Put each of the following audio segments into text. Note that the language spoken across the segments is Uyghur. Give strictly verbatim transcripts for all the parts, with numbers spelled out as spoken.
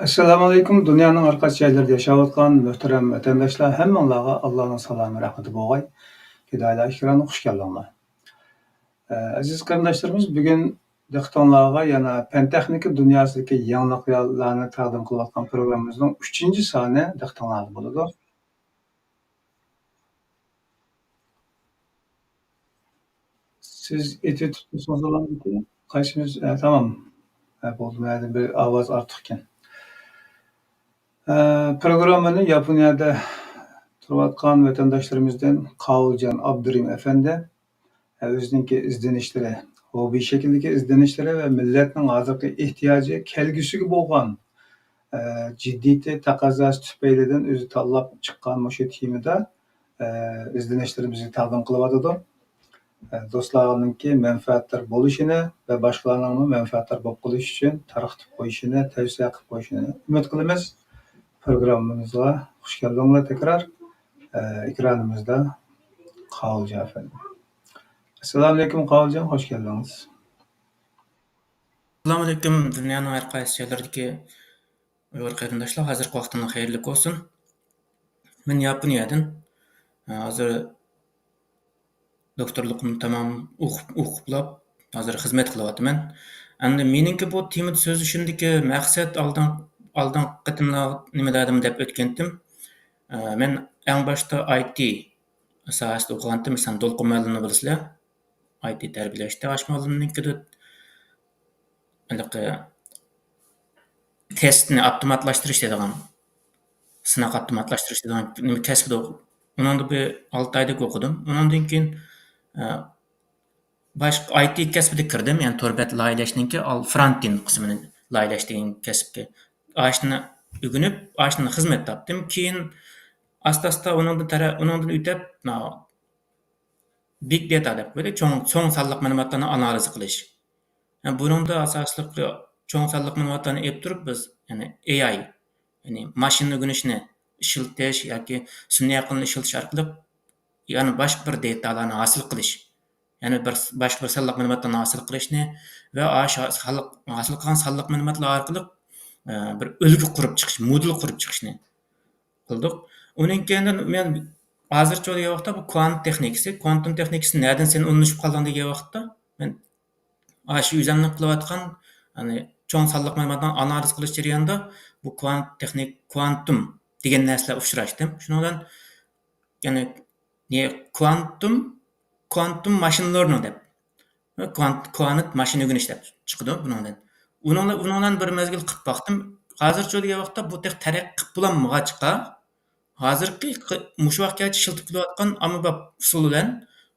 ئەسسالامۇئەلەيكۇم، دۇنيانىڭ ھەر قايسى جايلىرىدا ياشاۋاتقان مۆھتەرەم ۋەتەنداشلار، ھەممىڭلارغا ئاللانىڭ سالامى، رەھمىتى بولغاي. پىدائىيلار ئېكرانىغا خۇش كەلدىڭلار. ئە، ئەزىز قېرىنداشلىرىمىز، بۈگۈن دىققىتىڭلارغا يەنە پەن-تېخنىكا دۇنياسىدىكى يېڭىلىقلارنى تەقدىم قىلىۋاتقان پروگراممىمىزنىڭ ئۈچىنچى سانى دىققىتىڭلاردا بولىدۇ. سىز ئېتىۋېتىپتىسىڭىز بولامدىكىن؟ قايسىمىز؟ ئە، تامام. ئە، بولدى، مەندە بىر ئاۋاز ئارتۇقكەن. ئە، پروگراممىنى ياپونىيەدە تۇرۇۋاتقان ۋەتەنداشلىرىمىزدىن قاۋۇلجان ئابدۇرېھىم ئەپەندى، ئە، ئۆزىنىڭكى ئىزدىنىشلىرى، ھوببى شەكلىدىكى ئىزدىنىشلىرى ۋە مىللەتنىڭ ھازىرقى ئېھتىياجى، كەلگۈسىگە بولغان، ئە، جىددىيىتى، تەقەززاسى تۈپەيلىدىن ئۆزى تاللاپ چىققان مۇشۇ تېمىدا، ئە، ئىزدىنىشلىرىمىزنى تەقدىم قىلىۋاتىدۇ. ئە، دوستلارنىڭكى مەنپەئەتدار بولۇشىنى ۋە باشقىلارنىڭمۇ مەنپەئەتدار بولۇپ قېلىشى ئۈچۈن تارقىتىپ قويۇشىنى، تەۋسىيە قىلىپ قويۇشىنى ئۈمىد قىلىمىز. پروگراممىمىزغا خۇش كەلدىڭلار تەكرار. ئە، ئېكرانىمىزدا قاۋۇلجان ئەپەندى. ئەسسالامۇئەلەيكۇم، قاۋۇلجان، خۇش كەلدىڭىز. ئەسسالامۇئەلەيكۇم، دۇنيانىڭ ھەر قايسى جايلىرىدىكى ئۇيغۇر قېرىنداشلار، ھازىرقى ۋاقتىڭلار خەيرلىك بولسۇن. مەن ياپونىيەدىن، ھازىر دوكتورلۇقۇمنى تامام ئوقۇپ، ئوقۇپلاپ، ھازىر خىزمەت قىلىۋاتىمەن. ئەمدى مېنىڭكى بۇ تېمىدا سۆزلىشىمدىكى مەقسەت، ئالدىن، ئالدىنقى قېتىمدا نېمە دەدىم دەپ ئۆتكەنتىم. مەن ئەڭ باشتا ئاي تى ساھەسىدە ئوقۇغانتىم، مەسىلەن، دولقۇن مۇئەللىمنى بىلىسىلەر. ئاي تى تەربىيەلەشتە ئاشۇ مۇئەللىمنىڭكىدە ھېلىقى تېستنى ئاپتوماتلاشتۇرۇش دەيدىغان، سىناق ئاپتوماتلاشتۇرۇش دەيدىغان نېمە كەسىپتە ئوقۇپ، ئۇنىڭدا بىر ئالتە ئايدەك ئوقۇدۇم. ئۇنىڭدىن كېيىن، ئە، باشقا ئاي تى كەسپىدە كىردىم، يەنى تور بەت لايىھەلەشنىڭكى ئال-، فرونتېند قىسمىنى لايىھەلەش دېگەن كەسىپكە. ئاشۇنى ئۆگىنىپ، ئاشۇنى خىزمەت تاپتىم. كېيىن ئاستا-ئاستا ئۇنىڭدىن تەرە-، ئۇنىڭدىن ئۆتۈپ، ماۋۇ بىگ داتا دەپ قويدى، چوڭ، چوڭ سانلىق مەلۇماتلارنى ئانالىز قىلىش. ھە، بۇنىڭدا ئاساسلىقى چوڭ سانلىق مەلۇماتلارنى ئېلىپ تۇرۇپ، بىز، يەنى ئېي ئاي، يەنى ماشىنا ئۆگىنىشنى ئىشلىتىش ياكى سۈنئىي ئەقىلنى ئىشلىتىش ئارقىلىق يەنە باشقا بىر داتالارنى ھاسىل قىلىش، يەنى بىر، باشقا بىر سانلىق مەلۇماتلارنى ھاسىل قىلىشنى ۋە ئاشۇ سانلىق، ھاسىل قىلغان سانلىق مەلۇماتلار ئارقىلىق، ئە، بىر ئۈلگە قۇرۇپ چىقىش، مودېل قۇرۇپ چىقىشنى قىلدۇق. ئۇنىڭ كەينىدىن مەن ھازىرچە دېگەن ۋاقىتتا بۇ كۋانت تېخنىكىسى، كۋانتوم تېخنىكىسى نەدىن سەن ئۇنىشىپ قالدىڭ دېگەن ۋاقىتتا، مەن ئاشۇ ئۆزۈمنىڭ قىلىۋاتقان، يەنى چوڭ سانلىق مەلۇماتلارنى ئانالىز قىلىش جەريانىدا بۇ كۋانت تېخنىك، كۋانتوم دېگەن نەرسىلەر ئۇچراشتىم. شۇنىڭ بىلەن، يەنى، نى-، كۋانتوم، كۋانتوم ماشىنىلىرىنىڭ دەپ، كۋانت-، كۋانت ماشىنا ئۆگىنىش دەپ چىقىدۇ بۇنىڭدىن. ئۇنىڭ، ئۇنىڭ بىلەن بىر مەزگىل قىلىپ باقتىم. ھازىرچە دېگەن ۋاقىتتا بۇ تېخى تەرەققىي قىلىپ بولالمىغاچقا، ھازىرقى ق-، مۇشۇ ۋاقىتقىچە ئىشلىتىپ كېلىۋاتقان ئاممىباب ئۇسۇل بىلەن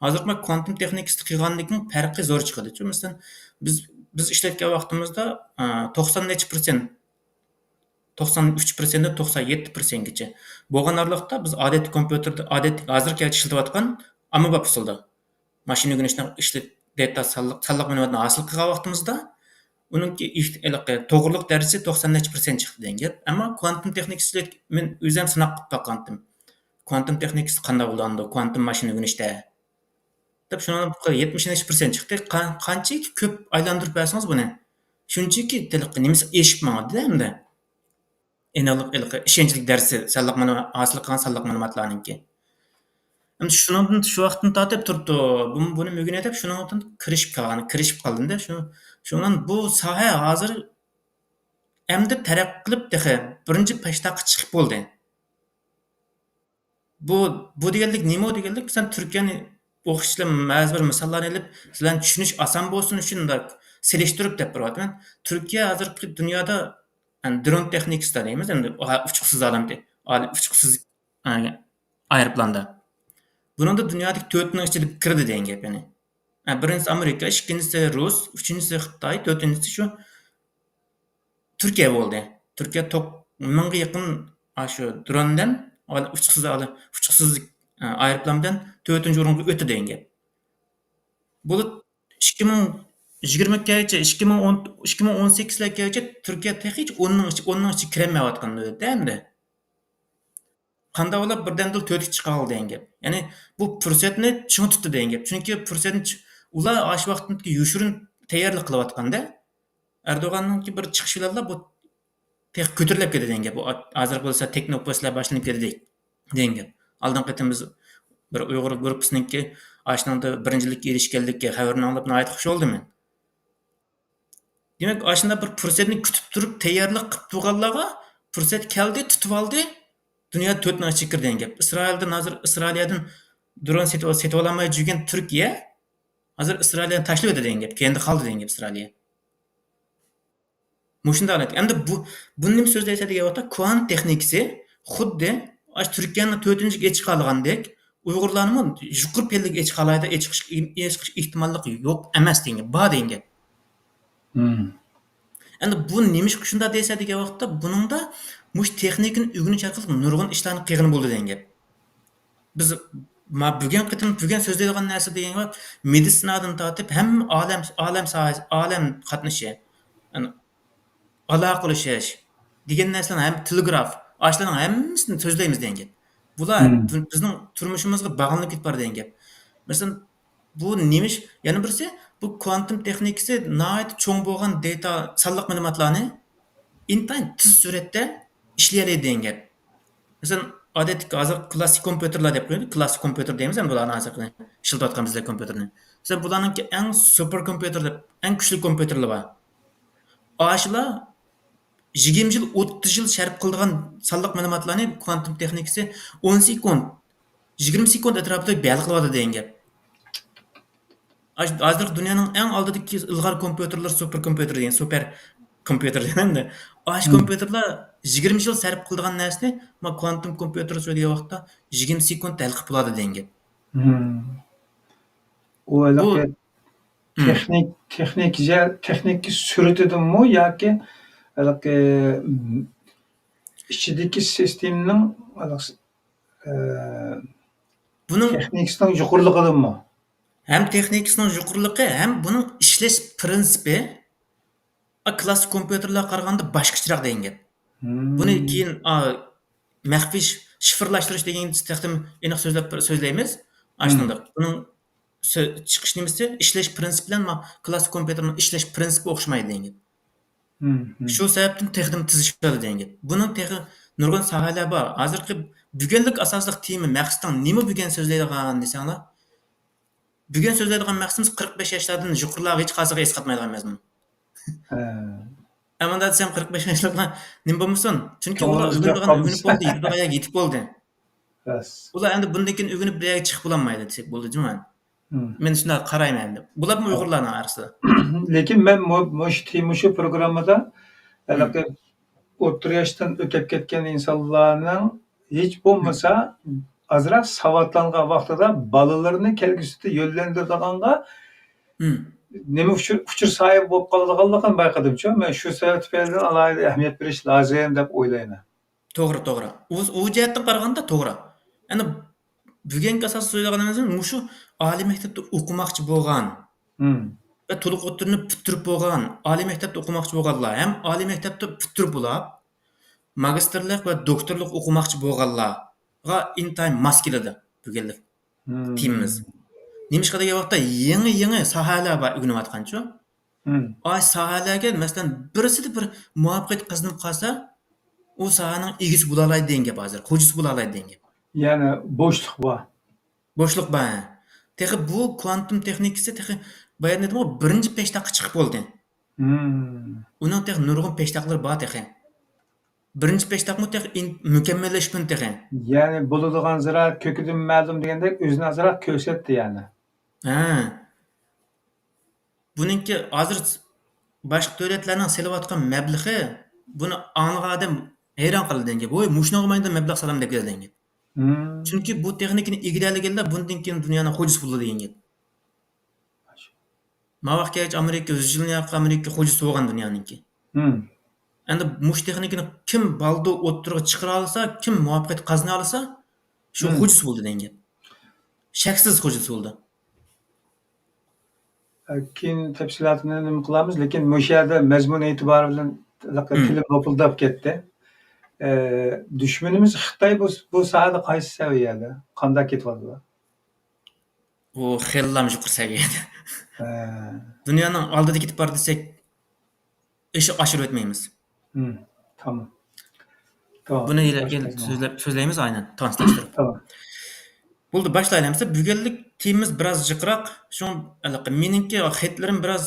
ھازىرقى كوانتوم تېخنىكىسىدا قىلغاندىكىن پەرقى زور چىقىدۇ. چۈنكى مەسىلەن، بىز، بىز ئىشلەتكەن ۋاقتىمىزدا، ئە، توقسان نەچچە پىرسەنت، توقسان ئۈچ پىرسەنتتىن توقسان يەتتە پىرسەنتكىچە بولغان ئارىلىقتا بىز ئادەتتىكى كومپيۇتېردا، ئادەتتىكى ھازىرقىچە ئىشلىتىۋاتقان ئاممىباب ئۇسۇلدا ماشىنا ئۆگىنىشنى ئىشلىتىپ، داتا سانلىق، سانلىق مەلۇماتنى ھاسىل قىلغان ۋاقتىمىزدا، ئۇنىڭكى ئېھ-، ھېلىقى توغرىلىق دەرىجىسى توقسان نەچچە پىرسەنت چىقتى دېگەن گەپ. ئەمما كوانتوم تېخنىكىسىدا مەن ئۆزۈم سىناق قىلىپ باققانتىم. كوانتوم تېخنىكىسى قانداق ئۇلىنىدۇ، كوانتوم ماشىنا ئۆگىنىشتە دەپ، شۇنىڭ يەتمىش نەچچە پىرسەنت چىقتى. قا-، قانچىكى كۆپ ئايلاندۇرۇپ بەرسىڭىز بۇنى، شۇنچىكى ھېلىقى نېمىسى ئېشىپ ماڭىدۇ ئەمدى. ئېنىقلىق، ھېلىقى ئىشەنچلىك دەرىجىسى، سانلىق مەلۇمات، ھاسىل قىلغان سانلىق مەلۇماتلارنىڭكى. ئەمدى شۇنىڭدىن، شۇ ۋاقىتتىن تارتىپ تۇرۇپتۇ، بۇ، بۇنى ئۆگىنەي دەپ شۇنىڭدىن كىرىشىپ قالغان، كىرىشىپ قالدىم-دە. شۇ، شۇنىڭ بۇ ساھە ھازىر ئەمدى تەرەققىي قىلىپ تېخى بىرىنچى پەشتاققا چىقىپ بولدى. بۇ، بۇ دېگەنلىك نېمە دېگەنلىك، مەسىلەن، تۈركىيەنى ئوخشاشلا بەزى بىر مىساللارنى ئېلىپ، سىلەرنى چۈشىنىش ئاسان بولسۇن ئۈچۈن مۇنداق سېلىشتۇرۇپ دەپ بېرىۋاتىمەن. تۈركىيە ھازىرقى دۇنيادا، يەنى درون تېخنىكىسىدا دەيمىز، ئەمدى ئۇچقۇسىز ئالەمدە، ئۇچقۇسىز، ئە، ئايروپىلاندا. بۇنىڭدا دۇنيادىكى تۆتنىڭ ئىچىدە كىرىدۇ دېگەن گەپ، يەنى. ئە، بىرىنچىسى ئامېرىكا، ئىككىنچىسى رۇس، ئۈچىنچىسى خىتاي، تۆتىنچىسى شۇ تۈركىيە بولدى. تۈركىيە توق-، مىڭغا يېقىن ئاشۇ درون بىلەن، ئۇچقۇسىز، ئۇچقۇسىز، ئە، ئايروپىلان بىلەن تۆتىنچى ئورۇنغا ئۆتتى دېگەن گەپ. بۇ ئىككى مىڭ يىگىرمە ئىككىگىچە، ئىككى مىڭ ئون، ئىككى مىڭ ئون سەككىزلەرگىچە تۈركىيە تېخىچە ئوننىڭ ئىچى، ئوننىڭ ئىچىگە كىرەلمەيۋاتقان دۆلەت ئەمدى. قانداق بولۇپ بىردەمدىلا تۆتكە چىقالىدۇ دېگەن گەپ. يەنى بۇ پۇرسەتنى چىڭ تۇتتى دېگەن گەپ. چۈنكى پۇرسەتنى چ-، ئۇلار ئاشۇ ۋاقىتتىن يوشۇرۇن تەييارلىق قىلىۋاتقاندا، ئەردوغاننىڭكى بىر چىقىشى بىلەنلا بۇ تېخى كۆتۈرۈلۈپ كېتىدۇ دېگەن گەپ. بۇ ھازىرقى بولسا تېكنوپوستلار باشلىنىپ كېتىدۇ دېگەن گەپ. ئالدىنقى قېتىم بىز بىر ئۇيغۇر گۇرۇپپىسىنىڭكى ئاشۇنىڭدا بىرىنچىلىككە ئېرىشكەنلىكى خەۋىرىنى ئاڭلاپ ناھايىتى خۇش بولدۇم مەن. دېمەك، ئاشۇنداق بىر پۇرسەتنى كۈتۈپ تۇرۇپ تەييارلىق قىلىپ تۇرغانلارغا پۇرسەت كەلدى، تۇتۇۋالدى. دۇنيا تۆت مېڭە چېكىر دېگەن گەپ. ئىسرائىلدىن ھازىر، ئىسرائىلىيەدىن درون سېتىۋ-، سېتىۋالالماي يۈرگەن تۈركىيە ھازىر ئىسرائىلىيەنى تاشلىۋېتىدۇ دېگەن گەپ. كەينىدە قالدى دېگەن گەپ ئىسرائىلىيە. مۇشۇنداق ھالەت. ئەمدى بۇ، بۇنى نېمە سۆزلەيسەن دېگەن ۋاقىتتا، كۋانت تېخنىكىسى خۇددى ئاشۇ تۈركىيەنى تۆتىنچىگە ئېچىقالىغاندەك، ئۇيغۇرلارنىمۇ يۇقىرى پەللىگە ئېچىقالايدۇ، ئېچىقىش، ئېچىقىش ئېھتىماللىقى يوق ئەمەس دېگەن گەپ، بار دېگەن گەپ. مم. ئەمدى بۇ نېمىشقا شۇنداق دەيسەن دېگەن ۋاقىتتا، بۇنىڭدا مۇشۇ تېخنىكىنى ئۆگىنىش ئارقىلىق نۇرغۇن ئىشلارنى قىلغىلى بولىدۇ دېگەن گەپ. بىز ما بۈگۈن قېتىم، بۈگۈن سۆزلەيدىغان نەرسە دېگەن گەپ، مېدىتسىنادىن تارتىپ ھەممە ئالەم، ئالەم ساھەسى، ئالەم قاتنىشى، يەنى ئالاقىلىشىش دېگەن نەرسىلەرنى ھەم، تېلېگراف، ئاشۇلارنىڭ ھەممىسىنى سۆزلەيمىز دېگەن گەپ. بۇلار مم. بۇ-، بىزنىڭ تۇرمۇشىمىزغا باغلىنىپ كېتىپ بارىدۇ دېگەن گەپ. مەسىلەن، بۇ نېمىش-، يەنە بىرسى، بۇ كۋانتوم تېخنىكىسى ناھايىتى چوڭ بولغان دېتا، سانلىق مەلۇماتلارنى ئىنتايىن تېز سۈرئەتتە ئىشلىيەلەيدۇ دېگەن گەپ. مەسىلەن، ئادەتتىكى ھازىر كلاسسىك كومپيۇتېرلار دەپ قويىمىز، كلاسسىك كومپيۇتېر دەيمىز، يەنى بۇلارنى ھازىرقى ئىشلىتىۋاتقان بىزلەر كومپيۇتېرنى. مەسىلەن، بۇلارنىڭكى ئەڭ سۇپېر كومپيۇتېر دەپ، ئەڭ كۈچلۈك كومپيۇتېرلار بار. ئاشۇلار يىگىرمە يىل، ئوتتۇز يىل سەرپ قىلىدىغان سانلىق مەلۇماتلارنى كۋانتوم تېخنىكىسى ئون سېكۇنت، يىگىرمە سېكۇنت ئەتراپىدا ھەل قىلىۋاتىدۇ دېگەن گەپ. ھاز-، ھازىرقى دۇنيانىڭ ئەڭ ئالدىدىكى ئىلغار كومپيۇتېرلىرى، سۇپېر كومپيۇتېر دېگەن، سۇپېر كومپيۇتېر دېگەندە، ئاشۇ مم. كومپيۇتېرلار يىگىرمە يىل سەرپ قىلىدىغان نەرسىنى، ما كۋانتوم كومپيۇتېر سۆزلىگەن ۋاقىتتا يىگىرمە سېكۇنتتا ھەل قىلىپ بولىدۇ دېگەن گەپ. مم. ئۇ بۇ ھېلىقى مم. تېخنىك-، تېخنىكىجە-، تېخنىكا سۈرئىتىدىنمۇ ياكى ھېلىقى، مم، ئىچىدىكى سىستېمىنىڭ ھېلىقى، ئە، بۇنىڭ تېخنىكىسىنىڭ يۇقىرىلىقىدىنمۇ؟ ھەم تېخنىكىسىنىڭ يۇقىرىلىقى، ھەم بۇنىڭ ئىشلەش پىرىنسىپى، ئا، كلاسسىك كومپيۇتېرلارغا قارىغاندا باشقىچىراق دېگەن گەپ. مم. بۇنى كېيىن، ئا، مەخپىي ش-، شىفىرلاشتۇرۇش دېگەن تېخىمۇ ئېنىق سۆزلەپ، سۆزلەيمىز. مم. ئاشۇنداق. بۇنىڭ سۆ-، چىقىش نېمىسى، ئىشلەش پىرىنسىپى بىلەن ما-، كلاسسىك كومپيۇتېرنىڭ ئىشلەش پىرىنسىپى ئوخشىمايدۇ دېگەن گەپ. مم، مم. شۇ سەۋەبتىن تېخىمۇ تېز ئىشلىتىلىدۇ دېگەن گەپ. بۇنىڭ تېخى نۇرغۇن ساھەلەر بار. ھازىرقى بۈگۈنلۈك ئاساسلىق تېما، مەقسىتىڭ نېمە بۈگۈن سۆزلەيدىغان دېسەڭلار؟ بۈگۈن سۆزلەيدىغان مەقسىتىمىز قىرىق بەش ياشلاردىن يۇقىرىلارغا ھېچقايسىغا ئەسقاتمايدىغان مەزمۇن. ھە. ئەمما دېسەم، قىرىق بەش ياشلىقلار نېمە بولمىسۇن؟ چۈنكى ئۇلار كۆڭلىمىزدە ئۆگىنىدىغان ئۆگىنىپ قالمىسا. بولدى، يېتىدىغان يەرگە يېتىپ بولدى. راست. ئۇلار ئەمدى بۇندىن كېيىن ئۆگىنىپ بىر يەرگە چىقىپ بولالمايدۇ دېسەك بولىدۇ جۇمۇ. مم. مەن شۇنداق قارايمەن ئەمدى. بۇلارمۇ ئۇيغۇرلارنىڭ ئارىسىدا. لېكىن مەن مۇ-، مۇشۇ تېما، مۇشۇ پروگراممىدا مم. ھېلىقى ئوتتۇرا ياشتىن ئۆتۈپ كەتكەن ئىنسانلارنىڭ ھېچ بولمىسا ئازراق ساۋاتلانغان ۋاقتىدا بالىلىرىنى كەلگۈسىدە يۆنلەندۈرىدىغانغا مم. نېمە ئۇچۇر، ئۇچۇر ساھىبى بولۇپ قالىدىغانلىقىنى بايقىدىمچۇ. مەن شۇ سەۋەب تۈپەيلىدىن ئالاھىدە ئەھمىيەت بېرىش لازىم دەپ ئويلايمەن. توغرا، توغرا. ئۇ، ئۇ جەھەتتىن قارىغاندا توغرا. يەنى بۈگۈنكى ئاساستا سۆزلەيدىغىنىمىز مۇشۇ ئالىي مەكتەپتە ئوقۇماقچى بولغان مم. ۋە تولۇق ئوتتۇرىنى پۈتتۈرۈپ بولغان، ئالىي مەكتەپتە ئوقۇماقچى بولغانلار ھەم ئالىي مەكتەپتە پۈتتۈرۈپ بولاپ، ماگىستىرلىق ۋە دوكتورلۇق ئوقۇماقچى بولغانلارغا ئىنتايىن ماس كېلىدۇ بۈگۈنلۈك مم. تېمىمىز. نېمىشقا دېگەن ۋاقىتتا يېڭى، يېڭى ساھەلەر بار ئۆگىنىۋاتقانچۇ. مم. ئاي ساھەلەرگە، مەسىلەن، بىرسىدە بىر مۇۋەپپەقىيەت قازىنىپ قالسا، ئۇ ساھەنىڭ ئىگىسى بولالايدۇ دېگەن گەپ ھازىر، خوجىسى بولالايدۇ دېگەن گەپ. يەنى بوشلۇق بار. بوشلۇق بار، ھە. تېخى بۇ كۋانتوم تېخنىكىسى تېخى بايا دېدىمغۇ، بىرىنچى پېشتاققا چىقىپ بولدى. مم. ئۇنىڭ تېخى نۇرغۇن پېشتاقلىرى بار تېخى. بىرىنچى پېشتاقمۇ تېخى ئىن-، مۇكەممەللەشمىدى تېخى. يەنى بولىدىغان زىرا كۆكىدىن مەلۇم دېگەندەك ئۆزىنى ئازراق كۆرسەتتى يەنى. ھە. بۇنىڭكى ھازىر باشقا دۆلەتلەرنىڭ سېلىۋاتقان مەبلىغى، بۇنى ئاڭلىغان ئادەم ھەيران قالىدىغان گەپ. ۋوي، مۇشۇنىڭغا مايدا مەبلەغ سالامدۇ دەيدىغان گەپ. مم. چۈنكى بۇ تېخنىكىنى ئىگىلىيەلىگەنلەر بۇندىن كېيىن دۇنيانىڭ خوجىسى بولىدۇ دېگەن گەپ. ماۋاققىچە ئامېرىكا، يۈز يىلدىن ياقى ئامېرىكا خوجىسى بولغان دۇنيانىڭكى. مم. ئەمدى مۇشۇ تېخنىكىنى كىم بالدۇر ئوتتۇرىغا چىقىرالىسا، كىم مۇۋەپپەقىيەت قازىنالىسا، شۇ مم. خوجىسى بولىدۇ دېگەن گەپ. شەكسىز خوجىسى بولىدۇ. كېيىن تەپسىلاتىنى نېمە قىلارمىز، لېكىن مۇشۇ يەردە مەزمۇن ئېتىبارى بىلەن مم. تىلىم لوپۇلداپ كەتتى. ئە، دۈشمىنىمىز خىتاي بۇ، بۇ ساھەدە قايسى سەۋىيەدە؟ قانداق كېتىۋاتىدۇ؟ ئۇ خېلىلا يۇقىرى سەۋىيەدە. ھە. دۇنيانىڭ ئالدىدا كېتىپ بار دېسەك، ئېشىپ ئاشۇرۇۋەتمەيمىز. مم. تامام. تامام. بۇنى كېيىن سۆزلەپ، سۆزلەيمىز، ئاينەن تانسىلاشتۇرۇپ. تامام. بولدى، باشلايلى. مەسىلەن، بۈگۈنلۈك تېمىمىز بىراز جىقراق. شۇڭا مېنىڭكى خەتلىرىم بىراز،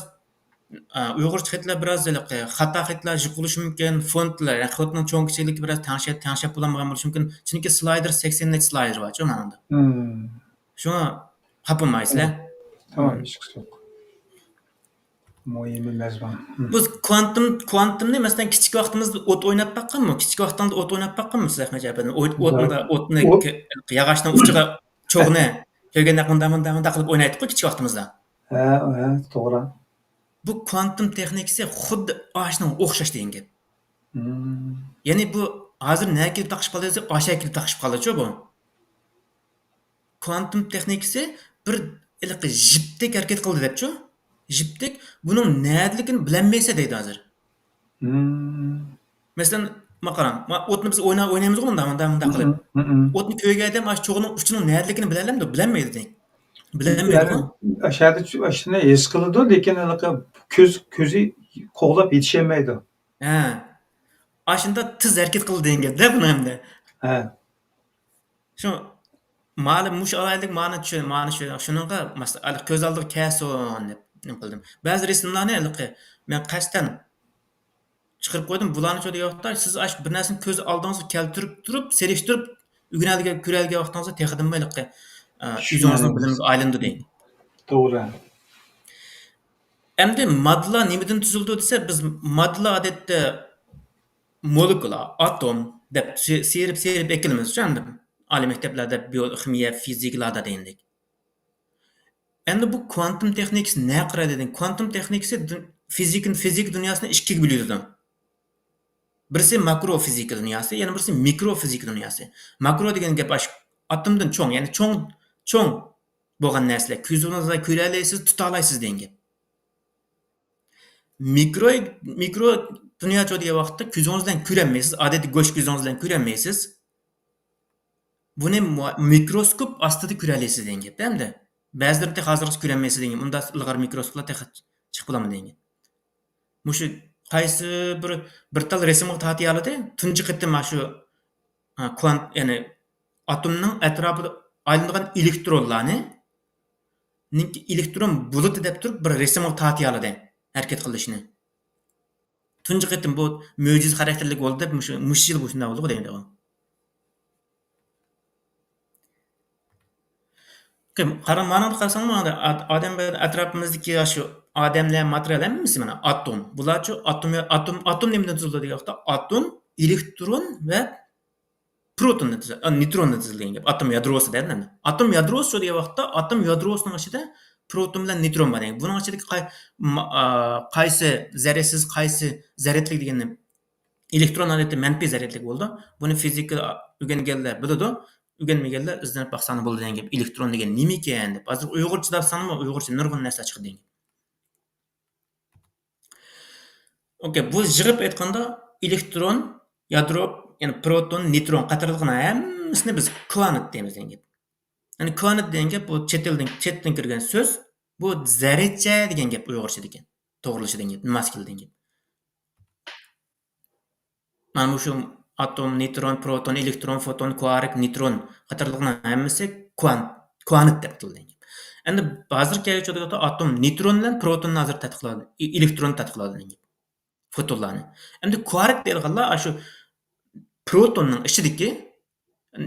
ئا، ئۇيغۇرچە خەتلەر بىراز ھېلىقى خاتا خەتلەر جىق بولۇشى مۇمكىن. فونتلار، يەنى فونتنىڭ چوڭ كىچىكلىكى بىراز تەڭشەپ، تەڭشەپ بولالمىغان بولۇشى مۇمكىن. چۈنكى سلايدېر سەكسەن نەچچە سلايدېر بارچۇ ماڭىدا. شۇڭا خاپىمايسىلەر. تامام، ھېچ قىسىم يوق. مۇھىمى مەزمۇن. بىز كۋانتوم، كۋانتومنى، مەسىلەن، كىچىك ۋاقتىمىزدا ئوت ئويناپ باققانمۇ؟ كىچىك ۋاقتىڭىزدا ئوت ئويناپ باققانمۇ سىز، ئەخمەت جابىر؟ ئوت، ئوت، مۇنداق ئوتنى، ياغاچنىڭ ئۇچىغا چوغنى كۆرگەندە مۇنداق، مۇنداق، مۇنداق قىلىپ ئوينايتتۇققۇ كىچىك ۋاقتىمىزدا. ھە، ھە، توغرا. بۇ كۋانتوم تېخنىكىسى خۇددى ئاشۇنىڭغا ئوخشاش دېگەن گەپ. يەنى بۇ ھازىر نەگە كېلىپ تاقىشىپ قالدى دېسە، ئاشۇ يەرگە كېلىپ تاقىشىپ قالدىچۇ بۇ. كۋانتوم تېخنىكىسى بىر ھېلىقى ژىپتەك ھەرىكەت قىلدى دەپچۇ. ژىپتەك، بۇنىڭ نەدىلىكىنى بىلەلمەيسەن دەيدۇ ھازىر. مەسىلەن، ما قاراڭ، ما ئوتنى بىز ئوينا-، ئوينايمىزغۇ مۇنداق، مۇنداق، مۇنداق قىلىپ. ئوتنى كۆرگەن ئادەم ئاشۇ چوغنىڭ ئۇچىنىڭ نەدىلىكىنى بىلەلەمدۇ؟ بىلەلمەيدۇ دەيدۇ. بىلەلمەيدۇ. يەنى ئاشۇ يەردە شۇنى ھېس قىلىدۇ، لېكىن ھېلىقى كۆز، كۆزى قوغلاپ يېتىشەلمەيدۇ. ھە. ئاشۇنداق تېز ھەرىكەت قىلىدۇ دېگەن گەپ-دە بۇنى ئەمدى. ھە. شۇ مانا مۇشۇ ئالاھىدىلىك مانا چۈ-، مانا شۇ، شۇنىڭغا مەسىلەن، كۆز ئالدىغا كەلسۇن دەپ نېمە قىلدىم. بەزى رەسىملەرنى ھېلىقى مەن قەستەن چىقىرىپ قويدۇم. بۇلارنى شۇ دېگەن ۋاقىتتا سىز ئاشۇ بىر نەرسىنى كۆز ئالدىڭىزغا كەلتۈرۈپ تۇرۇپ، سېلىشتۇرۇپ ئۆگىنەلىگەن، كۆرەلىگەن ۋاقتىڭىزدا تېخىدىنمۇ ھېلىقى، ئە، ئۆزىڭىزنىڭ بىلىمىگە ئايلىنىدۇ دەيمەن. توغرا. ئەمدى ماددىلار نېمىدىن تۈزۈلىدۇ دېسە، بىز ماددىلار ئادەتتە مولېكۇلا، ئاتوم دەپ سى-، سىيرىپ، سىيرىپ ئەكېلىمىز شۇ ئەمدى. ئالىي مەكتەپلەردە بىيو-، خىمىيە، فىزىكىلاردا دېگەندەك. ئەمدى بۇ كۋانتوم تېخنىكىسى نەگە قارايدۇ دېدىڭ؟ كۋانتوم تېخنىكىسى دۇ-، فىزىكا، فىزىكا دۇنياسىنى ئىككىگە بۆلىدۇ. بىرسى ماكرو فىزىكا دۇنياسى، يەنە بىرسى مىكرو فىزىكا دۇنياسى. ماكرو دېگەن گەپ ئاشۇ ئاتومدىن چوڭ، يەنى چوڭ، چوڭ بولغان نەرسىلەر. كۆزىڭىز بىلەن كۆرەلەيسىز، تۇتالايسىز دېگەن گەپ. مىكرو، مىكرو دۇنياچۇ دېگەن ۋاقىتتا كۆزىڭىز بىلەن كۆرەلمەيسىز، ئادەتتە گۆش كۆزىڭىز بىلەن كۆرەلمەيسىز. بۇنى مۇ-، مىكروسكوپ ئاستىدا كۆرەلەيسىز دېگەن گەپ ئەمدى. بەزىلىرى تېخى ھازىرغىچە كۆرەلمەيسىز دېگەن گەپ. ئۇنداق ئىلغار مىكروسكوپلار تېخى چىقىپ بولالمىدى دېگەن گەپ. مۇشۇ قايسى بىر، بىر تال رەسىمگە تارتىيالىدى. تۇنجى قېتىم مانا شۇ، ھە، كۋانت، يەنى ئاتومنىڭ ئەتراپىدا ئايلىنىدىغان ئېلېكترونلارنى، نىڭكى ئېلېكترون بۇلۇتى دەپ تۇرۇپ بىر رەسىمگە تارتىيالىدى ھەرىكەت قىلىشىنى. تۇنجى قېتىم بۇ مۆجىزە خاراكتېرلىك بولدى دەپ مۇشۇ، مۇشۇ يىل بۇ شۇنداق بولدىغۇ دەيمەن. قارا-، مانا قارىساڭلار، مانا ئاد-، ئادەم ئەتراپىمىزدىكى شۇ ئادەملەر، ماتېرىيال ھەممىسى مانا ئاتوم. بۇلارچۇ ئاتوم، ئاتوم، ئاتوم نېمىدىن تۈزۈلدى دېگەن ۋاقىتتا، ئاتوم ئېلېكترون ۋە پروتوندىن تۈزۈل-، ئا، نېيتروندىن تۈزۈلگەن گەپ. ئاتوم يادروسى دەيدۇ ئەمدى. ئاتوم يادروسى دېگەن ۋاقىتتا ئاتوم يادروسىنىڭ ئىچىدە پروتون بىلەن نېيترون بار دېگەن. بۇنىڭ ئىچىدىكى قاي-، ما-، ئا، قايسى زەرەتسىز، قايسى زەرەتلىك دېگەننى، ئېلېكترون ئادەتتە مەنپىي زەرەتلىك بولىدۇ. بۇنى فىزىكا ئۆگەنگەنلەر بىلىدۇ. ئۆگەنمىگەنلەر ئىزدىنىپ باقساڭلار بولىدۇ دېگەن گەپ. ئېلېكترون دېگەن نېمىكەن دەپ. ھازىر ئۇيغۇرچە دەپسەڭلارمۇ ئۇيغۇرچە نۇرغۇن نەرسە چىقىدۇ دېگەن گەپ. ئوكەي، بۇ يىغىپ ئېيتقاندا ئېلېكترون، يادرو، يەنى پروتون، نېيترون قاتارلىقلارنىڭ ھەممىسىنى بىز كۋانت دەيمىز دېگەن گەپ. يەنى كۋانت دېگەن گەپ بۇ چەت ئەلدىن، چەتتىن كىرگەن سۆز، بۇ زەررىچە دېگەن گەپ ئۇيغۇرچىدىكى. توغرىلىشىدىن گەپ، نېمە ئىكەنلىكىدىن گەپ. مانا مۇشۇ ئاتوم، نېيترون، پروتون، ئېلېكترون، فوتون، كۋارك، نېيترون قاتارلىقنىڭ ھەممىسى كۋانت، كۋانت دەپ ئاتىلىدىغان گەپ. ئەمدى ھازىر كەلگۈچى ئاتوم نېيترون بىلەن پروتوننى ھازىر تەتقىقلەۋاتىدۇ، ئېلېكتروننى تەتقىقلەۋاتىدۇ دېگەن گەپ. فوتونلارنى. ئەمدى كۋارك دەيدىغانلار ئاشۇ پروتوننىڭ ئىچىدىكى،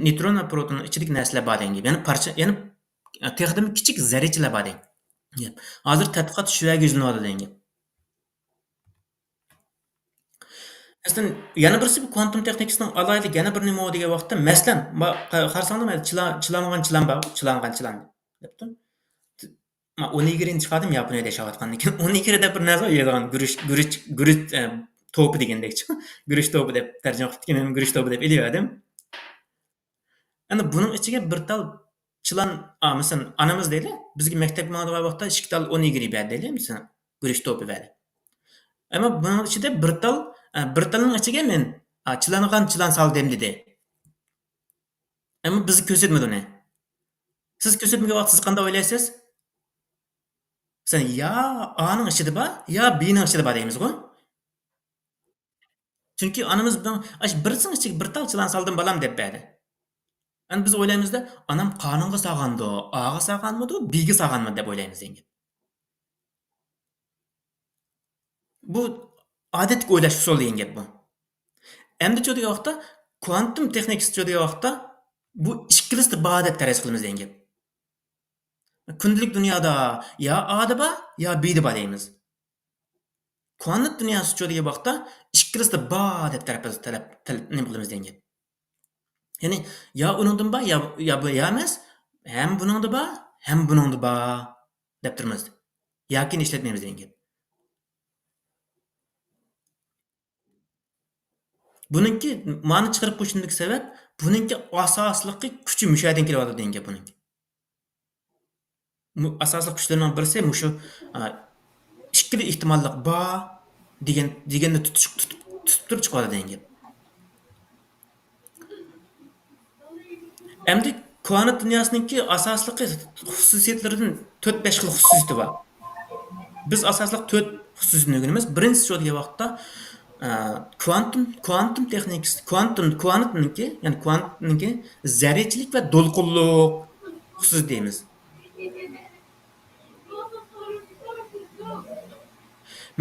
نېيترون ۋە پروتوننىڭ ئىچىدىكى نەرسىلەر بار دېگەن گەپ. يەنى پارچە، يەنى تېخىدىن كىچىك زەررىچىلەر بار دېگەن گەپ. ھازىر تەتقىقات شۇ يەرگە يۈزلىنىۋاتىدۇ دېگەن گەپ. مەسىلەن، يەنە بىرسى بۇ كۋانتوم تېخنىكىسىنىڭ ئالاھىدىلىكى يەنە بىر نېمە دېگەن ۋاقىتتا، مەسىلەن، ما-، قا-، قارىساڭلار، مانا چىلان، چىلانغان چىلان بار، چىلانغان چىلان دەپتۇ. ما-، ئونىگىرىنى چىقاردىم ياپونىيەدە ياشاۋاتقاندىن كېيىن. ئونىگىرى دەپ بىر نەرسە يەيدىغان گۈرۈچ، گۈرۈچ، گۈرۈچ، ئە، توپى دېگەندەكچۇ. گۈرۈچ توپى دەپ تەرجىمە قىلىپتىكەن، مەن گۈرۈچ توپى دەپ ئېلىۋەردىم. ئەمدى بۇنىڭ ئىچىگە بىر تال چىلان، ئا، مەسىلەن، ئانىمىز دەيلى، بىزگە مەكتەپكە ماڭىدىغان ۋاقىتتا ئىككى تال ئونىگىرى بەر دەيلى، مەسىلەن، گۈرۈچ توپى بەردى. ئەمما بۇنىڭ ئىچىدە بىر تال، ئە، بىر تالنىڭ ئىچىگە مەن، ئا، چىلانغان چىلان سالدىم دېدى. ئەمما بىزگە كۆرسەتمىدى ئۇنى. سىز كۆرسەتمىگەن ۋاقىتتا سىز قانداق ئويلايسىز؟ مەسىلەن، يا ئانىڭ ئىچىدە بار، يا بىنىڭ ئىچىدە بار دەيمىزغۇ. چۈنكى ئانىمىز بىزنىڭ، «ئاش بىرسىنىڭ ئىچىگە بىر تال چىلان سالدىم، بالام» دەپ بەردى. ئەمدى بىز ئويلايمىزدا، «ئانام قانۇنغا سالغاندۇ، ئاغا سالغانمىدۇ، بىگە سالغانمىدۇ؟» دەپ ئويلايمىز دېگەن گەپ. بۇ ئادەتتىكى ئويلاش ئۇسۇلى دېگەن گەپ بۇ. ئەمدىچۇ دېگەن ۋاقىتتا، كۋانتوم تېخنىكىسىچۇ دېگەن ۋاقىتتا، بۇ ئىككىلىسىدە بار دەپ پەرەز قىلىمىز دېگەن گەپ. كۈندىلىك دۇنيادا يا ئادا بار، يا بىدا بار دەيمىز. كۋانت دۇنياسىچۇ دېگەن ۋاقىتتا، ئىككىلىسىدە بار دەپ تەلەپ، تەلەپ، تەلەپ، نېمە قىلىمىز دېگەن گەپ. يەنى يا ئۇنىڭدىن بار، يا، يا بۇ، يا ئەمەس، ھەم بۇنىڭدا بار، ھەم بۇنىڭدا بار دەپ تۇرىمىز. ياكىنى ئىشلەتمەيمىز دېگەن گەپ. بۇنىڭكى مانا چىقىرىپ قويۇشۇمدىكى سەۋەب، بۇنىڭكى ئاساسلىقى كۈچى مۇشۇ يەردىن كېلىۋاتىدۇ دېگەن گەپ بۇنىڭكى. مۇ-، ئاساسلىق كۈچلىرىنىڭ بىرسى مۇشۇ، ئا، ئىككىلا ئېھتىماللىق بار دېگەن، دېگەننى تۇتۇش، تۇتۇپ، تۇتۇپ تۇرۇپ چىقىۋاتىدۇ دېگەن گەپ. ئەمدى كۋانت دۇنياسىنىڭكى ئاساسلىقى خۇسۇسىيەتلىرىدىن تۆت، بەش خىل خۇسۇسىيىتى بار. بىز ئاساسلىق تۆت خۇسۇسىيىتىنى ئۆگىنىمىز. بىرىنچىسى شۇ دېگەن ۋاقىتتا، ئە، كۋانتوم، كۋانتوم تېخنىكىسى، كۋانتوم، كۋانتنىڭكى، يەنى كۋانتنىڭكى زەررىچىلىك ۋە دولقۇنلۇق خۇسۇسىيىتى دەيمىز.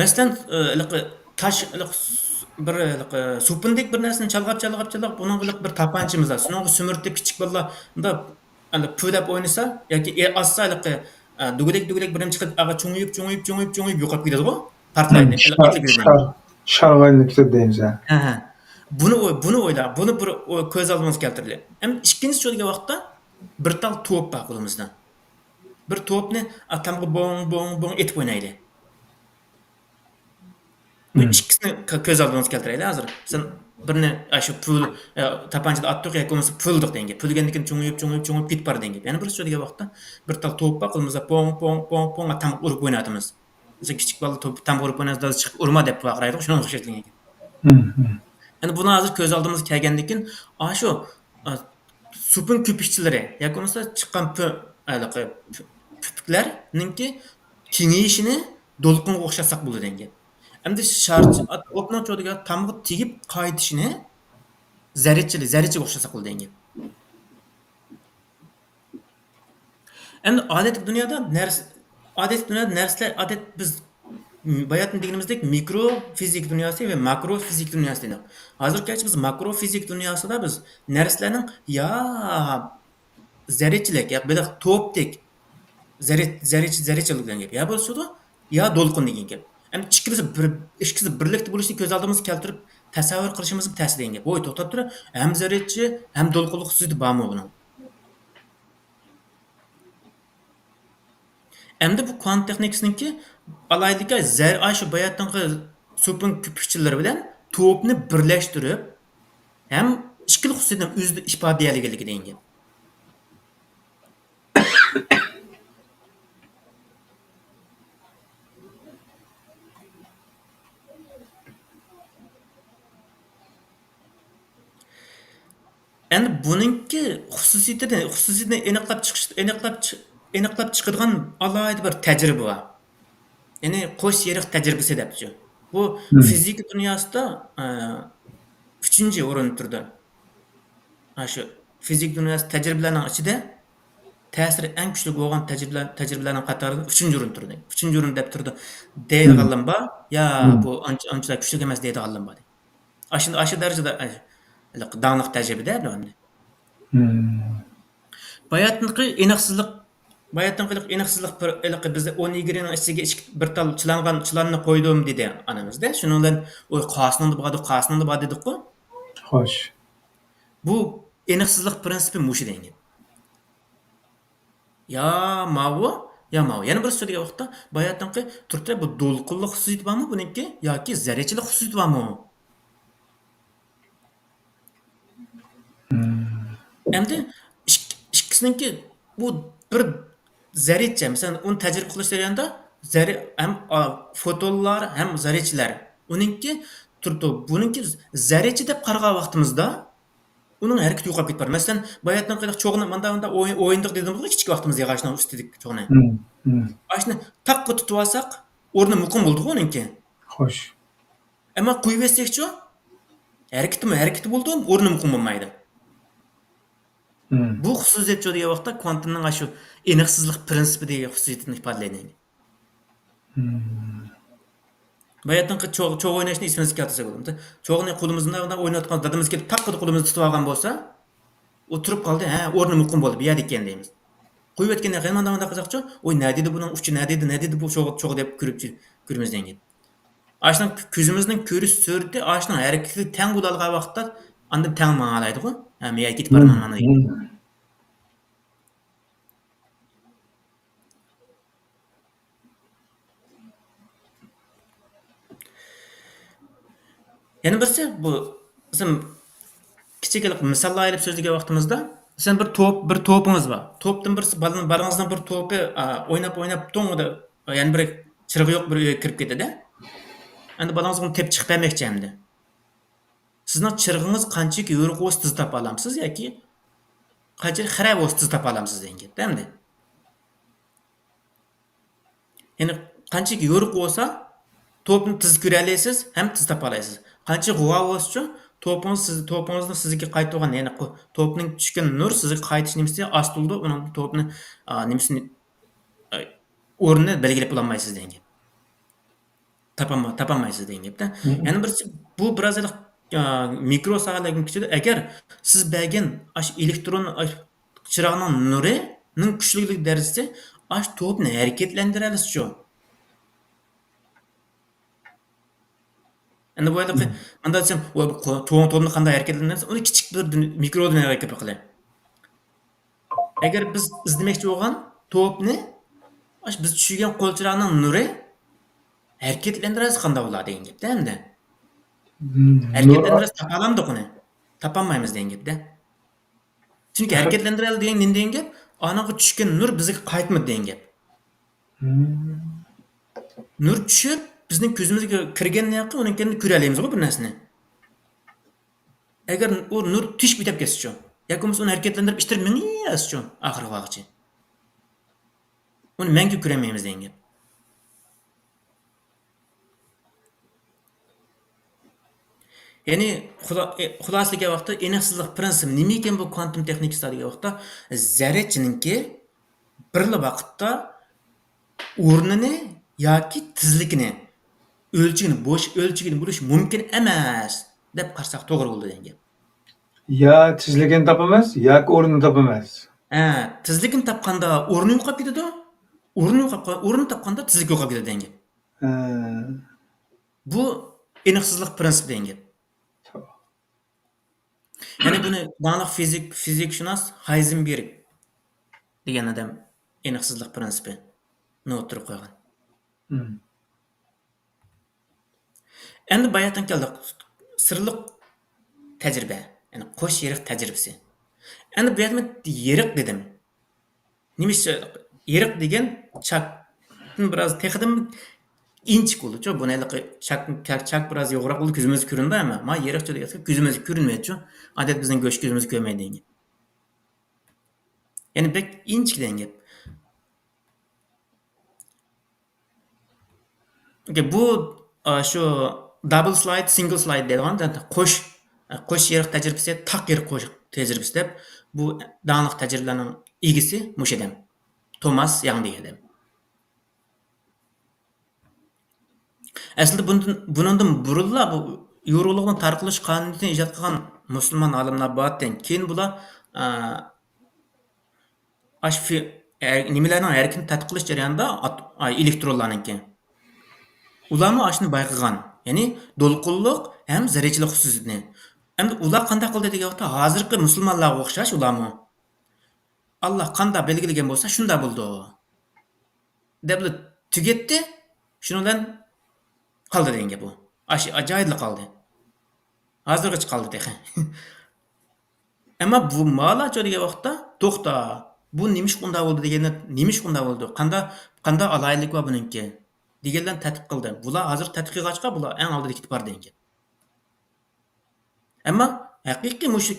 مەسىلەن، ئى، ھېلىقى تاش، ھېلىقى س-، بىر ھېلىقى سوپۇندەك بىر نەرسىنى چالغاپ، چالغاپ، چالغاپ، بۇنىڭغا ھېلىقى بىر تاپانچىمىز بار. شۇنىڭغا سۈمۈرتۈپ كىچىك بالىلار مۇنداق، ھېلى پۈۋلەپ ئوينىسا ياكى ئاسسا ھېلىقى، ئە، دۈگىدەك، دۈگىدەك بىر نېمە چىقىپ، ئاغا چوڭىيىپ، چوڭىيىپ، چوڭىيىپ، چوڭىيىپ يوقاپ كېتىدىغۇ. پارتلايدۇ. ھېلىقى شار-، ئېتىلىپ كېتىدۇ. شار-، شارغاينى كېتىدۇ دەيمىز، ھە. ھە، ھە. بۇنى ئوي-، بۇنى ئويلا، بۇنى بىر ئو-، كۆز ئالدىمىزغا كەلتۈرەيلى. ئەمدى ئىككىنچى شۇ دېگەن ۋاقىتتا بىر تال توپ بار قولىمىزدا. بىر توپنى، ئا، تامغا بوڭ، بوڭ، بوڭ ئېتىپ ئوينايلى. بۇ مم. ئىككىسىنى كۆ-، كۆز ئالدىمىزغا كەلتۈرەيلى ھازىر. سەن بىرنى، ئا، شۇ پۈۋ، ئا، تاپانچىدا ئاتتۇق ياكى بولمىسا پۈۋلىدۇق دېگەن گەپ. پۈۋلىگەندىن كېيىن چوڭىيىپ، چوڭىيىپ، چوڭىيىپ كېتىپ بارىدۇ دېگەن گەپ. يەنە بىرسى شۇ دېگەن ۋاقىتتا بىر تال توپ بار، قولىمىزدا پوڭ، پوڭ، پوڭ، پوڭ، تامغا ئۇرۇپ ئويناۋاتىمىز. مەسىلەن، كىچىك بالىلار توپ، تامغا ئۇرۇپ ئوينىسا، دادىسى چىقىپ ئۇرما دەپ ۋارقىرايدۇ، شۇنىڭغا ئوخشاش دېگەن گەپ. مم، مم. يەنى بۇنى ھازىر كۆز ئالدىمىزغا كەلگەندىن كېيىن، ئا، شۇ، ئا، سوپۇن كۆپۈكچىلىرى ياكى بولمىسا چىققان پۈ-، ھېلىقى پۈ-، پۈپۈكلەرنىڭكى كېڭىيىشىنى دولقۇنغا ئوخشاتساق بولىدۇ دېگەن گەپ. ئەمدى شارچە، ئوتنىڭ چوتىگە تامغا تېگىپ قايتىشىنى زەررىچىلىك، زەررىچىگە ئوخشاتساق بولىدۇ دېگەن گەپ. ئەمدى ئادەتتىكى دۇنيادا نەرس-، ئادەتتىكى دۇنيادا نەرسىلەر، ئادەت بىز باياتىن دېگىنىمىزدەك مىكرو فىزىكا دۇنياسى ۋە ماكرو فىزىكا دۇنياسى دېدۇق. ھازىرغىچە بىز ماكرو فىزىكا دۇنياسىدا بىز نەرسىلەرنىڭ يا زەررىچىلىك، يا بېلىق توپتەك زەررە-، زەررىچە-، زەررىچىلىك دېگەن گەپ. يا بولسىدۇ، يا دولقۇن دېگەن گەپ. ئەمدى ئىككىلىسى بىر، ئىككىسى بىرلىكتە بولۇشىنى كۆز ئالدىمىزغا كەلتۈرۈپ تەسەۋۋۇر قىلىشىمىزمۇ تەس دېگەن گەپ. ۋوي، توختاپ تۇر، ھەم زەررىچە، ھەم دولقۇنلۇق خۇسۇسىيىتى بارمۇ بۇنىڭ؟ ئەمدى بۇ كۋانت تېخنىكىسىنىڭكى ئالاھىدىلىكى زەر-، ئاشۇ باياتىنقى سوپۇن كۆپۈكچىلىرى بىلەن توپنى بىرلەشتۈرۈپ، ھەم ئىككىلا خۇسۇسىيەتنى ئۆزىدە ئىپادىلىيەلىگەنلىكى دېگەن گەپ. ئەمدى بۇنىڭكى خۇسۇسىيىتىنى، خۇسۇسىيىتىنى ئېنىقلاپ چىقىش، ئېنىقلاپ چى-، ئېنىقلاپ چىقىدىغان ئالاھىدە بىر تەجرىبە بار. يەنى قوش يېرىق تەجرىبىسى دەپتۇ. بۇ مم. فىزىكا دۇنياسىدا، ئە، ئۈچىنچى ئورۇندا تۇرىدۇ. ھە، شۇ فىزىكا دۇنياسى تەجرىبىلەرنىڭ ئىچىدە تەسىرى ئەڭ كۈچلۈك بولغان تەجرىبىلەر، تەجرىبىلەرنىڭ قاتارىدا ئۈچىنچى ئورۇندا تۇرىدۇ. ئۈچىنچى ئورۇن دەپ تۇرىدۇ دەيدىغانلىرىمۇ بار. يا، مم. بۇ ئانچە، ئانچە كۈچلۈك ئەمەس دەيدىغانلىرىمۇ بار. ئاشۇ، ئاشۇ دەرىجىدە، ئە، داڭلىق تەجرىبىدە ئەمدى. مم. باياتىنقى ئېنىقسىزلىق، باياتىنقى ئېنىقسىزلىق بىر، ھېلىقى بىزدە ئون يىگىرمىنىڭ ئىچىگە ئىچ-، بىر تال چىلانغان، چىلاننى قويدۇم دېدى ئانىمىز-دە. شۇنىڭ بىلەن ئۇ قاسنىڭدا بار، قاسنىڭدا بار دېدۇققۇ. خوش. بۇ ئېنىقسىزلىق پىرىنسىپى مۇشۇ دېگەن. يا ماۋۇ، يا ماۋۇ. يەنە بىر سۆزلىگەن ۋاقىتتا، باياتىنقى تۇرتى بۇ دولقۇنلۇق خۇسۇسىيىتى بارمۇ بۇنىڭكى ياكى زەررىچىلىك خۇسۇسىيىتى بارمۇ؟ مم. ئەمدى ئىك-، ئىككىسىنىڭكى بۇ بىر زەررىچە، مەسىلەن، ئۇنى تەجرىبە قىلىش جەريانىدا زەررە-، ھەم، ئا، فوتونلار ھەم زەررىچىلەر. ئۇنىڭكى تۇرىدۇ. بۇنىڭكى زەررىچە دەپ قارىغان ۋاقتىمىزدا ئۇنىڭ ھەرىكىتى يوقاپ كېتىپ بارىدۇ. مەسىلەن، باياتىنقى چوغنى ماندا، ماندا ئوي-، ئوينىدۇق دېدىمغۇ، كىچىك ۋاقتىمىزدا ياغاچنىڭ ئۈستىدىكى چوغنى. مم، مم. ئاشۇنى تاققا تۇتۇۋالساق، ئورنى مۇقىم بولىدىغۇ ئۇنىڭكى. خوش. ئەمما قويۇۋەتسەكچۇ، ھەرىكىتىمۇ ھەرىكىتى بولىدۇ، ئورنى مۇقىم بولمايدۇ. بۇ خۇسۇسىيەت شۇ دېگەن ۋاقىتتا كۋانتىمنىڭ ئاشۇ ئېنىقسىزلىق پىرىنسىپى دېگەن خۇسۇسىيىتىنى ئىپادىلەيدۇ. باياتىنقى چوغ، چوغ ئويناشنى ئېسىمىزگە كەلتۈرسەك بولىدۇ. چوغنى قولىمىزدا ئويناۋاتقان دادىمىز كېلىپ تاققىدە قولىمىزنى تۇتۇپ ئالغان بولسا، ئۇ تۇرۇپ قالدى، ھە، ئورنى مۇقىم بولدى، بۇ يەردە ئىكەن دەيمىز. قويۇۋەتكەندىن كېيىن مانداق مانداق قىلساقچۇ، ۋاي، نەدىدى بۇنىڭ ئۇچى، نەدىدى، نەدىدى بۇ چوغ، چوغ دەپ كۆرۈپ، كۆرىمىز دېگەن گەپ. ئاشۇنىڭ كۆزىمىزنىڭ كۆرۈش سۈرئىتى ئاشۇنىڭ ھەرىكىتىگە تەڭ بولالىغان ۋاقىتتا ئاندىن تەڭ ماڭالايدىغۇ. ھە، مەن يەرگە كېتىپ بارىمەن مانا. يەنە بىرسى، بۇ، مەسىلەن، كىچىك مىساللار ئېلىپ سۆزلىگەن ۋاقتىمىزدا، مەسىلەن، بىر توپ، بىر توپىڭىز بار. توپتىن بىرسى، بالىنىڭ، بالىڭىزنىڭ بىر توپى، ئا، ئويناپ، ئويناپ، توڭىدا، يەنە بىر چىرىغى يوق بىر ئۆيگە كىرىپ كېتىدۇ. ئەمدى بالىڭىز ئۇنى تېپىپ چىقىپ بەرمەكچى ئەمدى. سىزنىڭ چىرىغىڭىز قانچىلىك يورۇق بولسا تېز تاپالامسىز ياكى قانچىلىك خىرە بولسا تېز تاپالامسىز دېگەن گەپتە ئەمدى. يەنى قانچىلىك يورۇق بولسا، توپنى تېز كۆرەلەيسىز ھەم تېز تاپالايسىز. قانچە غۇۋا بولسىچۇ، توپىڭىز سىز، توپىڭىزنى سىزگە قايتۇرغان، يەنى قو-، توپنىڭ چۈشكەن نۇر سىزگە قايتىش نېمىسى ئاز بولىدۇ، ئۇنىڭ توپنى، ئا، نېمىسىنى، ئا، ئورنىنى بەلگىلەپ بولالمايسىز دېگەن گەپ. تاپالما-، تاپالمايسىز دېگەن گەپتە. يەنە بىرسى، بۇ بىراز ھېلىقى، ئا، مىكرو ساھەلەرگە كىرىدۇ. ئەگەر سىز بەرگەن ئاشۇ ئېلېكترون، ئاشۇ چىراغنىڭ نۇرىنىڭ كۈچلۈكلۈك دەرىجىسى ئاشۇ توپنى ھەرىكەتلەندۈرەلىسىچۇ. ئەمدى بۇ ھېلىقى، مم. ئاندا دېسەم، ۋە بۇ قو-، چوڭ توپنى قانداق ھەرىكەتلەندۈرىمىز؟ ئۇنى كىچىك بىر دۇن-، مىكرو دۇنياغا كىرىپ بېقىلى. ئەگەر بىز ئىزدىمەكچى بولغان توپنى، ئاشۇ بىز چۈشۈرگەن قول چىراغنىڭ نۇرى ھەرىكەتلەندۈرەلىسە قانداق بولار دېگەن گەپتە ئەمدى. مم. ھەرىكەتلەندۈرەلىسە تاپالامدۇق ئۇنى؟ تاپالمايمىز دېگەن گەپتە. چۈنكى ھەرىكەتلەندۈرەلىسە دېگەن نېمە دېگەن گەپ؟ ئانىڭغا چۈشكەن نۇر بىزگە قايتمىدى دېگەن گەپ. مم. نۇر چۈشۈپ، بىزنىڭ كۆزىمىزگە كىرگەندىن كېيىن ئۇنىڭ كەينىدىن كۆرەلەيمىزغۇ بىر نەرسىنى. ئەگەر ئۇ نۇر تېشىپ كېتىپ كەتسىچۇ، ياكى بولمىسا ئۇنى ھەرىكەتلەندۈرۈپ ئىتتىرىپ مېڭىۋەتسىچۇ ئاخىرغا بارغۇچە، ئۇنى مەڭگۈ كۆرەلمەيمىز دېگەن گەپ. يەنى خۇلا-، ئى-، خۇلاسىلىگەن ۋاقىتتا ئېنىقسىزلىق پىرىنسىپى نېمىكىن بۇ كۋانتوم تېخنىكىسىدا دېگەن ۋاقىتتا، زەررىچىنىڭكى بىرلا ۋاقىتتا ئورنىنى ياكى تېزلىكىنى ئۆلچىگىنى بوش-، ئۆلچىگىنى بولۇش مۇمكىن ئەمەس دەپ قارىساق توغرا بولىدۇ دېگەن گەپ. يا تېزلىكىنى تاپىمىز، ياكى ئورنىنى تاپىمىز. ھە، تېزلىكىنى تاپقاندا ئورنى يوقاپ كېتىدۇ، ئورنى يوقاپ قال-، ئورنىنى تاپقاندا تېزلىك يوقاپ كېتىدۇ دېگەن گەپ. ھە. بۇ ئېنىقسىزلىق پىرىنسىپى دېگەن گەپ. يەنى بۇنى داڭلىق فىزىك، فىزىكشۇناس ھايزېنبېرگ دېگەن ئادەم ئېنىقسىزلىق پىرىنسىپىنى ئوتتۇرىغا قويغان. مم. ئەمدى باياتىن كەلدۇق. سىرلىق تەجرىبە، يەنى قوش يېرىق تەجرىبىسى. ئەمدى بۇ يەردە مەن يېرىق دېدىم. نېمىشقا يېرىق دېگەن چاكتىن بىراز تېخىدىن ئىنچىكە بولىدۇچۇ. بۇنى ھېلىقى چاك، چاك بىراز يوغراق بولىدۇ، كۆزىمىزگە كۆرۈنىدۇ، ئەمما ما يېرىقچۇ دېگەن كۆزىمىزگە كۆرۈنمەيدۇچۇ. ئادەتتە بىزنىڭ گۆش كۆزىمىزگە كۆرمەيدۇ دېگەن گەپ. يەنى بەك ئىنچىكە دېگەن گەپ. ئوكەي، بۇ، ئا، شۇ دابل سلايد، سىنگل سلايد دەيدىغان قوش، قوش يېرىق تەجرىبىسى، تاق يېرىق قوش تەجرىبىسى دەپ، بۇ داڭلىق تەجرىبىلەرنىڭ ئىگىسى مۇشۇ ئادەم. توماس ياڭ دېگەن ئادەم. ئەسلىدە بۇندىن، بۇنىڭدىن بۇرۇنلا بۇ يورۇقلۇقنىڭ تارقىلىش قانۇنىيىتىنى ئىجاد قىلغان مۇسۇلمان ئالىملار بارتى. كېيىن بۇلار، ئا، ئاشۇ فى-، ئە، نېمىلەرنىڭ ھەرىكىتىنى تەتقىق قىلىش جەريانىدا ئات-، ئا، ئېلېكترونلارنىڭكى. ئۇلارمۇ ئاشۇنى بايقىغان. يەنى دولقۇنلۇق ھەم زەررىچىلىك خۇسۇسىيىتىنى. ئەمدى ئۇلار قانداق قىلدى دېگەن ۋاقىتتا، ھازىرقى مۇسۇلمانلارغا ئوخشاش ئۇلارمۇ. ئاللا قانداق بەلگىلىگەن بولسا، شۇنداق بولىدۇ. دەپلا تۈگەتتى. شۇنىڭ بىلەن قالدى دېگەن گەپ ئۇ. ئاشۇ جايىدىلا قالدى. ھازىرغىچە قالدى تېخى. ئەمما بۇ مالاچۇ دېگەن ۋاقىتتا، توختا، بۇ نېمىشقا ئۇنداق بولدى دېگەندە، نېمىشقا ئۇنداق بولدى؟ قانداق، قانداق ئالاھىدىلىكى بار بۇنىڭكى؟ دېگەنلەرنى تەتقىق قىلدى. بۇلار ھازىر تەتقىق قىلغاچقا، بۇلار ئەڭ ئالدىدا كېتىپ بار دېگەن گەپ. ئەمما ھەقىقىي مۇشۇ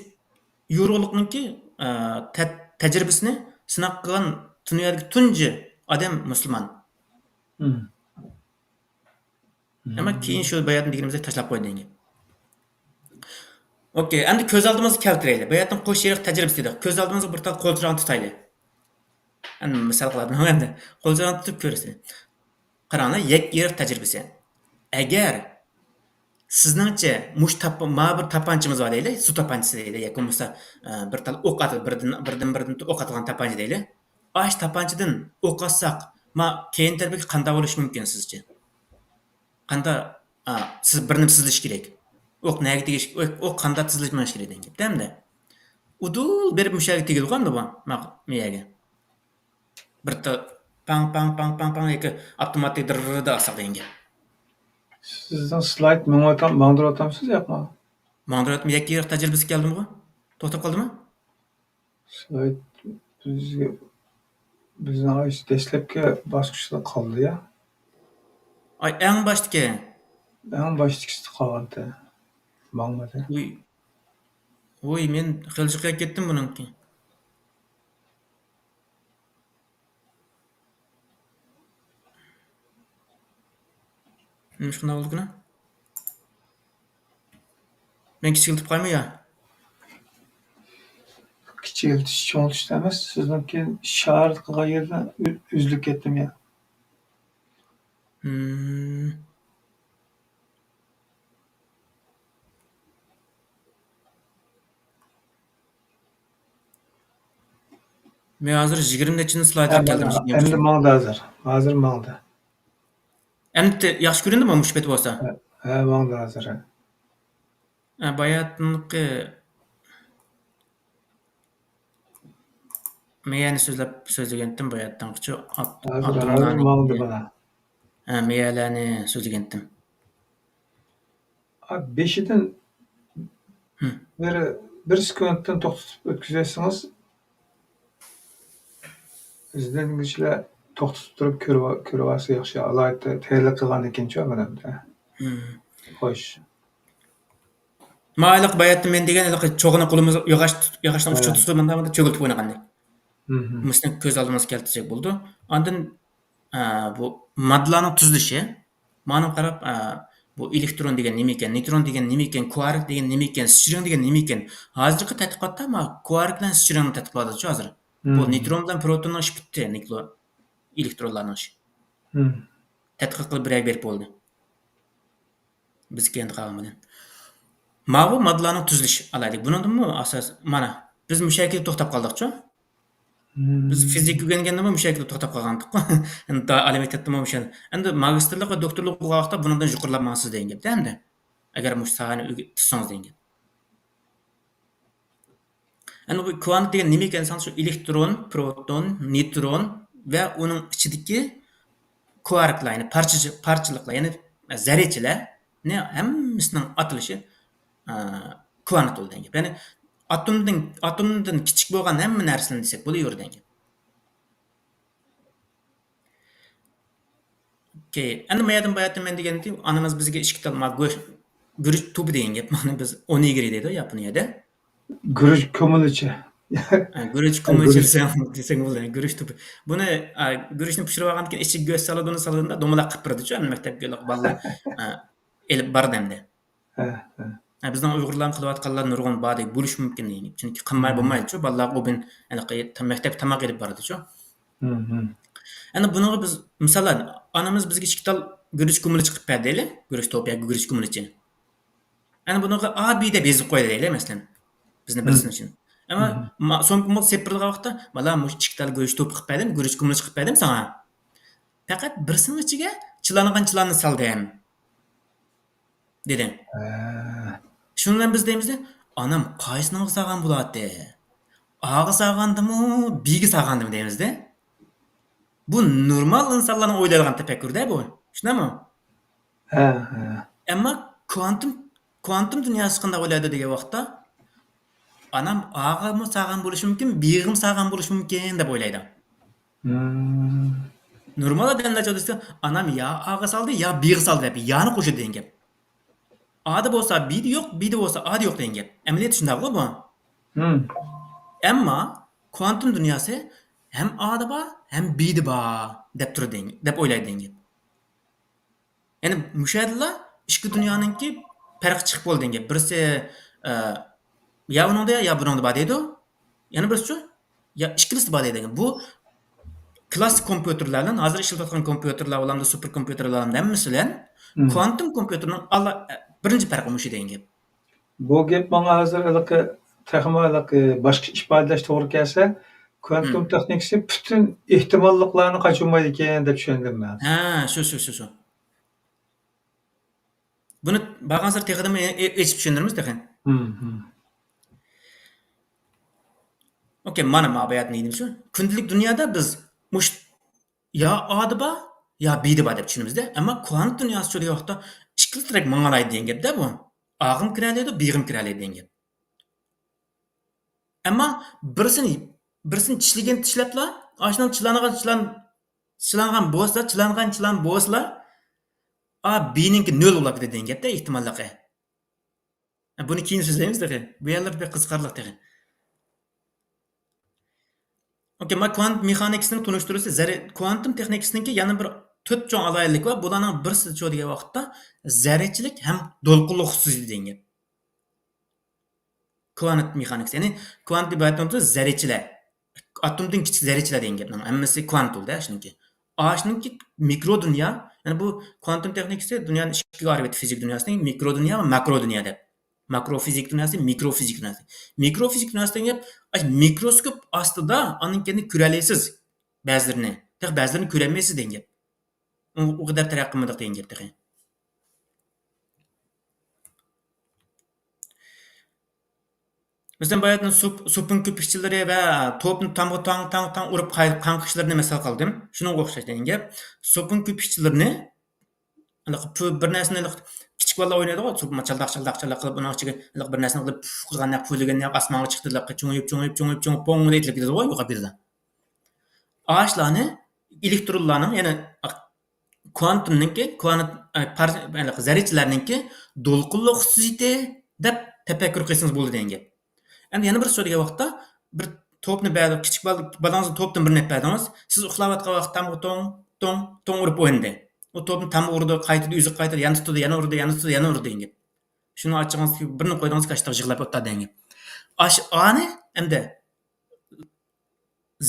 يورۇقلۇقنىڭكى، ئە، تە-، تەجرىبىسىنى سىناق قىلغان دۇنيادىكى تۇنجى ئادەم مۇسۇلمان. مم. ئەمما مم. كېيىن شۇ باياتىن دېگىنىمىزدەك تاشلاپ قويدى دېگەن گەپ. ئوكەي، ئەمدى كۆز ئالدىمىزغا كەلتۈرەيلى. باياتنىڭ قوش يېرىق تەجرىبىسى دېدۇق. كۆز ئالدىمىزغا بىر تال قولچىراغنى تۇتايلى. ئەمدى مىسال قىلاتىمەن ئەمدى. قولچىراغنى تۇتۇپ كۆرىسىلەر. قاراڭلار، يەككە يېرىق تەجرىبىسى. ئەگەر سىزنىڭچە مۇشۇ تاپ-، ما بىر تاپانچىمىز بار دەيلى، سۇ تاپانچىسى دەيلى، ياكى بولمىسا، ئە، بىر تال ئوق ئاتىدۇ، بىردىن، بىردىن، بىردىن ئوق ئاتىدىغان تاپانچا دەيلى. ئاشۇ تاپانچىدىن ئوق ئاتساق، ما كەينى تەرىپىگە قانداق بولۇشى مۇمكىن سىزچە؟ قاندا، ئا، سىز بىر نېمە سىزىش كېرەك. ئوق نەگە تېگىش، ئوق، ئوق قاندا تىزىلىش مېڭىش كېرەك دېگەن گەپ ئەمدى. ئۇدۇل بېرىپ مۇشۇ يەرگە تېگىدىغۇ ئەمدى بۇ، ماق-، مۇ يەرگە. بىر تا-، پاڭ، پاڭ، پاڭ، پاڭ، پاڭ ياكى ئاپتوماتىك دىررىدا ئالساق دېگەن گەپ. سىزنىڭ سلايد مېڭىۋاتام-، ماڭدۇرۇۋاتامسىز ياقمۇ؟ ماڭدۇرۇۋاتىمەن، يەككە يېرىق تەجرىبىسى كەلدىمىغۇ؟ توختاپ قالدىمۇ؟ سلايد بىزگە، بىزنىڭ ئاشۇ دەسلەپكى باسقۇچتا قالدى يا. ئاي، ئەڭ باشتىكى. ئەڭ باشتىكىسىدا قالغانتى. ماڭمىدى. ۋۇي. ۋۇي، مەن خېلى جىقىيىپ كەتتىم بۇنىڭكى. نېمىشقا بولدىكىنا؟ مەن كىچىكلىتىپ قويايمۇ يا؟ كىچىكلىتىش، چوڭىتىش ئەمەس، سىزنىڭكى ئىشارە قىلغان يېرىدە ئۈ-، ئۈزۈلۈپ كەتتىم يا. ھىم. مەن ھازىر يىگىرمە نەچچىنچى سلايدقا ھە، كەلدىم. مانا، ئەمدى ماڭدى ھازىر. ھازىر ماڭدى. ئەمدى ياخشى كۆرۈندىمۇ مۇشۇ پېتى بولسا؟ ھە، ھە، ماڭدى ھازىر، ھە. ھە، باياتىنقى مېيەنى سۆزلەپ، سۆزلىگەنتىم باياتىنقىچۇ. ھازىر، ھازىر ماڭدى مانا. ھە، مېيەلەرنى سۆزلىگەنتىم. ئا، بېشىدىن ھىم. بىر، بىر سېكۇنتتىن توختىتىپ ئۆتكۈزەتسىڭىز، ئىزدەنگۈچىلەر توختىتىپ تۇرۇپ كۆرۈۋ-، كۆرۈۋالسا ياخشى. ئالاھىدە تەييارلىق قىلغاندىن كېيىنچۇ، مانا بۇنداق. ھىم. خوش. ما ھېلىقى باياتتا مەن دېگەن ھېلىقى چوغىنى قولىمىزغا ياغاچ، ياغاچنىڭ ئۇچىغا ھە. تۇتۇپ، مانداق، مانداق چۆگۈلتۈپ ئوينىغاندەك. ھىم. مۇشۇنى كۆز ئالدىمىزغا كەلتۈرسەك بولىدۇ. ئاندىن، ئە، بۇ ماددىلارنىڭ تۈزۈلۈشى. مانا قاراپ، ئە، بۇ ئېلېكترون دېگەن نېمە ئىكەن، نېيترون دېگەن نېمە ئىكەن، كۋارك دېگەن نېمە ئىكەن، سترىڭ دېگەن نېمە ئىكەن. ھازىرقى تەتقىقاتتا ما كۋارك بىلەن سترىڭنى تەتقىقلاۋاتىدۇ ھازىر. بۇ ھىم. نېيترون بىلەن پروتوننىڭ ئىشى پۈتتى، نېيترون-، ئېلېكترونلارنىڭ ئىشى. ھىم. تەتقىق قىلىپ بىر يەرگە بېرىپ بولدى. بىزكى ئەمدى قالغان بىلەن. ماۋۇ ماددىلارنىڭ تۈزۈلۈشى ئالايلى. بۇنىڭدىنمۇ ئاساس، مانا، بىز مۇشۇ يەرگە توختاپ قالدۇقچۇ؟ مم. بىز فىزىكا ئۆگەنگەندىمۇ مۇشۇ يەرگە توختاپ قالغانتۇق. ئەمدى ئالىي مەكتەپتىمۇ مۇشۇ. ئەمدى ماگىستىرلىق ۋە دوكتورلۇق بولغان ۋاقىتتا بۇنىڭدىن يۇقىرىلاپ ماڭىسىز دېگەن گەپ-تە ئەمدى. ئەگەر مۇشۇ ساھەنى ئۆگە-، تۇتسىڭىز دېگەن گەپ. ئەمدى بۇ كۋانت دېگەن نېمە ئىكەن دېسەڭ، شۇ ئېلېكترون، پروتون، نېيترون ۋە ئۇنىڭ ئىچىدىكى كۋاركلار، يەنى پارچىچە-، پارچىلىقلار، يەنى زەررىچىلەرنى ھەممىسىنىڭ ئاتىلىشى، ئە، كۋانت بولىدۇ دېگەن گەپ. يەنى ئاتومدىن، ئاتومدىن كىچىك بولغان ھەممە نەرسىلەرنى دېسەك بولىۋېرىدۇ دېگەن گەپ. ئوكەي. ئەمدى ما يەردىن باياتىن مەن دېگەنتى، ئانىمىز بىزگە ئىككى تال ما گۆش-، گۈرۈچ توپى دېگەن گەپ. مانا بىز ئونىگىرى دەيدۇ ياپونىيەدە. گۈرۈچ كۆمۈلىچى. ھە، گۈرۈچ ھە، كۆمۈلچى گۈرۈچ. دېسەڭ، دېسەڭ بولىدۇ. گۈرۈچ توپى. بۇنى، ئا، گۈرۈچنى پىشۇرۇۋالغاندىن كېيىن ئىچىگە گۆش سالىدۇ، سالىدۇ، دومىلاق قىلىپ بېرىدۇچۇ، ئەمدى مەكتەپكە بالىلار، ئا، ئېلىپ بارىدۇ ئەمدى. ھە، ھە. ھە، بىزنىڭ ئۇيغۇرلارمۇ قىلىۋاتقانلار نۇرغۇن باردەك بولۇشى مۇمكىن دېگەن گەپ. چۈنكى قىلماي مم. بولمايدۇچۇ، بالىلار ئۇ بىن-، ھېلىقى تا-، مەكتەپكە تاماق ئېلىپ بارىدۇچۇ. مم، مم. ئەنە بۇنىڭغا بىز، مىسالەن، ئانىمىز بىزگە ئىككى تال گۈرۈچ كۆمۈلچى قىلىپ بەردى دەيلى، گۈرۈچ توپى ياكى گۈرۈچ كۆمۈلچى. ئەنە بۇنىڭغا ئا، بى دەپ يېزىپ قويدى دەيلى، مەسىلەن. بىزنى مم. بىلسۇن ئۈچۈن. ئەمما مم. ما-، سومكىمۇ سېپىرىغان ۋاقىتتا، بالا، مۇشۇ ئىككى تال گۈرۈچ توپى قىلىپ بەردىم، گۈرۈچ كۆمۈلچى قىلىپ بەردىم ساڭا. پەقەت بىرسىنىڭ ئىچىگە چىلانغان چىلاننى سالدىم. دېدى. ھە. شۇنىڭ بىلەن بىز دەيمىز، ئانام قايسىنىڭغا سالغان بولاتتى؟ ئاغا سالغاندىمۇ، بىگە سالغاندىمۇ دەيمىز-دە. بۇ نورمال ئىنسانلارنىڭ ئويلايدىغان تەپەككۇر-دە بۇ. شۇنداقمۇ؟ ھە، ھە. ئەمما كۋانتوم، كۋانتوم دۇنياسى قانداق ئويلايدۇ دېگەن ۋاقىتتا، ئانام ئاغىمۇ سالغان بولۇشى مۇمكىن، بىغىمۇ سالغان بولۇشى مۇمكىن دەپ ئويلايدۇ. مم. نورمال ئادەملەرچە دېسە، ئانام يا ئاغا سالدى، يا بىغا سالدى دەپ يانى قوشىدۇ دېگەن گەپ. ئادا بولسا بىدە يوق، بىدە بولسا ئادا يوق دېگەن گەپ. ئەمەلىيەتتە شۇنداقغۇ بۇ. مم. ئەمما كۋانتوم دۇنياسى ھەم ئادا بار، ھەم بىدە بار دەپ تۇرىدۇ دېگەن، دەپ ئويلايدۇ دېگەن گەپ. يەنى مۇشۇ يەردىلا ئىككى دۇنيانىڭكى پەرقى چىقىپ بولدى دېگەن گەپ. بىرسى، ئە، يا ئۇنىڭدا، يا بۇنىڭدا بار دەيدۇ. يەنە بىرسىچۇ؟ يا ئىككىلىسىدە بار دەيدۇ. بۇ كلاسسىك كومپيۇتېرلار بىلەن ھازىر ئىشلىتىۋاتقان كومپيۇتېرلار بولامدۇ، سۇپېر كومپيۇتېرلار بولامدۇ، ھەممىسى بىلەن كوانتوم كومپيۇتېرنىڭ ئالا-، بىرىنچى پەرقى مۇشۇ دېگەن گەپ. بۇ گەپ ماڭا ھازىر ھېلىقى تېخىمۇ ھېلىقى باشقىچە ئىپادىلەش توغرا كەلسە، كوانتوم تېخنىكىسى پۈتۈن ئېھتىماللىقلارنى قاچۇرمايدىكەن دەپ چۈشەندىم مەن. ھە، شۇ، شۇ، شۇ، شۇ. بۇنى بارغانسېرى تېخىدىمۇ ئېچىپ چۈشەندۈرىمىز تېخى. ھىم، ھىم. ئوكەي، مانا ما باياتىن دېدىم شۇ. كۈندىلىك دۇنيادا بىز مۇش يا ئادا بار، يا بىدا بار دەپ چۈشىنىمىزدە. ئەمما كوانت دۇنياسى شۇ دېگەن ۋاقىتتا ئىككىلىك تەرەپ ماڭالايدۇ دېگەن گەپتە بۇ. ئاغىمۇ كىرەلەيدۇ، بېغىمۇ كىرەلەيدۇ دېگەن گەپ. ئەمما بىرسىنى، بىرسىنى چىشلىگەن چىشلەپلا، ئاشۇنىڭ چىلانغان چىلان، چىلانغان بولسا، چىلانغان چىلان بولسىلا، ئا، بىنىڭكى نۆل بولاپ كېتىدۇ دېگەن گەپتە ئېھتىماللىقى. بۇنى كېيىن سۆزلەيمىز تېخى. بۇ يەرلەر بەك قىزىقارلىق تېخى. ئوكەي، ما كوانت مېخانىكىسىنىڭ تونۇشتۇرۇشى زەررە-، كوانتوم تېخنىكىسىنىڭكى يەنە بىر تۆت چوڭ ئالاھىدىلىكى بار. بۇلارنىڭ بىرسى شۇ دېگەن ۋاقىتتا زەررىچىلىك ھەم دولقۇنلۇق خۇسۇسىيىتى دېگەن گەپ. كوانت مېخانىكىسى، يەنى كوانت دېگەن زەررىچىلەر. ئاتومدىن كىچىك زەررىچىلەر دېگەن گەپنىڭ ھەممىسى كوانت بولدى، شۇنىڭكى. ئاشۇنىڭكى مىكرو دۇنيا، يەنى بۇ كوانتوم تېخنىكىسى دۇنيانى ئىككىگە ئايرىۋەتتى، فىزىك دۇنياسىنى، مىكرو دۇنيا ۋە ماكرو دۇنيا دەپ. ماكرو فىزىك دۇنياسى، مىكرو فىزىك دۇنياسى. مىكرو فىزىك دۇنياسى دېگەن گەپ، ئاش مىكروسكوپ ئاستىدا ئاندىن كېيىن كۆرەلەيسىز بەزىلىرىنى. تېخى بەزىلىرىنى كۆرەلمەيسىز دېگەن گەپ. ئۇ، ئۇ قەدەر تەرەققىي قىلمىدۇق دېگەن گەپ تېخى. مەسىلەن، باياتىن سوپ-، سوپۇن كۆپۈكچىلىرى ۋە توپنى تامغا تاڭ، تاڭ، تاڭ ئۇرۇپ قاي-، قاڭقىشلىرىنى مىسال قىلدىم. شۇنىڭغا ئوخشاش دېگەن گەپ. سوپۇن كۆپۈكچىلىرىنى، ھېلىقى پۇ-، بىر نەرسىنى ھېلىقى كىچىك بالىلار ئوينايدىغۇ، سوپۇن چالداق، چالداق، چالداق قىلىپ، ئۇنىڭ ئىچىگە ھېلىقى بىر نەرسىنى قىلىپ، پۇف قىلغاندەك، پۇف دېگەندەك، ئاسمانغا چىقتى، ھېلىقى چوڭىيىپ، چوڭىيىپ، چوڭىيىپ، چوڭىيىپ، پوڭ دەپ ئېتىلىپ كېتىدىغۇ، يوقاپ كېتىدۇ. ئاشۇلارنى ئېلېكترونلارنىڭ، يەنى كوانتومنىڭكى، كوانت-، ئە، پار-، ھېلىقى زەررىچىلەرنىڭكى دولقۇنلۇق خۇسۇسىيىتى دەپ تەپەككۇر قىلسىڭىز بولىدۇ دېگەن گەپ. ئەمدى يەنە بىر سۆزلىگەن ۋاقىتتا، بىر توپنى بەزى كىچىك بالا، بالىڭىزنى توپتىن بىرنى ئېلىپ بەردىڭىز، سىز ئۇخلاۋاتقان ۋاقىتتا تامغا توڭ، توڭ، توڭ ئۇرۇپ ئوينىدى. ئۇ توپنى تامغا ئۇرىدۇ، قايتىدى، ئۆزى قايتىدى، يەنە تۇتىدۇ، يەنە ئۇرىدۇ، يەنە تۇتىدۇ، يەنە ئۇرىدۇ دېگەن گەپ. شۇنى ئاچىڭىز، بىرنى قويدىڭىز، كاشتاق يىغلاپ ئولتۇر دېگەن گەپ. ئاش-، ئانى ئەمدى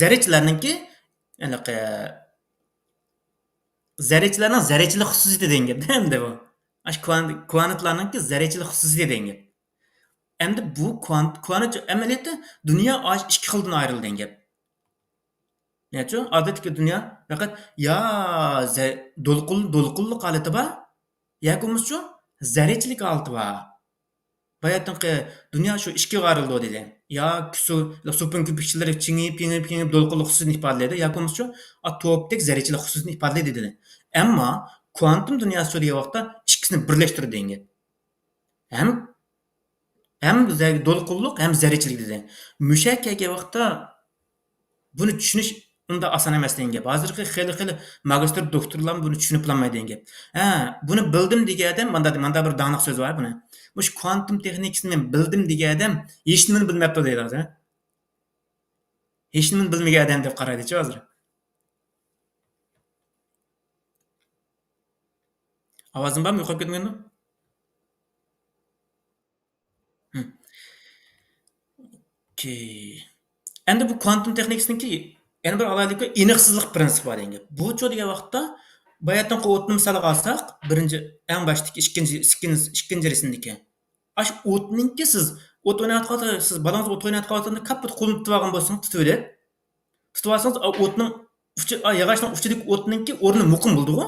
زەررىچىلەرنىڭكى، ھېلىقى، زەررىچىلەرنىڭ زەررىچىلىك خۇسۇسىيىتى دېگەن گەپ ئەمدى بۇ. ئاشۇ كوان-، كوانتلارنىڭكى زەررىچىلىك خۇسۇسىيىتى دېگەن گەپ. ئەمدى بۇ كوانت، كوانت ئەمەلىيەتتە دۇنيا ئاشۇ ئىككى خىلدىن ئايرىلىدۇ دېگەن گەپ. نەچۇ؟ ئادەتتىكى دۇنيا پەقەت يا زە-، دولقۇن، دولقۇنلۇق ھالىتى بار، ياكى بولمىسىچۇ زەررىچىلىك ھالىتى بار. باياتىنقى دۇنيا شۇ ئىككىگە ئايرىلىدۇ دېدى. يا سۇ-، سوپۇن كۆپۈكچىلىرى چىڭىيىپ، چىڭىيىپ، چىڭىيىپ دولقۇنلۇق خۇسۇسىيىتىنى ئىپادىلەيدۇ، ياكى بولمىسىچۇ، ئا، توپتەك زەررىچىلىك خۇسۇسىيىتىنى ئىپادىلەيدۇ دېدى. ئەمما كوانتوم دۇنياسى شۇ دېگەن ۋاقىتتا ئىككىسىنى بىرلەشتۈرىدۇ دېگەن گەپ. ھەم، ھەم زە-، دولقۇنلۇق، ھەم زەررىچىلىك دېدى. مۇشۇ كەلگەن ۋاقىتتا بۇنى چۈشىنىش ئۇنداق ئاسان ئەمەس دېگەن گەپ. ھازىرقى خېلى، خېلى ماگىستىر، دوكتورلارمۇ بۇنى چۈشىنىپلانمايدۇ دېگەن گەپ. ھە، بۇنى بىلدىم دېگەن ئادەم، ماندا، ماندا بىر داڭلىق سۆز بار بۇنى. مۇشۇ كوانتوم تېخنىكىسىنى مەن بىلدىم دېگەن ئادەم ھېچنېمىنى بىلمەپتۇ دەيدۇ ھازىر. ھېچنېمىنى بىلمىگەن ئادەم دەپ قارايدىچۇ ھازىر. ئاۋازىم بارمۇ؟ يوقاپ كەتمىگەندۇ؟ ھىم. ئوكەي. ئەمدى بۇ كوانتوم تېخنىكىسىنىڭكى يەنە بىر ئالاھىدىلىكى ئېنىقسىزلىق پىرىنسىپى بار دېگەن گەپ. بۇچۇ دېگەن ۋاقىتتا باياتىنقى ئوتنى مىسالغا ئالساق، بىرىنچى، ئەڭ باشتىكى ئىككىنچى، ئىككىنچى، ئىككىنچى رەسىمدىكى. ئاشۇ ئوتنىڭكى سىز ئوت ئويناۋاتقان ۋاقىتتا، سىز بالىڭىز ئوت ئويناۋاتقان ۋاقتىدا كاپپىتى قولىنى تۇتۇۋالغان بولسىڭىز، تۇتۇۋېلىپ، تۇتۇۋالسىڭىز، ئا، ئوتنىڭ ئۇچى، ئا، ياغاچنىڭ ئۇچىدىكى ئوتنىڭكى ئورنى مۇقىم بولىدىغۇ.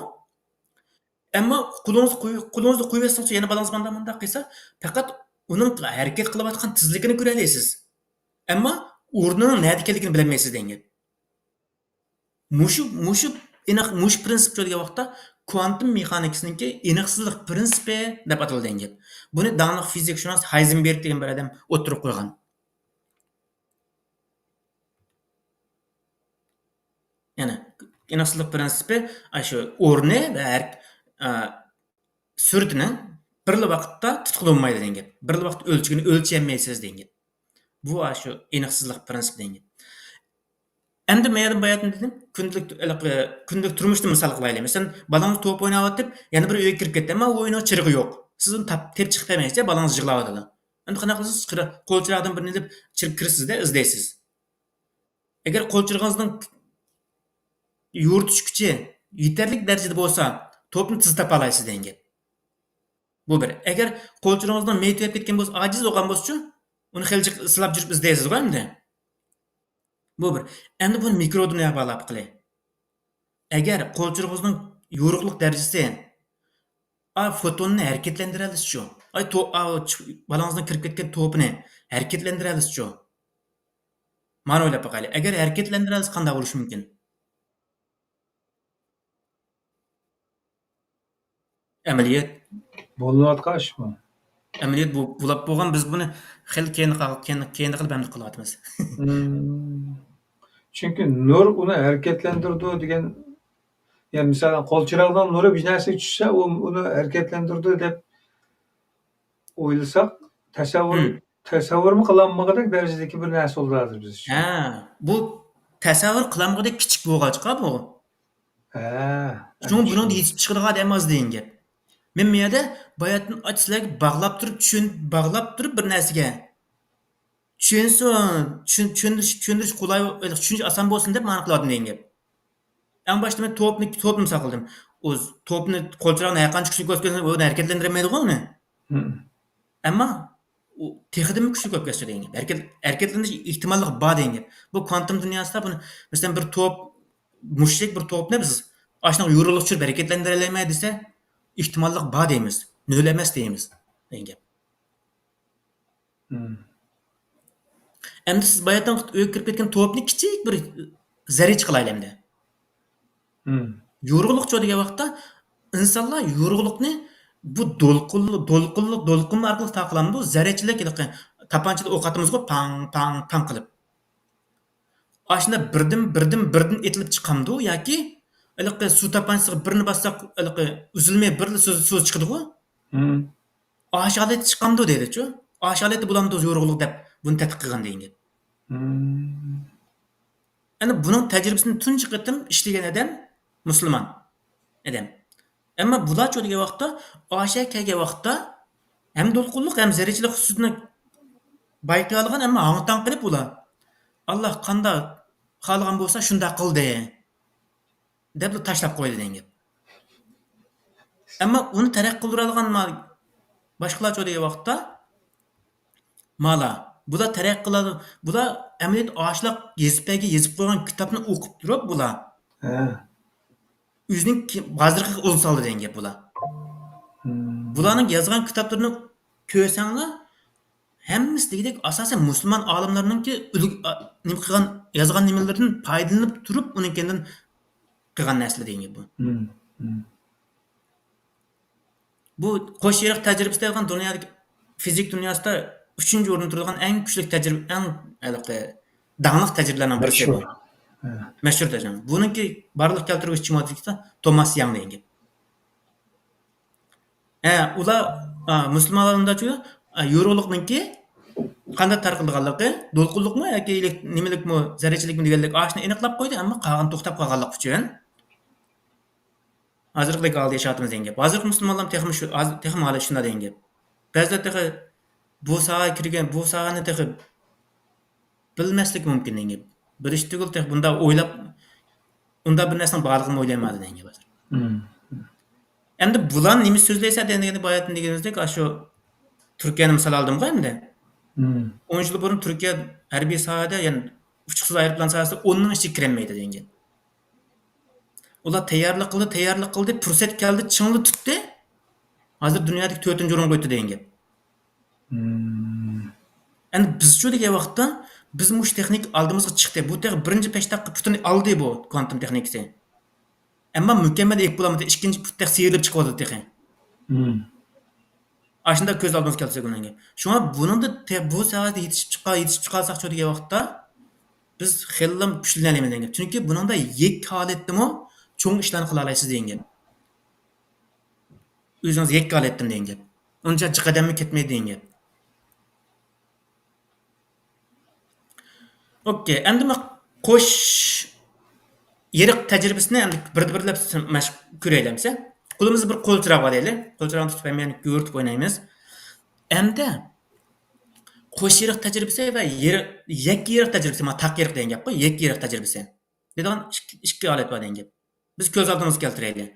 ئەمما قولىڭىزنى قوي-، قولىڭىزنى قويۇۋەتسىڭىز، يەنە بالىڭىز مانداق، مانداق قىلسا، پەقەت ئۇنىڭ ھەرىكەت قىلىۋاتقان تېزلىكىنى كۆرەلەيسىز. ئەمما ئورنىنىڭ نەدە ئىكەنلىكىنى بىلەلمەيسىز دېگەن گەپ. مۇشۇ، مۇشۇ ئېنىق، مۇشۇ پىرىنسىپ چۆرىگەن ۋاقىتتا كوانتوم مېخانىكىسىنىڭكى ئېنىقسىزلىق پىرىنسىپى دەپ ئاتىلىدىغان گەپ. بۇنى داڭلىق فىزىكشۇناس ھايزېنبېرگ دېگەن بىر ئادەم ئوتتۇرىغا قويغان. يەنى ئېنىقسىزلىق پىرىنسىپى ئاشۇ ئورنى ۋە ھەر-، ئا، سۈرئىتىنى بىرلا ۋاقىتتا تۇتقىلى بولمايدۇ دېگەن گەپ. بىرلا ۋاقىتتا ئۆلچىگىنى ئۆلچىيەلمەيسىز دېگەن گەپ. بۇ ئاشۇ ئېنىقسىزلىق پىرىنسىپى دېگەن گەپ. ئەمدى مەيەردىن باياتىن دېدىم، كۈندىلىك، ھېلىقى، كۈندىلىك تۇرمۇشنى مىسال قىلايلى. مەسىلەن، بالىڭىز توپ ئويناۋاتىپ، يەنە بىر ئۆيگە كىرىپ كەتتى، ئەمما ئۇ ئۆينىڭ چىرىغى يوق. سىز ئۇنى تاپ-، تېپىپ چىقىپ بەرمەيسىز، بالىڭىز يىغلاۋاتىدۇ. ئەمدى قانداق قىلىسىز؟ قول چىراغدىن بىرنى ئېلىپ چىرىپ كىرىسىزدە، ئىزدەيسىز. ئەگەر قول چىرىغىڭىزنىڭ يورۇتۇش كۈچى يېتەرلىك دەرىجىدە بولسا، توپنى تېز تاپالايسىز دېگەن گەپ. بۇ بىر. ئەگەر قول چىرىغىڭىزنىڭ مېيى تۈگەپ كەتكەن بولسا، ئاجىز بولغان بولسىچۇ، ئۇنى خېلىجىق سىلاپ يۈرۈپ ئىزدەيسىزغۇ ئەمدى. بۇ بىر. ئەمدى بۇنى مىكرو دۇنياغا باغلاپ قىلى. ئەگەر قول چىرىغىڭىزنىڭ يورۇقلۇق دەرىجىسى، ئا، فوتوننى ھەرىكەتلەندۈرەلىسىچۇ؟ ئاي، تو-، ئا، چىق-، بالاڭىزنىڭ كىرىپ كەتكەن توپىنى ھەرىكەتلەندۈرەلىسىچۇ؟ مانا ئويلاپ باقايلى. ئەگەر ھەرىكەتلەندۈرەلىسە قانداق بولۇشى مۇمكىن؟ ئەمەلىيەت. بولۇنۇۋاتقان ئىشمۇ؟ ئەمەلىيەت بۇ، بۇلاپ بولغان، بىز بۇنى خېلى كەينىگە قال-، كەينىگە قېلىپ ئەمدى قىلىۋاتىمىز. مم. چۈنكى نۇر ئۇنى ھەرىكەتلەندۈرىدۇ دېگەن، يەنى مىسالەن، قول چىراغنىڭ نۇرى بىر نەرسىگە چۈشسە، ئۇ ئۇنى ھەرىكەتلەندۈرىدۇ دەپ ئويلىساق، تەسەۋۋۇر، مم. تەسەۋۋۇرمۇ قىلالمىغۇدەك دەرىجىدىكى بىر نەرسە بولدى ھازىر بىز ئۈچۈن. ھە، بۇ تەسەۋۋۇر قىلالمىغۇدەك كىچىك بولغاچقا بۇ. ھە، شۇڭا بۇنىڭدا يېتىپ چىقىدىغان ئادەم ئاز دېگەن گەپ. مەن بۇ يەردە باياتىن ئاچ سىلەرگە باغلاپ تۇرۇپ، چۈشەن-، باغلاپ تۇرۇپ بىر نەرسىگە. چۈشەنسۇن، چۈشەن-، چۈشەندۈرۈش، چۈشەندۈرۈش قولاي، چۈشىنىش ئاسان بولسۇن دەپ مانا قىلىۋاتىمەن دېگەن گەپ. ئەڭ باشتا مەن توپنى، توپنى مىسال قىلدىم. ئۇ توپنى قول چىراغنى ھەرقانچە كۈچلۈك بولسا، ئۇنى ھەرىكەتلەندۈرەلمەيدىغۇ ئۇنى. مم. ئەمما ئۇ تېخىدىنمۇ كۈچلۈك بولۇپ كەتسە دېگەن گەپ. ھەرىكەت-، ھەرىكەتلىنىش ئېھتىماللىقى بار دېگەن گەپ. بۇ كۋانتوم دۇنياسىدا بۇنى، مەسىلەن، بىر توپ، مۇشتەك بىر توپنى بىز ئاشۇنداق يورۇقلۇق چۈشۈرۈپ ھەرىكەتلەندۈرەلەيمەن دېسە، ئېھتىماللىق بار دەيمىز. نۆل ئەمەس دەيمىز دېگەن گەپ. مم. ئەمدى سىز باياتىن ئۆيگە كىرىپ كەتكەن توپنى كىچىك بىر زەررىچە قىلايلى ئەمدى. مم. يورۇقلۇقچۇ دېگەن ۋاقىتتا ئىنسانلار يورۇقلۇقنى بۇ دولقۇنلۇق، دولقۇنلۇق، دولقۇنلار ئارقىلىق تارقىلامدۇ؟ زەررىچىلىك ھېلىقى تاپانچىدا ئوق ئاتىمىزغۇ، پاڭ، پاڭ، پاڭ قىلىپ. ئاشۇنداق بىردىن، بىردىن، بىردىن ئېتىلىپ چىقامدۇ ياكى ھېلىقى سۇ تاپانچىسىغا بىرنى باسساق، ھېلىقى ئۈزۈلمەي بىرلا سۇ، سۇ چىقىدىغۇ؟ مم. ئاشۇ ھالەتتە چىقامدۇ دەيدىچۇ. ئاشۇ ھالەتتە بولامدۇ يورۇقلۇق دەپ بۇنى تەتقىق قىلغان دېگەن گەپ. مم. ئەنە بۇنىڭ تەجرىبىسىنى تۇنجى قېتىم ئىشلىگەن ئادەم مۇسۇلمان ئادەم. ئەمما بۇلارچۇ دېگەن ۋاقىتتا، ئاشۇ كەلگەن ۋاقىتتا ھەم دولقۇنلۇق، ھەم زەررىچىلىك خۇسۇسىيىتىنى بايقىيالىغان، ئەمما ھاڭ-تاڭ قىلىپ ئۇلار، ئاللا قانداق خالىغان بولسا شۇنداق قىلدى دەپلا تاشلاپ قويدى دېگەن گەپ. ئەمما ئۇنى تەرەققىي قىلدۇرالىغان ما-، باشقىلارچۇ دېگەن ۋاقىتتا، مالا، بۇلار تەرەققىي قىلىدۇ، بۇلار ئەمەلىيەتتە ئاشۇنداق يېزىپ بەرگەن، يېزىپ قويغان كىتابنى ئوقۇپ تۇرۇپ بۇلار ھە. ئۆزىنىڭ كى-، بازىرىغا ئۇل سالدى دېگەن گەپ بۇلار. مم. بۇلارنىڭ يازغان كىتابلىرىنى كۆرسەڭلار، ھەممىسى دېگۈدەك ئاساسەن مۇسۇلمان ئالىملارنىڭكى ئۈلگە-، ئا، نېمە قىلغان، يازغان نېمىلىرىدىن پايدىلىنىپ تۇرۇپ، ئۇنىڭ كەينىدىن قىلغان نەرسىلەر دېگەن گەپ بۇ. مم، مم. بۇ قوش يېرىق تەجرىبىسى دەيدىغان دۇنيادىكى فىزىك دۇنياسىدا ئۈچىنچى ئورۇندا تۇرىدىغان ئەڭ كۈچلۈك تەجرىبە، ئەڭ ھېلىقى داڭلىق تەجرىبىلەرنىڭ بىرسى بۇ. مەشھۇر. ھە. مەشھۇر تەجرىبە. بۇنىڭكى بارلىق كەلتۈرگۈچى كىم دېسە، توماس ياڭ دېگەن گەپ. ھە، ئۇلار، ئا، مۇسۇلمانلاردا چۈ-، ئا، يورۇقلۇقنىڭكى قانداق تارقىلىدىغانلىقى، دولقۇنلۇقمۇ ياكى ئېلېك-، نېمىلىكمۇ، زەررىچىلىكمۇ دېگەنلىك ئاشۇنى ئېنىقلاپ قويدى، ئەمما قالغان توختاپ قالغانلىقى ئۈچۈن ھازىرقىدەك ھالدا ياشاۋاتىمىز دېگەن گەپ. ھازىرقى مۇسۇلمانلار تېخىمۇ شۇ، ھازىر تېخىمۇ ھالى شۇنداق دېگەن گەپ. بەزىلەر تېخى بۇ ساھەگە كىرگەن، بۇ ساھەنى تېخى بىلمەسلىكى مۇمكىن دېگەن گەپ. بىلىشى تۈگۈل، تېخى بۇنداق ئويلاپ، ئۇنداق بىر نەرسىنىڭ بارلىقىنى ئويلايمىدى دېگەن گەپ ھازىر. مم. ئەمدى بۇلار نېمە سۆزلەيسە دېگەندە، باياتىن دېگىنىمىزدەك، ئاشۇ تۈركىيەنى مىسال ئالدىمغۇ ئەمدى. مم. ئون يىل بۇرۇن تۈركىيە ھەربىي ساھەدە، يەنى ئۇچقۇسىز ئايروپىلان ساھەسىدە ئوننىڭ ئىچىگە كىرەلمەيدۇ دېگەن گەپ. ئۇلار تەييارلىق قىلدى، تەييارلىق قىلدى، پۇرسەت كەلدى، چىڭلا تۇتتى. ھازىر دۇنيادىكى تۆتىنچى ئورۇنغا ئۆتتى دېگەن گەپ. مم. ئەمدى بىزچۇ دېگەن ۋاقىتتا، بىز مۇشۇ تېخنىكا ئالدىمىزغا چىقتى. بۇ تېخى بىرىنچى پەشتاققا پۇتىنى ئالدى بۇ كۋانتوم تېخنىكىسى. ئەمما مۇكەممەل ئېلىپ بولالمىدى، ئىككىنچى پۇت تېخى سىيرىلىپ چىقىۋاتىدۇ تېخى. مم. ئاشۇنداق كۆز ئالدىمىزغا كەلتۈرسەك بولىدىغان گەپ. شۇڭا بۇنىڭدا تە-، بۇ ساھەدە يېتىشىپ چىقا-، يېتىشىپ چىقالساقچۇ دېگەن ۋاقىتتا، بىز خېلىلا كۈچلىنەلەيمىز دېگەن گەپ. چۈنكى بۇنىڭدا يەككە ھالەتتىمۇ چوڭ ئىشلارنى قىلالايسىز دېگەن گەپ. ئۆزىڭىز يەككە ھالەتتىن دېگەن گەپ. ئۇنچە جىق ئادەممۇ كەتمەيدۇ دېگەن گەپ. ئوكەي، ئەمدى ما قوش يېرىق تەجرىبىسىنى ئەمدى بىردە بىرلەپ مەش-، كۆرەيلى ئەمسە. قولىمىزدا بىر قول چىراغ بار دەيلى. قول چىراغنى تۇتۇپ ھەممە يەرنى يورۇتۇپ ئوينايمىز. ئەمدى قوش يېرىق تەجرىبىسى ۋە يېرىق، يەككە يېرىق تەجرىبىسى، ما تاق يېرىق دېگەن گەپقۇ، يەككە يېرىق تەجرىبىسى دەيدىغان ئىككى، ئىككى ھالەت بار دېگەن گەپ. بىز كۆز ئالدىمىزغا كەلتۈرەيلى.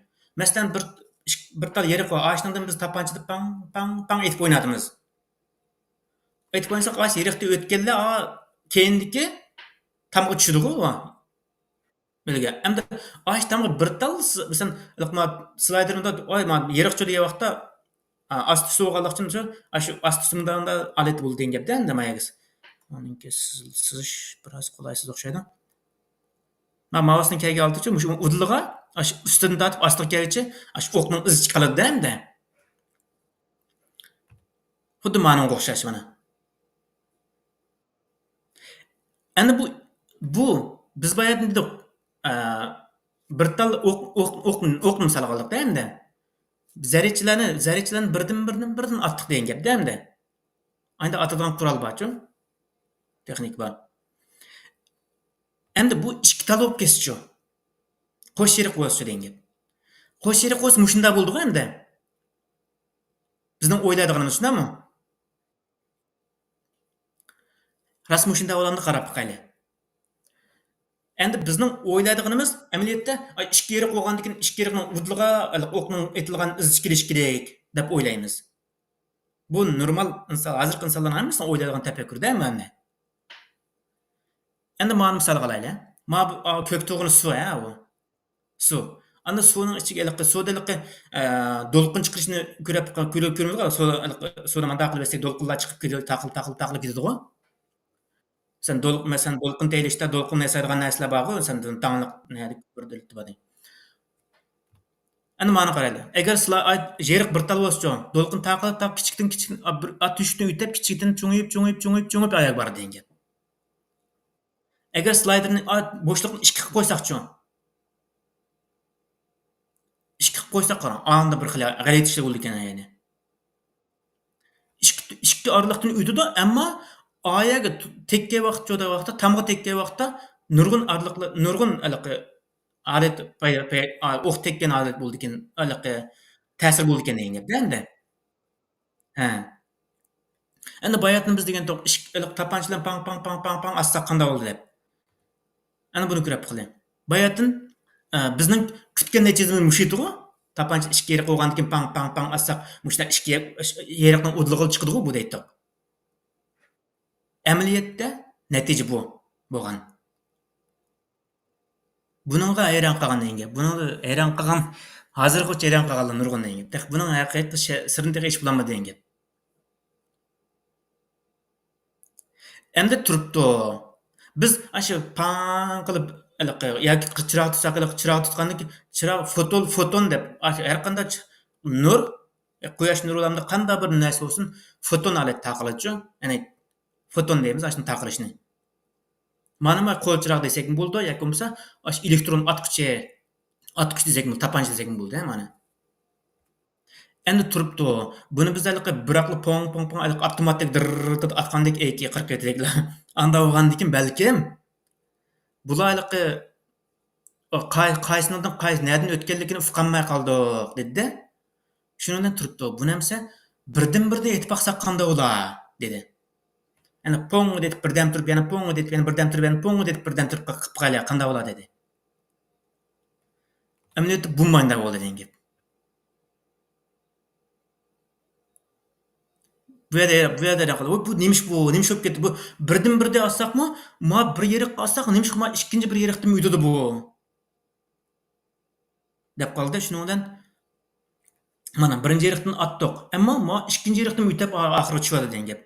مەسىلەن، بىر، ئىك-، بىر تال يېرىق بار، ئاشۇنىڭدىن بىز تاپانچىدا پاڭ، پاڭ، پاڭ ئېتىپ ئوينايدىمىز. ئېتىپ ئوينىساق، ئاشۇ يېرىقتا ئۆتكەنلەر، ئا، كەينىدىكى تامغا چۈشىدىغۇ ئۇ. بىلگە. ئەمدى ئاشۇ تامغا بىر تال س-، مەسىلەن، ھېلىقى ما سلايدېرىمدا، ئاي، ما يېرىقچۇ دېگەن ۋاقىتتا، ئا، ئاستى سۇ بولغانلىقى ئۈچۈن شۇ، ئاشۇ ئاستى سۇ مۇنداق، مۇنداق ئالەت بولدى دېگەن گەپتە، ئەمدى ما يەرگە. ئۇنىڭكى سىز-، سىزىش بىراز قولايسىز ئوخشايدۇ. ما ماۋۇسنىڭ كەلگەن ھالىتىچۇ، مۇشۇ ئۇدۇلىغا، ئاشۇ ئۈستىدىن تارتىپ ئاستىغا كەلگۈچە، ئاشۇ ئوقنىڭ ئىزى چىقىپ قالىدۇ-دە ئەمدى. خۇددى مانىڭغا ئوخشاش مانا. ئەنە بۇ، بۇ بىز بايا دېدۇق، ئە، بىر تال ئوق، ئوق، ئوق، ئوقنى مىسال ئالدۇق-دە ئەمدى. زەرەتچىلەرنى، زەرەتچىلەرنى بىردىن، بىردىن، بىردىن ئاتتۇق دېگەن گەپ-دە ئەمدى. ئايدا ئاتىدىغان قورال بارچۇ؟ تېخنىكا بار. ئەمدى بۇ ئىككى تال بولۇپ كەتسىچۇ؟ قوش يېرىق بولسىچۇ دېگەن گەپ. قوش يېرىق بولسا مۇشۇنداق بولىدىغۇ ئەمدى. بىزنىڭ ئويلايدىغىنىمىز شۇنداقمۇ؟ راست مۇشۇنداق بولامدۇ، قاراپ باقايلى. ئەمدى بىزنىڭ ئويلايدىغىنىمىز ئەمەلىيەتتە، ئاي، ئىككى يېرىق بولغاندىكىن ئىككى يېرىقنىڭ ئۇدۇلىغا ئوقنىڭ ئېتىلغان ئىزى كېلىشى كېرەك دەپ ئويلايمىز. بۇ نورمال ئىنسان، ھازىرقى ئىنسانلارنىڭ ھەممىسىنىڭ ئويلايدىغان تەپەككۇرىدە مانا. ئەمدى مانا مىسالغا ئالايلى. ما بۇ، ئا، كۆك تۇغىنى سۇ، ھە، ئۇ. سۇ. ئاندىن سۇنىڭ ئىچىگە ھېلىقى، سۇدا ھېلىقى، ئە، دولقۇن چىقىرىشنى كۆرۈپ، كۆرۈپ، كۆرىمىزغۇ، سۇ، ھېلىقى سۇنى مانداق قىلىپ بەرسەك، دولقۇنلار چىقىپ كېتىدۇ، تاقىلىپ، تاقىلىپ، تاقىلىپ كېتىدىغۇ. سەن دول-، مەسىلەن، دولقۇن تېيىلىشتا دولقۇن ياسايدىغان نەرسىلەر بارغۇ، سەن داڭلىق نەدىكى بىر دۆلەتتە بار. ئەنە مانا قارايلى. ئەگەر سىلەر، ئاي، يېرىق بىر تال بولسىچۇ، دولقۇن تاقىلىپ، تا كىچىكتىن كىچىك، ئا، بىر، ئا، تۆشۈكتىن ئۆتۈپ، كىچىكتىن چوڭىيىپ، چوڭىيىپ، چوڭىيىپ، چوڭىيىپ، ئاياغ بار دېگەن گەپ. ئەگەر سلايدېرنى، ئا، بوشلۇقنى ئىككى قىلىپ قويساقچۇ؟ ئىككى قىلىپ قويساق، قاراڭ، ئاندا بىر خىل غەلىتە ئىشلار بولىدىكەن، يەنى. ئىككى، ئىككى ئارىلىقتىن ئۆتىدۇ، ئەمما ئايەگە تەگكەن ۋاقىت، چودا ۋاقىتتا، تامغا تەگكەن ۋاقىتتا نۇرغۇن ئارىلىقلار، نۇرغۇن ھېلىقى ھالەت، پەي-، پەي-، ئا، ئوق تەگكەن ھالەت بولىدىكەن، ھېلىقى تەسىر بولىدىكەن دېگەن گەپ-دە ئەمدى. ھە. ئەمدى باياتىن بىز دېگەنتۇق، ئىش-، ھېلىقى تاپانچا بىلەن پاڭ، پاڭ، پاڭ، پاڭ، پاڭ ئاتساق قانداق بولىدۇ دەپ. ئەنە بۇنى كۆرۈپ باقىلى. باياتىن، ئە، بىزنىڭ كۈتكەن نەتىجىمىز مۇشۇ ئىدىغۇ. تاپانچا ئىككى يېرىق بولغاندىكىن پاڭ، پاڭ، پاڭ ئاتساق، مۇشۇنداق ئىككى يېرىق-، يېرىقنىڭ ئۇدۇلىغا چىقىدىغۇ بۇ دەيتتۇق. ئەمەلىيەتتە نەتىجە بۇ بولغان. بۇنىڭغا ھەيران قالغان دېگەن گەپ. بۇنىڭغا ھەيران قالغان، ھازىرغىچە ھەيران قالغانلار نۇرغۇن دېگەن گەپ. تېخى بۇنىڭ ھەقىقىي شە-، سىرىنى تېخى ئېچىپ بولالمىدى دېگەن گەپ. ئەمدى تۇرۇپتۇ. بىز ئاشۇ پاڭ قىلىپ، ھېلىقى، ياكى چىراغ تۇتساق، ھېلىقى چىراغ تۇتقاندىن كېيىن، چىراغ فوتون، فوتون دەپ، ئاشۇ ھەر قانداق چ-، نۇر، قۇياش نۇرى بولامدۇ، قانداق بىر نەرسە بولسۇن، فوتون ھالەتتە تارقىلىدۇچۇ. يەنى فوتون دەيمىز ئاشۇنى تارقىلىشنى. مانا، مانا قول چىراغ دېسەكمۇ بولىدۇ، ياكى بولمىسا ئاشۇ ئېلېكترون ئاتقۇچى، ئاتقۇچ دېسەكمۇ، تاپانچا دېسەكمۇ بولىدۇ، مانا. ئەمدى تۇرۇپتۇ. بۇنى بىز ھېلىقى بىراقلا پوڭ، پوڭ، پوڭ، ھېلىقى ئاپتوماتتەك دىررىررىر ئاتقاندەك، ئېكى قىرىق يەتتىدەكلا. ئانداق بولغاندىكىن بەلكىم بۇلار ھېلىقى قاي-، قايسىنىڭدىن قايسى، نەدىن ئۆتكەنلىكىنى ئۇقالماي قالدۇق، دېدى-دە. شۇنىڭدىن تۇرۇپتۇ. بۇنى ئەمسە بىردىن بىردىن ئېتىپ باقساق قانداق بولا؟ دېدى. يەنە پوڭ دېتىپ بىردەم تۇرۇپ، يەنە پوڭ دېتىپ، يەنە بىردەم تۇرۇپ، يەنە پوڭ دېتىپ بىردەم تۇرۇپ قىلىپ قايلى، قانداق بولا؟ دېدى. ئەمەلىيەتتە بۇ مانداق بولدى دېگەن گەپ. بۇ يەردە، بۇ يەردە ھەيران قالدى. ۋوي، بۇ نېمىش بۇ؟ نېمىش بولۇپ كەتتى؟ بۇ بىردىن بىردە ئاتساقمۇ، ما بىر يېرىققا ئاتساق، نېمىشقا ما ئىككىنچى بىر يېرىقتىن ئۆتىدۇ بۇ؟ دەپ قالدى. شۇنىڭ بىلەن مانا بىرىنچى يېرىقتىن ئاتتۇق. ئەمما ما ئىككىنچى يېرىقتىن ئۆتۈپ ئا-، ئاخىرغا چۈشۈۋالدى دېگەن گەپ.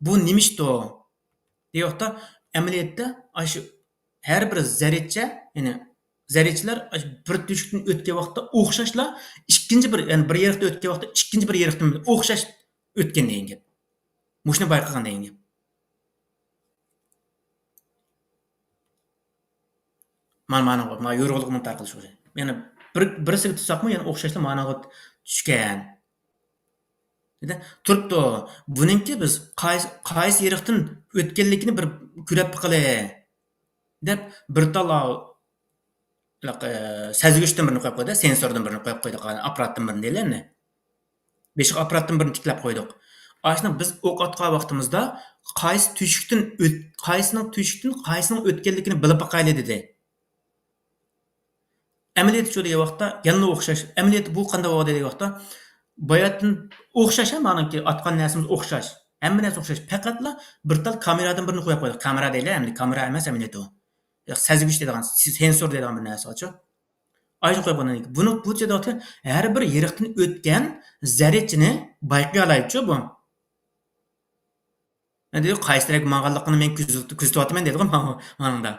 بۇ نېمىشتۇ؟ دېگەن ۋاقىتتا ئەمەلىيەتتە ئاشۇ ھەر بىر زەرەتچە، يەنى زەرەتچىلەر ئاشۇ بىر تۆشۈكتىن ئۆتكەن ۋاقىتتا ئوخشاشلا ئىككىنچى بىر، يەنى بىر يېرىقتىن ئۆتكەن ۋاقىتتا ئىككىنچى بىر يېرىقتىن ئوخشاش ئۆتكەن دېگەن گەپ. مۇشۇنى بايقىغان دېگەن گەپ. مانا، مانا، مانا يورۇقلۇقنىڭ تارقىلىشى. يەنە بىر، بىرسىگە تۇتساقمۇ يەنە ئوخشاشلا ماناغا چۈشكەن. دېدى، تۇرۇپتۇ. بۇنىڭكى بىز قايسى، قايسى يېرىقتىن ئۆتكەنلىكىنى بىر كۆرۈپ بېقىلى، دەپ بىر تال ھېلىقى سەزگۈچتىن بىرنى قويۇپ قويدى، سېنسوردىن بىرنى قويۇپ قويدۇق، ئاپپاراتتىن بىرنى دەيلى ئەمدى. بېشىغا ئاپپاراتتىن بىرنى تىكلەپ قويدۇق. ئاشۇنى بىز ئوق ئاتقان ۋاقتىمىزدا قايسى تۆشۈكتىن ئۆت-، قايسىنىڭ تۆشۈكتىن قايسىنىڭ ئۆتكەنلىكىنى بىلىپ باقايلى دېدى. ئەمەلىيەتتە شۇ دېگەن ۋاقىتتا يەنىلا ئوخشاش. ئەمەلىيەتتە بۇ قانداق بولغان دېگەن ۋاقىتتا، باياتىن ئوخشاش، ھە، مانىڭكى ئاتقان نەرسىمىز ئوخشاش. ھەممە نەرسە ئوخشاش. پەقەتلا بىر تال كامېرادىن بىرنى قويۇپ قويدۇق. كامېرا دەيلى، ئەمدى كامېرا ئەمەس ئەمەلىيەتتە ئۇ. ياق، سەزگۈچ دەيدىغان، سېنسور دەيدىغان بىر نەرسە بارچۇ. ئاينى قويۇپ قويدۇق. بۇنى، بۇ دېگەن ھەر بىر يىرىقتىن ئۆتكەن زەررىچىنى بايقىيالايدىچۇ بۇ. دېدى، قايسى تەرەپكە ماڭغانلىقىنى مەن كۆزىتىۋاتىمەن دېدىغۇ ماڭا-، ماڭىڭدا.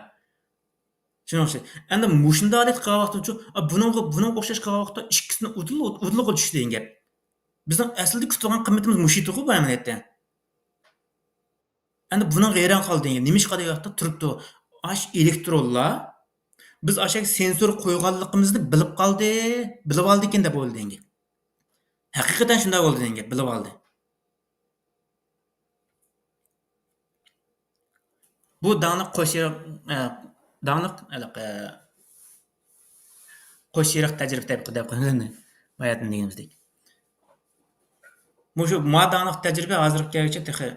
شۇنىڭ ئۈچۈن. ئەمدى مۇشۇنداق دەپ قىلغان ۋاقتىچۇ، ئا، بۇنىڭغا، بۇنىڭغا ئوخشاش قىلغان ۋاقىتتا ئىككىسىنى ئۇدۇللا، ئۇدۇللا قىلىش دېگەن گەپ. بىزنىڭ ئەسلىدە كۈتۈۋالغان قىممىتىمىز مۇشۇ ئىدىغۇ بۇ ئەمەلىيەتتە. ئەمدى بۇنىڭغا ھەيران قالدى دېگەن گەپ. نېمىشقا دېگەن ۋاقىتتا تۇرۇپتۇ. ئاش ئېلېكترونلار، بىز ئاشەگە سېنسور قويغانلىقىمىزنى بىلىپ قالدى، بىلىپ ئالدىكەن دەپ ئويلىدى دېگەن گەپ. ھەقىقەتەن شۇنداق بولدى دېگەن گەپ، بىلىپ ئالدى. بۇ داڭلىق قوش يېرىق، ئە، داڭلىق، ھېلىقى، قوش يېرىق تەجرىبە دەپ، دەپ قويىمىز ئەمدى. باياتىن دېگىنىمىزدەك. مۇشۇ ما داڭلىق تەجرىبە ھازىرغا كەلگۈچە تېخى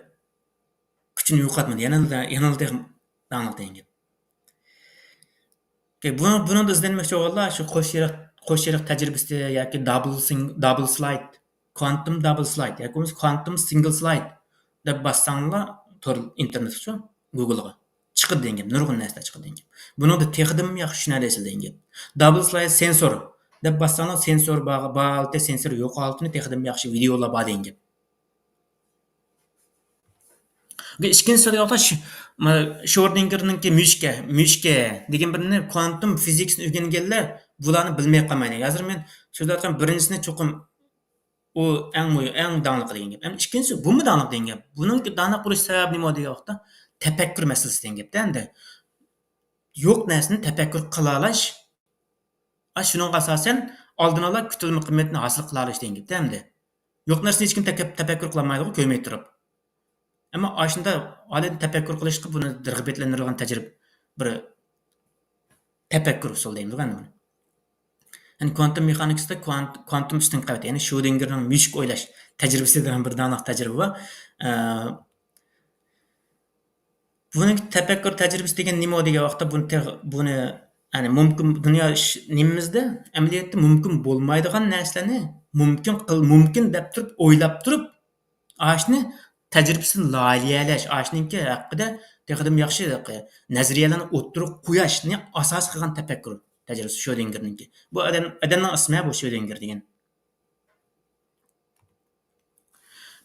كۈچىنى يوقاتمىدى. يەنىلا، يەنىلا تېخى داڭلىق دېگەن گەپ. ئوكەي، بۇنىڭ، بۇنىڭدا ئىزدەنمەكچى بولغانلار شۇ قوش يېرىق، قوش يېرىق تەجرىبىسى ياكى دابل سىڭ-، دابل سلايد، كوانتۇم دابل سلايد ياكى بولمىسا كوانتۇم سىنگل سلايد دەپ باسساڭلار تور ئىنتېرنېتقىچۇ، گۇگلغا چىقىدۇ دېگەن گەپ، نۇرغۇن نەرسىلەر چىقىدۇ دېگەن گەپ. بۇنىڭدا تېخىدىنمۇ ياخشى چۈشىنەلەيسىز دېگەن گەپ. دابل سلايد سېنسور دەپ باسساڭلار سېنسور بار، بار ھالىتى سېنسور يوق ھالىتىنى تېخىدىنمۇ ياخشى ۋىدېئولار بار دېگەن گەپ. ئىككىنچى سۆزگە ئوخشاش، مانا شرودىنگېرنىڭكى مۈشۈكى، مۈشۈكى دېگەن بىرنى كوانتۇم فىزىكىسىنى ئۆگەنگەنلەر بۇلارنى بىلمەي قالمايدۇ. ھازىر مەن سۆزلەۋاتقان بىرىنچىسىنى چوقۇم ئۇ ئەڭ مۇھىم، ئەڭ داڭلىقى دېگەن گەپ. ئەمدى ئىككىنچىسى بۇمۇ داڭلىق دېگەن گەپ. بۇنىڭكى داڭلىق بولۇش سەۋەبى نېمە دېگەن ۋاقىتتا تەپەككۇر مەسىلىسى دېگەن گەپتە ئەمدى. يوق نەرسىنى تەپەككۇر قىلالاش، ئا، شۇنىڭغا ئاساسەن ئالدىن ئالا كۈتۈلمە قىممىتىنى ھاسىل قىلالاش دېگەن گەپتە ئەمدى. يوق نەرسىنى ھېچكىم تەكەپ-، تەپەككۇر قىلالمايدىغۇ، كۆرمەي تۇرۇپ. ئەمما ئاشۇنداق ھالەتنى تەپەككۇر قىلىشقا بۇنى رىغبەتلەندۈرىدىغان تەجرىبە، بىر تەپەككۇر ئۇسۇلى دەيمىزغۇ ئەمدى بۇنى. يەنى كوانتۇم مېخانىكىسىدا كوانت-، كوانتۇم ئۈستۈن قەۋەت، يەنى شرودىنگېرنىڭ مۈشۈك ئويلاش تەجرىبىسى دېگەن بىر داڭلىق تەجرىبە بار. ئە، بۇنىڭ تەپەككۇر تەجرىبىسى دېگەن نېمە دېگەن ۋاقىتتا، بۇنى تېخ-، بۇنى، يەنى مۇمكىن، دۇنيا ئىش-، نېمىمىزدە، ئەمەلىيەتتە مۇمكىن بولمايدىغان نەرسىلەرنى مۇمكىن قىل-، مۇمكىن دەپ تۇرۇپ، ئويلاپ تۇرۇپ، ئاشۇنى تەجرىبىسىنى لايىھەلەش، ئاشۇنىڭكى ھەققىدە تېخىدىن ياخشى نەزەرىيەلەرنى ئوتتۇرىغا قويۇشنى ئاساس قىلغان تەپەككۇر تەجرىبىسى شرودىنگېرنىڭكى. بۇ ئادەم، ئادەمنىڭ ئىسمى بۇ شرودىنگېر دېگەن.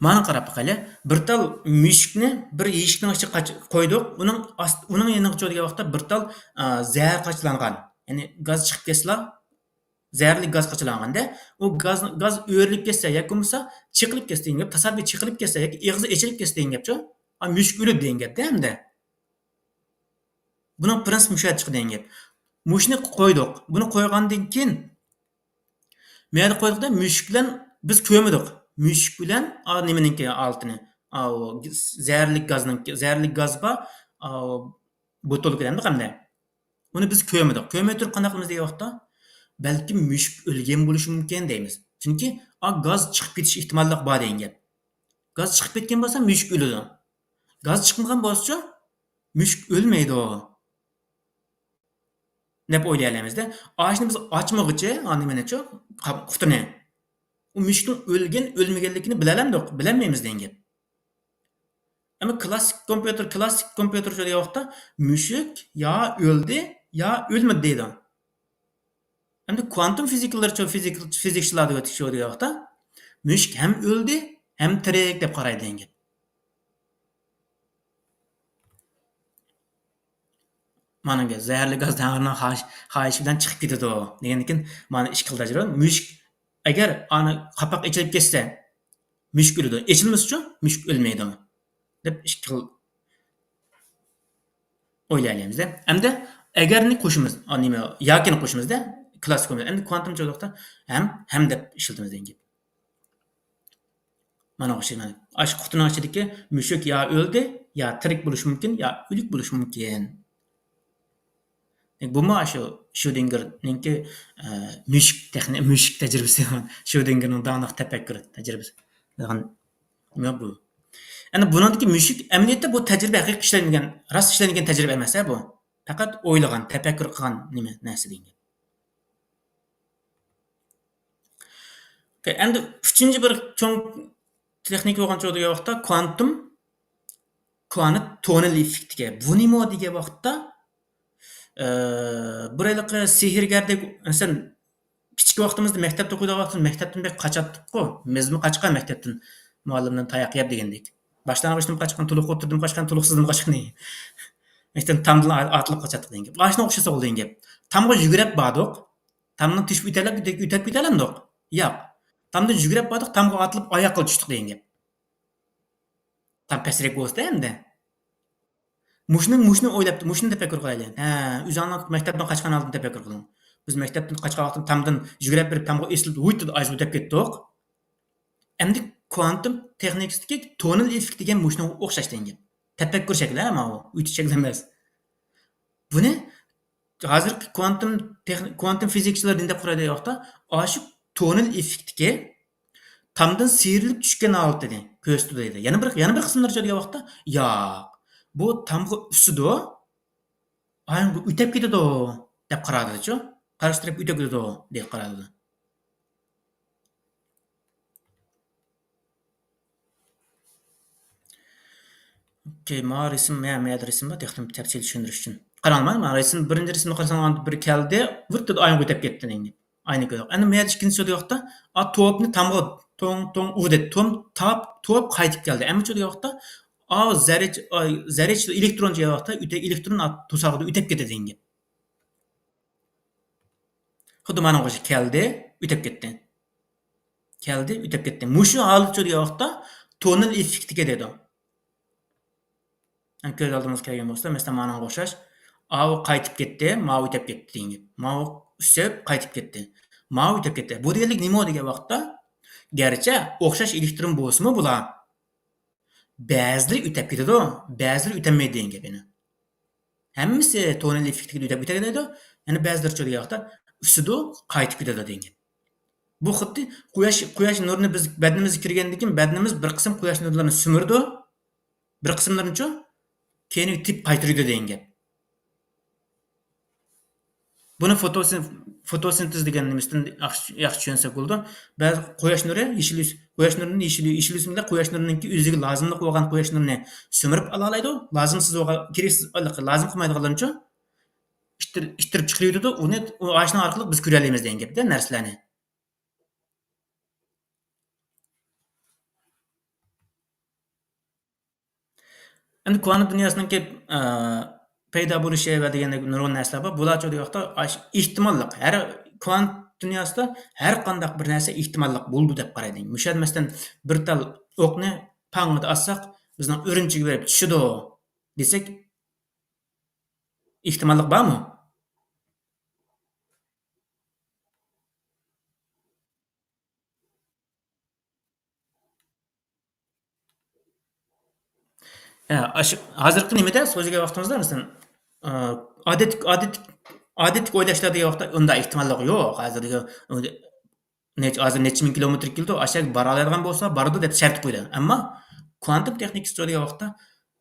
مانا قاراپ باقايلى. بىر تال مۈشۈكنى بىر يېشىكنىڭ ئىچىگە قاچ-، قويدۇق. ئۇنىڭ ئاست-، ئۇنىڭ يېنىغا چىقىدىغان ۋاقىتتا بىر تال، ئا، زەھەر قاچىلانغان، يەنى گاز چىقىپ كەتسىلا، زەھەرلىك گاز قاچىلانغاندا، ئۇ گاز، گاز ئۆرۈلۈپ كەتسە ياكى بولمىسا چېقىلىپ كەتسە دېگەن گەپ، تاسادىپىي چېقىلىپ كەتسە ياكى ئېغىزى ئېچىلىپ كەتسە دېگەن گەپچۇ. ئا، مۈشۈك ئۆلىدۇ دېگەن گەپتە ئەمدى. بۇنىڭ پرىنسىپى مۇشۇ يەردە چىقىدۇ دېگەن گەپ. مۇشۇنى قويدۇق. بۇنى قويغاندىن كېيىن، مەيەردە قويدۇقتا، مۈشۈك بىلەن بىز كۆرمىدۇق. مۈشۈك بىلەن، ئا، نېمىنىڭكى ھالىتىنى، ئا، ئۇ زەھەرلىك گازنىڭكى، زەھەرلىك گاز بار، ئا، بوتۇلكا دەمدۇق ئەمدى. ئۇنى بىز كۆرمىدۇق. كۆرمەي تۇرۇپ قانداق قىلىمىز دېگەن ۋاقىتتا، بەلكىم مۈشۈك ئۆلگەن بولۇشى مۇمكىن دەيمىز. چۈنكى، ئا، گاز چىقىپ كېتىش ئېھتىماللىقى بار دېگەن گەپ. گاز چىقىپ كەتكەن بولسا، مۈشۈك ئۆلىدۇ. گاز چىقمىغان بولسىچۇ، مۈشۈك ئۆلمەيدۇ. دەپ ئويلايالىمىزدە. ئاشۇنى بىز ئاچمىغۇچە، ئا، نېمىنىچۇ، قا-، قۇتىنى. ئۇ مۈشۈكنىڭ ئۆلگەن، ئۆلمىگەنلىكىنى بىلەلەمدۇق؟ بىلەلمەيمىز دېگەن گەپ. ئەمما كلاسسىك كومپيۇتېر، كلاسسىك كومپيۇتېر شۇ دېگەن ۋاقىتتا مۈشۈك يا ئۆلدى، يا ئۆلمىدى دەيدۇ. ئەمدى كوانتۇم فىزىكلىرىچۇ، فىزىك-، فىزىكچىلار دېگەن شۇ دېگەن ۋاقىتتا مۈشۈك ھەم ئۆلدى، ھەم تىرىك دەپ قارايدۇ دېگەن گەپ. مانا زەھەرلىك گاز تەڭرىنىڭ خاھىش-، خاھىشى بىلەن چىقىپ كېتىدۇ دېگەندىن كېيىن، مانا ئىككى خىل تەجرىبە. مۈشۈك، ئەگەر ئانا قاپاق ئېچىلىپ كەتسە، مۈشۈك ئۆلىدۇ. ئېچىلمىسىچۇ، مۈشۈك ئۆلمەيدۇ، دەپ ئىككى خىل ئويلايلىمىز-دە. ئەمدى ئەگەرنى قوشىمىز، ئا، نېمە، ياكىنى قوشىمىز-دە، كلاسسىك ئويۇن. ئەمدى كوانتۇم چوقۇلۇقتا ھەم، ھەم دەپ ئىشلىتىمىز دېگەن گەپ. مانا ئوخشايمەن. ئاشۇ قۇتىنىڭ ئىچىدىكى مۈشۈك يا ئۆلدى، يا تىرىك بولۇشى مۇمكىن، يا ئۆلۈك بولۇشى مۇمكىن. بۇمۇ ئاشۇ شودىنگېرنىڭكى، ئە، مۈشۈك تېخنى-، مۈشۈك تەجرىبىسى، شودىنگېرنىڭ داڭلىق تەپەككۇر تەجرىبىسى دېگەن نېمە بۇ؟ ئەنە بۇنىڭدىكى مۈشۈك ئەمەلىيەتتە بۇ تەجرىبە ھەقىقىي ئىشلەنگەن، راست ئىشلەنگەن تەجرىبە ئەمەس ھە بۇ. پەقەت ئويلىغان، تەپەككۇر قىلغان نېمە، نەرسە دېگەن گەپ. ئوكەي، ئەمدى ئۈچىنچى بىر چوڭ تېخنىكا بولغان چوغ دېگەن ۋاقىتتا كوانتۇم، كوانت تونېل ئېففېكتىگە. بۇ نېمە دېگەن ۋاقىتتا، ئە، بىر ھېلىقى سېھىرگەردەك، مەسىلەن، كىچىك ۋاقتىمىزدا مەكتەپتە ئوقۇيدىغان ۋاقتىمىزدا مەكتەپتىن بەك قاچاتتۇققۇ. مېزىمۇ قاچقان مەكتەپتىن، مۇئەللىمدىن تاياق يەپ دېگەندەك. باشلانغۇچتىن قاچقان، تولۇققا ئولتۇردىم قاچقان، تولۇقسىزدىن قاچقان. مەكتەپتىن تامدىن ئاتلىنىپ قاچاتتۇق دېگەن گەپ. ئاشۇنىڭغا ئوخشاش دېگەن گەپ. تامغا يۈگۈرۈپ باردۇق. تامدىن تېشىپ ئۆتەلەپ، ئۆتەپ كېتەلەمدۇق؟ ياق. تامدىن يۈگۈرۈپ باردۇق، تامغا ئاتلىنىپ ئاياققا تۈشتۇق دېگەن گەپ. تام پەسرەك بولسىدە ئەمدى. مۇشۇنى، مۇشۇنى ئويلاپ، مۇشۇنى تەپەككۇر قىلايلى. ھە، ئۆزۈڭلار مەكتەپتىن قاچقان ھالەتنى تەپەككۇر قىلىڭ. بىز مەكتەپتىن قاچقان ۋاقتىدا تامدىن يۈگۈرۈپ بېرىپ، تامغا ئېسىلىپ، ۋۇيت دېدى، ئايزىپ ئۆتۈپ كەتتۇق. ئەمدى كوانتۇم تېخنىكىسىدىكى تونېل ئېففېكت دېگەن مۇشۇنىڭغا ئوخشاش دېگەن گەپ. تەپەككۇر شەكلى ھە ماۋۇ، ئۆتۈش شەكلى ئەمەس. بۇنى ھازىرقى كوانتۇم تېخ-، كوانتۇم فىزىكچىلار نېمە دەپ قارايدۇ دېگەن ۋاقىتتا، ئاشۇ تونېل ئېففېكتىكى تامدىن سىيرىلىپ چۈشكەن ھالىتىنى كۆرسىتىدۇ دەيدۇ. يەنە بىر، يەنە بىر قىسىملىرىچۇ دېگەن ۋاقىتتا، ياق، بۇ تامغا ئۈسىدۇ، ئايان بۇ ئۆتەپ كېتىدۇ دەپ قارىدىچۇ. قارشى تەرەپ ئۆتەپ كېتىدۇ دەپ قارىدۇ. ئوكەي، ماۋۇ رەسىم، مە-، مەيەردە رەسىم بار، تېخىمۇ تەپسىلىي چۈشەندۈرۈش ئۈچۈن. قاراڭلار، مانا رەسىم، بىرىنچى رەسىمنى قارىساڭلار، بىر كەلدى، ۋىرت دېدى، ئاينىڭغا ئۆتەپ كەتتى دېگەن گەپ. ئاينى كۆردۇق. ئەنە مەيەردە ئىككىنچى دېگەن ۋاقىتتا، ئا، توپنى تامغا توڭ، توڭ ئۇردى. توم، تاپ، توپ قايتىپ كەلدى. ئەمما چۇ دېگەن ۋاقىتتا، ئا، زەررىچە، ئا، زەررىچە ئېلېكترون دېگەن ۋاقىتتا، ئۆتە-، ئېلېكترون ئا، توساقىدا ئۆتەپ كېتىدۇ دېگەن گەپ. خۇددى مانا ئوخشاش كەلدى، ئۆتەپ كەتتى. كەلدى، ئۆتەپ كەتتى. مۇشۇ ھالەتچۇ دېگەن ۋاقىتتا تونېل ئېففېكتىگە دەيدۇ. يەنى كۆز ئالدىمىزغا كەلگەن بولسا، مەسىلەن، مانىڭغا ئوخشاش. ئاۋۇ قايتىپ كەتتى، ماۋۇ ئۆتەپ كەتتى دېگەن گەپ. ماۋۇ ئۈسۈپ قايتىپ كەتتى. ماۋۇ ئۆتەپ كەتتى. بۇ دېگەنلىك نېمە دېگەن ۋاقىتتا، گەرچە ئوخشاش ئېلېكترون بولسىمۇ بۇلار، بەزىلىرى ئۆتەپ كېتىدۇ، بەزىلىرى ئۆتەلمەيدۇ دېگەن گەپ يەنە. ھەممىسى تونېل ئېففېكتىگە ئۆتەپ كېتەلەيدۇ. يەنە بەزىلىرى چۇ دېگەن ۋاقىتتا ئۈسىدۇ، قايتىپ كېتىدۇ دېگەن گەپ. بۇ خۇددى قۇياش، قۇياش نۇرىنى بىز بەدىنىمىزگە كىرگەندىن كېيىن بەدىنىمىز بىر قىسىم قۇياش نۇرلىرىنى سۈمۈرىدۇ، بىر قىسىملىرىنىچۇ كەينىگە تېپىپ قايتۇرىدۇ دېگەن گەپ. بۇنى فوتوسىن-، فوتوسىنتېز دېگەن نېمىسىدىن ياخشى، ياخشى چۈشەنسەك بولىدۇ. بەزى قۇياش نۇرى، يېشىل يۈس-، قۇياش نۇرىنى يېشىل، يېشىل يۈسۈندە قۇياش نۇرىنىڭكى ئۆزىگە لازىملىق بولغان قۇياش نۇرىنى سۈمۈرۈپ ئالالايدۇ. لازىمسىز بولغان، كېرەكسىز، لازىم قىلمايدىغانلىرىنىچۇ ئىتتىر-، ئىتتىرىپ چىقىرىۋېتىدۇ. ئۇنى، ئۇ ئاشۇنىڭ ئارقىلىق بىز كۆرەلەيمىز دېگەن گەپتە نەرسىلەرنى. ئەمدى كوانت دۇنياسىنىڭكى، ئە، پەيدا بولۇشى ۋە دېگەندەك نۇرغۇن نەرسىلەر بار. بۇلارچۇ دېگەن ۋاقىتتا ئاش-، ئېھتىماللىق. ھەر كوانت دۇنياسىدا ھەر قانداق بىر نەرسە ئېھتىماللىق بولىدۇ دەپ قارايدۇ. مۇشۇ يەردە مەسىلەن، بىر تال ئوقنى پاڭڭىدە ئاتساق، بىزنىڭ ئۈرۈمچىگە بېرىپ چۈشىدۇ دېسەك، ئېھتىماللىق بارمۇ؟ ھە، ئاشۇ ھازىرقى نېمىدە سۆزلىگەن ۋاقتىمىزدا، مەسىلەن، ئادەتتىكى، ئادەتتىكى، ئادەتتىكى ئويلاشلار دېگەن ۋاقىتتا ئۇنداق ئېھتىماللىق يوق. ھازىر دېگەن نەچچە، ھازىر نەچچە مىڭ كىلومېتىر كېلىدۇ، ئاشۇ يەرگە بارالايدىغان بولسا بارىدۇ دەپ شەرت قويىدۇ. ئەمما كوانتۇم تېخنىكىسى دېگەن ۋاقىتتا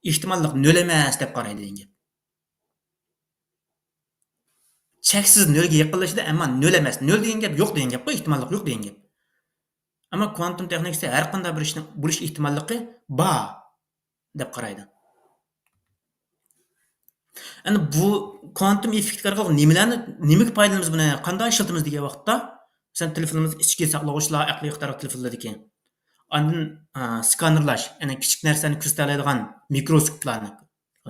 ئېھتىماللىق نۆل ئەمەس دەپ قارايدۇ دېگەن گەپ. چەكسىز نۆلگە يېقىنلىشىدۇ، ئەمما نۆل ئەمەس. نۆل دېگەن گەپ يوق دېگەن گەپقۇ، ئېھتىماللىق يوق دېگەن گەپ. ئەمما كوانتۇم تېخنىكىسى ھەر قانداق بىر ئىشنىڭ بولۇش ئېھتىماللىقى بار دەپ قارايدۇ. ئەمدى بۇ كوانتۇم ئېففېكت ئارقىلىق نېمىلەرنى، نېمىگە پايدىلىنىمىز بۇنى، قانداق ئىشلىتىمىز دېگەن ۋاقىتتا، مەسىلەن، تېلېفونىمىز ئىچكى ساقلىغۇچلار ئەقلىي ئىقتىدارلىق تېلېفونلاردىكى. ئاندىن، ئا، سكانېرلاش، يەنى كىچىك نەرسىلەرنى كۆرسىتەلەيدىغان مىكروسكوپلارنى.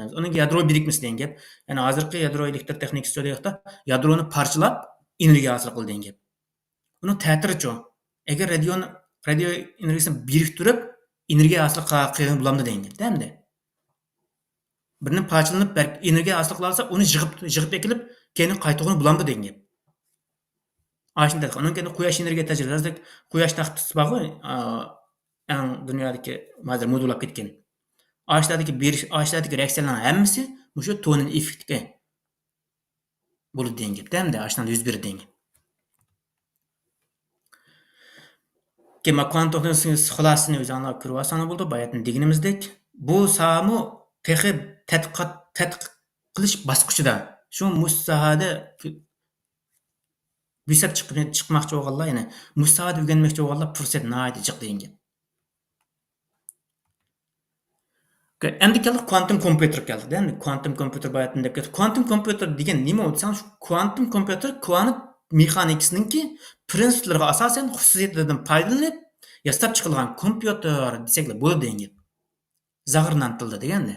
ئۇنىڭ يادرو بىرىكمىسى دېگەن گەپ. يەنى ھازىرقى يادرو ئېلېكتر تېخنىكىسى دېگەن ۋاقىتتا يادرونى پارچىلاپ ئېنېرگىيە ھاسىل قىلىدۇ دېگەن گەپ. ئۇنىڭ تەتۈرىچۇ؟ ئەگەر رادىيونى، رادىيو ئېنېرگىيىسىنى بىرىكتۈرۈپ، ئېنېرگىيە ھاسىل قىلغىلى بولامدۇ دېگەن گەپ ئەمدى. بىرنى پارچىلىنىپ بەرك ئېنېرگىيە ھاسىل قىلالىسا، ئۇنى يىغىپ، يىغىپ ئەكېلىپ، كەينىگە قايتۇرغىلى بولامدۇ دېگەن گەپ. ئاشۇنداق. ئۇنىڭ كەينىدە قۇياش ئېنېرگىيە تەجرىبىسىدەك قۇياش تاختىسى بارغۇ، ئا، ئەڭ دۇنيادىكى ھازىر مودا بولاپ كەتكەن. ئاشۇلەردىكى بېرىش، ئاشۇلەردىكى رېئاكسىيەلەرنىڭ ھەممىسى مۇشۇ تونېل ئېففېكتكە بولىدۇ دېگەن گەپ. ئەمدى ئاشۇنداق يۈز بېرىدۇ دېگەن گەپ. كېيىن ما كوانتوفنىڭ خۇلاسىسىنى ئۆزۈڭلار كۆرۈۋالساڭلار بولىدۇ، باياتىن دېگىنىمىزدەك. بۇ ساھەمۇ تېخى تەتقىقات، تەتقىق قىلىش باسقۇچىدا. شۇ مۇشۇ ساھەدە بۆسۈپ چىقىپ، چىقماقچى بولغانلار، يەنى مۇشۇ ساھەدە ئۆگەنمەكچى بولغانلار پۇرسەت ناھايىتى جىق دېگەن گەپ. ئەمدى كەلدۇق كوانتوم كومپيۇتېرغا كەلدۇق. ئەمدى كوانتوم كومپيۇتېر باياتىن دەپ كەتتۇق. كوانتوم كومپيۇتېر دېگەن نېمە دېسەڭ، شۇ كوانتوم كومپيۇتېر كوانت مېخانىكىسىنىڭكى پرىنسىپلىرىغا ئاساسەن خۇسۇسىيەتلىرىدىن پايدىلىنىپ ياساپ چىقىلغان كومپيۇتېر دېسەكلا بولىدۇ دېگەن گەپ. زاغرىنان تىلدا دېگەندە.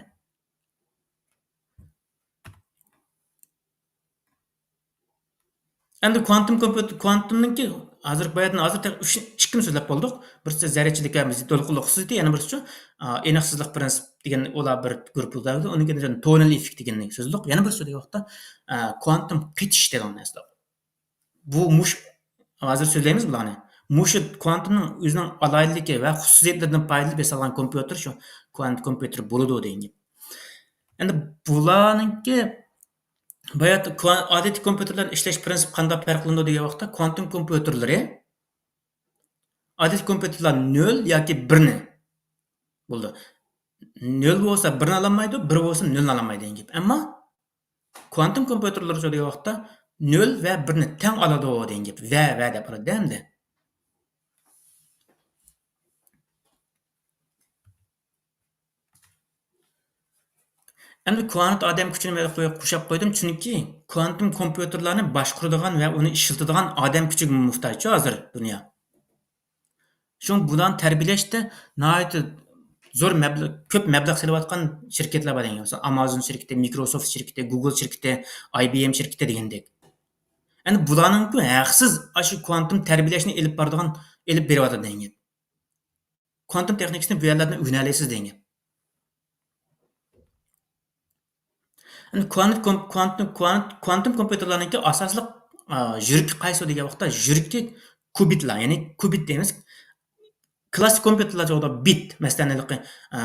ئەمدى كوانتوم كومپيۇتېر، كوانتومنىڭكى ھازىر باياتىن، ھازىر تېخى ئۈچ، ئىككىنى سۆزلەپ بولدۇق. بىرسى زەررىچىلىك ھەم دولقۇنلۇق خۇسۇسىيىتى، يەنە بىرسىچۇ، ئېنىقسىزلىق پرىنسىپ دېگەن، ئۇلار بىر گۇرۇپپىدا. ئۇنىڭ كېيىن تونېل ئېففېكت دېگەننى سۆزلىدۇق. يەنە بىرسى دېگەن ۋاقىتتا، ئە، كوانتوم قېتىش دېگەن نەرسە. بۇ مۇش-، ھازىر سۆزلەيمىز بۇلارنى. مۇشۇ كوانتومنىڭ ئۆزىنىڭ ئالاھىدىلىكى ۋە خۇسۇسىيەتلىرىدىن پايدىلىنىپ ياسالغان كومپيۇتېر شۇ كوانت كومپيۇتېر بولىدۇ دېگەن گەپ. ئەمدى بۇلارنىڭكى بايا كوان-، ئادەتتىكى كومپيۇتېرلار ئىشلەش پىرىنسىپى قانداق پەرقلىنىدۇ دېگەن ۋاقىتتا، كوانتوم كومپيۇتېرلىرى ئادەتتىكى كومپيۇتېرلار نۆل ياكى بىرنى بولىدۇ. نۆل بولسا بىرنى ئالالمايدۇ، بىر بولسا نۆلنى ئالالمايدۇ دېگەن گەپ. ئەمما كوانتوم كومپيۇتېرلىرى دېگەن ۋاقىتتا نۆل ۋە بىرنى تەڭ ئالىدۇ دېگەن گەپ. ۋە، ۋە دەپ ئالىدۇ ئەمدى. ئەمدى كوانت ئادەم كۈچىنى مەن قوشۇپ قويدۇم، چۈنكى كوانتوم كومپيۇتېرلارنى باشقۇرىدىغان ۋە ئۇنى ئىشلىتىدىغان ئادەم كۈچىگە موھتاجچۇ ھازىر دۇنيا. شۇڭا بۇلارنى تەربىيەلەشتە ناھايىتى زور مەبلەغ، كۆپ مەبلەغ سېلىۋاتقان شىركەتلەر بار دېگەن. مەسىلەن، ئامازون شىركىتى، مىكروسوفت شىركىتى، گۇگل شىركىتى، ئاي بى ئېم شىركىتى دېگەندەك. ئەنە بۇلارنىڭكى ھەقسىز ئاشۇ كوانتوم تەربىيەلەشنى ئېلىپ بارىدىغان، ئېلىپ بېرىۋاتىدۇ دېگەن گەپ. كوانتوم تېخنىكىسىنى بۇ يەرلەردىن ئۆگىنەلەيسىز دېگەن گەپ. ئەمدى كوانت-، كوم-، كوانتوم، كوانت-، كوانتوم كومپيۇتېرلارنىڭكى ئاساسلىق، ئا، يۈرىكى قايسى دېگەن ۋاقىتتا، يۈرىكى كۇبىتلار، يەنى كۇبىت دەيمىز. كلاسسىك كومپيۇتېرلار چوغدا بىت، مەسىلەن، ھېلىقى، ئا،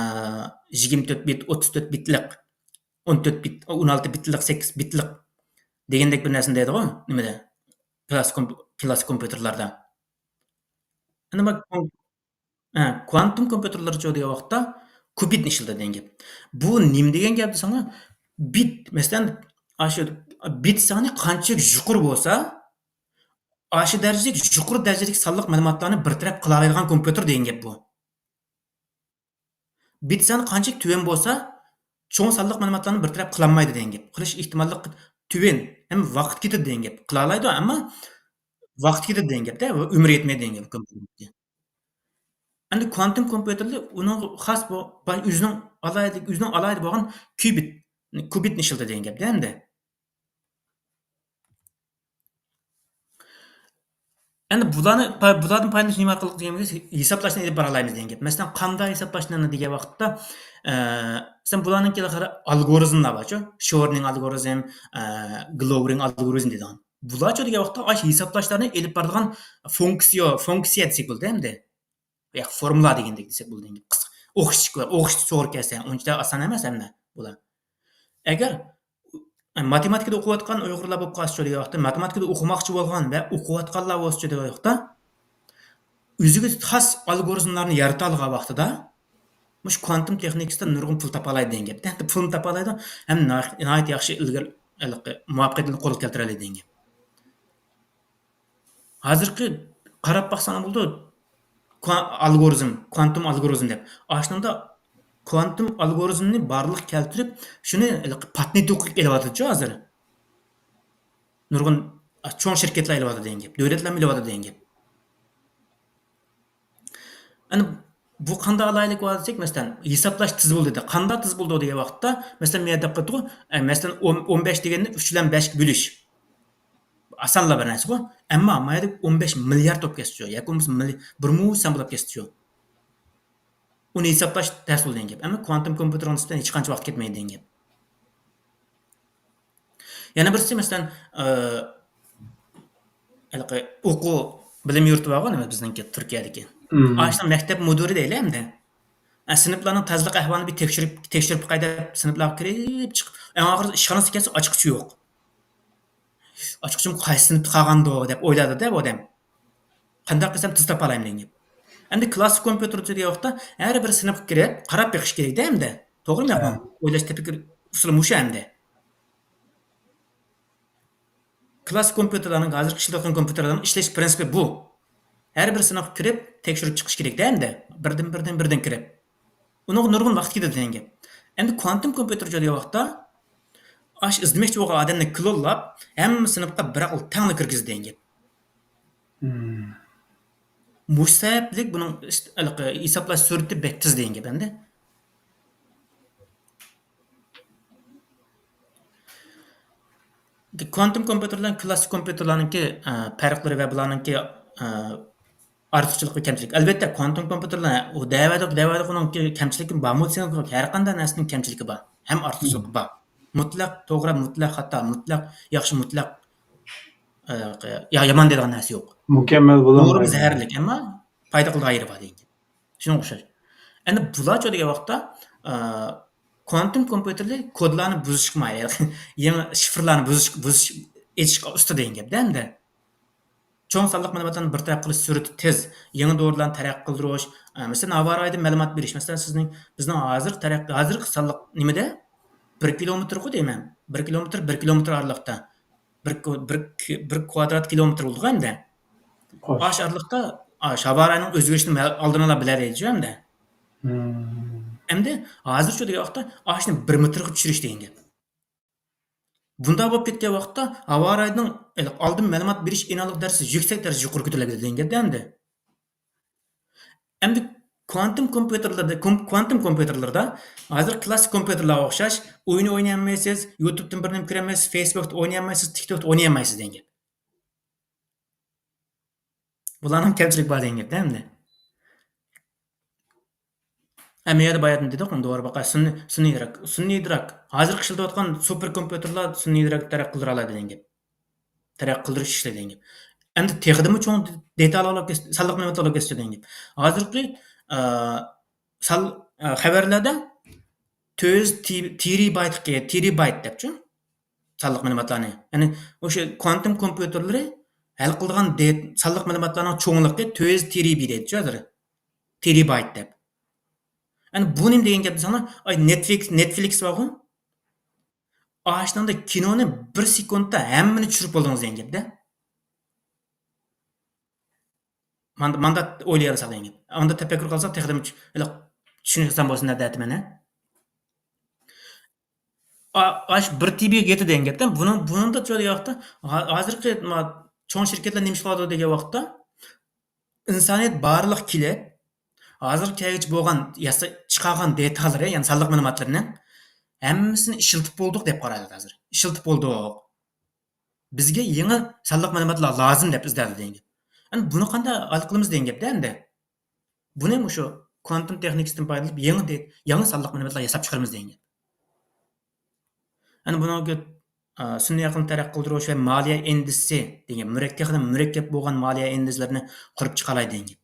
يىگىرمە تۆت بىت، ئوتتۇز تۆت بىتلىق، ئون تۆت بىت، ئون ئالتە بىتلىق، سەككىز بىتلىق دېگەندەك بىر نەرسىنى دەيدىغۇ، نېمىدە؟ كلاسسىك كومپ-، كلاسسىك كومپيۇتېرلاردا. ئەنە بۇ ھە، كوانتوم كومپيۇتېرلارچۇ دېگەن ۋاقىتتا كۇبىتنى ئىشلىتىدۇ دېگەن گەپ. بۇ نېمە دېگەن گەپ دېسەڭلار، بىت، مەسىلەن، ئاشۇ بىت سانى قانچىلىك يۇقىرى بولسا، ئاشۇ دەرىجىلىك، يۇقىرى دەرىجىلىك سانلىق مەلۇماتلارنى بىر تەرەپ قىلالايدىغان كومپيۇتېر دېگەن گەپ بۇ. بىت سانى قانچىلىك تۆۋەن بولسا، چوڭ سانلىق مەلۇماتلارنى بىر تەرەپ قىلالمايدۇ دېگەن گەپ. قىلىش ئېھتىماللىقى تۆۋەن ھەم ۋاقىت كېتىدۇ دېگەن گەپ. قىلالايدۇ، ئەمما ۋاقىت كېتىدۇ دېگەن گەپتە، ئۆمرى يەتمەيدۇ دېگەن گەپ كومپيۇتېرنىڭكى. ئەمدى كوانتوم كومپيۇتېرلار ئۇنىڭغا خاس بۇ، با-، ئۆزىنىڭ ئالاھىدە، ئۆزىنىڭ ئالاھىدە بولغان كۇبىت، كۇبىتنى ئىشلىتىدۇ دېگەن گەپتە ئەمدى. ئەمدى بۇلارنى پا-، بۇلاردىن پايدىلىنىش نېمە ئارقىلىق دېگەن ھېسابلاشنى ئېلىپ بارالايمىز دېگەن گەپ. مەسىلەن، قانداق ھېسابلاشنى دېگەن ۋاقىتتا، ئە، مەسىلەن، بۇلارنىڭكى ئالگورىزملار بارچۇ، شورنىڭ ئالگورىزم، ئە، گلوۋېرنىڭ ئالگورىزم دەيدىغان. بۇلارچۇ دېگەن ۋاقىتتا ئاشۇ ھېسابلاشلارنى ئېلىپ بارىدىغان فۇنكسىيە، فۇنكسىيە دېسەك بولىدۇ ئەمدى. ياكى فورمۇلا دېگەندەك دېسەك بولىدۇ. قىسقا، ئوخشىتىشقا، ئوخشىتىش توغرا كەلسە، ئۇنچە ئاسان ئەمەس ئەمدى بۇلار. ئەگەر ماتېماتىكىدا ئوقۇۋاتقان ئۇيغۇرلار بولۇپ قالسىچۇ دېگەن ۋاقىتتا، ماتېماتىكىدا ئوقۇماقچى بولغان ۋە ئوقۇۋاتقانلار بولسىچۇ دېگەن ۋاقىتتا، ئۆزىگە خاس ئالگورىزملارنى يارىتالىغان ۋاقتىدا، مۇشۇ كوانتوم تېخنىكىسىدا نۇرغۇن پۇل تاپالايدۇ دېگەن گەپ. ھەتتا پۇلمۇ تاپالايدۇ، ھەم ناھايىتى ياخشى ئىلگىرى، ھېلىقى مۇۋەپپەقىيەتنى قولغا كەلتۈرەلەيدۇ دېگەن گەپ. ھازىرقى قاراپ باقساڭلار بولىدۇ، كۇا-، ئالگورىزم، كوانتوم ئالگورىزم دەپ. ئاشۇنىڭدا كوانتوم ئالگورىزمنى بارلىققا كەلتۈرۈپ، شۇنى ھېلىقى پاتېنت ھوقۇقى ئېلىۋاتىدۇچۇ ھازىر. نۇرغۇن چوڭ شىركەتلەر ئېلىۋاتىدۇ دېگەن گەپ، دۆلەتلەرمۇ ئېلىۋاتىدۇ دېگەن گەپ. ئەنە بۇ قانداق ئالاھىدىلىكى بار دېسەك، مەسىلەن، ھېسابلاش تېز بولىدۇ دېدى. قانداق تېز بولىدۇ دېگەن ۋاقىتتا، مەسىلەن، مەن دەپ قويدۇققۇ، ئە، مەسىلەن، ئون، ئون بەش دېگەننى ئۈچ بىلەن بەشكە بۆلۈش. ئاسانلا بىر نەرسىغۇ. ئەمما ما يەردە ئون بەش مىليارد بولۇپ كەتسىچۇ، ياكى بولمىسا مىلي-، بىر مو سان بولۇپ كەتسىچۇ. ئۇنى ھېسابلاش تەس بولىدۇ دېگەن گەپ. ئەمما كوانتوم كومپيۇتېرغا نىسبەتەن ھېچقانچە ۋاقىت كەتمەيدۇ دېگەن گەپ. يەنە بىرسى، مەسىلەن، ئە، ھېلىقى ئوقۇ بىلىم يۇرتى بارغۇ، نېمە، بىزنىڭكى تۈركىيەدىكى. مم. ئاشۇنىڭ مەكتەپ مۇدىرى دەيلى ئەمدى. ئە، سىنىپلارنىڭ تازىلىق ئەھۋالىنى بىر تەكشۈرۈپ، تەكشۈرۈپ باقاي دەپ سىنىپلارغا كىرىپ چىقىپ، ئەڭ ئاخىرىدا ئىشخانىسىغا كەلسە ئاچقۇچى يوق. ئاچقۇچۇم قايسى سىنىپتا قالغاندۇ دەپ ئويلايدۇ-دە بۇ ئادەم. قانداق قىلسام تېز تاپالايمەن دېگەن گەپ. ئەمدى كلاسسىك كومپيۇتېر دېگەن ۋاقىتتا ھەر بىر سىنىپقا كىرىپ قاراپ بېقىش كېرەكتە ئەمدى. توغرىمۇ ياقمۇ؟ ھە. ئويلاش تېپىكىر ئۇسۇلى مۇشۇ ئەمدى. كلاسسىك كومپيۇتېرلارنىڭ، ھازىرقى ئىشلەتكەن كومپيۇتېرلارنىڭ ئىشلەش پىرىنسىپى بۇ. ھەر بىر سىنىپقا كىرىپ تەكشۈرۈپ چىقىش كېرەكتە ئەمدى. بىردىن، بىردىن، بىردىن كىرىپ. ئۇنىڭغا نۇرغۇن ۋاقىت كېتىدۇ دېگەن گەپ. ئەمدى كۋانتوم كومپيۇتېر دېگەن ۋاقىتتا ئاش ئىزدىمەكچى بولغان ئادەمنى كلونلاپ، ھەممە سىنىپقا بىر ئەقىل تەڭلا كىرگۈزىدۇ دېگەن گەپ. مم. مۇشۇ سەۋەبلىك بۇنىڭ ئىشت-، ھېلىقى ھېسابلاش سۈرئىتى بەك تېز دېگەن گەپ ئەمدى. كۋانتوم كومپيۇتېرلار بىلەن كلاسسىك كومپيۇتېرلارنىڭكى، ئە، پەرقلىرى ۋە بۇلارنىڭكى، ئە، ئارتۇقچىلىقى، كەمچىلىكى. ئەلۋەتتە، كۋانتوم كومپيۇتېرلار ئۇ دەۋەدۇق، دەۋەدۇق، ئۇنىڭكى كەمچىلىكى بارمۇ دېسەڭ، ھەر قانداق نەرسىنىڭ كەمچىلىكى بار، ھەم ئارتۇقچىلىقى بار. مۇتلەق توغرا، مۇتلەق خاتا، مۇتلەق ياخشى، مۇتلەق، ئە، يا-، يامان دەيدىغان نەرسە يوق. مۇكەممەل بولالمايدۇ. دورىمۇ زەھەرلىك، ئەمما پايدا قىلىدىغان يېرى بار دېگەن گەپ. شۇنىڭغا ئوخشاش. ئەمدى بۇلار چۇ دېگەن ۋاقىتتا، ئە، كۋانتوم كومپيۇتېرلار كودلارنى بۇزۇشقا ماھىر، يېڭى شىفىرلارنى بۇزۇش، بۇزۇش، ئېچىشقا ئۇستا دېگەن گەپتە ئەمدى. چوڭ سانلىق مەلۇماتلارنى بىر تەرەپ قىلىش سۈرئىتى تېز، يېڭى دورىلارنى تەرەققىي قىلدۇرۇش، ئە، مەسىلەن، ھاۋارايىدىن مەلۇمات بېرىش. مەسىلەن، سىزنىڭ، بىزنىڭ ھازىر تەرەققىي، ھازىرقى سانلىق نېمىدە؟ بىر كىلومېتىرغۇ دەيمەن. بىر كىلومېتىر، بىر كىلومېتىر ئارىلىقتا. بىر كو-، بىر كى-، بىر كۋادرات كىلومېتىر بولىدىغۇ ئەمدى. خوش. ئاش ئارىلىقتا، ئاش ھاۋاراينىڭ ئۆزگىرىشىنى مە-، ئالدىنلا بىلەلەيدىچۇ ئەمدى. مم. ئەمدى ھازىرچۇ دېگەن ۋاقىتتا ئاشنى بىر مېتىرغا چۈشۈرۈش دېگەن گەپ. بۇنداق بولۇپ كەتكەن ۋاقىتتا ھاۋاراينىڭ ئالدىن مەلۇمات بېرىش ئېنىقلىق دەرىجىسى يۈكسەك دەرىجىدە يۇقىرى كۆتۈرۈلگەن دېگەن گەپتە ئەمدى. ئەمدى كۋانتوم كومپيۇتېرلاردا، كوم-، كۋانتوم كومپيۇتېرلاردا ھازىر كلاسسىك كومپيۇتېرلارغا ئوخشاش ئويۇن ئوينىيالمايسىز، يۇتۇبتىن بىر نېمە كۆرەلمەيسىز، فېيسبۇكتا ئوينىيالمايسىز، تىكتوكتا ئوينىيالمايسىز دېگەن گەپ. بۇلارنىڭ كەمچىلىكى بار دېگەن گەپتە ئەمدى. ھە، مەيەردە باياتىن دېدۇق، دورا باقا سۈنئىي، سۈنئىي ئىدراك. سۈنئىي ئىدراك. ھازىرقى ئىشلىتىۋاتقان سۇپېر كومپيۇتېرلار سۈنئىي ئىدراك تەرەققىي قىلدۇرالايدۇ دېگەن گەپ. تەرەققىي قىلدۇرۇش ئىشلەيدۇ دېگەن گەپ. ئەمدى تېخىدىمۇ چوڭ دېتال ئالاپ كەتسە، سانلىق مەلۇمات ئالاپ كەتسە دېگەن گەپ. ھازىرقى، ئە، سان-، ئە، خەۋەرلەردە تۆت يۈز تېرىبايتقا، تېرىبايت دەپچۇ. سانلىق مەلۇماتلارنى. يەنى ئوشۇ كۋانتوم كومپيۇتېرلىرى ھەل قىلىدىغان دېت-، سانلىق مەلۇماتلارنىڭ چوڭلۇقى تۆت يۈز تېرىبايت دەيدىچۇ ھازىر. تېرىبايت دەپ. يەنى بۇ نېمە دېگەن گەپ دېسەڭلار، ئاي، نېتفلىكس، نېتفلىكس بارغۇ. ئاشۇنىڭدا كىنونى بىر سېكۇنتتا ھەممىنى چۈشۈرۈپ بولدىڭىز دېگەن گەپتە. ماندا، ماندا ئويلايالىساق دېگەن گەپ. ئاندا تەپەككۇر قىلساق تېخىدىمۇ چۈ-، ھېلىق چۈشىنىش ئاسان بولسۇن دەپ دەيتتىم مەن. ئا-، ئاش بىر تېرىبايتقا يېتىدۇ دېگەن گەپتە. بۇنىڭ، بۇنىڭدا چۇ دېگەن ۋاقىتتا، ھا-، ھازىرقى ما-، چوڭ شىركەتلەر نېمە ئىش قىلىۋاتىدۇ دېگەن ۋاقىتتا، ئىنسانىيەت بارلىققا كېلىپ، ھازىرغا كەلگۈچە بولغان ياسا-، چىقارغان دېتاللىرى، يەنى سانلىق مەلۇماتلىرىنىڭ ھەممىسىنى ئىشلىتىپ بولدۇق دەپ قارايدۇ ھازىر. ئىشلىتىپ بولدۇق. بىزگە يېڭى سانلىق مەلۇماتلار لازىم دەپ ئىزدەۋاتىدۇ دېگەن گەپ. ئەمدى بۇنى قانداق ھال قىلىمىز دېگەن گەپتە ئەمدى. بۇنى مۇشۇ كۋانتوم تېخنىكىسىدىن پايدىلىنىپ يېڭى دې-، يېڭى سانلىق مەلۇماتلار ياساپ چىقىرىمىز دېگەن گەپ. يەنى بۇنىڭ، ئا، سۈنئىي ئەقىلنى تەرەققىي قىلدۇرۇش ۋە مالىيە ئىندىسى دېگەن مۇرەككەپ، مۇرەككەپ بولغان مالىيە ئىندىسلىرىنى قۇرۇپ چىقالاي دېگەن گەپ.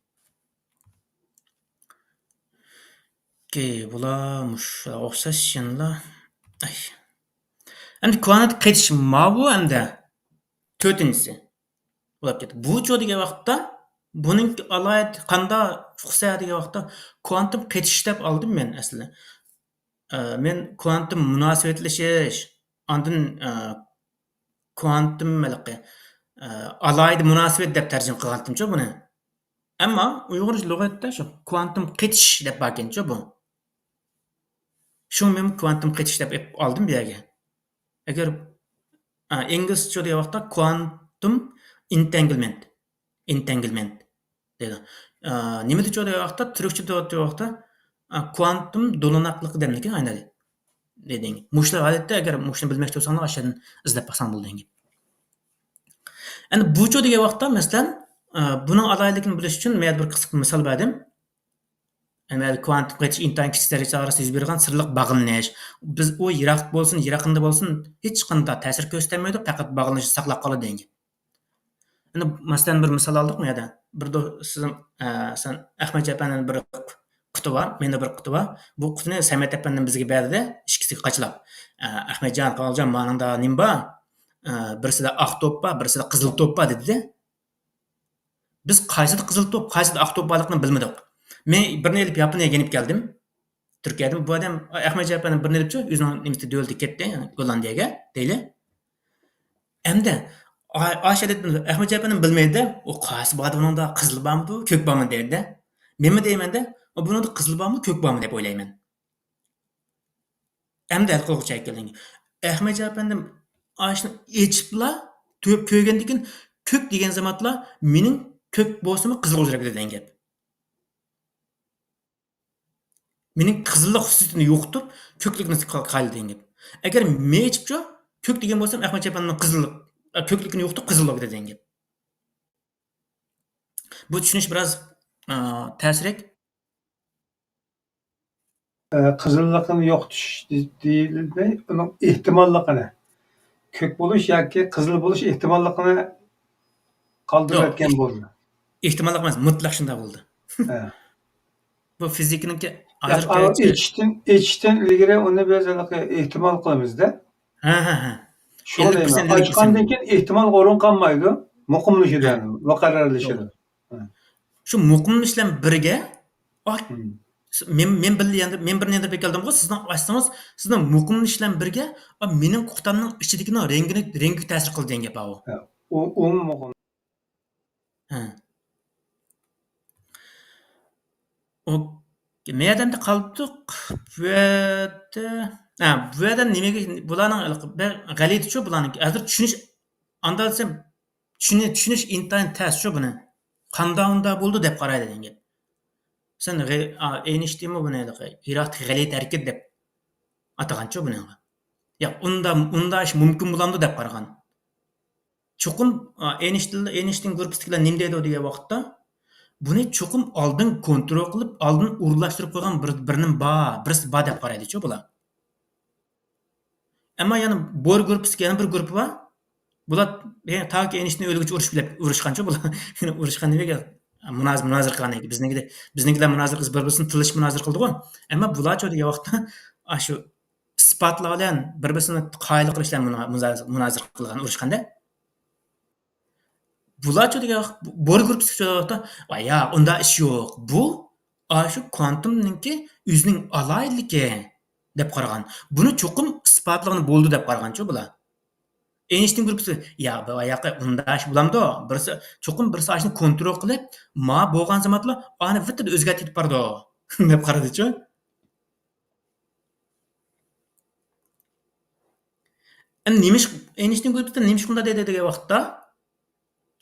كى، بۇلار مۇشۇ ئوخشاش يەنىلا. ئەي. ئەمدى كۋانت قېتىش ماۋۇ ئەمدى تۆتىنچىسى. بولاپ كەتتى. بۇچۇ دېگەن ۋاقىتتا بۇنىڭكى ئالاھىدە قانداق ئۇقسا دېگەن ۋاقىتتا كۋانتوم قېتىش دەپ ئالدىم مەن ئەسلى. ئە، مەن كۋانتوم مۇناسىۋەتلىشىش، ئاندىن، ئە، كۋانتوم ھېلىقى، ئە، ئالاھىدە مۇناسىۋەت دەپ تەرجىمە قىلغانتىمچۇ بۇنى. ئەمما ئۇيغۇر لۇغەتتە شۇ كۋانتوم قېتىش دەپ باركەنچۇ بۇ. شۇڭا مەن كۋانتوم قېتىش دەپ ئېلىپ ئالدىم بۇ يەرگە. ئەگەر، ئا، ئىنگلىزچە دېگەن ۋاقىتتا كۋانتوم ئېنتەنگلمېنت، ئېنتەنگلمېنت دەيدۇ. ئا، نېمىدىچۇ دېگەن ۋاقىتتا، تۈركچە دېگەن ۋاقىتتا، ئا، كۋانتوم دولاناقلىقى دەمدىكىن ئاينىدى. دېدىڭ. مۇشۇلار ھالەتتە ئەگەر مۇشۇنى بىلمەكچى بولساڭلار، ئاشۇ يەردىن ئىزدەپ باقساڭ بولىدۇ دېگەن گەپ. ئەمدى بۇچۇ دېگەن ۋاقىتتا، مەسىلەن، ئا، بۇنىڭ ئالاھىدىلىكىنى بىلىش ئۈچۈن مەن بىر قىسقا مىسال بەردىم. ئەمەلىي كۋانتوم قېتىش ئىنتايىن كىچىك زەررىچە ئارىسىدا يۈز بېرىدىغان سىرلىق باغلىنىش. بىز ئۇ يىراق بولسۇن، يېقىندا بولسۇن، ھېچقانداق تەسىر كۆرسىتەلمەيدۇ، پەقەت باغلىنىشتا ساقلاپ قالىدۇ دېگەن گەپ. ئەمدى مەسىلەن، بىر مىسال ئالدۇق بۇ يەردە. بىر دو-، سىزنىڭ، ئە، سەن ئەخمەتجان ئەپەندىنىڭ بىر قۇتى بار، مېنىڭ بىر قۇتى بار. بۇ قۇتىنى سەمەت ئەپەندىم بىزگە بەردى، ئىككىسىگە قاچىلاپ. ئە، ئەخمەتجان، قاغىلجان، مانىڭدا نېمە بار؟ ئە، بىرسىدە ئاق توپ بار، بىرسىدە قىزىل توپ بار، دېدى. بىز قايسىدا قىزىل توپ، قايسىدا ئاق توپ بارلىقىنى بىلمىدۇق. مەن بىرنى ئېلىپ ياپونىيەگە يېنىپ كەلدىم. تۈركىيەدىن بۇ ئادەم ئەخمەت جەپەرنىڭ بىرنى ئېلىپچۇ، ئۆزىنىڭ نېمىسى دۆلىتىگە كەتتى، گوللاندىيەگە دەيلى. ئەمدى ئا-، ئاشۇ ئەدەت ئەخمەت جەپەرنى بىلمەيدۇ. ئۇ قايسى باردا ئۇنىڭدا قىزىل بارمىدۇ، كۆك بارمىدۇ دەيدۇ. مەنمۇ دەيمەندە، بۇنىڭدا قىزىل بارمۇ، كۆك بارمۇ دەپ ئويلايمەن. ئەمدى ھەل قىلغۇچە كەلدىڭ. ئەخمەت ئەپەندىم ئاشۇنى ئېچىپلا، تۆ-، كۆرگەندىن كېيىن كۆك دېگەن زامانلا مېنىڭ كۆك بولسىمۇ قىزىلغا ئۆزگەرگۈ دېگەن گەپ. مېنىڭ قىزىللىق خۇسۇسىيىتىنى يوقىتىپ، كۆكلۈكنى قا-، قايىل دېگەن گەپ. ئەگەر مېنى ئېچىپچۇ، كۆك دېگەن بولسام، ئەخمەت ئەپەندىمنىڭ قىزىللىق، ئە، كۆكلۈكىنى يوقىتىپ، قىزىللىق دېگەن گەپ. بۇ چۈشىنىش بىراز، ئە، تەسرەك. ئە، قىزىللىقىنى يوقىتىش دې-، دېيىلمەي، ئۇنىڭ ئېھتىماللىقىنى، كۆك بولۇش ياكى قىزىل بولۇش ئېھتىماللىقىنى قالدۇرۇۋەتكەن يوق، بولدى. ئېھتىماللىق ئەمەس، مۇتلەق شۇنداق بولدى. ھە. بۇ فىزىكىنىڭكى ياق، ھازىرقى ئاڭ-، ئېچىشتىن، ئېچىشتىن ئىلگىرى ئۇنى بىز ھېلىقى ئېھتىمال قىلىمىزدە. ھە، ھە، ھە. شۇنى ئەللىك پىرسەنت دەيمەن. ئېللىك پىرسەنت. ئاچقاندىن كېيىن ئېھتىمال ئورۇن قالمايدۇ. مۇقىملىشىدۇ، ھە. يەنى مۇقەررەرلىشىدۇ. توغرا. ھە. شۇ مۇقىملىنىش بىلەن بىرگە، ئا، مم. مەن، مەن بىللە يەنە، مەن بىر نەدىر بېكەلدىمغۇ، سىزنىڭ ئاچسىڭىز، سىزنىڭ مۇقىملىنىش بىلەن بىرگە، ئا، مېنىڭ ئۇقتامنىڭ ئىچىدىكىنىڭ رەڭگىنى، رەڭگىگە تەسىر قىلدى دېگەن گەپ ئاۋۇ. ھە، ئۇ، ئۇمۇ مۇقىم. ھە. ئۇ، مەيەردە قالدۇق. بۇ يەردە، ھە، بۇ يەردە نېمىگە، بۇلارنىڭ بىر غەلىتىچۇ بۇلارنىڭكى. ھازىر چۈشىنىش، ئاندا دېسەم، چۈشىنى-، چۈشىنىش ئىنتايىن تەسچۇ بۇنى. قانداق ئۇنداق بولىدۇ دەپ قارايدۇ دېگەن گەپ. سەن غەي-، ئا، ئېينىشتىنمۇ بۇنى ھېلىقى يىراقتىكى غەلىتە ھەرىكەت دەپ ئاتىغانچۇ بۇنىڭغا. ياق، ئۇندا-، ئۇنداق ئىش مۇمكىن بولامدۇ دەپ قارىغان. چوقۇم، ئا، ئېينىشتىن، ئېينىشتىن گۇرۇپپىسىدىكىلەر نېمە دەيدۇ دېگەن ۋاقىتتا، بۇنى چوقۇم ئالدىن كونترول قىلىپ، ئالدىن ئورۇنلاشتۇرۇپ قويغان بىر، بىر نېمە بار، بىرسى بار دەپ قارايدىچۇ بۇلار. ئەمما يەنە بور گۇرۇپپىسىدىكى يەنە بىر گۇرۇپپا بار. بۇلار، ھە، تاكى ئېينىشتىن ئۆلگۈچە ئۇرۇشۇپ، ئۇرۇشقانچۇ بۇلار. ئۇرۇشقان نېمىگە؟ مۇنازىرە، مۇنازىرە قىلغان ئىدى. بىزنىڭكىدە، بىزنىڭكىلەر مۇنازىرە قىلسا بىر-، بىرسىنى تىللىشىپ مۇنازىرە قىلىدىغۇ. ئەمما بۇلارچۇ دېگەن ۋاقىتتا، ئاشۇ ئىسپاتلار بىلەن بىر-، بىرسىنى قايىل قىلىش بىلەن مۇنا-، مۇنازىرە، مۇنازىرە قىلغان، ئۇرۇشقاندا. بۇلارچۇ دېگەن ۋاقىت، بور گۇرۇپپىسى دېگەن ۋاقىتتا، ۋاي يا، ئۇنداق ئىش يوق. بۇ، ئاشۇ كۋانتومنىڭكى ئۆزىنىڭ ئالاھىدىلىكى دەپ قارىغان. بۇنى چوقۇم ئىسپاتلىغىلى بولىدۇ دەپ قارىغانچۇ بۇلار. ئېينىشتىن گۇرۇپپىسى، يا، بۇ ياقى ئۇنداق ئىش بولامدۇ؟ بىرسى، چوقۇم بىرسى ئاشۇنى كونترول قىلىپ، ما بولغان زامانلا ئانى ۋىتتىدە ئۆزگەرتىپ بارىدۇ، دەپ قارىدىچۇ. ئەمدى نېمىش-، ئېينىشتىن گۇرۇپپىسى نېمىشقا ئۇنداق دەيدۇ دېگەن ۋاقىتتا،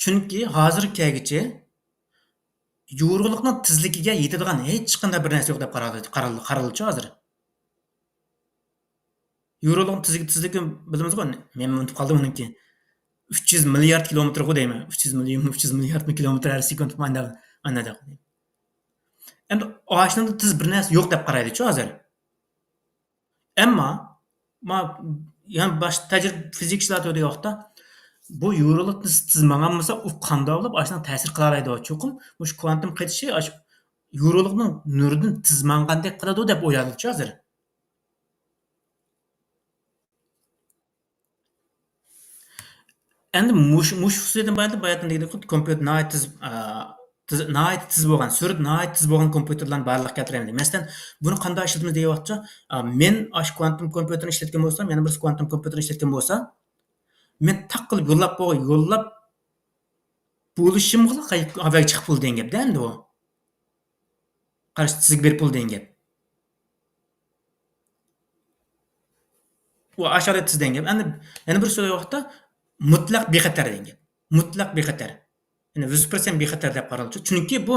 چۈنكى ھازىرغا كەلگۈچە يورۇقلۇقنىڭ تېزلىكىگە يېتىدىغان ھېچقانداق بىر نەرسە يوق دەپ قارالدى، قارال-، قارالدىچۇ ھازىر. يورۇقلۇقنىڭ تېزلىكى، تېزلىكى بىلىمىزغۇ، مەن ئۇنتۇپ قالدىم ئۇنىڭكى. ئۈچ يۈز مىليارد كىلومېتىرغۇ دەيمەن. ئۈچ يۈز مىليون، ئۈچ يۈز مىلياردمۇ كىلومېتىر ھەر سېكۇنت ئانداق، ئانداق. ئەمدى ئاشۇنىڭدىن تېز بىر نەرسە يوق دەپ قارايدىچۇ ھازىر. ئەمما، ما-، يەنە باشقا تەجرىبە فىزىكچىلار دېگەن ۋاقىتتا، بۇ يورۇقلۇق تېز، تېز ماڭالمىسا، ئۇ قانداق بولۇپ ئاشۇنىڭ تەسىر قىلالايدۇ؟ چوقۇم مۇشۇ كۋانتوم قېتىشى ئاشۇ يورۇقلۇقنىڭ نۇرىدىن تېز ماڭغاندەك قىلىدۇ دەپ ئويلايدۇچۇ ھازىر. ئەمدى مۇش-، مۇشۇ خۇسۇسىيىتىنى بايقىدىم، باياتىن دېگەندەك خۇددى كومپيۇتېر ناھايىتى تېز، ئا، تېز، ناھايىتى تېز بولغان، سۈرئىتى ناھايىتى تېز بولغان كومپيۇتېرلارنى بارلىققا كەلتۈرەيلى. مەسىلەن، بۇنى قانداق ئىشلىتىمىز دېگەن ۋاقىتتا، ئا، مەن ئاشۇ كۋانتوم كومپيۇتېرنى ئىشلەتكەن بولسام، يەنە بىرسى كۋانتوم كومپيۇتېرنى ئىشلەتكەن بولسا، مەن تاق قىلىپ يوللاپ بولغان، يوللاپ بولۇشۇمغىلا قاي-، ھاۋاغا چىقىپ بولدى دېگەن گەپتە ئەمدى ئۇ. قاراشتا تېزگە بېرىپ بولدى دېگەن گەپ. ئۇ ئاشۇ ھالەتتە تېز دېگەن گەپ. ئەمدى يەنە بىر سۆز ۋاقىتتا مۇتلەق بىخەتەر دېگەن گەپ. مۇتلەق بىخەتەر. يەنى يۈز پىرسەنت بىخەتەر دەپ قارالغۇچۇ. چۈنكى بۇ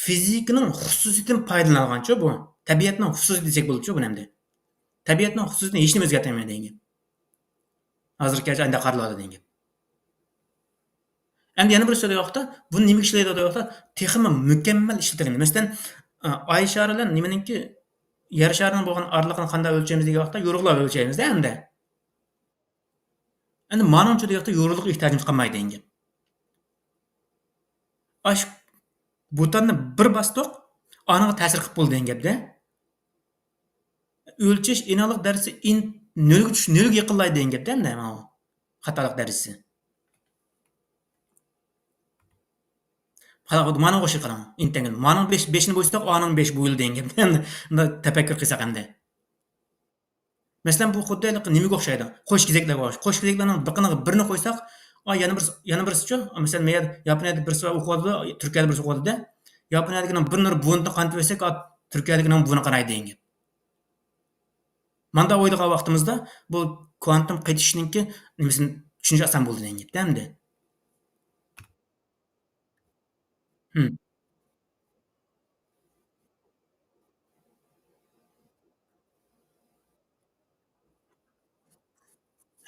فىزىكىنىڭ خۇسۇسىيىتىدىن پايدىلانغانچۇ بۇ. تەبىئەتنىڭ خۇسۇسىيىتى دېسەك بولىدۇچۇ بۇنى ئەمدى. تەبىئەتنىڭ خۇسۇسىيىتىنى ھېچنېمە ئۆزگەرتەلمەيدۇ دېگەن گەپ. ھازىرغىچە ئانداق قارىلىۋاتىدۇ دېگەن گەپ. ئەمدى يەنە بىر سۆز ۋاقىتتا، بۇنى نېمە ئىشلەيدۇ دېگەن ۋاقىتتا، تېخىمۇ مۇكەممەل ئىشلىتىلگەن. مەسىلەن، ئاي شارى بىلەن نېمىنىڭكى، يەر شارىنىڭ بولغان ئارىلىقىنى قانداق ئۆلچەيمىز دېگەن ۋاقىتتا، يورۇقلاپ ئۆلچەيمىز-دە ئەمدى. ئەمدى مانىڭچۇ دېگەن ۋاقىتتا، يورۇقلۇق ئېھتىياجىمىز قالمايدۇ دېگەن گەپ. ئاشۇ بۇتاننى بىر باستۇق، ئانىڭغا تەسىر قىلىپ بولدى دېگەن گەپ-دە. ئۆلچەش ئېنىقلىق دەرىجىسى ئىن-، نۆلگە چۈش-، نۆلگە يېقىنلايدۇ دېگەن گەپ-دە، ئەمدى ماۋۇ خاتالىق دەرىجىسى. قاراڭ، مانىڭغا ئوخشاش قاراڭ. ئىنتەگرال. مانىڭ بېشى، بېشىنى بويىساق، ئانىڭ بېشى بويىلىدۇ دېگەن گەپ. ئەمدى مۇنداق تەپەككۇر قىلساق ئەمدى. مەسىلەن، بۇ خۇددى ھېلىقى نېمىگە ئوخشايدۇ؟ قوش كېزەكلەرگە ئوخشايدۇ. قوش كېزەكلەرنىڭ بىقىنىغا بىرنى قويساق، ئا، يەنە بىرسى، يەنە بىرسىچۇ؟ مەسىلەن، مەيەردە ياپونىيەدە بىرسى ئوقۇۋاتىدۇ، تۈركىيەدە بىرسى ئوقۇۋاتىدۇ. ياپونىيەدىكىنىڭ بىر نۇر بۇنى قانىتىپ بەرسەك، ئا، تۈركىيەدىكىنىڭ بۇنى قانايدۇ دېگەن گەپ. ماندا ئويلىغان ۋاقتىمىزدا بۇ كۋانتۇم قېتىشىشنىڭكى نېمىسىنى چۈشىنىش ئاسان بولىدۇ دېگەن گەپ ئەمدى.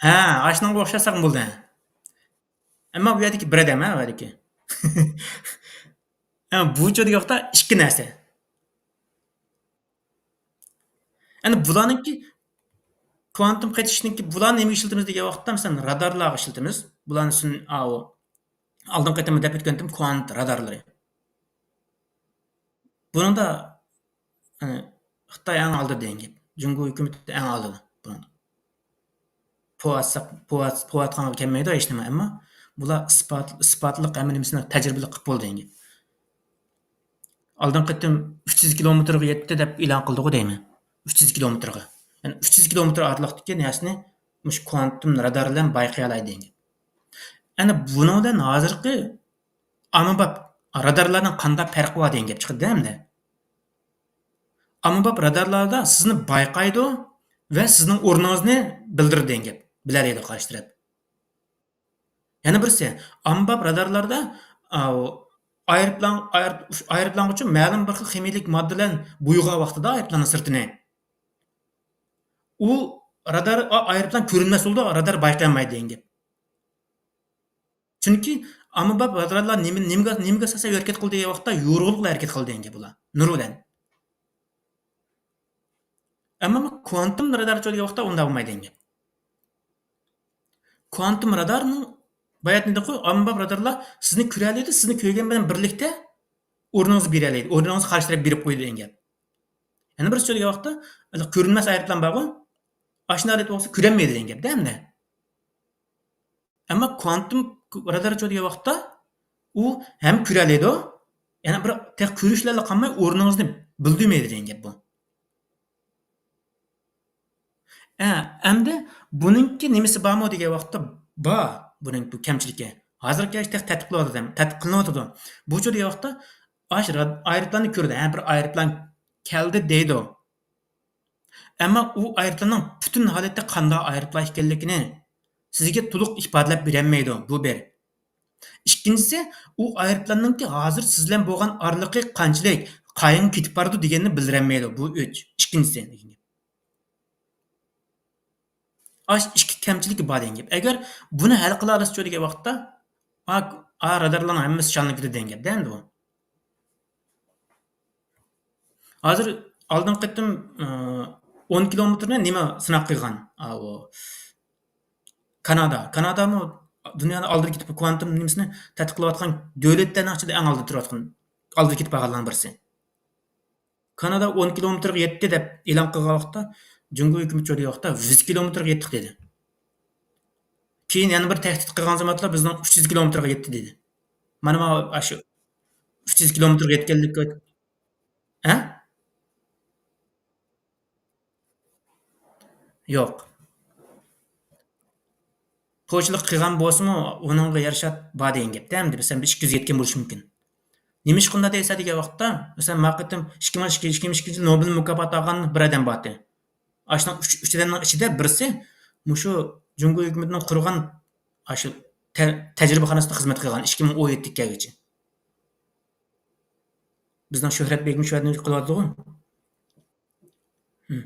ھە، ئاشۇنىڭغا ئوخشاتساقمۇ بولىدۇ. ئەمما بۇ يەردىكى بىر ئادەم، ھە، بۇ يەردىكى. ھە، بۇچۇ دېگەن ۋاقىتتا ئىككى نەرسە. ئەنە بۇلارنىڭكى كۋانتۇم قېتىشنىڭكى، بۇلارنى نېمىگە ئىشلىتىمىز دېگەن ۋاقىتتا، مەسىلەن، رادارلارغا ئىشلىتىمىز. بۇلارنى سۈن-، ئاۋۇ، ئالدىنقى قېتىممۇ دەپ ئۆتكەنتىم، كۋانت رادارلىرى. بۇنىڭدا، ئەنە، خىتاي ئەڭ ئالدىدا دېگەن گەپ. جۇڭگو ھۆكۈمىتى ئەڭ ئالدىدا بۇنىڭدا. پو ئاتساق، پو ئات-، پو ئاتقانغا كەلمەيدۇ ھېچنېمە، ئەمما بۇلار ئىسپات-، ئىسپاتلىق ھەممە نېمىسىنى تەجرىبىلىك قىلىپ بولدى دېگەن گەپ. ئالدىنقى قېتىم ئۈچ يۈز كىلومېتىرغا يەتتى دەپ ئېلان قىلدىغۇ دەيمەن. ئۈچ يۈز كىلومېتىرغا. يەنى ئۈچ يۈز كىلومېتىر ئارىلىقتىكى نەرسىنى مۇشۇ كۋانتۇم رادار بىلەن بايقىيالايدۇ دېگەن گەپ. ئەنە بۇنىڭ بىلەن ھازىرقى ئاممىباب رادارلاردىن قانداق پەرقى بار دېگەن گەپ چىقىدۇ ئەمدى. ئاممىباب رادارلاردا سىزنى بايقايدۇ ۋە سىزنىڭ ئورنىڭىزنى بىلدۈرىدۇ دېگەن گەپ. بىلەلەيدۇ قارشى تەرەپ. يەنە بىرسى، ئاممىباب رادارلاردا، ئاۋۇ، ئايروپىلان، ئاير-، ئايروپىلانغىچۇ مەلۇم بىر خىل خىمىيىلىك ماددا بىلەن بويىغان ۋاقتىدا ئايروپىلاننىڭ سىرتىنى، ئۇ رادار، ئا-، ئايروپىلان كۆرۈنمەس بولىدۇ، رادار بايقىيالمايدۇ دېگەن گەپ. چۈنكى ئاممىباب رادارلار نېمە، نېمىگە، نېمىگە ئاساسەن ھەرىكەت قىلىدۇ دېگەن ۋاقىتتا، يورۇقلۇق بىلەن ھەرىكەت قىلىدۇ دېگەن گەپ ئۇلار. نۇر بىلەن. ئەمما بۇ كۋانتۇم رادارچۇ دېگەن ۋاقىتتا ئۇنداق بولمايدۇ دېگەن گەپ. كۋانتۇم رادارنىڭ باياتىن دېدىققۇ، ئاممىباب رادارلار سىزنى كۆرەلەيدۇ، سىزنى كۆرگەن بىلەن بىرلىكتە ئورنىڭىزنى بېرەلەيدۇ، ئورنىڭىزنى قارشى تەرەپ بېرىپ قويىدۇ دېگەن گەپ. يەنە بىر سۆزلىگەن ۋاقىتتا، كۆرۈنمەس ئايروپىلان بارغۇ، ئاشۇنداق رەت بولسا كۆرەلمەيدۇ دېگەن گەپ-دە ئەمدى. ئەمما كۋانتۇم رادارچۇ دېگەن ۋاقىتتا ئۇ ھەم كۆرەلەيدۇ، يەنە بىر تېخى كۆرۈش بىلەنلا قالماي ئورنىڭىزنى بىلدۈرمەيدۇ دېگەن گەپ بۇ. ئە، ئەمدى بۇنىڭكى نېمىسى بارمۇ دېگەن ۋاقىتتا بار، بۇنىڭ بۇ كەمچىلىكى. ھازىرغىچە تېخى تەتقىق قىلىۋاتىدۇ، تەتقىق قىلىنىۋاتىدۇ. بۇچۇ دېگەن ۋاقىتتا ئاش راد-، ئايروپىلاننى كۆردى، ھە، بىر ئايروپىلان كەلدى دەيدۇ. ئەمما ئۇ ئايروپىلاننىڭ پۈتۈن ھالەتتە قانداق ئايروپىلان ئىكەنلىكىنى سىزگە تولۇق ئىپادىلەپ بېرەلمەيدۇ، بۇ بىر. ئىككىنچىسى، ئۇ ئايروپىلاننىڭكى ھازىر سىز بىلەن بولغان ئارىلىقى قانچىلىك، قايەرگە كېتىپ بارىدۇ دېگەننى بىلدۈرەلمەيدۇ، بۇ ئۈچ. ئىككىنچىسى دېگەن گەپ. ئاش ئىككى كەمچىلىكى بار دېگەن گەپ. ئەگەر بۇنى ھەل قىلالىسىچۇ دېگەن ۋاقىتتا، ئا، ئا، رادارلارنىڭ ھەممىسى چالىنىپ كېتىدۇ دېگەن گەپ-دە ئەمدى بۇ. ھازىر ئالدىنقى قېتىم، ئى، ئون كىلومېتىرنى نېمە سىناق قىلغان؟ ئاۋۇ كانادا. كانادامۇ دۇنيادا ئالدىدا كېتىپ، كۋانتۇم نېمىسىنى تەتقىق قىلىۋاتقان دۆلەتلەرنىڭ ئىچىدە ئەڭ ئالدىدا تۇرۇۋاتقان، ئالدىدا كېتىپ بارغانلارنىڭ بىرسى. كانادا ئون كىلومېتىرغا يەتتى دەپ ئېلان قىلغان ۋاقىتتا، جۇڭگو ھۆكۈمىتى شۇ دېگەن ۋاقىتتا، يۈز كىلومېتىرغا يەتتۇق دېدى. كېيىن يەنە بىر تەھدىت قىلغان زاماندا بىزنىڭ ئۈچ يۈز كىلومېتىرغا يەتتى دېدى. مانا، مانا شۇ ئۈچ يۈز كىلومېتىرغا يەتكەنلىككە، ھە؟ يوق. پوچىلىق قىلغان بولسىمۇ، ئۇنىڭغا يارىشا بار دېگەن گەپتە، ئەمدى مەسىلەن، بىر ئىككى يۈز يەتكەن بولۇشى مۇمكىن. نېمىشقا ئۇنداق دەيسەن دېگەن ۋاقىتتا، مەسىلەن، ما قېتىم ئىككى مىڭ ئىككى، ئىككى مىڭ ئىككىنچى يىل نوبېل مۇكاپاتى ئالغان بىر ئادەم بارتى. ئاشۇنىڭ ئۈچ، ئۈچ ئادەمنىڭ ئىچىدە بىرسى مۇشۇ جۇڭگو ھۆكۈمىتىنىڭ قۇرغان ئاشۇ تە-، تەجرىبىخانىسىدا خىزمەت قىلغان، ئىككى مىڭ ئون يەتتە كەلگۈچە. بىزنىڭ شۆھرەت بېگمۇ شۇ يەردىن قىلىۋاتىدىغۇ. ھىم.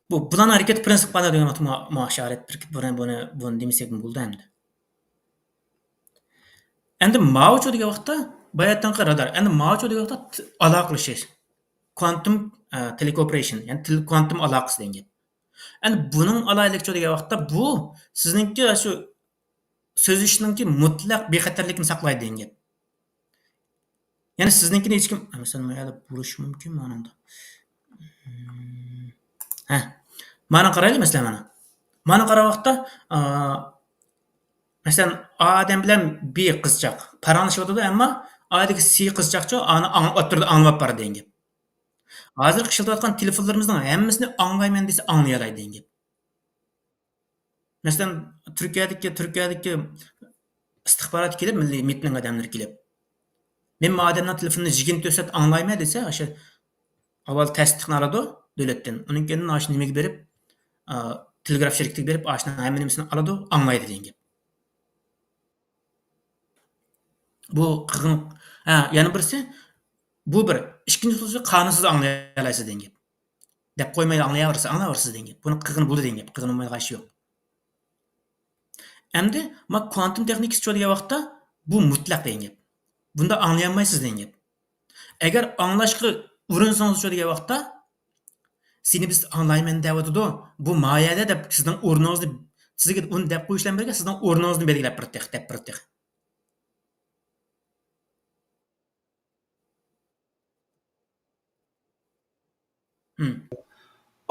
بۇ، بۇلارنىڭ ھەرىكەت پىرىنسىپى قانداق دېگەن ۋاقىتتا مۇ-، مۇشۇ ھالەت بىر، بۇنى، بۇنى، بۇنى دېمىسەكمۇ بولىدۇ ئەمدى. ئەمدى ماۋۇچۇ دېگەن ۋاقىتتا باياتىنقى رادار. ئەمدى ماۋۇچۇ دېگەن ۋاقىتتا ت-، ئالاقىلىشىش. كۋانتۇم، ئە، تېلېكوپېرېيشن، يەنى تېل-، كۋانتۇم ئالاقىسى دېگەن گەپ. ئەمدى بۇنىڭ ئالاھىدىلىكى دېگەن ۋاقىتتا بۇ سىزنىڭكى شۇ سۆزلىشىشنىڭكى مۇتلەق بىخەتەرلىكىنى ساقلايدۇ دېگەن گەپ. يەنى سىزنىڭكىنى ھېچكىم، مەسىلەن، مانا يەردە بولۇشى مۇمكىن مانىڭدا. ھە. مانا قارايلى، مەسىلەن، مانا. مانا قارىغان ۋاقىتتا، ئا، مەسىلەن، ئا ئادەم بىلەن بى قىزچاق پاراڭلىشىۋاتىدۇ، ئەمما ئادىكى سى قىزچاقچۇ ئانى ئاڭ-، ئوتتۇرىدا ئاڭلاپ بار دېگەن گەپ. ھازىرقى ئىشلىتىۋاتقان تېلېفونلىرىمىزنىڭ ھەممىسىنى ئاڭلايمەن دېسە ئاڭلىيالايدۇ دېگەن گەپ. مەسىلەن، تۈركىيەدىكى، تۈركىيەدىكى ئىستىخبارات كېلىپ، مىللىي مىتنىڭ ئادەملىرى كېلىپ، مەن ما ئادەمنىڭ تېلېفونىنى يىگىرمە تۆت سائەت ئاڭلايمەن دېسە، ئاشۇ ئاۋۋال تەستىقنى ئالىدۇ دۆلەتتىن. ئۇنىڭ كېيىندىن ئاشۇ نېمىگە بېرىپ، ئا، تېلېگراف شىركىتىگە بېرىپ، ئاشۇنىڭ ھەممە نېمىسىنى ئالىدۇ، ئاڭلايدۇ دېگەن گەپ. بۇ قىغىن، ھە، يەنە بىرسى، بۇ بىر. ئىككىنچى خىلى قانۇنسىز ئاڭلىيالايسىز دېگەن گەپ. دەپ قويمايلا ئاڭلىياۋېرىسىز، ئاڭلاۋېرىسىز دېگەن گەپ. بۇنى قىغىن بولىدۇ دېگەن گەپ. قىغىن بولمايدىغان ئىش يوق. ئەمدى ما كۋانتوم تېخنىكىسى چۇ دېگەن ۋاقىتتا بۇ مۇتلەق دېگەن گەپ. بۇندا ئاڭلىيالمايسىز دېگەن گەپ. ئەگەر ئاڭلاشقا ئۇرۇنسىڭىز شۇ دېگەن ۋاقىتتا، سېنى بىز ئاڭلايمەن دەۋاتىدۇ، بۇ مايەدە دەپ سىزنىڭ ئورنىڭىزنى، سىزگە ئۇنى دەپ قويۇش بىلەن بىرگە سىزنىڭ ئورنىڭىزنى بەلگىلەپ بېرىدۇ تېخى، دەپ بېرىدۇ تېخى.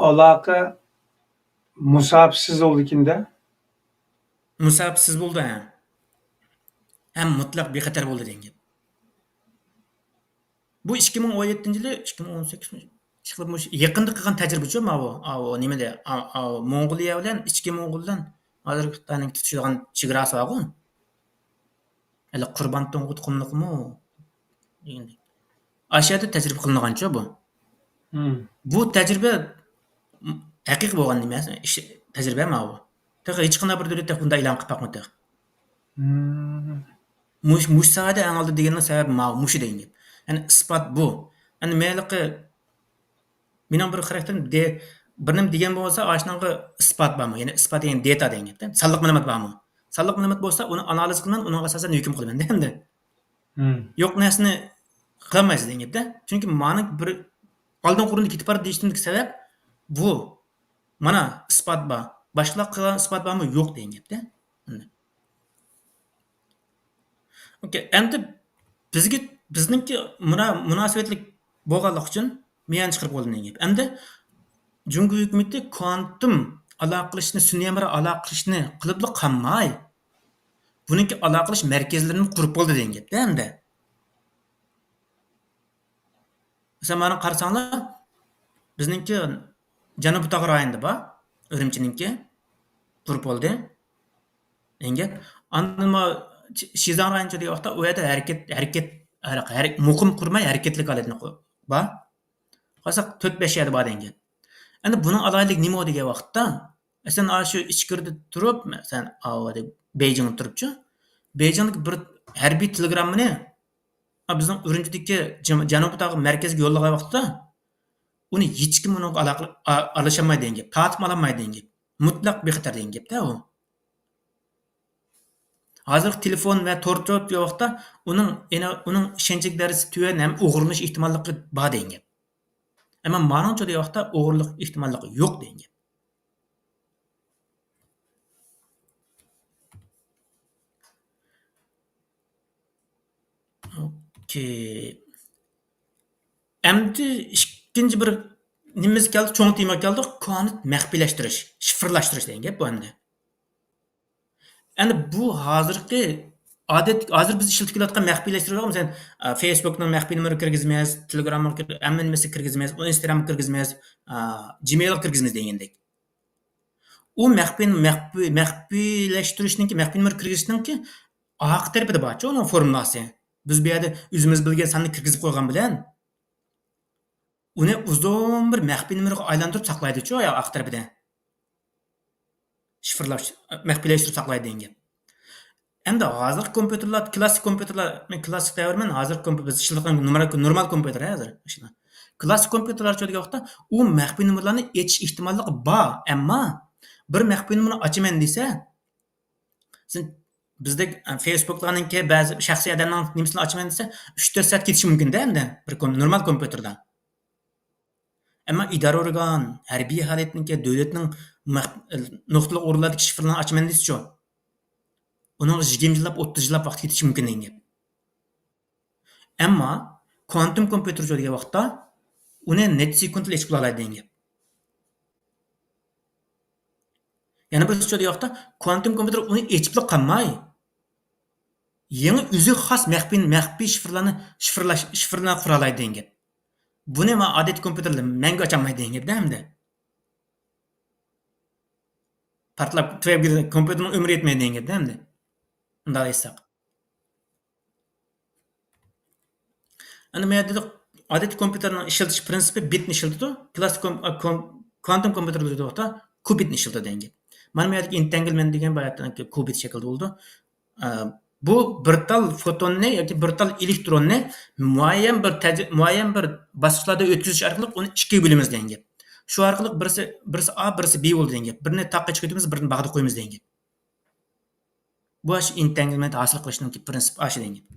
ئالاقە مۇساپىسىز بولىدىكەن-دە. مۇساپىسىز بولدى، ھە. ھەم مۇتلەق بىخەتەر بولدى دېگەن گەپ. بۇ ئىككى مىڭ ئون يەتتىنچى يىلى، ئىككى مىڭ ئون سەككىزىنچى يىلى، ئىشقىلىپ مۇشۇ يېقىندا قىلغان تەجرىبىچۇ ماۋۇ، ئاۋۇ نېمىدە، ئا-، ئاۋۇ موڭغۇلىيە بىلەن ئىچكى موڭغۇل بىلەن ھازىرقى خىتاينىڭ تۇتىشىدىغان چېگراسى بارغۇ. ھېلى قۇربان تۇڭغۇت قۇملۇقمۇ؟ ئاشۇ يەردە تەجرىبە قىلىنغانچۇ بۇ. بۇ تەجرىبە ھەقىقىي بولغان نېمە؟ ئىش، تەجرىبە ماۋۇ. تېخى ھېچقانداق بىر دۆلەت تېخى بۇنداق ئېلان قىلىپ باقمىدى تېخى. مۇش-، مۇشۇ ساھەدە ئەڭ ئالدى دېگەننىڭ سەۋەبى ماۋۇ، مۇشۇ دېگەن گەپ. يەنى ئىسپات بۇ. يەنى مەيلىقى مېنىڭ بىر خاراكتېرىم دې-، بىر نېمە دېگەن بولسا، ئاشۇنىڭغا ئىسپات بارمۇ؟ يەنى ئىسپات دېگەن دېتا دېگەن گەپ. سانلىق مەلۇمات بارمۇ؟ سانلىق مەلۇمات بولسا، ئۇنى ئانالىز قىلىمەن، ئۇنىڭغا ئاساسەن ھۆكۈم قىلىمەن ئەمدى. يوق نەرسىنى قىلالمايسىز دېگەن گەپتە. چۈنكى مانىڭ بىر ئالدىنقى ئورۇندا كېتىپ بارىدۇ دېيىشىمدىكى سەۋەب بۇ. مانا ئىسپات بار. باشقىلار قىلغان ئىسپات بارمۇ؟ يوق دېگەن گەپتە. ئوكەي، ئەمدى بىزگە، بىزنىڭكى مۇنا-، مۇناسىۋەتلىك بولغانلىقى ئۈچۈن مىيەن چىقىرىپ بولدى دېگەن گەپ. ئەمدى جۇڭگو ھۆكۈمىتى كۋانتوم ئالاقىلىشىشنى، سۈنئىي ھەمراھ ئالاقىلىشىشنى قىلىپلا قالماي، بۇنىڭكى ئالاقىلىشىش مەركەزلىرىنى قۇرۇپ بولدى دېگەن گەپتە ئەمدى. مەسىلەن، مانا قارىساڭلار، بىزنىڭكى جەنۇبىي تاغ رايونىدا بار، ئۈرۈمچىنىڭكى قۇرۇپ بولدى دېگەن گەپ. ئاندىن ما شى-، شىزاڭ رايونى دېگەن ۋاقىتتا ئۇ يەردە ھەرىكەت، ھەرىكەت، ھەر-، ھەر-، مۇقىم قۇرماي ھەرىكەتلىك ھالەتنى قۇ-، بار. قارىساق تۆت، بەش يەردە بار دېگەن گەپ. ئەمدى بۇنىڭ ئالاھىدىلىكى نېمە دېگەن ۋاقىتتا، مەسىلەن، ئاشۇ ئىچكىرىدە تۇرۇپ، مەسىلەن، ئاۋۇ بېيجىڭدا تۇرۇپچۇ، بېيجىڭدىكى بىر ھەربىي تېلېگراممىنى، ئا، بىزنىڭ ئۈرۈمچىدىكى جەم-، جەنۇبىي تاغ مەركەزگە يوللىغان ۋاقىتتا، ئۇنى ھېچكىم ئۇنىڭغا ئالاقە-، ئا-، ئارىلىشالمايدۇ دېگەن گەپ، تارتىپ ئالالمايدۇ دېگەن گەپ. مۇتلەق بىخەتەر دېگەن گەپتە ئۇ. ھازىرقى تېلېفون ۋە تور، تور دېگەن ۋاقىتتا ئۇنىڭ، يەنە ئۇنىڭ ئىشەنچلىك دەرىجىسى تۆۋەن ھەم ئوغرىلىنىش ئېھتىماللىقى بار دېگەن گەپ. ئەمما مانىڭچۇ دېگەن ۋاقىتتا ئوغرىلىق ئېھتىماللىقى يوق دېگەن گەپ. ئوكەي. ئەمدى ئىككىنچى بىر نېمىمىز كەلدى، چوڭ تېما كەلدى. كونا مەخپىيلەشتۈرۈش، شىفىرلاشتۇرۇش دېگەن گەپ بۇ ئەمدى. ئەمدى بۇ ھازىرقى ئادەت، ھازىر بىز ئىشلىتىپ كېلىۋاتقان مەخپىيلەشتۈرۈش، مەسىلەن، ئە، فېيسبۇكنىڭ مەخپىي نومۇرىغا كىرگۈزىمىز، تېلېگرامغا كىر-، ھەممە نېمىسىگە كىرگۈزىمىز، ئۇ ئىنستاگرامغا كىرگۈزىمىز، ئا، جىمېيلغا كىرگۈزىمىز دېگەندەك. ئۇ مەخپىي، مەخپىي، مەخپىيلەشتۈرۈشنىڭكى، مەخپىي نومۇر كىرگۈزۈشنىڭكى ئارقا تەرىپىدە بارچۇ ئۇنىڭ فورمۇلاسى. بىز بۇ يەردە ئۆزىمىز بىلگەن ساننى كىرگۈزۈپ قويغان بىلەن، ئۇنى ئۇزۇن بىر مەخپىي نومۇرغا ئايلاندۇرۇپ ساقلايدۇچۇ ئارقا تەرىپىدە. شىفىرلاش، مەخپىيلەشتۈرۈپ ساقلايدۇ دېگەن گەپ. ئەمدى ھازىرقى كومپيۇتېرلار، كلاسسىك كومپيۇتېرلار، مەن كلاسسىك دەۋرمەن، ھازىرقى كومپيۇتېر، بىز ئىشلەتكەن نورمال، نورمال كومپيۇتېر ھازىر. كلاسسىك كومپيۇتېرلارچۇ دېگەن ۋاقىتتا ئۇ مەخپىي نومۇرلارنى ئېچىش ئېھتىماللىقى بار، ئەمما بىر مەخپىي نومۇرنى ئاچىمەن دېسە، سىز بىزدەك، ئە، فېيسبۇكلارنىڭكى بەزى شەخسىي ئادەمنىڭ نېمىسىنى ئاچىمەن دېسە، ئۈچ تۆت سائەت كېتىشى مۇمكىندە ئەمدى بىر كوم-، نورمال كومپيۇتېردا. ئەمما ئىدارە ئورگان، ھەربىي ھالەتنىڭكى، دۆلەتنىڭ مەخ-، نۇقتىلىق ئورۇنلاردىكى شىفىرلارنى ئاچىمەن دېسىچۇ، ئۇنىڭغا يىگىرمە يىللاپ، ئوتتۇز يىللاپ ۋاقىت كېتىشى مۇمكىن دېگەن گەپ. ئەمما كۋانتوم كومپيۇتېرچۇ دېگەن ۋاقىتتا ئۇنى نەچچە سېكۇنتلا ئېچىپ بولالايدۇ دېگەن گەپ. يەنە بىرسى چۆ دېگەن ۋاقىتتا، كوانتوم كومپيۇتېر ئۇنى ئېچىپلا قالماي، يېڭى ئۆزىگە خاس مەخپىي، مەخپىي شىفىرلارنى، شىفىرلاش، شىفىرلارنى قۇرالايدۇ دېگەن گەپ. بۇنى ما ئادەتتىكى كومپيۇتېرلار مەڭگۈ ئاچالمايدۇ دېگەن گەپتە ئەمدى. پارتلاپ تۈگەپ كېتىدۇ، كومپيۇتېرنىڭ ئۆمرى يەتمەيدۇ دېگەن گەپتە ئەمدى. ئۇنداق ئېيتساق. ئەنە مەن دېدۇق، ئادەتتىكى كومپيۇتېرنىڭ ئىشلىتىش پىرىنسىپى بىتنى ئىشلىتىدۇ، كلاسسىك كوم-، كوم-، كوانتوم كومپيۇتېرلار دېدۇق، كۇبىتنى ئىشلىتىدۇ دېگەن گەپ. مانا بۇ يەردىكى ئېنتەنگلمېنت دېگەن باياتىنكى كۇبىت شەكلىدە بولىدۇ. ئە، بۇ بىر تال فوتوننى ياكى بىر تال ئېلېكتروننى مۇئەييەن بىر تەج-، مۇئەييەن بىر باسقۇچلاردا ئۆتكۈزۈش ئارقىلىق ئۇنى ئىككىگە بۆلىمىز دېگەن گەپ. شۇ ئارقىلىق بىرسى، بىرسى ئا، بىرسى بى بولىدۇ دېگەن گەپ. بىرىنى تاغقا چىقىۋېتىمىز، بىرىنى باغدا قويىمىز دېگەن گەپ. بۇ ئاشۇ ئېنتەنگلمېنت ھاسىل قىلىشنىڭكى پىرىنسىپى ئاشۇ دېگەن گەپ.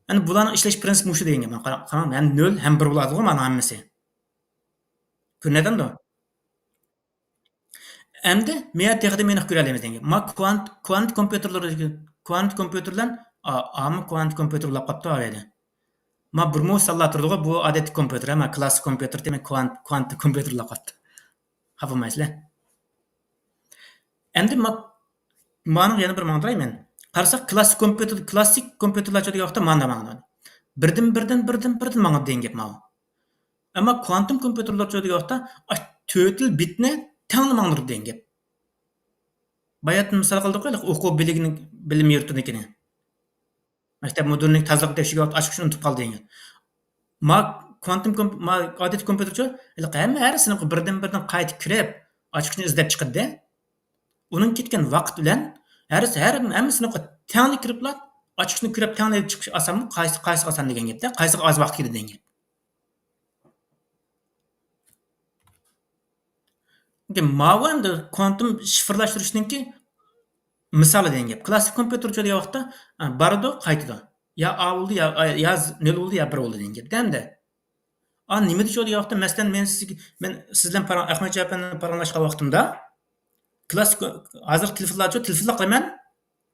ئەنە بۇلارنىڭ ئىشلەش پىرىنسىپى مۇشۇ دېگەن گەپ. قاراڭ، قاراڭ، ھەم نۆل، ھەم بىر بولىدىغۇ مانا ھەممىسى. كۆرۈنەتتىمدۇ؟ ئەمدى مەن تېخىدىن مېنى كۆرەلەيمىز دېگەن گەپ. ما كۋانت، كۋانت كومپيۇتېرلىرى، كۋانت كومپيۇتېرلار، ئا-، ئامما كۋانت كومپيۇتېر بولاپ قاپتۇ ئاۋايدى. ما بىر مۇ سانلار تۇرىدىغۇ، بۇ ئادەتتىكى كومپيۇتېر، ما كلاسسىك كومپيۇتېر دېمەي، كۋانت، كۋانت كومپيۇتېر بولاپ قاپتۇ. خاپا بولمايسىلەر. ئەمدى ما-، مانىڭ يەنە بىر ماڭدۇراي مەن. قارىساق، كلاسسىك كومپيۇتېر، كلاسسىك كومپيۇتېرلارچۇ دېگەن ۋاقىتتا مانا ماڭىدۇ. بىردىن، بىردىن، بىردىن، بىردىن ماڭىدۇ دېگەن گەپ ماۋۇ. ئەمما كوانتوم كومپيۇتېرلارچۇ دېگەن ۋاقىتتا، ئاش تۆتىلا بىتنى تەڭلا ماڭدۇرىدۇ دېگەن گەپ. باياتىن مىسال قىلدۇق، ئوقۇ بىلىكىنىڭ بىلىم يۇرتىنىڭكىنى. مەكتەپ مۇدىرىنىڭ تازىلىق تەكشۈرگەن ۋاقىت ئاچقۇچنى ئۇنتۇپ قالدى دېگەن. ما كوانتوم كومپ-، ما ئادەتتىكى كومپيۇتېرچۇ، ھېلىقى ھەممە ھەر سىنىپقا بىردىن بىردىن قايتا كىرىپ، ئاچقۇچنى ئىزدەپ چىقىدۇ. ئۇنىڭ كەتكەن ۋاقىت بىلەن ھەر، ھەر، ھەممە سىنىپقا تەڭلا كىرىپلا، ئاچقۇچنى كىرىپ تەڭلا ئېلىپ چىقىش ئاسانمۇ؟ قايسى، قايسىغا ئاسان دېگەن گەپتە، قايسىغا ئاز ۋاقىت كېتىدۇ دېگەن گەپ. ماۋۇ ئەمدى كوانتوم شىفىرلاشتۇرۇشنىڭكى مىسالى دېگەن گەپ. كلاسسىك كومپيۇتېرچۇ دېگەن ۋاقىتتا، ئە، بارىدۇ، قايتىدۇ. يا ئا بولدى، يا، يا نۆل بولدى، يا بىر بولدى دېگەن گەپتە ئەمدى. ئا، نېمە دېيىشى دېگەن ۋاقىتتا، مەسىلەن، مەن سىزگە، مەن سىز بىلەن پاراڭ-، ئەخمەت جەپەر بىلەن پاراڭلاشقان ۋاقتىمدا، كلاسسىك، ھازىر تېلېفونلارچۇ، تېلېفونلا قىلىمەن،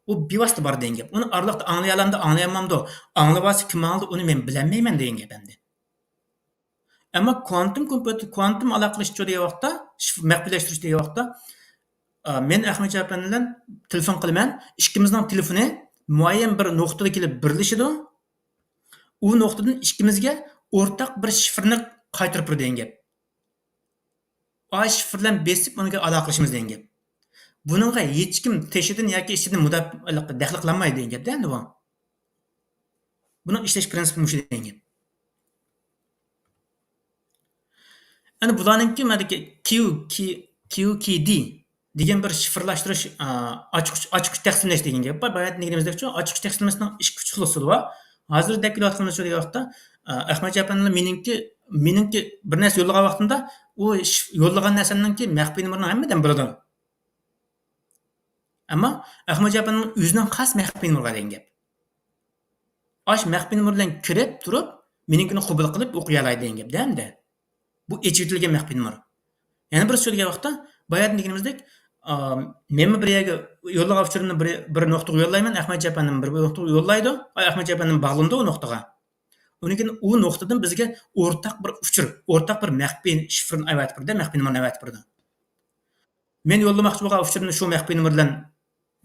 ئۇ بىۋاسىتە بار دېگەن گەپ. ئۇنى ئارىلىقتا ئاڭلىيالامدۇ، ئاڭلىيالمامدۇ، ئاڭلىۋالسا كىم ئاڭلىدى، ئۇنى مەن بىلەلمەيمەن دېگەن گەپ ئەمدى. ئەمما كوانتوم كومپيۇتېر، كوانتوم ئالاقىلىشىشچۇ دېگەن ۋاقىتتا، شىف-، مەخپىيلەشتۈرۈش دېگەن ۋاقىتتا، ئا، مەن ئەخمەت جەپەر بىلەن تېلېفون قىلىمەن. ئىككىمىزنىڭ تېلېفونى مۇئەييەن بىر نۇقتىدا كېلىپ بىرلىشىدۇ. ئۇ نۇقتىدىن ئىككىمىزگە ئورتاق بىر شىفىرنى قايتۇرۇپ بېرىدۇ دېگەن گەپ. ئا شىفىر بىلەن بېسىپ ئۇنىڭغا ئالاقىلىشىمىز دېگەن گەپ. بۇنىڭغا ھېچكىم تېشىدىن ياكى ئىچىدىن مۇداپىئە، دەخلى قىلالمايدۇ دېگەن گەپتە ئەمدى بۇ. بۇنىڭ ئىشلەش پىرىنسىپى مۇشۇ دېگەن گەپ. ئەنە بۇلارنىڭكى مەندىكى كيۇ كي، كيۇ كي دى دېگەن بىر شىفىرلاشتۇرۇش، ئا، ئاچقۇچ، ئاچقۇچ تەقسىملەش دېگەن گەپ بار. باياتىن دېگىنىمىزدەك شۇ ئاچقۇچ تەقسىملەشنىڭ ئىككى، ئۈچ خىل ئۇسۇلى بار. ھازىر دەپ كېلىۋاتقىنىمىز شۇ دېگەن ۋاقىتتا، ئا، ئەخمەت جەپەرنىڭ مېنىڭكى، مېنىڭكى بىر نەرسە يوللىغان ۋاقتىمدا، ئۇ ش-، يوللىغان نەرسەمنىڭكى مەخپىي نومۇرىنى ھەممە ئادەم بىلىدۇ. ئەمما ئەخمەت جەپەرنىڭ ئۆزىنىڭ خاس مەخپىي نومۇرى بار دېگەن گەپ. ئاش مەخپىي نومۇر بىلەن كىرىپ تۇرۇپ، مېنىڭكىنى قوبۇل قىلىپ ئوقۇيالايدۇ دېگەن گەپ دە ئەمدى. بۇ ئېچىۋېتىلگەن مەخپىي نومۇر. يەنە بىر سۆزلىگەن ۋاقىتتا، باياتىن دېگىنىمىزدەك، ئا، مەنمۇ بىر يەرگە يوللىغان ئۇچۇرۇمنى بىر، بىر نۇقتىغا يوللايمەن، ئەخمەت جەپەرنىڭ بىر، بىر نۇقتىغا يوللايدۇ، ئا، ئەخمەت جەپەرنىڭ باغلىنىدۇ ئۇ نۇقتىغا. ئۇنىڭ كېيىن ئۇ نۇقتىدىن بىزگە ئورتاق بىر ئۇچۇر، ئورتاق بىر مەخپىي شىفىرنى ئەۋەتىپ بېرىدۇ، مەخپىي نومۇرنى ئەۋەتىپ بېرىدۇ. مەن يوللىماقچى بولغان ئۇچۇرنى شۇ مەخپىي نومۇر بىلەن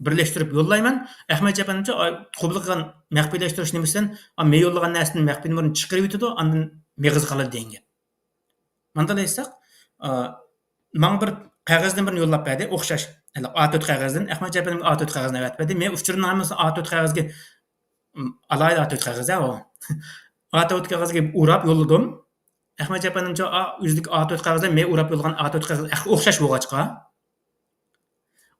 بىرلەشتۈرۈپ يوللايمەن. ئەخمەت جەپەرنىڭچە، ئاي، قوبۇل قىلغان مەخپىيلەشتۈرۈش نېمىسى بىلەن، ئا، مەن يوللىغان نەرسىنى مەخپىي نومۇرنى چىقىرىۋېتىدۇ، ئاندىن مېغىزى قالىدۇ دېگەن گەپ. مانداق دەيسەك، ئا، ماڭا بىر قەغەزدىن بىرنى يوللاپ بەردى، ئوخشاش. ئا تۆت قەغەزدىن، ئەخمەت جەپەرنىڭ ئا تۆت قەغىزىنى ئەۋەتىپ بەردى. مەن ئۇچۇرنىڭ ھەممىسىنى ئا تۆت قەغەزگە، م، ئالاھىدە ئا تۆت قەغەز، ھە، ئۇ. ئا تۆت قەغەزگە ئوراپ يوللىدىم. ئەخمەت جەپەرنىڭچە، ئا، ئۆزىدىكى ئا تۆت قەغەزلەر مەن ئوراپ يوللىغان ئا تۆت قەغەز ئوخشاش بولغاچقا،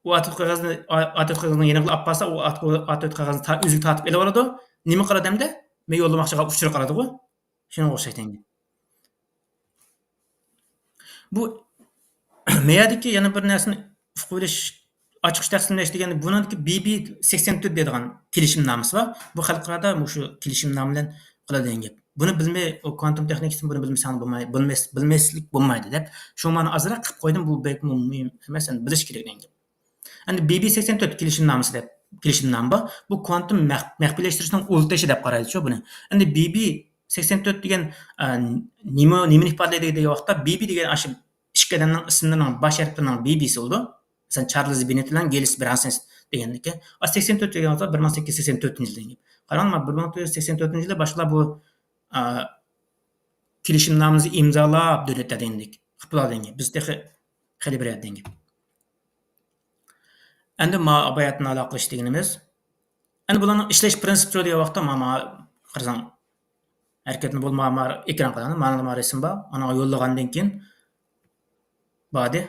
ئۇ ئا تۆت قەغەزنى، ئا، ئا تۆت قەغەزنى يېنىغا ئاپ بارسا، ئۇ ئا، ئا تۆت قەغەزنى تا-، ئۆزىگە تارتىپ ئېلىۋالىدۇ. نېمە قىلىدۇ ئەمدى؟ مەن يوللىماقچى بولغان ئۇچۇرغا قارىدىغۇ. شۇنىڭغا ئوخشاش دەيمەن. بۇ مەيەدىكى يەنە بىر نەرسىنى ئۇقۇپ ئېلىش، ئاچقۇچ تەقسىملەش دېگەندە، بۇنىڭدىكى بى بى سەكسەن تۆت دەيدىغان كېلىشىمنامىسى بار. بۇ خەلقئارادا مۇشۇ كېلىشىمنامە بىلەن قىلىدىغان گەپ. بۇنى بىلمەي، ئۇ كوانتوم تېخنىكىسىنى بۇنى بىلمىسەڭ بولماي-، بىلمەس-، بىلمەسلىك بولمايدۇ دەپ، شۇ مانا ئازراق قىلىپ قويدۇم، بۇ بەكمۇ مۇھىم ئەمەس، يەنى بىلىش كېرەك دېگەن گەپ. ئەمدى بى بى سەكسەن تۆت كېلىشىمنامىسى دەپ، كېلىشىمنامە بار. بۇ كوانتوم مەخ-، مەخپىيلەشتۈرۈشنىڭ ئۇلتىشى دەپ قارايدۇچۇ بۇنى. ئەمدى بى بى سەكسەن تۆت دېگەن، ئە، نېمە، نېمىنى ئىپادىلەيدۇ دېگەن ۋاقىتتا، بى بى دېگەن ئاشۇ ئىككى ئادەمنىڭ ئىسىملىرىنىڭ باش ھەرپلىرىنىڭ بى بىسى بولىدۇ. مەسىلەن، چارلىز بېننېت بىلەن گېلىس برانسېس دېگەندىكى، ئا، سەكسەن تۆت دېگەن ۋاقىتتا بىر مىڭ سەككىز يۈز سەكسەن تۆتىنچى يىل دېگەن گەپ. قاراڭ، مانا بىر مىڭ تۆت يۈز سەكسەن تۆتىنچى يىلدا باشقىلار بۇ، ئا، كېلىشىمنامىسى ئىمزالاپ دۆلەتلەر دېگەندەك، خىپلا دېگەن گەپ. بىز تېخى خېلى بېرەر دېگەن گەپ. ئەمدى ما باياتىن ئالاقىلىشىش دېگىنىمىز، ئەمدى بۇلارنىڭ ئىشلەش پىرىنسىپى دېگەن ۋاقىتتا، ما، ما، قارىساڭ، ھەرىكەتنى بولما، ما، ئېكران قىلغان، مانا، ما رەسىم بار، ئانىڭغا يوللىغاندىن كېيىن باردى،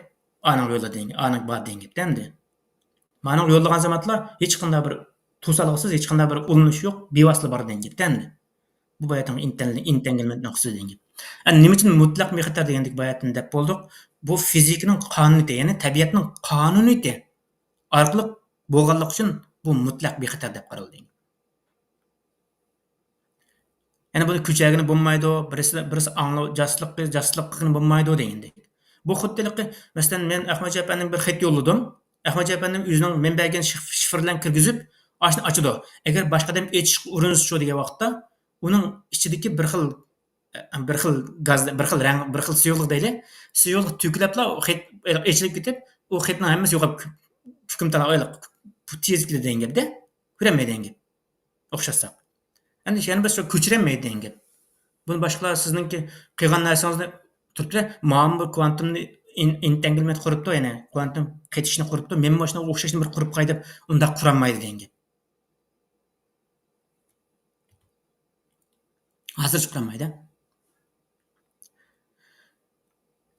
ئانىڭغا يوللىدى، ئانىڭغا باردى دېگەن گەپتە ئەمدى. مانىڭغا يوللىغان زامانلا ھېچقانداق بىر توسالغۇسىز، ھېچقانداق بىر ئۇلىنىش يوق، بىۋاسىتە بارىدۇ دېگەن گەپتە ئەمدى. بۇ باياتىنقى ئىنتەن-، ئىنتەنگىلمېنتنىڭ خۇسۇسىيىتى دېگەن گەپ. ئەمدى نېمە ئۈچۈن مۇتلەق بىخەتەر دېگەندىكى باياتىن دەپ بولدۇق؟ بۇ فىزىكىنىڭ قانۇنىيىتى، يەنى تەبىئەتنىڭ قانۇنىيىتى ئارقىلىق بولغانلىقى ئۈچۈن بۇ مۇتلەق بىخەتەر دەپ قارالدى. يەنى بۇنى كۆچۈرگىلى بولمايدۇ، بىرسى، بىرسى ئاڭلا-، جاسۇسلۇق، جاسۇسلۇق قىلغىلى بولمايدۇ دېگەندەك. بۇ خۇددى ھېلىقى، مەسىلەن، مەن ئەخمەتجان ئەپەندىمگە بىر خەت يوللىدىم. ئەخمەتجان ئەپەندىم ئۆزىنىڭ مەن بەرگەن شىف-، شىفىرلارنى كىرگۈزۈپ، ئاشۇنى ئاچىدۇ. ئەگەر باشقا ئادەم ئېچىشقا ئۇرۇنسىچۇ دېگەن ۋاقىتتا، ئۇنىڭ ئىچىدىكى بىر خىل، بىر خىل گاز، بىر خىل رەڭ، بىر خىل سۇيۇقلۇق دەيلى. سۇيۇقلۇق تۆكۈلۈپلا ئۇ خەت ئېچىلىپ كېتىپ، ئۇ خەتنىڭ ھەممىسى يوقاپ، كۆ-، كۆكتە تېزىپ كېتىدۇ دېگەن گەپتە. كۆرەلمەيدۇ دېگەن گەپ. ئوخشاتساق. ئەمدى يەنە بىر سۆز كۆچۈرەلمەيدۇ دېگەن گەپ. بۇنى باشقىلار سىزنىڭكى قىلغان نەرسىڭىزنى تۇرۇپلا، مانا بۇ كوانتۇمنى ئىن-، ئىنتەنگلمېنت قۇرۇپتۇ، يەنى كوانتۇم قېتىشنى قۇرۇپتۇ، مەنمۇ شۇنىڭغا ئوخشاشنى بىر قۇرۇپ قوياي دەپ ئۇنداق قۇرالمايدۇ دېگەن گەپ. ھازىرچە قۇرالمايدۇ.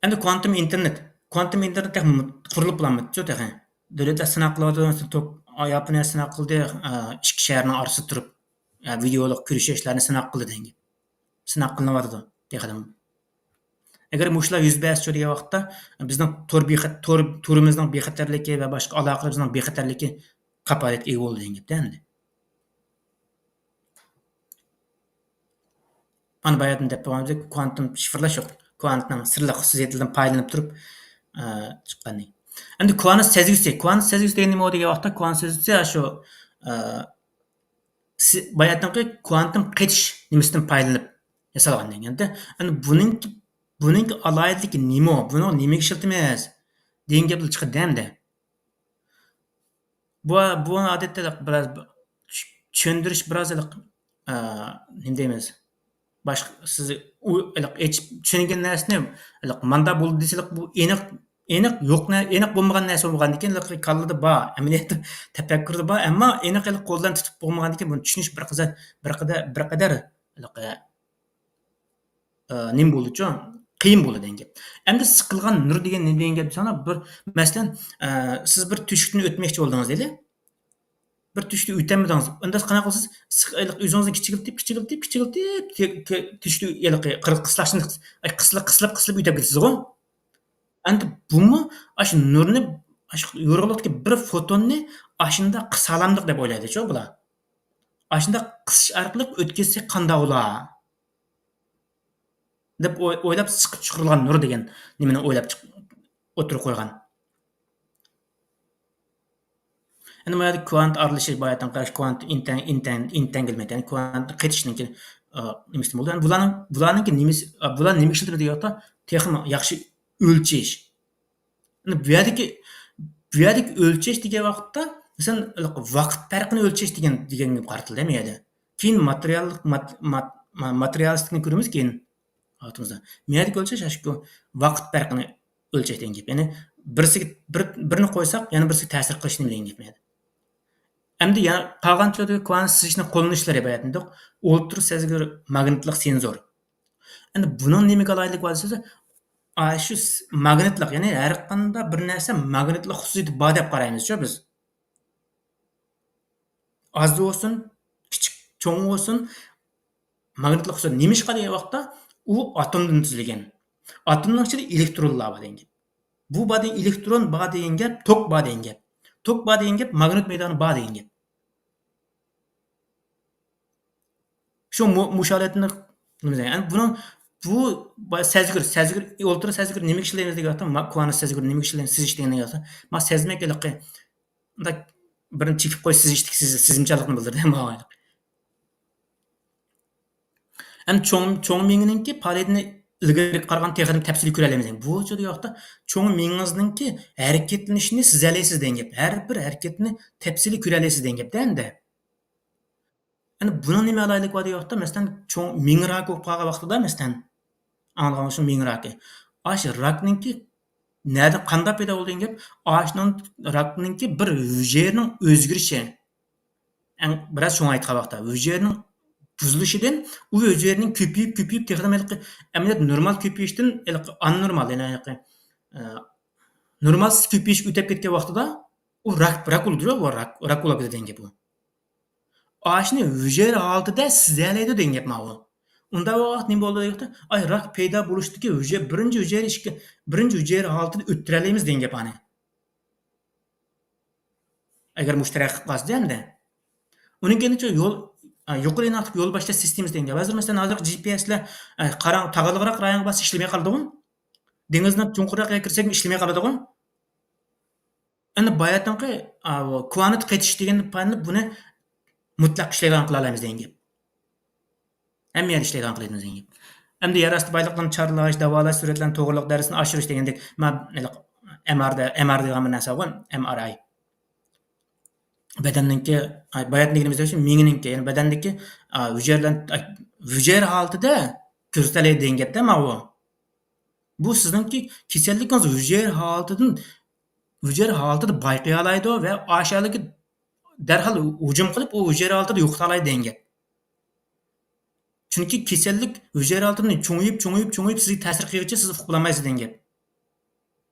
ئەمدى كوانتۇم ئىنتېرنېت. كوانتۇم ئىنتېرنېت تېخى قۇرۇلۇپ بولالمىدىچۇ تېخى. دۆلەتلەر سىناق قىلىۋاتىدۇ، توك-، ياپونىيە سىناق قىلدى، ئىككى شەھەرنىڭ ئارىسىدا تۇرۇپ، ۋىدېئولۇق كۆرۈشۈشلەرنى سىناق قىلدى دېگەن گەپ. سىناق قىلىنىۋاتىدۇ تېخىدىن. ئەگەر مۇشۇلار يۈز بەرسىچۇ دېگەن ۋاقىتتا، بىزنىڭ تور بىخەت-، تور، تورىمىزنىڭ بىخەتەرلىكى ۋە باشقا ئالاقىلىرىمىزنىڭ بىخەتەرلىكى كاپالەتكە ئىگە بولىدۇ دېگەن گەپتە ئەمدى. مانا باياتىن دەپ بولغان كوانتۇم شىفىرلاش يوق. كوانتنىڭ سىرلىق خۇسۇسىيەتلىرىدىن پايدىلىنىپ تۇرۇپ، ئە، چىققان. ئەمدى كوانت سەزگۈسى. كوانت سەزگۈسى دېگەن نېمە دېگەن ۋاقىتتا، كوانت سەزگۈسى شۇ، ئە، سى-، باياتىنقى كوانتۇم قېتىش نېمىسىدىن پايدىلىنىپ ياسالغان دېگەن. ئەمدى بۇنىڭكى، بۇنىڭكى ئالاھىدىلىكى نېمە؟ بۇنى نېمىگە ئىشلىتىمىز؟ دېگەن گەپلەر چىقىدۇ ئەمدى. بۇ، بۇ ئادەتتە بىراز چۈ-، چۈشەندۈرۈش بىراز ھېلىق، ئا، نېمە دەيمىز؟ باشقا، سىز ئۇ ھېلىق ئېچىپ چۈشەنگەن نەرسىنى ھېلىق ماندا بولدى دېسە، ھېلىق بۇ ئېنىق، ئېنىق يوق نە-، ئېنىق بولمىغان نەرسە بولغاندىكىن، ھېلىق كاللىدا بار، ئەمەلىيەتتە تەپەككۇردا بار، ئەمما ئېنىق ھېلىق قول بىلەن تۇتۇپ بولمىغاندىكىن، بۇنى چۈشىنىش بىر قەدەر، بىر قەدەر، بىر قەدەر ھېلىق، ئە، نېمە بولىدۇچۇ؟ قىيىن بولىدۇ دېگەن گەپ. ئەمدى سىقىلغان نۇر دېگەن نېمە دېگەن گەپ دېسەڭلار، بىر، مەسىلەن، ئە، سىز بىر تۆشۈكتىن ئۆتمەكچى بولدىڭىز دەيلى. بىر تۆشۈكتىن ئۆتەلمىدىڭىز. ئۇنداق قانداق قىلىسىز؟ سىق-، ئۆزىڭىزنى كىچىكلىتىپ، كىچىكلىتىپ، كىچىكلىتىپ، تۆ-، تۆ-، تۆشۈكنى ھېلىقى قىر-، قىسلاقچىنى قىس-، ئاي، قىسىلىپ، قىسىلىپ، قىسىلىپ ئۆتۈپ كېتىسىزغۇ. ئەمدى بۇمۇ ئاشۇ نۇرنى، ئاشۇ يورۇقلۇقتىكى بىر فوتوننى ئاشۇنداق قىسالامدۇق دەپ ئويلايدىچۇ بۇلار. ئاشۇنداق قىسىش ئارقىلىق ئۆتكۈزسەك قانداق بولا؟ دەپ ئوي-، ئويلاپ سىقىپ چىقىرىلغان نۇر دېگەن نېمىنى ئويلاپ چىق-، ئوتتۇرىغا قويغان. ئەمدى ما يەردە كۋانت ئارىلىشىش بار، كۋانت ئىنتەن-، ئىنتەن-، ئىنتەنگلمېنت، يەنى كۋانت قېتىشنىڭكى، ئا، نېمىسى بولدى. يەنى بۇلارنىڭ، بۇلارنىڭكى نېمىسى، ئا، بۇلار نېمە ئىشلىتىلدى دېگەن ۋاقىتتا، تېخىمۇ ياخشى ئۆلچەش. ئەمدى بۇ يەردىكى، بۇ يەردىكى ئۆلچەش دېگەن ۋاقىتتا، مەسىلەن، ۋاقىت پەرقىنى ئۆلچەش دېگەن، دېگەنگە قارىتىلدى ما يەردە. كېيىن ماتېرىياللىق، مات-، مات-، ما-، ماتېرىيالىستىكنى كۆرىمىز كېيىن. ۋاقتىمىزدا. مەيەردىكى ئۆلچەش ئاشۇ ۋاقىت پەرقىنى ئۆلچەش دېگەن گەپ. يەنى بىرسىگە بىر، بىرنى قويساق، يەنە بىرسىگە تەسىر قىلىشنى دېگەن گەپ. ئەمدى يەنە قالغان تۈردىكى كۋانت سىزىشنى قوللىنىشلىرى بار ئەمدى. ئولتۇرا سەزگۈر ماگنىتلىق سېنزور. ئەمدى بۇنىڭ نېمىگە ئالاھىدىلىكى بار دېسە، ئاشۇ س-، ماگنىتلىق، يەنى ھەر قانداق بىر نەرسە ماگنىتلىق خۇسۇسىيىتى بار دەپ قارايمىزچۇ بىز. ئاز بولسۇن، كىچىك، چوڭ بولسۇن، ماگنىتلىق خۇسۇسىيەت نېمىشقا دېگەن ۋاقىتتا، ئۇ ئاتومدىن تۈزۈلگەن. ئاتومنىڭ ئىچىدە ئېلېكترونلار بار دېگەن گەپ. بۇ بار دېگەن، ئېلېكترون بار دېگەن گەپ، توك بار دېگەن گەپ. توك بار دېگەن گەپ، ماگنىت مەيدانى بار دېگەن گەپ. شۇ مۇ-، مۇشۇ ھالەتنى، يەنى بۇنىڭ، بۇ با-، سەزگۈر، سەزگۈر، ئولتۇرا سەزگۈر نېمىگە ئىشلەيمىز دېگەن ۋاقىتتا، ما-، كۋانت سەزگۈر نېمىگە ئىشلەيمىز، سىزىش دېگەن ۋاقىتتا، ما سەزمەك ھېلىقى، مۇنداق بىرنى چېكىپ قويۇش، سىزىشتىكى سىز-، سېزىمچانلىقنى بىلدۈردى ماڭا. ھەم چوڭ، چوڭ مېڭىنىڭكى پائالىيىتىنى ئىلگىرىكىگە قارىغاندا تېخىمۇ تەپسىلىي كۆرەلەيمىز دېگەن. بۇ دېگەن ۋاقىتتا چوڭ مېڭىڭىزنىڭكى ھەرىكەتلىنىشىنى سىزەلەيسىز دېگەن گەپ. ھەر بىر ھەرىكەتنى تەپسىلىي كۆرەلەيسىز دېگەن گەپتە ئەمدى. ئەنە بۇنىڭ نېمە ئالاھىدىلىكى بار دېگەن ۋاقىتتا، مەسىلەن، چوڭ مېڭە راكى بولۇپ قالغان ۋاقتىدا، مەسىلەن، ئاڭلىغان بولسا مېڭە راكى. ئاشۇ راكنىڭكى نەدە، قانداق پەيدا بولدى دېگەن گەپ، ئاشۇنىڭ راكنىڭكى بىر ھۈجەيرىنىڭ ئۆزگىرىشى. ئەڭ بىراز چوڭ ئېيتقان ۋاقىتتا، ھۈجەيرىنىڭ بۇزۇلۇشىدىن ئۇ ھۈجەيرىنىڭ كۆپىيىپ، كۆپىيىپ، تېخىمۇ ھېلىقى ئەمەلىيەتتە نورمال كۆپىيىشتىن ھېلىقى ئانورمال، يەنى ھېلىقى، ئە، نورمالسىز كۆپىيىشكە ئۆتۈپ كەتكەن ۋاقتىدا ئۇ راك، راك بولىدۇ، ئۇ راك، راك بولۇپ كېتىدۇ دېگەن گەپ ئۇ. ئاشۇنى ھۈجەيرە ھالىتىدە سىزەلەيدۇ دېگەن گەپ ماۋۇ. ئۇنداق ۋاقىت نېمە بولىدۇ دېگەن ۋاقىتتا، ئاي، راك پەيدا بولۇشتىكى ھۈجە-، بىرىنچى ھۈجەيرە ئىككى، بىرىنچى ھۈجەيرە ھالىتىدە ئۆتتۈرەلەيمىز دېگەن گەپ ئانى. ئەگەر مۇشۇ تەرەققىي قىلىپ قالسا ئەمدى. ئۇنىڭ كېيىنچە يول، ئا، يۇقىرى ئېنىقلىق يول باشلاش سىستېمىسى دېگەن گەپ. ھازىر مەسىلەن، ھازىرقى جى پى ئېسلار، ئا، قاراڭ، تاغلىقراق رايونغا بارسا ئىشلىمەي قالىدىغۇ. دېڭىزنىڭ چوڭقۇرراق يەرگە كىرسەكمۇ ئىشلىمەي قالىدىغۇ. ئەمدى باياتىنقى، ئا، بۇ كۋانت قېتىش دېگەندىن پايدىلىنىپ بۇنى مۇتلەق ئىشلەيدىغان قىلالايمىز دېگەن گەپ. ھەممە يەردە ئىشلەيدىغان قىلىمىز دېگەن گەپ. ئەمدى يەر ئاستى بايلىقلىرىنى چارلاش، داۋالاش، سۈرئەتلەرنى توغرىلىق دەرىجىسىنى ئاشۇرۇش دېگەندەك، ما-، ھېلىقى ئەم ئار دە-، ئەم ئار دېگەن بىر نەرسە بار، ئەم ئار ئاي. بەدەننىڭكى، ئاي، باياتىن دېگىنىمىز مېڭىنىڭكى، يەنى بەدەندىكى، ئا، ھۈجەيرىلەر، ئاي، ھۈجەيرە ھالىتىدە كۆرسىتەلەيدۇ دېگەن گەپتە ماۋۇ. بۇ سىزنىڭكى كېسەللىكىڭىز ھۈجەيرە ھالىتىدىن، ھۈجەيرە ھالىتىدە بايقىيالايدۇ ۋە ئاشۇ يەرگە دەرھال ھۇجۇم قىلىپ، ئۇ ھۈجەيرە ھالىتىدە يوقىتالايدۇ دېگەن گەپ. چۈنكى كېسەللىك ھۈجەيرە ھالىتىدىن چوڭىيىپ، چوڭىيىپ، چوڭىيىپ سىزگە تەسىر قىلغىچە سىز ئۇقۇپ بولالمايسىز دېگەن گەپ.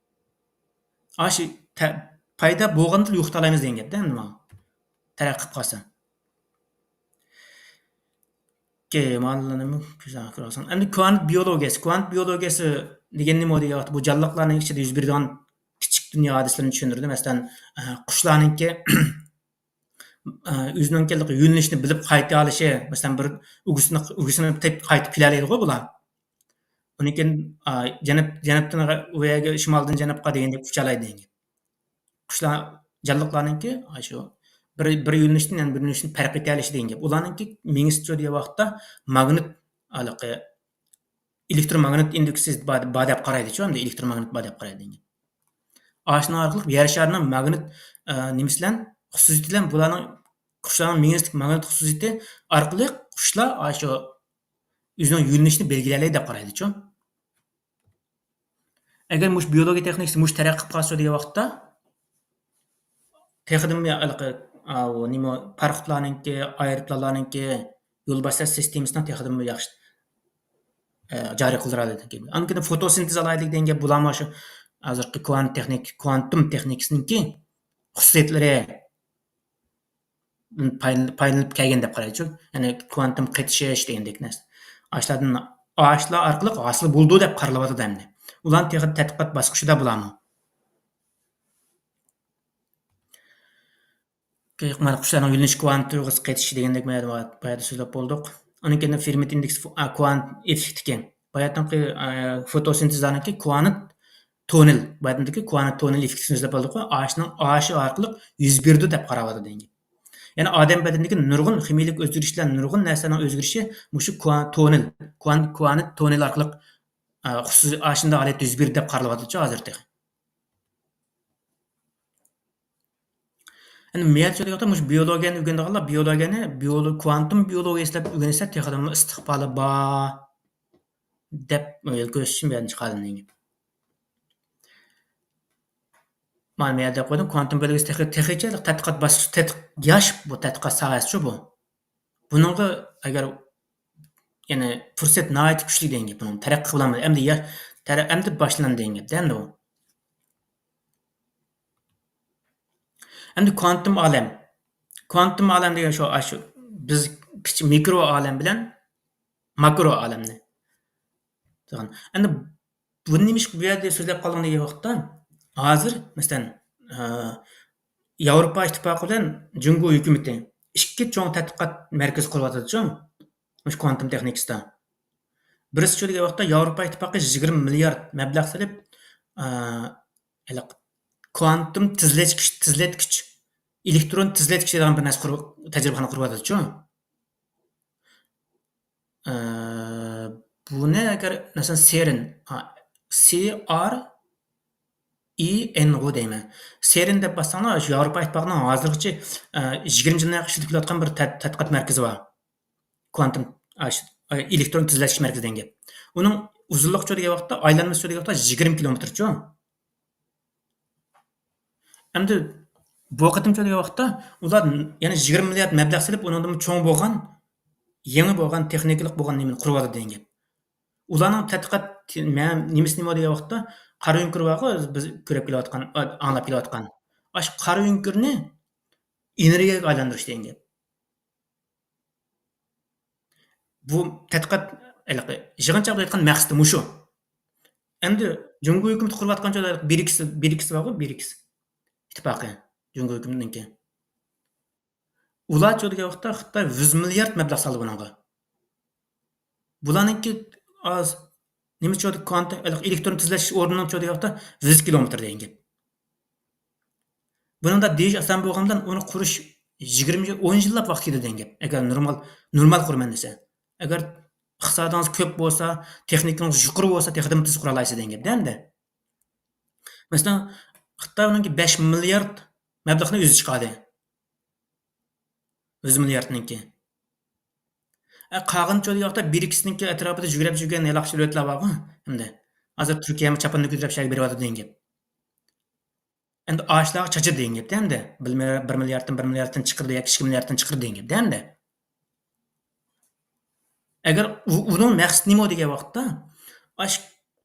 ئاشۇ تە-، پەيدا بولغاندىلا يوقىتالايمىز دېگەن گەپتە ئەمدى ماڭا. تەرەققىي قىلىپ قالسا. ئوكەي، مانا نېمە كۆزۈڭ كۆرۈۋالساڭ. ئەمدى كۋانت بىيولوگىيەسى. كۋانت بىيولوگىيەسى دېگەن نېمە دېگەن ۋاقىتتا، بۇ جانلىقلارنىڭ ئىچىدە يۈز بېرىدىغان كىچىك دۇنيا ھادىسىلىرىنى چۈشەندۈرىدۇ. مەسىلەن، ئە، قۇشلارنىڭكى، ئە، ئۆزىنىڭكى يۆنىلىشىنى بىلىپ قايتا ئالىشى، مەسىلەن، بىر ئۈگىسىنى، ئۈگىسىنى تېپىپ قايتىپ كېلەلەيدىغۇ بۇلار. ئۇنىڭ كېيىن، ئا، جەنۇب، جەنۇبتىن ئۇ يەرگە، شىمالدىن جەنۇبقا دېگەندەك ئۇچالايدۇ دېگەن گەپ. قۇشلار، جانلىقلارنىڭكى، ئاشۇ بىر، بىر يۆنىلىشتىن يەنە بىر يۆنىلىشتىن پەرق ئېتەلىشى دېگەن گەپ. ئۇلارنىڭكى مېڭىسى دېگەن ۋاقىتتا ماگنىت، ھېلىقى ئېلېكتروماگنىت ئىندېكسى بار، بار دەپ قارايدىچۇ، ئەمدى ئېلېكتروماگنىت بار دەپ قارايدۇ دېگەن گەپ. ئاشۇنىڭ ئارقىلىق يەر شارىنىڭ ماگنىت، ئە، نېمىسى بىلەن، خۇسۇسىيىتى بىلەن بۇلارنىڭ، قۇشلارنىڭ مېڭىسىدىكى ماگنىت خۇسۇسىيىتى ئارقىلىق قۇشلار ئاشۇ ئۆزىنىڭ يۆنىلىشىنى بەلگىلىيەلەيدۇ دەپ قارايدىچۇ. ئەگەر مۇشۇ بىيولوگىيە تېخنىكىسى مۇشۇ تەرەققىي قىلىپ قالسا دېگەن ۋاقىتتا، تېخىدىنمۇ ھېلىقى، ئاۋۇ نېمە، پاراخوتلارنىڭكى، ئايروپىلانلارنىڭكى يول باشلاش سىستېمىسىنى تېخىدىنمۇ ياخشى، ئە، جارى قىلدۇرالايدىكەن. ئاندىن كېيىن فوتوسىنتېز ئالاھىدىلىكى دېگەن گەپ، بۇلارمۇ شۇ ھازىرقى كۋانت تېخنىك-، كۋانتۇم تېخنىكىسىنىڭكى خۇسۇسىيەتلىرى پايدىلىنىپ، پايدىلىنىپ كەلگەن دەپ قارايدۇ. يەنى كۋانتۇم قېتىشىش دېگەندەك نەرسە. ئاشۇلاردىن، ئاشۇلار ئارقىلىق ھاسىل بولىدۇ دەپ قارىلىۋاتىدۇ ئەمدى. ئۇلارنىڭ تېخى تەتقىقات باسقۇچىدا بۇلارمۇ. مانا قۇشلارنىڭ يۆنىلىش كۋانت تۇيغۇسى قېتىشى دېگەندەك بايا-، بايادا سۆزلەپ بولدۇق. ئۇنىڭ كېيىن فېرمىت ئىندېكس، ئا، كۋانت ئېففېكتىكى. باياتىنقى، ئا، فوتوسىنتېزلارنىڭكى كۋانت توننېل، باياتىنقى كۋانت توننېل ئېففېكتىنى سۆزلەپ بولدۇق. ئاشۇنىڭ، ئاشۇ ئارقىلىق يۈز بېرىدۇ دەپ قاراۋاتىدۇ دېگەن. يەنى ئادەم بەدىنىدىكى نۇرغۇن خىمىيەلىك ئۆزگىرىشلەر، نۇرغۇن نەرسىلەرنىڭ ئۆزگىرىشى مۇشۇ كۋا-، توننېل، كۋان-، كۋانت توننېل ئارقىلىق، ئا، خۇسۇسىي-، ئاشۇنداق ھالەتتە يۈز بېرىدۇ دەپ قارىلىۋاتىدۇچۇ ھازىر تېخى. ئەمدى مەيەر چۈشىدىغاندا مۇشۇ بىيولوگىيەنى ئۆگىنىدىغانلار بىيولوگىيەنى بىيولو-، كۋانتۇم بىيولوگىيەسى دەپ ئۆگەنسە تېخىدىنمۇ ئىستىقبالى بار دەپ كۆرسىتىشنى بۇ يەردىن چىقاردىم دېگەن گەپ. مانا مەيەر دەپ قويدۇم، كۋانتۇم بىيولوگىيەسى تېخى، تېخىچە تەتقىقات باسقۇچى، تەتق-، ياش بۇ تەتقىقات ساھەسىچۇ بۇ. بۇنىڭغا ئەگەر، يەنى پۇرسەت ناھايىتى كۈچلۈك دېگەن گەپ. بۇنىڭ تەرەققىي قىلالمىدى. ئەمدى يا-، تەرە-، ئەمدى باشلاندى دېگەن گەپ، ئەمدى ئۇ. ئەمدى كۋانتۇم ئالەم. كۋانتۇم ئالەم دېگەن شۇ، ئاشۇ بىز كىچىك مىكرو ئالەم بىلەن ماكرو ئالەمنى. ئەمدى بۇنى نېمىشقا بۇ يەردە سۆزلەپ قالدىڭ دېگەن ۋاقىتتا، ھازىر، مەسىلەن، ئە، ياۋروپا ئىتتىپاقى بىلەن جۇڭگو ھۆكۈمىتى ئىككى چوڭ تەتقىقات مەركىزى قۇرۇۋاتىدۇچۇ، مۇشۇ كۋانتۇم تېخنىكىسىدا. بىرسىچۇ دېگەن ۋاقىتتا ياۋروپا ئىتتىپاقى يىگىرمە مىليارد مەبلەغ سېلىپ، ئە، ھېلىقى كۋانتۇم تېزلەتكۈچ، تېزلەتكۈچ، ئېلېكترون تېزلەتكۈچ دەيدىغان بىر نەرسە قۇرۇپ، تەجرىبىخانا قۇرۇۋاتىدۇچۇ. ئە، بۇنى ئەگەر، مەسىلەن، سېرىن، سى ئار ئى ئېن ئو دەيمەن. سېرىن دەپ باسساڭلار، ياۋروپا ئىتتىپاقىنىڭ ھازىرغىچە، ئە، يىگىرمە يىلدىن ئىشلىتىپ كېلىۋاتقان بىر تەت-، تەتقىقات مەركىزى بار. كۋانتۇم، ئە، ئېلېكترون تېزلەتكۈچ مەركىزى دېگەن گەپ. ئۇنىڭ ئۇزۇنلۇقىچۇ دېگەن ۋاقىتتا، ئايلانمىسىچۇ دېگەن ۋاقىتتا يىگىرمە كىلومېتىرچۇ. ئەمدى بۇ قېتىمچۇ دېگەن ۋاقىتتا، ئۇلار يەنە يىگىرمە مىليارد مەبلەغ سېلىپ، ئۇنىڭدىن چوڭ بولغان، يېڭى بولغان، تېخنىكىلىق بولغان نېمىنى قۇرۇۋاتىدۇ دېگەن گەپ. ئۇلارنىڭ تەتقىقات مە-، نېمىسى نېمە دېگەن ۋاقىتتا، قارا ئۆڭكۈر بارغۇ، بىز كۆرۈپ كېلىۋاتقان، ئاڭلاپ كېلىۋاتقان. ئاشۇ قارا ئۆڭكۈرنى ئېنېرگىيەگە ئايلاندۇرۇش دېگەن گەپ. بۇ تەتقىقات، ھېلىقى يىغىنچاقتا ئېيتقان مەقسىتى مۇشۇ. ئەمدى جۇڭگو ھۆكۈمىتى قۇرۇۋاتقان چوغدا برىكس، برىكس بارغۇ، برىكس ئىتتىپاقى، جۇڭگو ھۆكۈمىتىنىڭكى. ئۇلارچۇ دېگەن ۋاقىتتا خىتاي يۈز مىليارد مەبلەغ سالدى بۇنىڭغا. بۇلارنىڭكى ئاز، نېمىچۇ، كۋانت-، ئېلېكترون تېزلەش ئورنىنىڭچۇ دېگەن ۋاقىتتا يۈز كىلومېتىر دېگەن گەپ. بۇنىڭدا دېيىش ئاسان بولغان بىلەن ئۇنى قۇرۇش يىگىرمە يىل، ئون يىللاپ ۋاقىت كېتىدۇ دېگەن گەپ. ئەگەر نورمال، نورمال قۇرىمەن دېسە. ئەگەر ئىقتىسادىڭىز كۆپ بولسا، تېخنىكىڭىز يۇقىرى بولسا، تېخىمۇ تېز قۇرالايسىز دېگەن گەپ-دە ئەمدى. مەسىلەن، خىتاي ئۇنىڭكى بەش مىليارد مەبلەغنى ئۆزى چىقاردى. يۈز مىلياردنىڭكى. ئە، قالغىنىچۇ دېگەن ۋاقىتتا برىكسنىڭكى ئەتراپىدا جۈگرەپ يۈرگەن ھېلىقى دۆلەتلەر بارغۇ، ئەمدى. ھازىر تۈركىيەمۇ چاپىنىنى كۆتۈرۈپ شەرگە بېرىۋاتىدۇ دېگەن گەپ. ئەمدى ئاشۇلارغا چاچىدۇ دېگەن گەپتە ئەمدى. بىر مىليار-، بىر مىلياردتىن، بىر مىلياردتىن چىقىرىدۇ ياكى ئىككى مىلياردتىن چىقىرىدۇ دېگەن گەپتە ئەمدى. ئەگەر ئۇ-، ئۇنىڭ مەقسىتى نېمە دېگەن ۋاقىتتا، ئاشۇ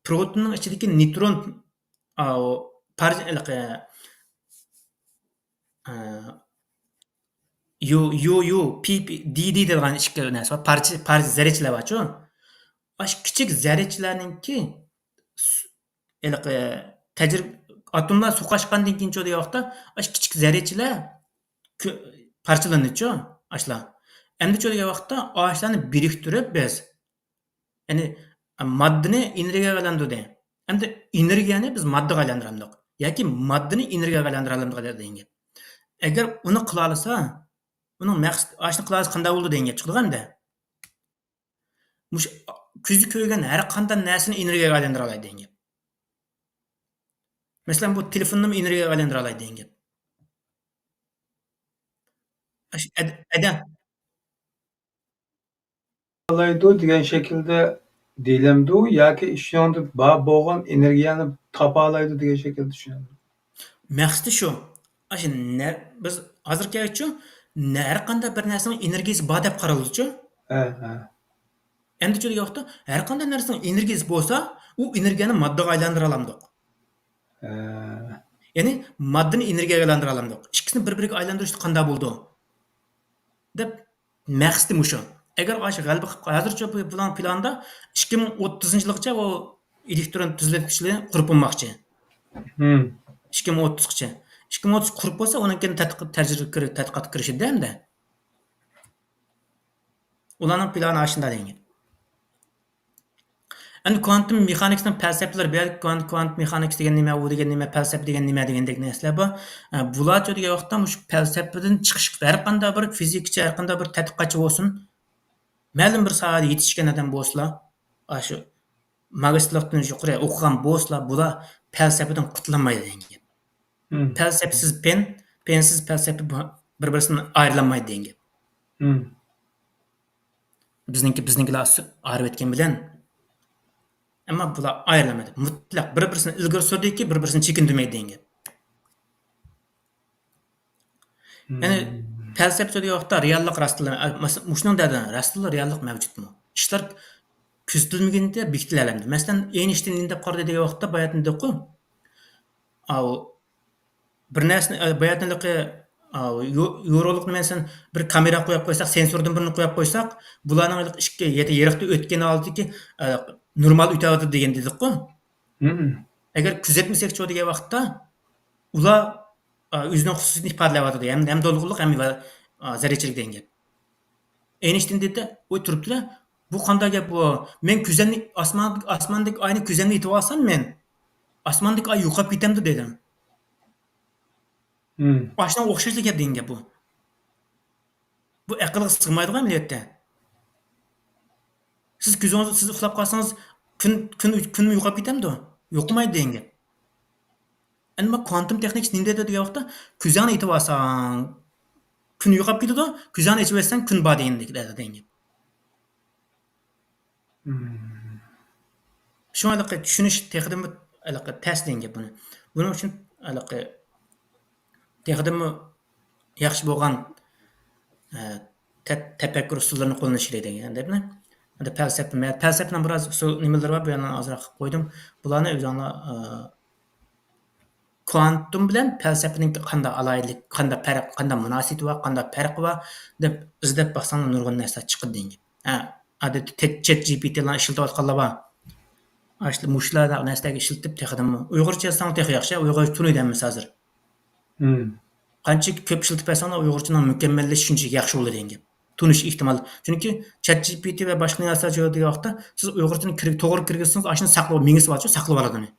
پروتوننىڭ ئىچىدىكى نېيترون، ئا، ئۇ پارچە، ھېلىقى، ئا، يۇ، يۇ، يۇ، پى، پى، دى، دى دەيدىغان ئىككى نەرسە بار. پارچە، پارچە زەررىچىلەر بارچۇ. ئاشۇ كىچىك زەررىچىلەرنىڭكى س-، ھېلىقى تەجرىبە، ئاتوملار سوقۇشقاندىن كېيىنچۇ دېگەن ۋاقىتتا، ئاشۇ كىچىك زەررىچىلەر كۆ-، پارچىلىنىدۇچۇ، ئاشۇلار. ئەمدىچۇ دېگەن ۋاقىتتا، ئاشۇلارنى بىرىكتۈرۈپ بىز، يەنى ماددىنى ئېنېرگىيەگە ئايلاندۇردى. ئەمدى ئېنېرگىيەنى بىز ماددىغا ئايلاندۇرالمىدۇق. ياكى ماددىنى ئېنېرگىيەگە ئايلاندۇرالمىدۇق دېگەن گەپ. ئەگەر ئۇنى قىلالىسا، ئۇنىڭ مەقسىتى، ئاشۇنى قىلالىسا قانداق بولىدۇ دېگەن گەپ چىقىدىغۇ ئەمدى. مۇشۇ كۆزى كۆرگەن ھەر قانداق نەرسىنى ئېنېرگىيەگە ئايلاندۇرالايدۇ دېگەن گەپ. مەسىلەن، بۇ تېلېفوننىمۇ ئېنېرگىيەگە ئايلاندۇرالايدۇ دېگەن گەپ. ئەش-، ئەد-، ئەدە-، ئالايدۇ دېگەن شەكىلدە دېيىلەمدۇ ياكى ئىچىڭدە بار بولغان ئېنېرگىيەنى تاپالايدۇ دېگەن شەكىلدە چۈشىنەمدۇ؟ مەقسىتى شۇ. ئاشۇ نە-، بىز ھازىرقىچە نە-، ھەر قانداق بىر نەرسىنىڭ ئېنېرگىيىسى بار دەپ قارىلىدۇچۇ. ھە، ھە. ئەمدىچۇ دېگەن ۋاقىتتا ھەر قانداق نەرسىنىڭ ئېنېرگىيىسى بولسا، ئۇ ئېنېرگىيەنى ماددىغا ئايلاندۇرالامدۇق. ھە. يەنى ماددىنى ئېنېرگىيەگە ئايلاندۇرالامدۇق. ئىككىسىنى بىر-بىرىگە ئايلاندۇرۇشتا قانداق بولىدۇ؟ دەپ مەقسىتى مۇشۇ. ئەگەر ئاشۇ غەلىبە قىلىپ، ھازىرچە بۇ پىلان، پىلاندا ئىككى مىڭ ئوتتۇزىنچى يىلغىچە ئۇ ئېلېكترون تېزلەتكۈچلىرى قۇرۇپ بولماقچى. ھىم. ئىككى مىڭ ئوتتۇزغىچە. ئىككى مىڭ ئوتتۇز قۇرۇپ بولسا، ئۇنىڭ كېيىن تەتقىق-، تەجرىبە كىر-، تەتقىقاتقا كىرىشىدۇ ئەمدى. ئۇلارنىڭ پىلانى ئاشۇنداق دېگەن. ئەمدى كۋانتوم مېخانىكسنىڭ پەلسەپىلىرى، بۇ يەردە كۋانت-، كۋانت مېخانىكس دېگەن نېمە، ئۇ دېگەن نېمە، پەلسەپە دېگەن نېمە دېگەندەك نەرسىلەر بار. ئە، بۇلارچۇ دېگەن ۋاقىتتا مۇشۇ پەلسەپىدىن چىقىش، ھەر قانداق بىر فىزىكىچى، ھەر قانداق بىر تەتقىقاتچى بولسۇن، مەلۇم بىر ساھەدە يېتىشكەن ئادەم بولسىلا، ئاشۇ ماگىستىرلىقتىن يۇقىرى ئوقۇغان بولسىلا، بۇلار پەلسەپىدىن قۇتۇلالمايدۇ دېگەن گەپ. مم. پەلسەپىسىز پەن، پەنسىز پەلسەپە بۇ-، بىر-، بىرسىدىن ئايرىلالمايدۇ دېگەن گەپ. مم. بىزنىڭكى، بىزنىڭكىلەر ئايرىۋەتكەن بىلەن، ئەمما بۇلار ئايرىلالمايدۇ. مۇتلەق بىر-، بىرسىنى ئىلگىرى سۈردىكى، بىر-، بىرسىنى چېكىندۈرمەيدۇ دېگەن گەپ. يەنى مم. پەلسەپە سۆزلىگەن ۋاقىتتا رېئاللىق راستلا، مەسىلەن، مۇشۇنىڭ دەدى، راستلا رېئاللىق مەۋجۇتمۇ؟ ئىشلار كۆزىتىلمىگىنىدە بېكىتىلەلمىدى. مەسىلەن، ئېينىشتىين نېمە دەپ قارىدى دېگەن ۋاقىتتا باياتىن دېدۇققۇ، ئاۋۇ بىر نەرسىنى، ئە، باياتىنلىقى، ئاۋۇ يو-، يورۇقلۇقنى، مەسىلەن، بىر كامېرا قويۇپ قويساق، سېنسوردىن بىرنى قويۇپ قويساق، بۇلارنىڭ ئىككى يېتە يېرىقتا ئۆتكەن ھالىتىدىكى، ئە، نورمال ئۆتەۋاتىدۇ دېگەن دېدۇققۇ. مم. ئەگەر كۆزەتمىسەكچۇ دېگەن ۋاقىتتا، ئۇلار، ئا، ئۆزىنىڭ خۇسۇسىيىتىنى ئىپادىلەۋاتىدۇ. ھەم، ھەم دولقۇنلۇق، ھەم، ئا، زەررىچىلىك دېگەن گەپ. ئېينىشتىن دېدى، ئۇ تۇرۇپتۇ-دە، «بۇ قانداق گەپ بۇ؟ مەن كۆزەمنى، ئاسمان، ئاسماندىكى ئاينى كۆزەمدە ئېتىۋالسام مەن، ئاسماندىكى ئاي يوقاپ كېتەمدۇ؟» دېدى. مم. ئاشۇنىڭغا ئوخشاشلا گەپ دېگەن گەپ بۇ. بۇ ئەقىلگە سىغمايدىغان ئەمەلىيەتتە. سىز كۆزىڭىز، سىز ئۇخلاپ قالسىڭىز، كۈن، كۈن، كۈنمۇ يوقاپ كېتەمدۇ؟ يوقىمايدۇ دېگەن گەپ. ئەمما كوانتوم تېخنىكىسى نېمە دەيدۇ دېگەن ۋاقىتتا، كۆزۈڭنى ئېتىۋالساڭ، كۈن يوقاپ كېتىدۇ، كۆزۈڭنى ئېچىۋەتسەڭ، كۈن بار دېگەندەك دېگەن گەپ. مم. شۇڭا ھېلىقى چۈشىنىش تېخىدىنمۇ ھېلىقى تەس دېگەن گەپ بۇنى. بۇنىڭ ئۈچۈن ھېلىقى تېخىدىنمۇ ياخشى بولغان، ئە، تە-، تەپەككۇر ئۇسۇللىرىنى قوللىنىش كېرەك دېگەن گەپنى. ئەمدى پەلسەپە، مەن پەلسەپىنىڭ بىراز ئۇسۇل نېمىلىرى بار، بۇ يەرنى ئازراق قويدۇم. بۇلارنى ئۆزۈڭلار، ئە، كوانتوم بىلەن پەلسەپىنىڭ قانداق ئالاھىدىلىك، قانداق پەرق، قانداق مۇناسىۋىتى بار، قانداق پەرقى بار دەپ ئىزدەپ باقساڭلار نۇرغۇن نەرسىلەر چىقىدۇ دېگەن گەپ. ھە، ئادەتتە تېت-، چات جى پى تى لارنى ئىشلىتىۋاتقانلار بار. ئاشۇ مۇشۇلار نەرسىلەرگە ئىشلىتىپ تېخىدىنمۇ. ئۇيغۇرچە يازساڭ تېخى ياخشى، ئۇيغۇرچە تونۇيدۇ ھەممىسى ھازىر. مم. قانچە كۆپ ئىشلىتىپ بەرسەڭلار ئۇيغۇرچىنىڭ مۇكەممەللىشىشى شۇنچە ياخشى بولىدۇ دېگەن گەپ. تونۇش ئېھتىمال. چۈنكى چات جى پى تى ۋە باشقا نەرسىلەر دېگەن ۋاقىتتا سىز ئۇيغۇرچىنى كىر-، توغرا كىرگۈزسىڭىز، ئاشۇنى ساقلاپ، مېڭىسى بارچۇ، ساقلىۋالىدۇ ئۇنى.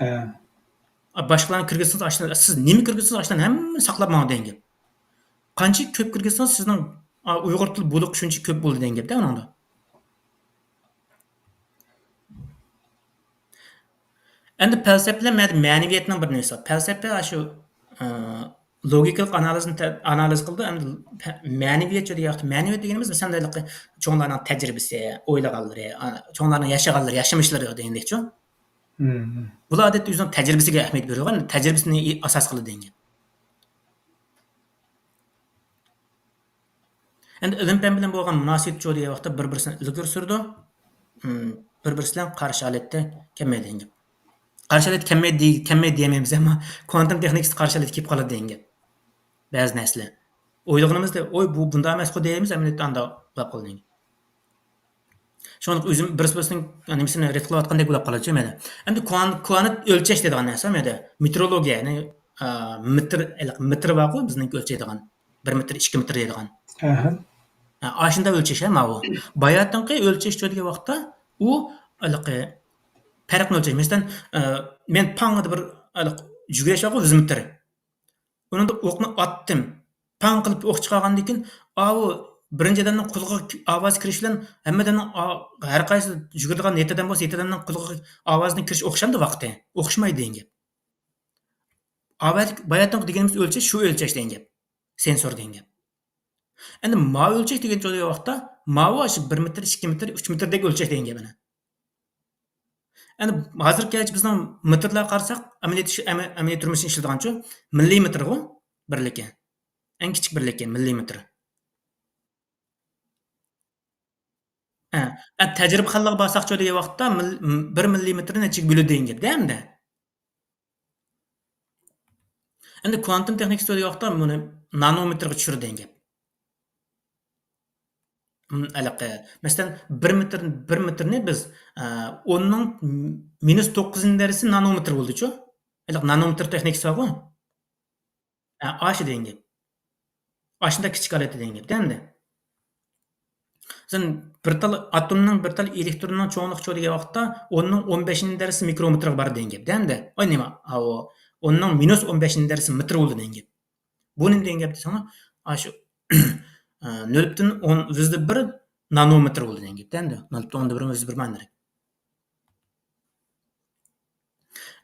ھە. ئا، باشقىلارنى كىرگۈزسىڭىز، ئاشۇنى، سىز نېمە كىرگۈزسىڭىز، ئاشۇلارنى ھەممىنى ساقلاپ ماڭىدۇ دېگەن گەپ. قانچە كۆپ كىرگۈزسىڭىز، سىزنىڭ، ئا، ئۇيغۇر تىل بولۇقى شۇنچە كۆپ بولىدۇ دېگەن گەپتە ئۇنىڭدا. ئەمدى پەلسەپە بىلەن مەدە-، مەنىۋىيەتنىڭ بىر نېمىسى بار. پەلسەپە ئاشۇ، ئە، لوگىكىلىق ئانالىزنى تە-، ئانالىز قىلىدۇ. ئەمدى پە-، مەنىۋىيەت دېگەن ۋاقىتتا، مەنىۋىيەت دېگىنىمىز، مەسىلەن، ھېلىقى چوڭلارنىڭ تەجرىبىسى، ئويلىغانلىرى، ئا، چوڭلارنىڭ ياشىغانلىرى، ياشىمىشلىرى دېگەندەكچۇ. مم. بۇلار ئادەتتە ئۆزىنىڭ تەجرىبىسىگە ئەھمىيەت بېرىدىغان، تەجرىبىسىنى ئاساس قىلىدۇ دېگەن گەپ. ئەمدى ئىلىم-پەن بىلەن بولغان مۇناسىۋەت چۇ دېگەن ۋاقىتتا بىر-بىرسىنى ئىلگىرى سۈرىدۇ. مم، بىر-بىرسى بىلەن قارشى ھالەتتە كەلمەيدۇ دېگەن گەپ. قارشى ھالەتتە كەلمەيدۇ دېي-، كەلمەيدۇ دېيەلمەيمىز، ئەمما كوانتوم تېخنىكىسى قارشى ھالەتتە كېلىپ قالىدۇ دېگەن گەپ. بەزى نەرسىلەر. ئويلىغىنىمىزدا، ئوي، بۇ بۇنداق ئەمەسقۇ دەيمىز، ئەمەلىيەتتە ئانداق بولۇپ قالىدۇ دېگەن گەپ. شۇڭا ئۆزۈم بىرسى بىرسىنىڭ نېمىسىنى رەت قىلىۋاتقاندەك بولۇپ قالىدۇ مەيدە. ئەمدى كوان-، كوانت ئۆلچەش دەيدىغان نەرسە مەيدە. مېتېئورولوگىيە، يەنى، ئا، مېتىر، مېتىر بارغۇ بىزنىڭ ئۆلچەيدىغان. بىر مېتىر، ئىككى مېتىر دەيدىغان. ئەھە. ھە، ئاشۇنداق ئۆلچەش، ھە، ماۋۇ. باياتىنقى ئۆلچەش چۇ دېگەن ۋاقىتتا ئۇ ھېلىقى پەرقنى ئۆلچەش. مەسىلەن، ئە، مەن پاڭ دە بىر ھېلىقى يۈگۈرۈش بارغۇ، يۈز مېتىر. ئۇنىڭدا ئوقنى ئاتتىم. پاڭ قىلىپ ئوق چىقارغاندىن كېيىن، ئاۋۇ بىرىنچى ئادەمنىڭ قۇلىقىغا ئاۋاز كىرىش بىلەن ھەممە ئادەمنىڭ ئا-، ھەر قايسى يۈگۈرىدىغان يەتتە ئادەم بولسا، يەتتە ئادەمنىڭ قۇلىقىغا ئاۋازنىڭ كىرىش ئوخشامدۇ ۋاقتى؟ ئوخشىمايدۇ دېگەن گەپ. ئاۋاز، باياتىنقى دېگىنىمىز ئۆلچەش، شۇ ئۆلچەش دېگەن گەپ. سېنسور دېگەن گەپ. ئەمدى ماۋۇ ئۆلچەش دېگەن چوغ دېگەن ۋاقىتتا، ماۋۇ ئاشۇ بىر مېتىر، ئىككى مېتىر، ئۈچ مېتىردەك ئۆلچەش دېگەن گەپ ئەنە. ئەنە ھازىرغىچە بىزنىڭ مېتىرلارغا قارىساق، ئەمەلىي، ئەمە-، ئەمەلىي تۇرمۇشتا ئىشلىتىدىغانچۇ، مىللىمېتىرغۇ بىرلىكى. ئەڭ كىچىك بىرلىكى مىللىمېتىر. ھە، ئە، تەجرىبىخانىلارغا بارساقچۇ دېگەن ۋاقىتتا مىل-، بىر مىللىمېتىرنى نەچچىگە بۆلىدۇ دېگەن گەپ-دە ئەمدى. ئەمدى كوانتوم تېخنىكىسى دېگەن ۋاقىتتا بۇنى نانومېتىرغا چۈشۈرىدۇ دېگەن گەپ. ھىم، ھېلىقى، مەسىلەن، بىر مېتىر، بىر مېتىرنى بىز، ئە، ئوننىڭ مىنۇس توققۇزىنچى دەرىجىسى نانومېتىر بولدىچۇ؟ ھېلىقى نانومېتىر تېخنىكىسى بارغۇ؟ ئە، ئاشۇ دېگەن گەپ. ئاشۇنداق كىچىك ھالەتتە دېگەن گەپ-دە ئەمدى. مەسىلەن، بىر تال ئاتومنىڭ، بىر تال ئېلېكتروننىڭ چوڭلۇقى چوڭ دېگەن ۋاقىتتا، ئوننىڭ ئون بەشىنچى دەرىجىسى مىكرومېتىرغا بارىدۇ دېگەن گەپ-دە ئەمدى. ئاي، نېمە؟ ئاۋۇ، ئوننىڭ مىنۇس ئون بەشىنچى دەرىجىسى مېتىر بولىدۇ دېگەن گەپ. بۇ نېمە دېگەن گەپ دېسەڭلار، ئاشۇ، ئە، نۆل پۈتۈن ئون يۈزدە بىر نانومېتىر بولىدۇ دېگەن گەپ-دە ئەمدى. نۆل پۈتۈن ئوندىن بىر، يۈزدە بىر مانا.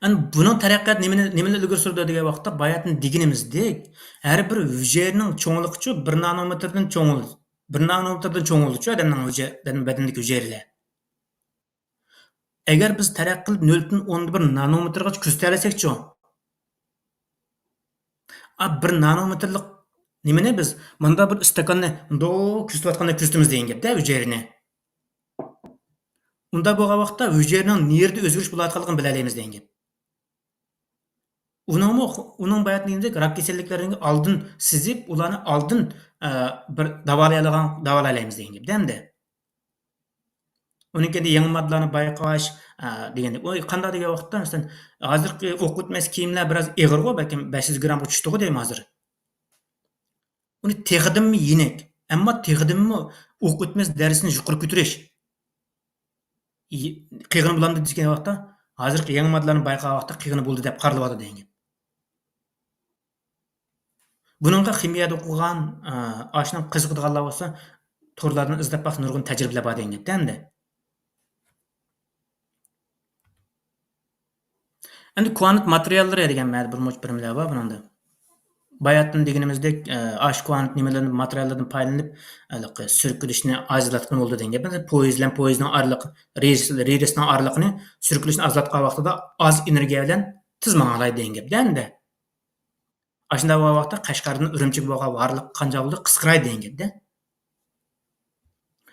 ئەنە بۇنىڭ تەرەققىيات نېمىنى، نېمىنى ئىلگىرى سۈرىدۇ دېگەن ۋاقىتتا، باياتىن دېگىنىمىزدەك، ھەر بىر ھۈجەيرىنىڭ چوڭلۇقىچۇ بىر نانومېتىردىن چوڭ بولىدۇ. بىر نانومېتىردىن چوڭ بولىدۇچۇ ئادەمنىڭ ھۈجە-، بەدەن-، بەدىنىدىكى ھۈجەيرىلەر. ئەگەر بىز تەرەققىي قىلىپ نۆل پۈتۈن ئوندىن بىر نانومېتىرغىچە كۆزىتەلىسەكچۇ؟ ئا، بىر نانومېتىرلىق نېمىنى بىز مۇنداق بىر ئىستاكاننى مۇنداق كۆزىتىۋاتقاندەك كۆزىتىمىز دېگەن گەپ-دە ھۈجەيرىنى. ئۇنداق بولغان ۋاقىتتا ھۈجەيرىنىڭ نېرىدە ئۆزگىرىش بولۇۋاتقانلىقىنى بىلەلەيمىز دېگەن گەپ. ئۇنىڭمۇ، ئۇنىڭ باياتىن دېگەندەك راك كېسەللىكلىرىنى ئالدىن سېزىپ، ئۇلارنى ئالدىن، ئە، بىر داۋالايالىغان، داۋالايالايمىز دېگەن گەپ-دە ئەمدى. ئۇنىڭ كەينىدە يېڭى ماددىلارنى بايقاش، ئە، دېگەندەك. ئۇ قانداق دېگەن ۋاقىتتا، مەسىلەن، ھازىرقى ئوق ئۆتمەس كىيىملەر بىراز ئېغىرغۇ، بەلكىم بەش يۈز گرامغا چۈشتىغۇ دەيمەن ھازىر. ئۇنى تېخىدىنمۇ يېنىك، ئەمما تېخىدىنمۇ ئوق ئۆتمەس دەرىجىسىنى يۇقىرى كۆتۈرۈش. يې-، قىيغىنى بولامدۇ دېگەن ۋاقىتتا، ھازىرقى يېڭى ماددىلارنى بايقىغان ۋاقىتتا قىيغىنى بولدى دەپ قارىلىۋاتىدۇ دېگەن گەپ. بۇنىڭغا خىمىيەدە ئوقۇغان، ئا، ئاشۇنىڭ قىزىقىدىغانلار بولسا، تورلاردىن ئىزدەپ باقسا نۇرغۇن تەجرىبىلەر بار دېگەن گەپ-دە ئەمدى. ئەمدى كۋانت ماتېرىياللىرى دېگەن مەنىدە بىر مۇنچە بىرىملەر بار بۇنىڭدا. باياتىن دېگىنىمىزدەك، ئە، ئاشۇ كۋانت نېمىلەردىن، ماتېرىياللاردىن پايدىلىنىپ، ھېلىقى سۈركىلىشنى ئازايتقىلى بولىدۇ دېگەن گەپ. مەسىلەن، پويىز بىلەن پويىزنىڭ ئارىلىقى، رېلىس، رېلىسنىڭ ئارىلىقىنى سۈركىلىشنى ئازايتقان ۋاقتىدا ئاز ئېنېرگىيە بىلەن تېز ماڭالايدۇ دېگەن گەپ ئەمدى. ئاشۇنداق بولغان ۋاقىتتا قەشقەردىن ئۈرۈمچىگە بولغان بارلىق قانچە بولدى قىسقىرايدۇ دېگەن گەپتە.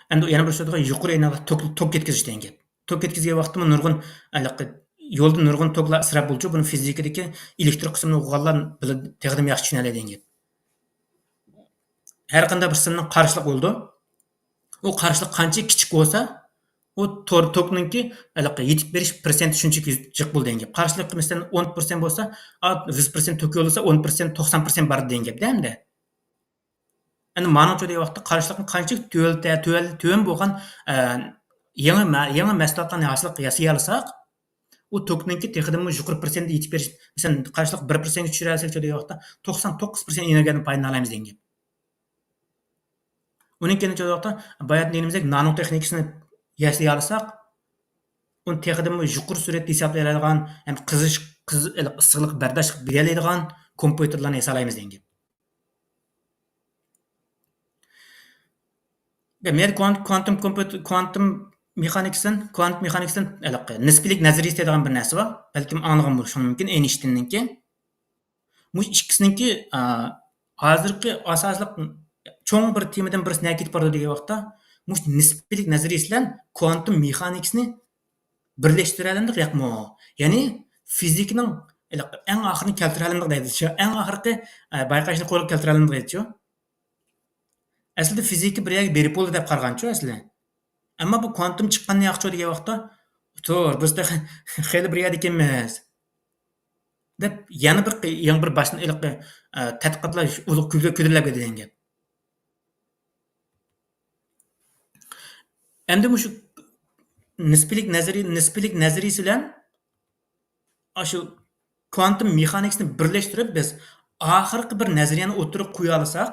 ئەمدى يەنە بىر سۆز، يۇقىرى ئېنېرگىيە توك، توك يەتكۈزۈش دېگەن گەپ. توك يەتكۈزگەن ۋاقىتتىمۇ نۇرغۇن، ھېلىقى يولدا نۇرغۇن توكلار ئىسراپ بولىدۇ. بۇنى فىزىكىدىكى ئېلېكتر قىسمىنى ئوقۇغانلار بىلىدۇ، تېخىدىن ياخشى چۈشىنەلەيدىغان گەپ. ھەر قانداق بىر سىمنىڭ قارشىلىقى بولىدۇ. ئۇ قارشىلىق قانچە كىچىك بولسا، ئۇ تور توكنىڭكى ھېلىقى يېتىپ بېرىش پىرسەنتى شۇنچىلىك جىق بولىدۇ دېگەن گەپ. قارشىلىقى مەسىلەن ئون پىرسەنت بولسا، ئا، يۈز پىرسەنت توك يوللىسا، ئون پىرسەنت، توقسان پىرسەنت بارىدۇ دېگەن گەپتە ئەمدى. ئەمدى مانىڭچۇ دېگەن ۋاقىتتا قارشىلىقنى قانچىلىك تۆۋەن، تۆۋەن، تۆۋەن بولغان، ئە، يېڭى مە-، يېڭى مەھسۇلاتلارنى ھاسىل ياسىيالىساق، ئۇ توكنىڭكى تېخىدىنمۇ يۇقىرى پىرسەنتكە يېتىپ بېرىش، مەسىلەن، قارشىلىق بىر پىرسەنتكە چۈشۈرەلىسەك، شۇ دېگەن ۋاقىتتا توقسان توققۇز پىرسەنت ئېنېرگىيەدىن پايدىلىنالايمىز دېگەن گەپ. ئۇنىڭ كېيىن شۇ ۋاقىتتا باياتىن دېگىنىمىزدەك نانو تېخنىكىسىنى ياسىيالىساق، ئۇنى تېخىدىنمۇ يۇقىرى سۈرئەتتە ھېسابلايدىغان ھەم قىزىش، قىز-، ئىسسىقلىق بەرداشلىق بېرەلەيدىغان كومپيۇتېرلارنى ياسالايمىز دېگەن گەپ. مەيەردە كۋانت-، كوانتوم كومپيۇتېر، كوانتوم مېخانىكىسىدىن، كۋانت مېخانىكىسىدىن ھېلىقى نىسپىيلىك نەزەرىيىسى دەيدىغان بىر نەرسە بار. بەلكىم ئاڭلىغان بولۇشۇڭ مۇمكىن، ئېينىشتىننىڭكى. مۇشۇ ئىككىسىنىڭكى، ئا، ھازىرقى ئاساسلىق چوڭ بىر تېمىدىن بىرسى نەگە كېتىپ بارىدۇ دېگەن ۋاقىتتا، مۇشۇ نىسپىيلىك نەزەرىيىسى بىلەن كۋانتوم مېخانىكىسىنى بىرلەشتۈرەلەمدۇق ياقمۇ؟ يەنى فىزىكىنىڭ ئەڭ ئاخىرىنى كەلتۈرەلەمدۇق دەيدىچۇ. ئەڭ ئاخىرقى، ئە، بايقاشنى قولغا كەلتۈرەلەمدۇق دەيدىچۇ. ئەسلىدە فىزىكا بىر يەرگە بېرىپ بولدى دەپ قارىغانچۇ ئەسلى. ئەمما بۇ كۋانتوم چىققاندىن ياقچۇ دېگەن ۋاقىتتا، تۇر، بىز تېخى خېلى بىر يەردە ئىكەنمىز دەپ يەنە بىر قى-، يېڭى بىر باشتىن ئېلىپ، ئە، تەتقىقاتلار ئۇلۇغ كۆتۈرۈلۈپ كېتىدىغان گەپ. ئەمدى مۇشۇ نىسپىيلىك نەزەرىي-، نىسپىيلىك نەزەرىيىسى بىلەن ئاشۇ كۋانتوم مېخانىكىسىنى بىرلەشتۈرۈپ، بىز ئاخىرقى بىر نەزەرىيەنى ئوتتۇرىغا قويالىساق،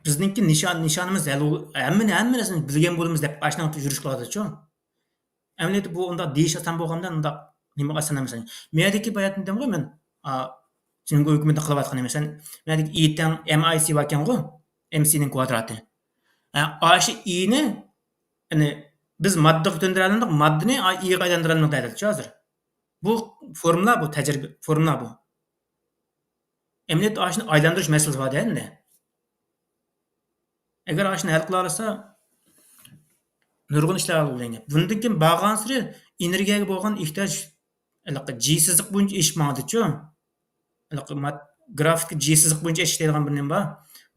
بىزنىڭكى نىشان، نىشانىمىز ھەل بول-، ھەممىنى، ھەممە نەرسىنى بىلگەن بولىمىز دەپ ئاشۇنىڭ يۈرۈش قىلىۋاتىدۇچۇ. ئەمەلىيەتتە بۇ ئۇنداق دېيىش ئاسان بولغاندا ئۇنداق نېمە ئاسان ئەمەس. مەيەردىكى باياتىن دېدىمغۇ مەن، ئا، جۇڭگو ھۆكۈمىتى قىلىۋاتقان ئەمەس. مەيەردىكى ئى تەڭ ئېم ئاي سى باركەنغۇ، ئېم سىنىڭ كۋادراتى. ئە، ئاشۇ ئىنى، يەنى بىز ماددىغا كۆتۈندۈرەلمىدۇق، ماددىنى ئا-، ئىغا ئايلاندۇرالمىدۇق دەيدۇچۇ ھازىر. بۇ فورمۇلا، بۇ تەجرىبە، فورمۇلا بۇ. ئەمەلىيەتتە ئاشۇنى ئايلاندۇرۇش مەسىلىسى بار دەيدۇ. ئەگەر ئاشۇنى ھەل قىلالىسا، نۇرغۇن ئىشلار ھەل بولىدىكەن. بۇندىن كېيىن بارغانسېرى ئېنېرگىيەگە بولغان ئېھتىياج ھېلىقى جى سىزىق بويىچە ئېشىپ ماڭىدىچۇ. ھېلىقى مات-، گرافىكتا جى سىزىق بويىچە ئېشىش دەيدىغان بىر نېمە بار.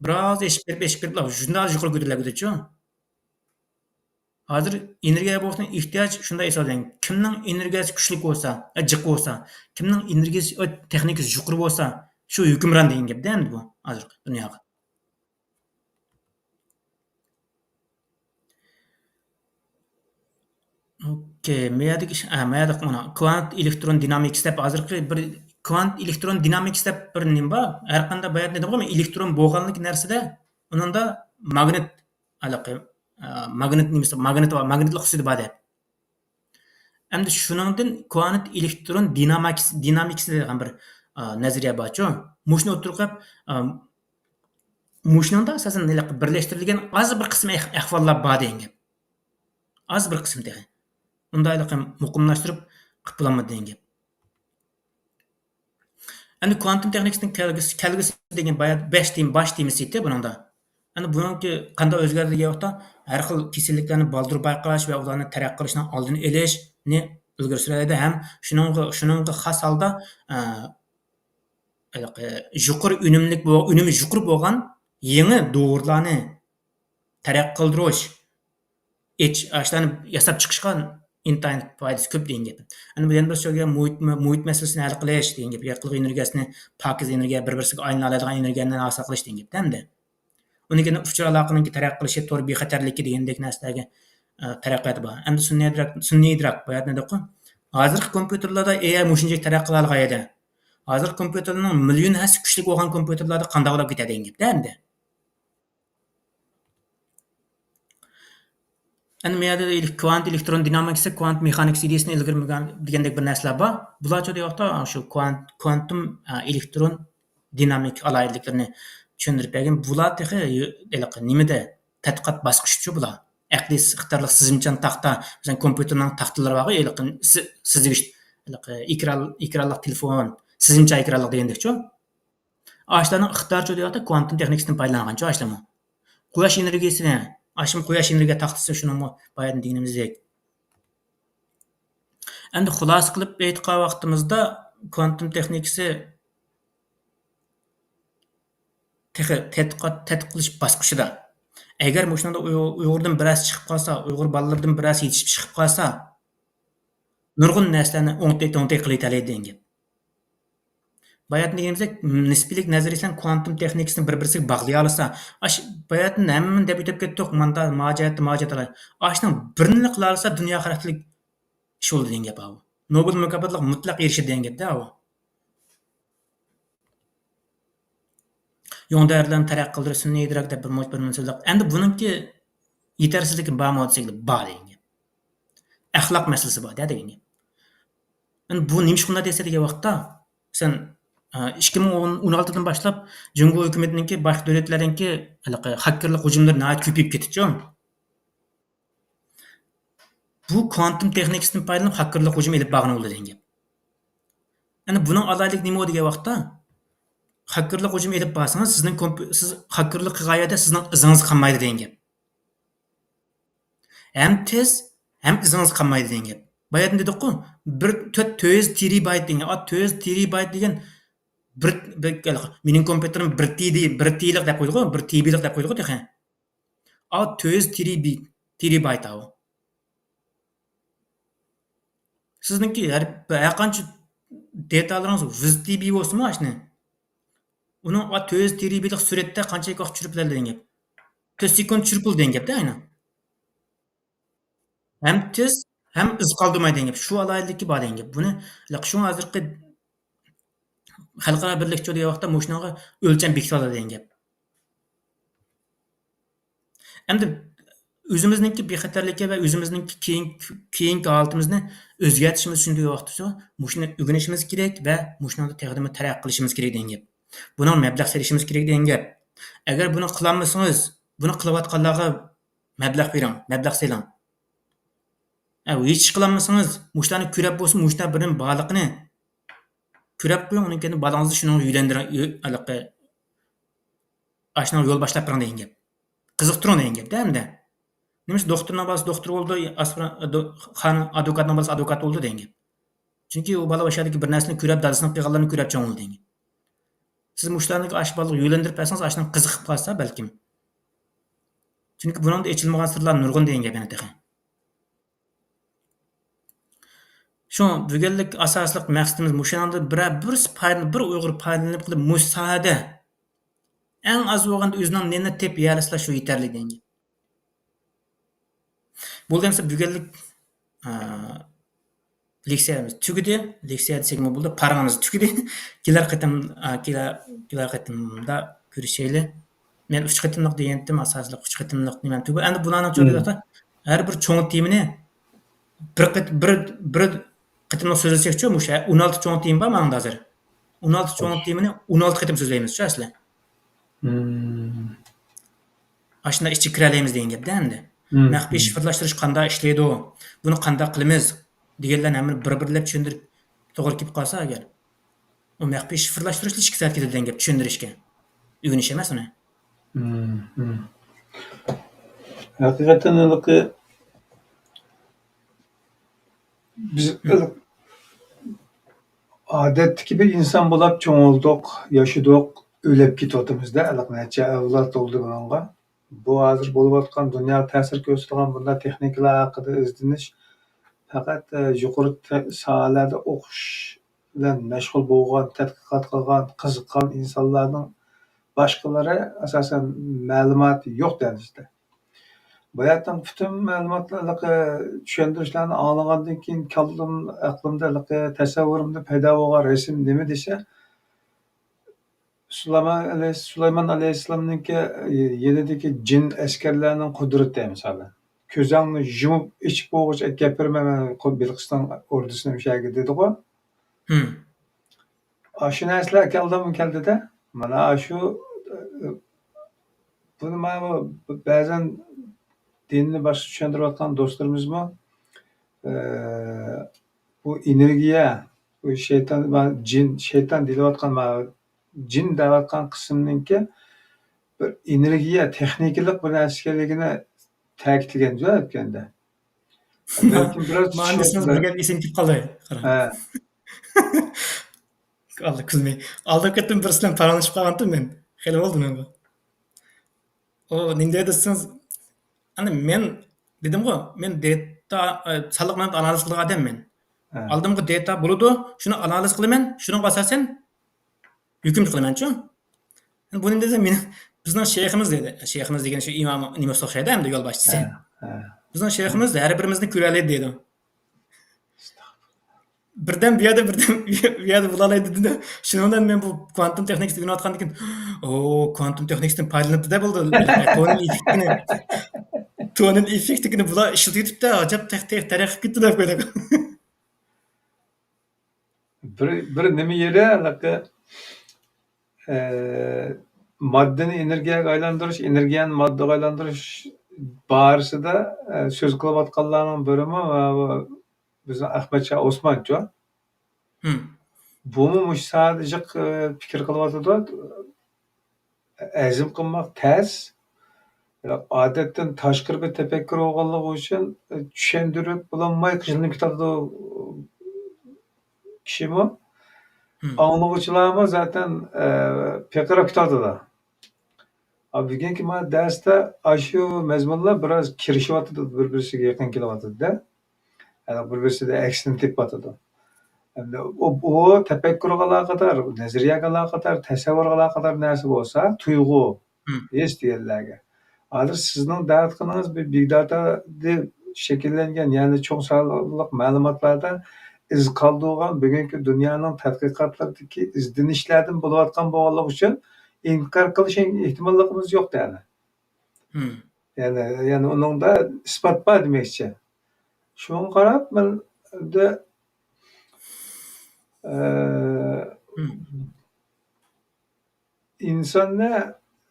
بىر ئاز ئېشىپ بېرىپ، ئېشىپ بېرىپ، شۇنداق يۇقىرى كۆتۈرۈلۈۋاتىدىچۇ. ھازىر ئېنېرگىيەگە بولغان ئېھتىياج شۇنداق ھېسابلىنىدۇ. كىمنىڭ ئېنېرگىيەسى كۈچلۈك بولسا، ئە، جىق بولسا، كىمنىڭ ئېنېرگىيەسى، ئە، تېخنىكىسى يۇقىرى بولسا، شۇ ھۆكۈمران دېگەن گەپتە ئەمدى بۇ ھازىرقى دۇنياغا. ئوكەي، مەيەردىكى ئىش، ئە، مەيەردىكى مانا كۋانت ئېلېكترون دىنامىكىسى دەپ ھازىرقى بىر كۋانت ئېلېكترون دىنامىكىسى دەپ بىر نېمە بار. ھەر قانداق باياتىن دېدىمغۇ، ئېلېكترون بولغانلىكى نەرسىدە ئۇنىڭدا ماگنىت ھېلىقى، ئە، ماگنىت نېمىسى، ماگنىت بار، ماگنىتلىق خۇسۇسىيىتى بار دەپ. ئەمدى شۇنىڭدىن كۋانت ئېلېكترون دىنامىكس-، دىنامىكىسى دەيدىغان بىر، ئە، نەزەرىيە بارچۇ. مۇشۇنى ئوتتۇرىغا قويۇپ، ئە، مۇشۇنىڭدا ئاساسەن ھېلىقى بىرلەشتۈرۈلگەن ئاز بىر قىسىم ئەھ-، ئەھۋاللار بار دېگەن گەپ. ئاز بىر قىسىم تېخى. ئۇندا ھېلىقى مۇقىملاشتۇرۇپ قىلىپ بولالمىدى دېگەن گەپ. ئەمدى كۋانتوم تېخنىكىسىنىڭ كەلگۈسى، كەلگۈسى دېگەن بايا-، بەش تېما، باش تېمىسى ئىدى بۇنىڭدا. ئەمدى بۇنىڭكى قانداق ئۆزگەردى دېگەن ۋاقىتتا، ھەر خىل كېسەللىكلەرنى بالدۇر بايقاش ۋە ئۇلارنى تەرەققىي قىلىشنىڭ ئالدىنى ئېلىشنى ئىلگىرى سۈرەلەيدۇ ھەم شۇنىڭغا، شۇنىڭغا خاس ھالدا، ئە، ھېلىقى يۇقىرى ئۈنۈملۈك بو-، ئۈنۈمى يۇقىرى بولغان يېڭى دورىلارنى تەرەققىي قىلدۇرۇش، ئېچ-، ئاشۇلارنى ياساپ چىقىشقا ئىنتايىن پايدىسى كۆپ دېگەن گەپ. ئەنە بۇ يەنە بىر سۆزگە مۇھىت، مۇھىت مەسىلىسىنى ھەل قىلىش دېگەن گەپ. يېقىلغان ئېنېرگىيەسىنى پاكىز ئېنېرگىيە، بىر-بىرسىگە ئايلىنالايدىغان ئېنېرگىيەنى ھاسىل قىلىش دېگەن گەپ ئەمدى. ئۇنىڭ كېيىن ئۇچۇر ئالاقىنىڭكى تەرەققىي قىلىشى، تور بىخەتەرلىكى دېگەندەك نەرسىلەرگە، ئە، تەرەققىياتى بار. ئەمدى سۈنئىي ئىدراك، سۈنئىي ئىدراك، باياتىن دېدۇققۇ. ھازىرقى كومپيۇتېرلاردا ئېئاي مۇشۇنچىلىك تەرەققىي قىلالىغان ئىدى. ھازىرقى كومپيۇتېرلارنىڭ مىليون ھەسسە كۈچلۈك بولغان كومپيۇتېرلاردا قانداق بولۇپ كېتەر دېگەن گەپتە ئەمدى. ئەنە، مۇ يەردە ئېلېك-، كۋانت ئېلېكترون دىنامىكىسى، كۋانت مېخانىكىسى ئىدىيىسىنى ئىلگىرى دېگەندەك بىر نەرسىلەر بار. بۇلارچۇ دەۋاقتا شۇ كۋانت-، كۋانتۇم، ئە، ئېلېكترون دىنامىك ئالاھىدىلىكلىرىنى چۈشەندۈرۈپ بەرگەن. بۇلار تېخى ھېلىقى نېمىدە، تەتقىقات باسقۇچىچۇ بۇلار. ئەقلىي ئىقتىدارلىق سىزىمچان تاختا، مەسىلەن، كومپيۇتېرنىڭ تاختىلىرى بارغۇ، ھېلىقى سى-، سىزىش، ھېلىقى ئېكران، ئېكرانلىق تېلېفون، سىزىمچان ئېكرانلىق دېگەندەكچۇ. ئاشۇلارنىڭ ئىقتىدارىچۇ دەۋاتقان كۋانتۇم تېخنىكىسىدىن پايدىلانغانچۇ ئاشۇلارمۇ. قۇياش ئېنېرگىيىسىنى، ئاشۇمۇ قۇياش ئېنېرگىيە تاختىسى شۇنىڭمۇ باياتىن دېگىنىمىزدەك. ئەمدى خۇلاسە قىلىپ ئېيتقان ۋاقتىمىزدا، كۋانتۇم تېخنىكىسى تېخى تەتقىقات، تەتقىق قىلىش باسقۇچىدا. ئەگەر مۇشۇنىڭدا ئۇيغۇر، ئۇيغۇردىن بىرەرسى چىقىپ قالسا، ئۇيغۇر بالىلىرىدىن بىرەرسى يېتىشىپ چىقىپ قالسا، نۇرغۇن نەرسىلەرنى ئوڭتەي، توڭتەي قىلىۋېتەلەيدۇ دېگەن گەپ. باياتىن دېگىنىمىزدەك، نىسپىيلىك نەزەرىيىسى بىلەن كۋانتۇم تېخنىكىسىنى بىر-بىرسىگە باغلىيالىسا، ئاش-، باياتىن ھەممىنى دەپ ئۆتۈپ كەتتۇق، ماندا ماجىئەتتە ماجىئەت ئالاي. ئاشۇنىڭ بىرنىلا قىلالىسا، دۇنيا خەلقلىك ئىش بولىدۇ دېگەن گەپ ئاۋۇ. نوبېل مۇكاپاتلىق مۇتلەق ئېرىشىدۇ دېگەن گەپتە ئاۋۇ. يۇڭ دەۋرلەرنى تەرەققىي قىلدۇرۇش سۈنئىي ئىدراك دەپ بىر مۇنچە، بىر مۇنچە سۆزلەپ. ئەمدى بۇنىڭكى يېتەرسىزلىكى بارمۇ دېسەك، بار دېگەن گەپ. ئەخلاق مەسىلىسى بار دە دېگەن گەپ. ئەمدى بۇ نېمىشقا ئۇنداق دېسە دېگەن ۋاقىتتا، مەسىلەن، ئىككى مىڭ ئون ئالتىدىن باشلاپ جۇڭگو ھۆكۈمىتىنىڭكى باشقا دۆلەتلەرنىڭكى ھېلىقى خاككېرلىق ھۇجۇملىرى ناھايىتى كۆپىيىپ كېتىپچۇ. بۇ كۋانتۇم تېخنىكىسىدىن پايدىلىنىپ خاككېرلىق ھۇجۇمى ئېلىپ بارغىنى بولىدۇ دېگەن گەپ. ئەنە بۇنىڭ ئالاھىدىلىكى نېمە دېگەن ۋاقىتتا، خاككېرلىق ھۇجۇمى ئېلىپ بارسىڭىز، سىزنىڭ كومپ-، سىز خاككېرلىق قىلغان يەردە سىزنىڭ ئىزىڭىز قالمايدۇ دېگەن گەپ. ھەم تېز، ھەم ئىزىڭىز قالمايدۇ دېگەن گەپ. باياتىن دېدۇققۇ، بىر تۆت، تۆت يۈز تېرابايت دېگەن. ئا، تۆت يۈز تېرابايت دېگەن بىر، بىر، مېنىڭ كومپيۇتېرىم بىر تېدى، بىر تېلىق دەپ قويدىغۇ، بىر تېبىلىق دەپ قويدۇغۇ تېخى. ئا، تۆت يۈز تېرابىت، تېرابايت ئاۋۇ. سىزنىڭكى ھەر، ھەرقانچە دېتالىڭىز يۈز تېبى بولسىمۇ ئاشۇنى، ئۇنىڭ ئا، تۆت يۈز تېرابىتلىق سۈرەتتە قانچىلىك ۋاقىت چۈشۈرۈپ بولىدۇ دېگەن گەپ. تۆت سېكۇنت چۈشۈرۈپ بولىدۇ دېگەن گەپتە ئاينى. ھەم تېز، ھەم ئىز قالدۇرمايدۇ دېگەن گەپ. شۇ ئالاھىدىلىكى بار دېگەن گەپ. بۇنى، شۇڭا ھازىرقى خەلقئارا بىرلىكچۇ دېگەن ۋاقىتتا مۇشۇنىڭغا ئۆلچەم بېكىتىۋالىدۇ دېگەن گەپ. ئەمدى ئۆزىمىزنىڭكى بىخەتەرلىكى ۋە ئۆزىمىزنىڭكى كېيىن-، كېيىنكى ھالىتىمىزنى ئۆزگەرتىشىمىز ئۈچۈن دېگەن ۋاقىتتا مۇشۇنى ئۆگىنىشىمىز كېرەك ۋە مۇشۇنىڭدا تېخىمۇ تەرەققىي قىلىشىمىز كېرەك دېگەن گەپ. بۇنىڭغا مەبلەغ سېلىشىمىز كېرەك دېگەن گەپ. ئەگەر بۇنى قىلالمىسىڭىز، بۇنى قىلىۋاتقانلارغا مەبلەغ بېرىڭ، مەبلەغ سېلىڭ. ئە، ھېچ ئىش قىلالمىسىڭىز، مۇشۇلارنى كۆرەپ بولسا، مۇشۇلار بىرنېمە بارلىقىنى كۆرۈپ قويۇڭ، ئۇنىڭ كېيىن بالىڭىزنى شۇنىڭغا يۆلەندۈرۈڭ، يۆ-، ھېلىقى، ئاشۇنىڭغا يول باشلاپ بېرىڭ دېگەن گەپ. قىزىقتۇرۇڭ دېگەن گەپتە ئەمدى. نېمىشقا دوختۇرنىڭ بالىسى دوختۇر بولىدۇ، ئاسپىران-، دو-، خان-، ئادۋوكاتنىڭ بالىسى ئادۋوكات بولىدۇ دېگەن گەپ. چۈنكى ئۇ بالا ئاشۇ يەردىكى بىر نەرسىنى كۆرۈپ، دادىسىنىڭ قىلغانلىرىنى كۆرۈپ چوڭ بولدى دېگەن گەپ. سىز مۇشۇلارنى ئاشۇ بالىغا يۆلەندۈرۈپ بەرسىڭىز، ئاشۇنىڭ قىزىقىپ قالسا بەلكىم. چۈنكى بۇنىڭدا ئېچىلمىغان سىرلار نۇرغۇن دېگەن گەپ يەنە تېخى. شۇ بۈگۈنلۈك ئاساسلىق مەقسىتىمىز مۇشۇنىڭدىن بىرەر بىرسى پايدىلىنىپ، بىر ئۇيغۇر پايدىلىنىپ قېلىپ، مۇشۇ ساھەدە ئەڭ ئاز بولغاندا ئۆزىنىڭ نېنى تېپىپ يېيەلىسىلا شۇ يېتەرلىك دېگەن گەپ. بولدى ئەمسە بۈگۈنلۈك، ئا، لېكسىيەمىز تۈگىدى. لېكسىيە دېسەكمۇ بولىدۇ. پاراڭىمىز تۈگىدى. كېلەر قېتىم، ئا، كېلەر، كېلەر قېتىمدا كۆرۈشەيلى. مەن ئۈچ قېتىملىق دېگەنتىم، ئاساسلىق ئۈچ قېتىملىق نېمەم تۈگىدى. ئەمدى بۇلارنىڭ چۆرىدە ھەر بىر چوڭ تېمىنى بىر قېت-، بىر، بىر قېتىملىق سۆزلىسەكچۇ، مۇشۇ ئون ئالتە چوڭ تېما بار ماڭىدا ھازىر. ئون ئالتە چوڭ تېمىنى ئون ئالتە قېتىم سۆزلەيمىزچۇ ئەسلى. ئاشۇنداق ئىچىگە كىرەلەيمىز دېگەن گەپتە ئەمدى. مەخپىي شىفىرلاشتۇرۇش قانداق ئىشلەيدۇ؟ بۇنى قانداق قىلىمىز؟ دېگەنلەرنى ھەممىنى بىر-بىرلەپ چۈشەندۈرۈپ توغرا كېلىپ قالسا ئەگەر. ئۇ مەخپىي شىفىرلاشتۇرۇشلا ئىككى سائەت كېتىدۇ دېگەن گەپ چۈشەندۈرۈشكە. ئۆگىنىش ئەمەس ئۇنى. ھەقىقەتەن ھېلىقى بىز ئادەتتىكى بىر ئىنسان بولاپ چوڭ بولدۇق، ياشىدۇق، ئۆلۈپ كېتىۋاتىمىز-دە، ھېلىقى نەچچە ئەۋلاد بولدى بۇنىڭغا. بۇ ھازىر بولۇۋاتقان دۇنياغا تەسىر كۆرسىتىدىغان بۇنداق تېخنىكىلار ھەققىدە ئىزدىنىش پەقەت، ئە، يۇقىرى تە-، ساھەلەردە ئوقۇش بىلەن مەشغۇل بولغان، تەتقىقات قىلغان، قىزىققان ئىنسانلارنىڭ باشقىلىرى ئاساسەن مەلۇماتى يوق دەرىجىدە. باياتىن پۈتۈن مەلۇماتلار، ھېلىقى چۈشەندۈرۈشلەرنى ئاڭلىغاندىن كېيىن كاللام، ئەقلىمدە ھېلىقى تەسەۋۋۇرۇمدا پەيدا بولغان رەسىم نېمە دېسە، سۇلايمان ئەلەي-، سۇلايمان ئەلەيھىسسالامنىڭكى يېنىدىكى جىن ئەسكەرلەرنىڭ قۇدرىتى مىسالەن. كۆزۈڭنى يۇمۇپ ئېچىپ بولغۇچە گەپ بېرىمەن، مەن بېلقىستان ئوردىسىنى مۇشۇ يەرگە دېدىغۇ. ھىم. ئاشۇ نەرسىلەر ئەكەلدىمۇ كەلدىدە. مانا ئاشۇ، بۇنى مانا بەزەن دىننى باشقىچە چۈشەندۈرۈۋاتقان دوستلىرىمىزمۇ، ئە، بۇ ئېنېرگىيە، بۇ شەيتان، مانا جىن، شەيتان دېيىلىۋاتقان، مانا جىن دەۋاتقان قىسىمنىڭكى بىر ئېنېرگىيە، تېخنىكىلىق بىر نەرسە ئىكەنلىكىنى تەكىتلىگەن جاۋاب ئۆتكەندە. بەلكىم بىراز مانا دېسىڭىز بىر گەپ ئېسىمگە كېلىپ قالدى. قارا. ھە. ئاللا كۈلمەي. ئالدىنقى قېتىم بىرسى بىلەن پاراڭلىشىپ قالغانتىم مەن. خېلى بولدى مەن بۇ. ئۇ نېمە دېدى دېسىڭىز، ئەنە مەن دېدىمغۇ، مەن دېتا، ئە، سانلىق مەلۇمات ئانالىز قىلىدىغان ئادەم مەن. ھە. ئالدىمغا دېتا بولىدۇ، شۇنى ئانالىز قىلىمەن، شۇنىڭغا ئاساسەن ھۆكۈم قىلىمەنچۇ. بۇ نېمە دېسە، مېنى، بىزنىڭ شەيخىمىز دېدى. شەيخىمىز دېگەن شۇ ئىمام نېمىسى ئوخشايدۇ، ئەمدى يولباشچىسى. ھە، ھە. بىزنىڭ شەيخىمىز ھەر بىرىمىزنى كۆرەلەيدۇ دېدى. بىردەم بۇ يەردە، بىردەم بۇ يەردە بولالايدۇ دېدى. شۇنىڭ بىلەن مەن بۇ كۋانتوم تېخنىكىسى ئۆگىنىۋاتقاندىن كېيىن، ئو، كۋانتوم تېخنىكىسىدىن پايدىلىنىپتۇ-دە بولدى. تونېل ئېففېكتىنى، تونېل ئېففېكتىنى بۇلار ئىشلىتىۋېتىپتۇ، ئاجايىپ تېخ-، تېخ-، تەرەققىي قىلىپ كېتىپتۇ دەپ قويدۇق. بىر، بىر نېمە يېرى، ھېلىقى، ئە، ماددىنى ئېنېرگىيەگە ئايلاندۇرۇش، ئېنېرگىيەنى ماددىغا ئايلاندۇرۇش بارىسىدا، ئە، سۆز قىلىۋاتقانلارنىڭ بىرىمۇ، ئە، بىزنىڭ ئەخمەتشاھ ئوسمانچۇ. ھىم. بۇمۇ مۇشۇ ساھەدە جىق، ئە، پىكىر قىلىۋاتىدۇ. ھەزىم قىلماق تەس. بىراق ئادەتتىن تاشقىرى بىر تەپەككۇر بولغانلىقى ئۈچۈن، ئە، چۈشەندۈرۈپ بولالماي قىينىلىپ كېتىدۇ كىشىمۇ. ھىم. ئاڭلىغۇچىلارمۇ زاتەن، ئە، پىرقىراپ كېتىۋاتىدۇ. ئا، بۈگۈنكى مانا دەرستە ئاشۇ مەزمۇنلار بىراز كىرىشىۋاتىدۇ، بىر-بىرسىگە يېقىن كېلىۋاتىدۇ-دە. يەنى بىر-بىرسىدە ئەكسىنى تېپىۋاتىدۇ. ئەمدى ئۇ، ئۇ تەپەككۇرغا ئالاقىدار، نەزەرىيەگە ئالاقىدار، تەسەۋۋۇرغا ئالاقىدار نەرسە بولسا، تۇيغۇ، ھىم. ھېس دېگەنلەرگە. ھازىر سىزنىڭ دەۋاتقىنىڭىز بىر بىگ داتادىن شەكىللەنگەن، يەنى چوڭ سانلىق مەلۇماتلاردا ئىز قالدۇرغان بۈگۈنكى دۇنيانىڭ تەتقىقاتلىرىدىكى ئىزدىنىشلەردىن بولۇۋاتقان بولغانلىقى ئۈچۈن ئىنكار قىلىش ئېھتىماللىقىمىز يوق، يەنى. ھىم. يەنى، يەنى ئۇنىڭدا ئىسپات بار دېمەكچى. شۇڭا قاراپ مەن ئەمدى، ئە، ھىم. ئىنساننى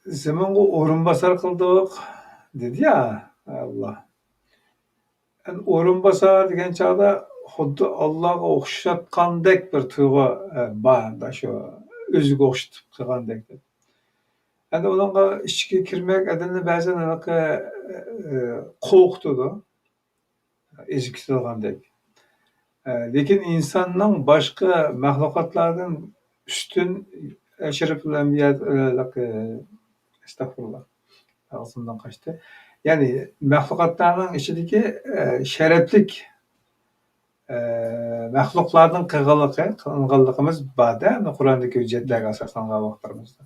زېمىنغا ئورۇنباسار قىلدۇق، دېدى يا، ئاللا. ئەمدى ئورۇنباسار دېگەن چاغدا خۇددى ئاللاغا ئوخشاتقاندەك بىر تۇيغۇ، ئە، بار، شۇ ئۆزىگە ئوخشىتىپ قىلغاندەك. ئەمدى ئۇنىڭغا ئىچىگە كىرمەك ئادەمنى بەزەن ھېلىقى، ئە، قورقۇتىدۇ. ئېزىپ كېتىدىغاندەك. ئە، لېكىن ئىنساننىڭ باشقا مەخلۇقاتلاردىن ئۈستۈن، ئەشرەفۇل ئەنبىيا، ئە، ئەستەغپۇرۇللا، ئاغزىمدىن قاچتى. يەنى مەخلۇقاتلارنىڭ ئىچىدىكى، ئە، شەرەپلىك، ئە، مەخلۇقلاردىن قىلغانلىقى، قىلىنغانلىقىمىز بار-دە، قۇراندىكى ھۆججەتلەرگە ئاساسلانغان ۋاقىتلىرىمىزدا.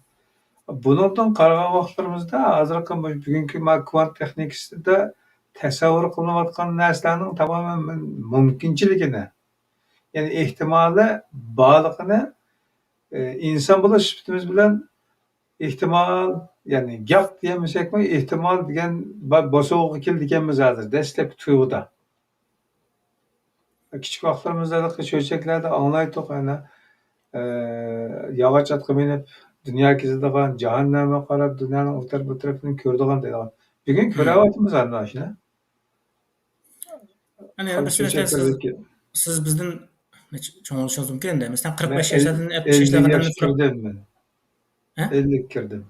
بۇنىڭدىن قارىغان ۋاقىتلىرىمىزدا، ھازىرقى بۈگۈنكى ما كۋانت تېخنىكىسىدا تەسەۋۋۇر قىلىنىۋاتقان نەرسىلەرنىڭ تامامەن مۇمكىنچىلىكىنى، يەنى ئېھتىمالى بارلىقىنى، ئى، ئىنسان بولۇش سۈپىتىمىز بىلەن ئېھتىمال، يەنى گەپ دېيەلمىسەكمۇ، ئېھتىمال دېگەن بار، بوسۇغىغا كېلىدىكەنمىز ھازىر، دەسلەپكى تۇيغۇدا. كىچىك ۋاقىتلىرىمىزدا ھېلىقى چۆچەكلەردە ئاڭلايتتۇق، ئەنە، ئە، ياغاچ ئاتقا مىنىپ، دۇنيا كېزىدىغان، جاھاننامغا قاراپ، دۇنيانىڭ ئۇ تەرەپ، بۇ تەرىپىنى كۆرىدىغان دەيدىغان. بۈگۈن كۆرەۋاتىمىز ئەنە شۇنى. ئەنە، مەسىلەن، سىز، سىز بىزدىن نەچچە چوڭ بولۇشىڭىز مۇمكىن ئەمدى. مەسىلەن، قىرىق بەش ياشلاردىن ئەللىك ياشلارغا قەدەر كىردىم مەن. ھە؟ ئەللىك كىردىم.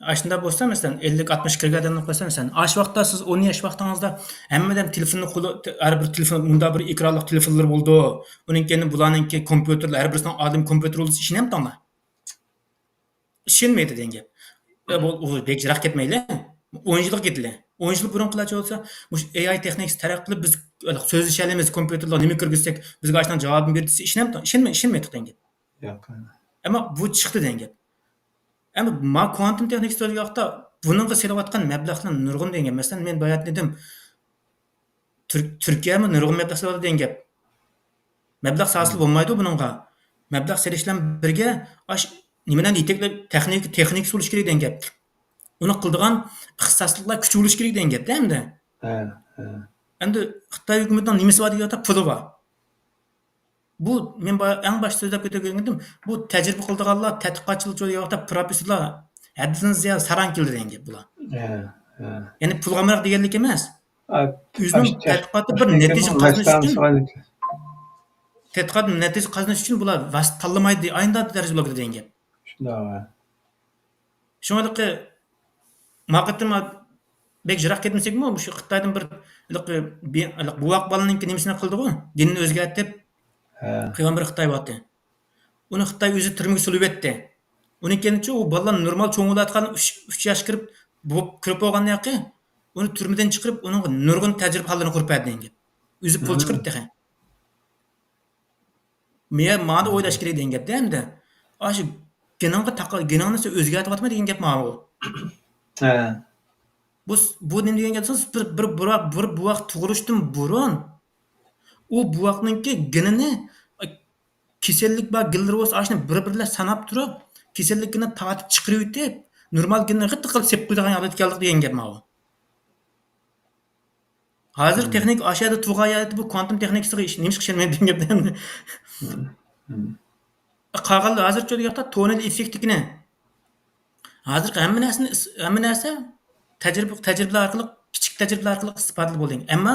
ئاشۇنداق بولسا، مەسىلەن، ئەللىك، ئاتمىش كىرگەن ئادەمنى قويسا، مەسىلەن، ئاشۇ ۋاقىتتا سىز ئون ياش ۋاقتىڭىزدا ھەممە ئادەم تېلېفوننى قولى، ھەر بىر تېلېفون، مۇنداق بىر ئېكرانلىق تېلېفونلىرى بولىدۇ. ئۇنىڭ كەينىدىن بۇلارنىڭكى كومپيۇتېرلار، ھەر بىرسىنىڭ ئادەم كومپيۇتېرى بولسا ئىشىنەمتىڭلار؟ ئىشەنمەيدۇ دېگەن گەپ. ئە، بۇ، ئۇ بەك يىراق كەتمەيلى. ئون يىلغا كېتىلى. ئون يىل بۇرۇنقىلارچە بولسا، مۇشۇ ئەي ئاي تېخنىكىسى تەرەققىي قىلىپ، بىز سۆزلىشەلەيمىز، كومپيۇتېرلار نېمە كىرگۈزسەك، بىزگە ئاشۇنداق جاۋابىنى بېرىدۇ دېسە، ئىشىنەمتىڭ-، ئىشەنمەي-، ئىشەنمەيتتۇق دېگەن گەپ. ياق. ئەمما بۇ چىقتى دېگەن گەپ. ئەمما ما كۋانتوم تېخنىكىسى دېگەن ۋاقىتتا بۇنىڭغا سېلىۋاتقان مەبلەغلەر نۇرغۇن دېگەن گەپ. مەسىلەن، مەن باياتىن دېدىم، تۈر-، تۈركىيەمۇ نۇرغۇن مەبلەغ سېلىۋاتىدۇ دېگەن گەپ. مەبلەغ سالسىلا بولمايدۇ بۇنىڭغا. مەبلەغ سېلىش بىلەن بىرگە ئاش نېمىلەرنى يېتەكلەپ، تېخنىكا، تېخنىكىسى بولۇش كېرەك دېگەن گەپ. ئۇنى قىلىدىغان ئىختىساسلىقلار، كۈچى بولۇش كېرەك دېگەن گەپتە ئەمدى. ھە، ھە. ئەمدى خىتاي ھۆكۈمىتىنىڭ نېمىسى بار دېگەن ۋاقىتتا، پۇلى بار. بۇ مەن با-، ئەڭ باشتا سۆزلەپ كېتىۋاتقىنىم، بۇ تەجرىبە قىلىدىغانلار، تەتقىقاتچىلار، شۇ ۋاقىتتا پروفېسسورلار ھەددىدىن زىيادە ساراڭ كېلىدۇ دېگەن گەپ بۇلار. ھە، ھە. يەنى پۇل ئامراق دېگەنلىك ئەمەس. ئا، ئۆزىنىڭ ئاشۇ تەتقىقاتى بىر نەتىجە قازىنىش ئۈچۈن، تەتقىقات نەتىجە قازىنىش ئۈچۈن بۇلار ۋاسىتە تاللىمايدۇ، ئاينىدا دەرىجە بولىدۇ دېگەن گەپ. شۇنداق. شۇڭا ھېلىقى ما قېتىم بەك يىراق كەتمىسەكمۇ، مۇشۇ خىتايدىن بىر ھېلىقى بى-، ھېلىقى بوۋاق بالىنىڭكى نېمىسىنى قىلدىغۇ، دىنىنى ئۆزگەرتىپ، ھە. قىلغان بىر خىتاي بارتى. ئۇنى خىتاي ئۆزى تۈرمىگە سولىۋەتتى. ئۇنىڭ كېيىنچە ئۇ بالىلار نورمال چوڭ بولۇۋاتقان، ئۈچ، ئۈچ ياشقا كىرىپ، بولۇپ، كىرىپ بولغاندىن كېيىن، ئۇنى تۈرمىدىن چىقىرىپ، ئۇنىڭغا نۇرغۇن تەجرىبىھانىلارنى قۇرۇپ بەردى دېگەن گەپ. ئۆزى پۇل چىقىرىپ تېخى. مېيە مانا ئويلاش كېرەك دېگەن گەپتە ئەمدى. ئاشۇ گېنىڭغا تاقا-، گېنىڭنى سەن ئۆزگەرتىۋاتىمەن دېگەن گەپ ماۋۇ. ھە. بۇ س-، بۇ نېمە دېگەن گەپ دېسىڭىز، بىر، بىر، بىر، بىر بوۋاق تۇغۇلۇشتىن بۇرۇن ئۇ بوۋاقنىڭكى گېنىنى، ئا، كېسەللىك بار گېنلىرى بولسا، ئاشۇنى بىر-بىرلەپ ساناپ تۇرۇپ، كېسەللىك گېنىنى تارتىپ چىقىرىۋېتىپ، نورمال گېننى غىتتە قىلىپ سېلىپ قويىدىغان ھالەتكە كەلدۇق دېگەن گەپ ماۋۇ. ھازىر تېخنىكا ئاشۇ يەردە تۇرغان يەردە بۇ كۋانتوم تېخنىكىسىغا ئىش-، نېمىشقا ئىشەنمەيدۇ دېگەن گەپتە ئەمدى. قالغانلار ھازىرچە دېگەن ۋاقىتتا توننېل ئېففېكتىكىنى. ھازىرقى ھەممە نەرسىنى ئىس-، ھەممە نەرسە تەجرىبە، تەجرىبىلەر ئارقىلىق، كىچىك تەجرىبىلەر ئارقىلىق ئىسپاتلىغىلى بولىدۇ. ئەمما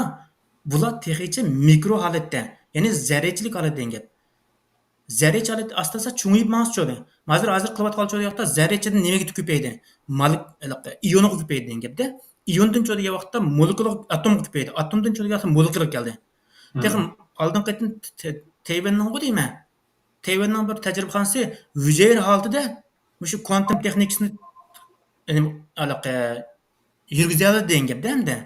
بۇلار تېخىچە مىكرو ھالەتتە، يەنى زەررىچىلىك ھالەتتە دېگەن گەپ. زەررىچە ھالەتتە ئاستا-ئاستا چوڭىيىپ ماڭسىچۇ. ھازىر، ھازىر قىلىۋاتقانچۇ دېگەن ۋاقىتتا زەررىچىدىن نېمىگە كۆپەيدى؟ مالېك-، ھېلىقى ئىيونغا كۆپەيدى دېگەن گەپتە. ئىيوندىنچۇ دېگەن ۋاقىتتا مولېكۇلا، ئاتومغا كۆپەيدى. ئاتومدىنچۇ دېگەن ۋاقىتتا مولېكۇلا كەلدى. تېخى ئالدىنقى قېتىم تې-، تې-، تەيۋەننىڭغۇ دەيمەن. تەيۋەننىڭ بىر تەجرىبىخانىسى ھۈجەيرە ھالىتىدە مۇشۇ كۋانتوم تېخنىكىسىنى، يەنى، ھېلىقى، يۈرگۈزەلىدى دېگەن گەپتە ئەمدى.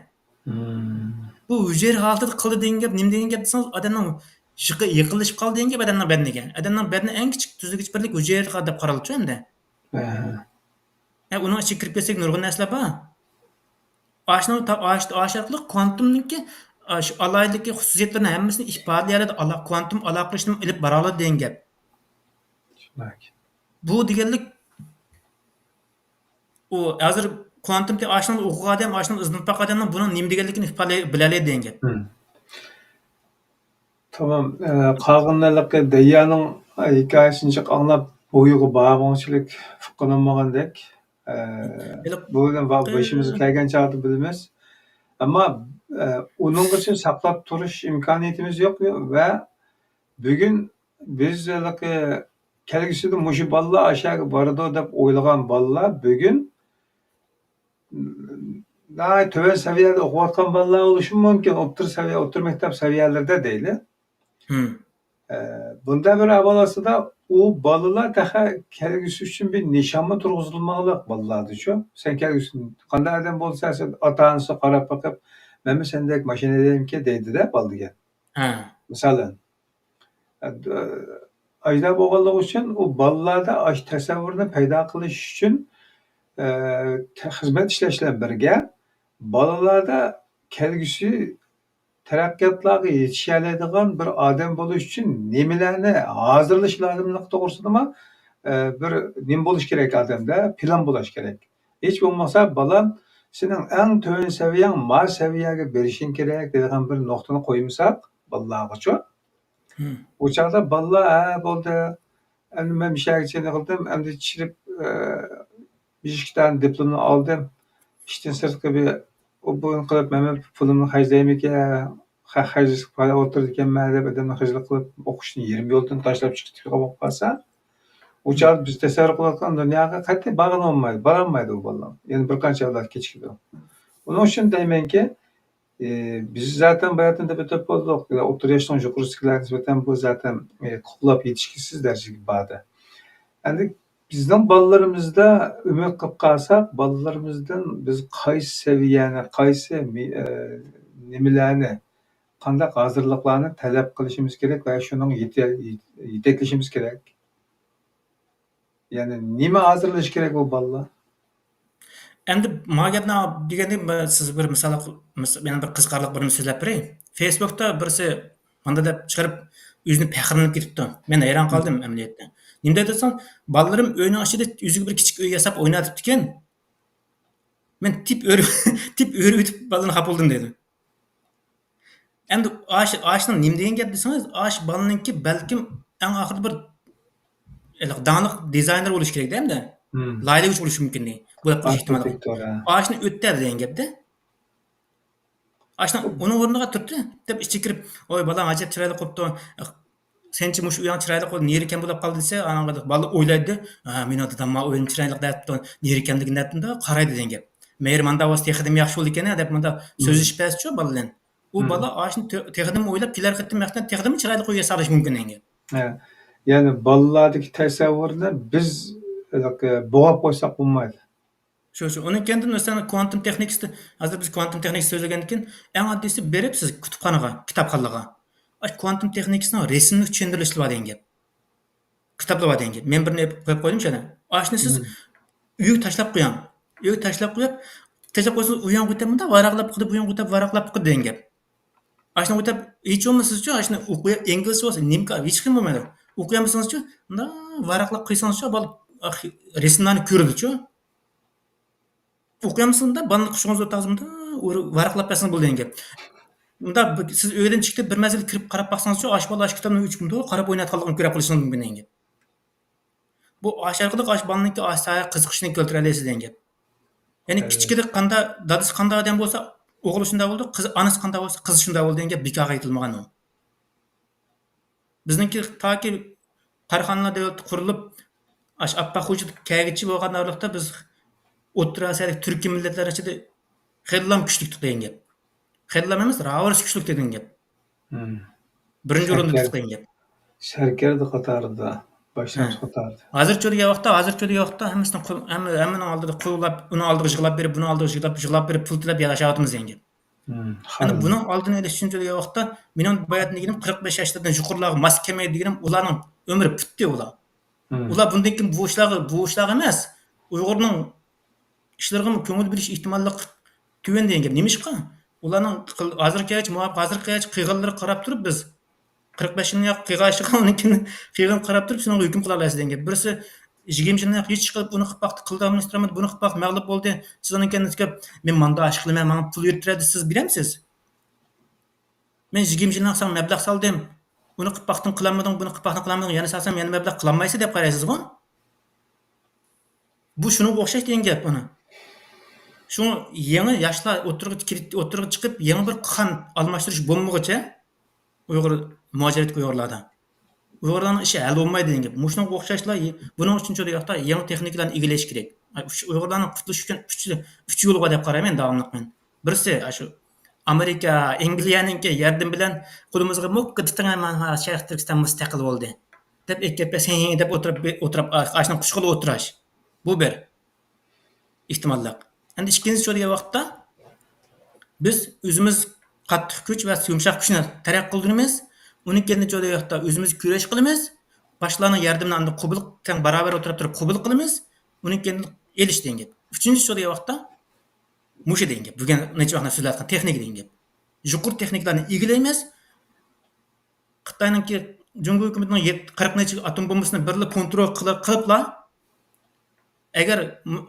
بۇ ھۈجەيرە ھالىتىدە قىلدى دېگەن گەپ نېمە دېگەن گەپ دېسىڭىز، ئادەمنىڭ يېقىنلىشىپ قالدى دېگەن گەپ ئادەمنىڭ بەدىنىگە. ئادەمنىڭ بەدىنى ئەڭ كىچىك تۈزلىگۈچ بىرلىك ھۈجەيرە دەپ قارالىدۇ ئەمدى. ھە، ئۇنىڭ ئىچىگە كىرىپ كەتسەك نۇرغۇن نەرسىلەر بار. ئاشۇنىڭ تا-، ئاش-، ئاش ئارقىلىق كۋانتومنىڭكى، ئاش-، ئالاھىدىلىكى، خۇسۇسىيەتلىرىنى ھەممىسىنى ئىپادىلىيەلەيدۇ. ئالا-، كۋانتوم ئالاقىلىشىشنى ئېلىپ بارالىدۇ دېگەن گەپ. بۇ دېگەنلىك، ئۇ ھازىر كۋانتوم تې-، ئاشۇنىڭ ئوقۇغان ئادەم، ئاشۇنىڭ ئىزدىنىپ باققان ئادەمنىڭ بۇنىڭ نېمە دېگەنلىكىنى ئىپادىلەي-، بىلەلەيدۇ دېگەن گەپ. تامام. ئە، قالغىنىلىقى دەييانىڭ ھېكايىسىنى جىق ئاڭلاپ، بويىغا بارمىغۇچىلىك ئۇققىنىمىغاندەك. ئە، بۇ بىلەن ۋا-، بېشىمىزغا كەلگەن چاغدا بىلىمىز. ئەمما، ئە، ئۇنىڭغىچە ساقلاپ تۇرۇش ئىمكانىيىتىمىز يوق ۋە بۈگۈن بىز ھېلىقى كەلگۈسىدە مۇشۇ بالىلار ئاشۇ يەرگە بارىدۇ دەپ ئويلىغان بالىلار بۈگۈن ناھايىتى تۆۋەن سەۋىيەدە ئوقۇۋاتقان بالىلار بولۇشى مۇمكىن، ئوتتۇرا سەۋىيە، ئوتتۇرا مەكتەپ سەۋىيەلىرىدە دەيلى. ئە، بۇنداق بىر ئەھۋال ئاستىدا ئۇ بالىلار تېخى كەلگۈسى ئۈچۈن بىر نىشانمۇ تۇرغۇزۇلمىغانلىق بالىلاردىچۇ. سەن كەلگۈسىدە قانداق ئادەم بولىسەن، سەن ئاتا-ئانىسىغا قاراپ بېقىپ، مەنمۇ سەندەك ماشىنا ھەيدەيمىكىن دەيدۇ-دە بالا دېگەن. مىسالەن. ئاجدا بولغانلىقى ئۈچۈن ئۇ بالىلاردا ئاشۇ تەسەۋۋۇرنى پەيدا قىلىش ئۈچۈن، ئە، خىزمەت ئىشلەش بىلەن بىرگە بالىلاردا كەلگۈسى تەرەققىياتلارغا يېتىشەلەيدىغان بىر ئادەم بولۇش ئۈچۈن نېمىلەرنى ھازىرلىش لازىملىقى توغرىسىدىمۇ، ئە، بىر نېمە بولۇش كېرەك ئادەمدە؟ پىلان بولۇش كېرەك. ھېچ بولمىسا بالام، سېنىڭ ئەڭ تۆۋەن سەۋىيەڭ ما سەۋىيەگە بېرىشىڭ كېرەك دەيدىغان بىر نۇقتىنى قويمىساق بالىلارغىچۇ، ئۇ چاغدا بالىلار، ھە، بولدى، ئەمدى مەن مۇشۇ يەرگىچە قىلدىم، ئەمدى چىرىپ، ئە، بىر ئىككى دانە دىپلومنى ئالدىم، ئىشتىن سىرتقى بىر ئوبوروت قىلىپ، مەن پۇلۇمنى خەجلەيمىكەن، خە-، خەجلىشىپ ئولتۇرىدىكەنمەن دەپ ئادەمنى خىجىل قىلىپ، ئوقۇشنى يېرىم يولدىن تاشلاپ چىقىدىغان بولۇپ قالسا، ئۇ چاغدا بىز تەسەۋۋۇر قىلىۋاتقان دۇنياغا قەتئىي بارغىلى بولمايدۇ، بارالمايدۇ ئۇ بالىلار. يەنە بىر قانچە ئەۋلاد كېچىكىدۇ. ئۇنىڭ ئۈچۈن دەيمەنكى، ئى، بىز زاتەن باياتىن دەپ ئۆتۈپ بولدۇق. ئوتتۇرا ياشنىڭ يۇقىرىسىدىكىلەرگە نىسبەتەن بۇ زاتەن، ئى، قوغلاپ يېتىشكۈسىز دەرىجىگە باردى. ئەمدى بىزنىڭ بالىلىرىمىزدا ئۈمىد قىلىپ قالساق، بالىلىرىمىزدىن بىز قايسى سەۋىيەنى، قايسى مى-، ئى، نېمىلەرنى، قانداق ھازىرلىقلارنى تەلەپ قىلىشىمىز كېرەك ۋە شۇنىڭغا يېتە-، يېتەكلىشىمىز كېرەك. يەنى نېمە ھازىرلاش كېرەك بۇ بالىلار؟ ئەمدى ما گەپنى دېگەندە، سىز بىر مىسال، مىس-، يەنە بىر قىزىقارلىق بىرنى سۆزلەپ بېرەي. فېيسبۇكتا بىرسى مانداق دەپ چىقىرىپ، ئۆزىنى پەخىرلىنىپ كېتىپتۇ. مەن ھەيران قالدىم ئەمەلىيەتتە. نېمە دەپ دېسەڭ، بالىلىرىم ئۆينىڭ ئىچىدە ئۆزىگە بىر كىچىك ئۆي ياساپ ئويناۋېتىپتىكەن. مەن تىپ ئۆرۈپ، تىپ ئۆرۈۋېتىپ بالىنى خاپا بولدۇم دەيدۇ. ئەمدى ئاش-، ئاشۇنىڭ نېمە دېگەن گەپ دېسىڭىز، ئاش بالىنىڭكى بەلكىم ئەڭ ئاخىرىدا بىر ھېلىقى داڭلىق دىزاينېر بولۇشى كېرەكتە ئەمدى. لايىھەلىگۈچى بولۇشى مۇمكىن. بۇ يەپ قويۇش ئېھتىمالى. ئاشۇنى ئۆتتە دېگەن گەپتە. ئاشۇنىڭ ئۇنىڭ ئورنىغا تۇردى دەپ ئىچىگە كىرىپ، ۋاي بالاڭ ئەجەب چىرايلىق بوپتۇ. سەنچە مۇشۇ ئۇياڭ چىرايلىق بولدى، نېرى كەم بولاپ قالدى دېسە، ئانىڭغا بالا ئويلايدۇ، ھە، مېنىڭ دادام ماڭا ئۆيۈم چىرايلىق دەپتۇ، نېرى كەملىكىنى دەپتۇ، قارايدۇ دېگەن گەپ. مېھرى ماندا بولسا تېخىدىمۇ ياخشى بولىدىكەن دەپ مۇنداق سۆزلىشىپ بەرسىچۇ بالا بىلەن. ئۇ بالا ئاشۇنى تېخىدىمۇ ئويلاپ، كېلەر قېتىم مەقسەتتە تېخىدىمۇ چىرايلىق ئۆيگە سالىشى مۇمكىن دېگەن گەپ. ھە. يەنى بالىلاردىكى تەسەۋۋۇرنى بىز ھېلىقى بوغاپ قويساق بولمايدۇ. شۇ، شۇ. ئۇنىڭ كەينىدىن مەسىلەن، كوانتۇم تېخنىكىسىدا، ھازىر بىز كوانتۇم تېخنىكىسى سۆزلىگەندىن كېيىن، ئەڭ ئاددىيسى بېرىپ سىز كۇتۇپخانىغا، كىتابخانىلارغا، ئاشۇ كوانتۇم تېخنىكىسىنىڭ رەسىملىك چۈشەندۈرۈشلىرى بار دېگەن گەپ. كىتابلار بار دېگەن گەپ. مەن بىرنى قويۇپ قويدۇم شۇنى. ئاشۇنى سىز ئۆيگە تاشلاپ قويۇڭ. ئۆيگە تاشلاپ قويۇپ، تاشلاپ قويسىڭىز ئۇيان قويۇپ مۇنداق ۋاراقلاپ قويىدۇ، بۇيان قويۇپ ۋاراقلاپ قويىدۇ دېگەن گەپ. ئاشۇنى قويۇپ، ھېچ بولمىسىزچۇ، ئاشۇنى ئوقۇي-، ئىنگلىزچە بولسا، نېمە، ھېچ قىيىن بولمايدۇ. ئوقۇيالمىسىڭىزچۇ، مۇنداق ۋاراقلاپ قويسىڭىزچۇ، بالا، ئاھ، رەسىملەرنى كۆرىدۇچۇ. ئوقۇيالمىسىڭىز، مۇنداق بالىنى قۇچىقىڭىزدا ئولتۇرغۇزۇپ، مۇنداق ۋاراقلاپ بەرسىڭىز بولىدۇ دېگەن گەپ. مۇنداق بىر، سىز ئۆيدىن چىقىپ بىر مەزگىل كىرىپ قاراپ باقسىڭىزچۇ، ئاشۇ بالا ئاشۇ كىتابنى ئۆچۈپ مۇنداق قاراپ ئوينايدىغانلىقىنى كۆرۈپ قېلىشىڭىز مۇمكىن دېگەن گەپ. بۇ ئاشۇ ئارقىلىق ئاشۇ بالىنىڭكى ئاشۇ ساھەگە قىزىقىشىنى كەلتۈرەلەيسىز دېگەن گەپ. يەنى كىچىكىدە قاندا-، دادىسى قانداق ئادەم بولسا، ئوغلى شۇنداق بولىدۇ، قىز، ئانىسى قانداق بولسا، قىزى شۇنداق بولىدۇ دېگەن گەپ بىكارغا ئېيتىلمىغان ئۇ. بىزنىڭكى تاكى كارخانىلار دۆلىتى قۇرۇلۇپ، ئاشۇ ئاپپاق خوجا كەلگۈچە بولغان ئارىلىقتا بىز ئوتتۇرا ئاسىيادىكى تۈركىي مىللەتلەر ئىچىدە خېلىلا كۈچلۈك دېگەن گەپ. خېلىلا ئەمەس، راۋۇرۇس كۈچلۈك دېگەن گەپ. بىرىنچى ئورۇندا تۇتقان گەپ. سەركەردە قاتارىدا، باشلامچى قاتارىدا. ھازىرچۇ دېگەن ۋاقىتتا، ھازىرچۇ دېگەن ۋاقىتتا ھەممىسىنىڭ قول-، ھەممە، ھەممىنىڭ ئالدىدا قوللاپ، ئۇنىڭ ئالدىغا يىغلاپ بېرىپ، بۇنىڭ ئالدىغا يىغلاپ، يىغلاپ بېرىپ پۇل تىلەپ ياشاۋاتىمىز دېگەن گەپ. ئەمدى بۇنىڭ ئالدىنى ئېلىش ئۈچۈن دېگەن ۋاقىتتا، مېنىڭ باياتىن دېگىنىم قىرىق بەش ياشلاردىن يۇقىرىلارغا ماس كەلمەيدۇ دېگىنىم، ئۇلارنىڭ ئۆمرى پۈتتى ئۇلار. ئۇلار بۇندىن كېيىن بۇ ئىشلارغا، بۇ ئىشلارغا ئەمەس، ئۇيغۇرنىڭ ئىشلىرىغىمۇ كۆڭۈل بۆلۈش ئېھتىماللىق تۆۋەن دېگەن گەپ. نېمىشقا؟ ئۇلارنىڭ قىل-، ھازىرغىچە مۇۋاپىق، ھازىرغىچە قىلغانلىرىغا قاراپ تۇرۇپ بىز، قىرىق بەش يىلنى ياق قىلغان ئىشىغا ئۇنىڭ كېيىن قىلغان قاراپ تۇرۇپ شۇنىڭغا ھۆكۈم قىلالايسىز دېگەن گەپ. بىرسى يىگىرمە يىلنى ياق ھېچ ئىش قىلىپ ئۇنى قىلىپ باقتى، قىلدى، ئادمىنىستراتور بۇنى قىلىپ باقتى، مەغلۇپ بولدى. سىز ئۇنىڭ كەينىدىن كېلىپ، مەن ماندا ئىش قىلىمەن، ماڭا پۇل يۈرۈتتۈرە دېسە سىز بېرەمسىز؟ مەن يىگىرمە يىلنىڭ ساڭا مەبلەغ سالدىم. ئۇنى قىلىپ باقتىڭ، قىلالمىدىڭ، بۇنى قىلىپ باقتىڭ، قىلالمىدىڭ، يەنە سالسام يەنە مەبلەغ قىلالمايسىز دەپ قارايسىزغۇ؟ بۇ شۇنىڭغا ئوخشاش دېگەن گەپ ئۇنى. شۇ يېڭى ياشلار ئوتتۇرىغا كىرىپ، ئوتتۇرىغا چىقىپ، يېڭى بىر قان ئالماشتۇرۇش بولمىغۇچە ئۇيغۇر، مۇھاجىرەتتىكى ئۇيغۇرلاردا ئۇيغۇرلارنىڭ ئىشى ھەل بولمايدۇ دېگەن گەپ. مۇشۇنىڭغا ئوخشاشلا، بۇنىڭ ئۈچۈن شۇ ياقتا يېڭى تېخنىكىلارنى ئىگىلەش كېرەك. ئۇيغۇرلارنىڭ قۇتۇلۇش ئۈچۈن ئۈچ، ئۈچ يولى بار دەپ قارايمەن داۋاملىق مەن. بىرسى، ئاشۇ ئامېرىكا، ئەنگلىيەنىڭكى ياردىمى بىلەن قولىمىزغا موككا تۇتۇڭ، مانا شەرقىي تۈركىستان مۇستەقىل بولدى دەپ ئېيتىپ بەرسەڭ، ھىڭ دەپ ئولتۇرۇپ، ئولتۇرۇپ، ئاشۇنىڭ قۇچىقىغا ئولتۇراش. بۇ بىر ئېھتىماللىق. ئەمدى ئىككىنچىسى شۇ دېگەن ۋاقىتتا، بىز ئۆزىمىز قاتتىق كۈچ ۋە يۇمشاق كۈچنى تەرەققىي قىلدۇرىمىز. ئۇنىڭ كەينىدىن شۇ دېگەن ۋاقىتتا ئۆزىمىز كۈرەش قىلىمىز. باشقىلارنىڭ ياردىمىنى ئاندىن قوبۇل، تەڭ باراۋەر ئولتۇرۇپ تۇرۇپ قوبۇل قىلىمىز. ئۇنىڭ كەينىدىن ئېلىش دېگەن گەپ. ئۈچىنچىسى شۇ دېگەن ۋاقىتتا، مۇشۇ دېگەن گەپ. بۈگۈن نەچچە ۋاقىتلار سۆزلەۋاتقان تېخنىكا دېگەن گەپ. يۇقىرى تېخنىكىلارنى ئىگىلەيمىز. خىتاينىڭكى، جۇڭگو ھۆكۈمىتىنىڭ يەت-، قىرىق نەچچە ئاتوم بومبىسىنى بىرلا كونترول قىلىپ، قىلىپلا، ئەگەر م-،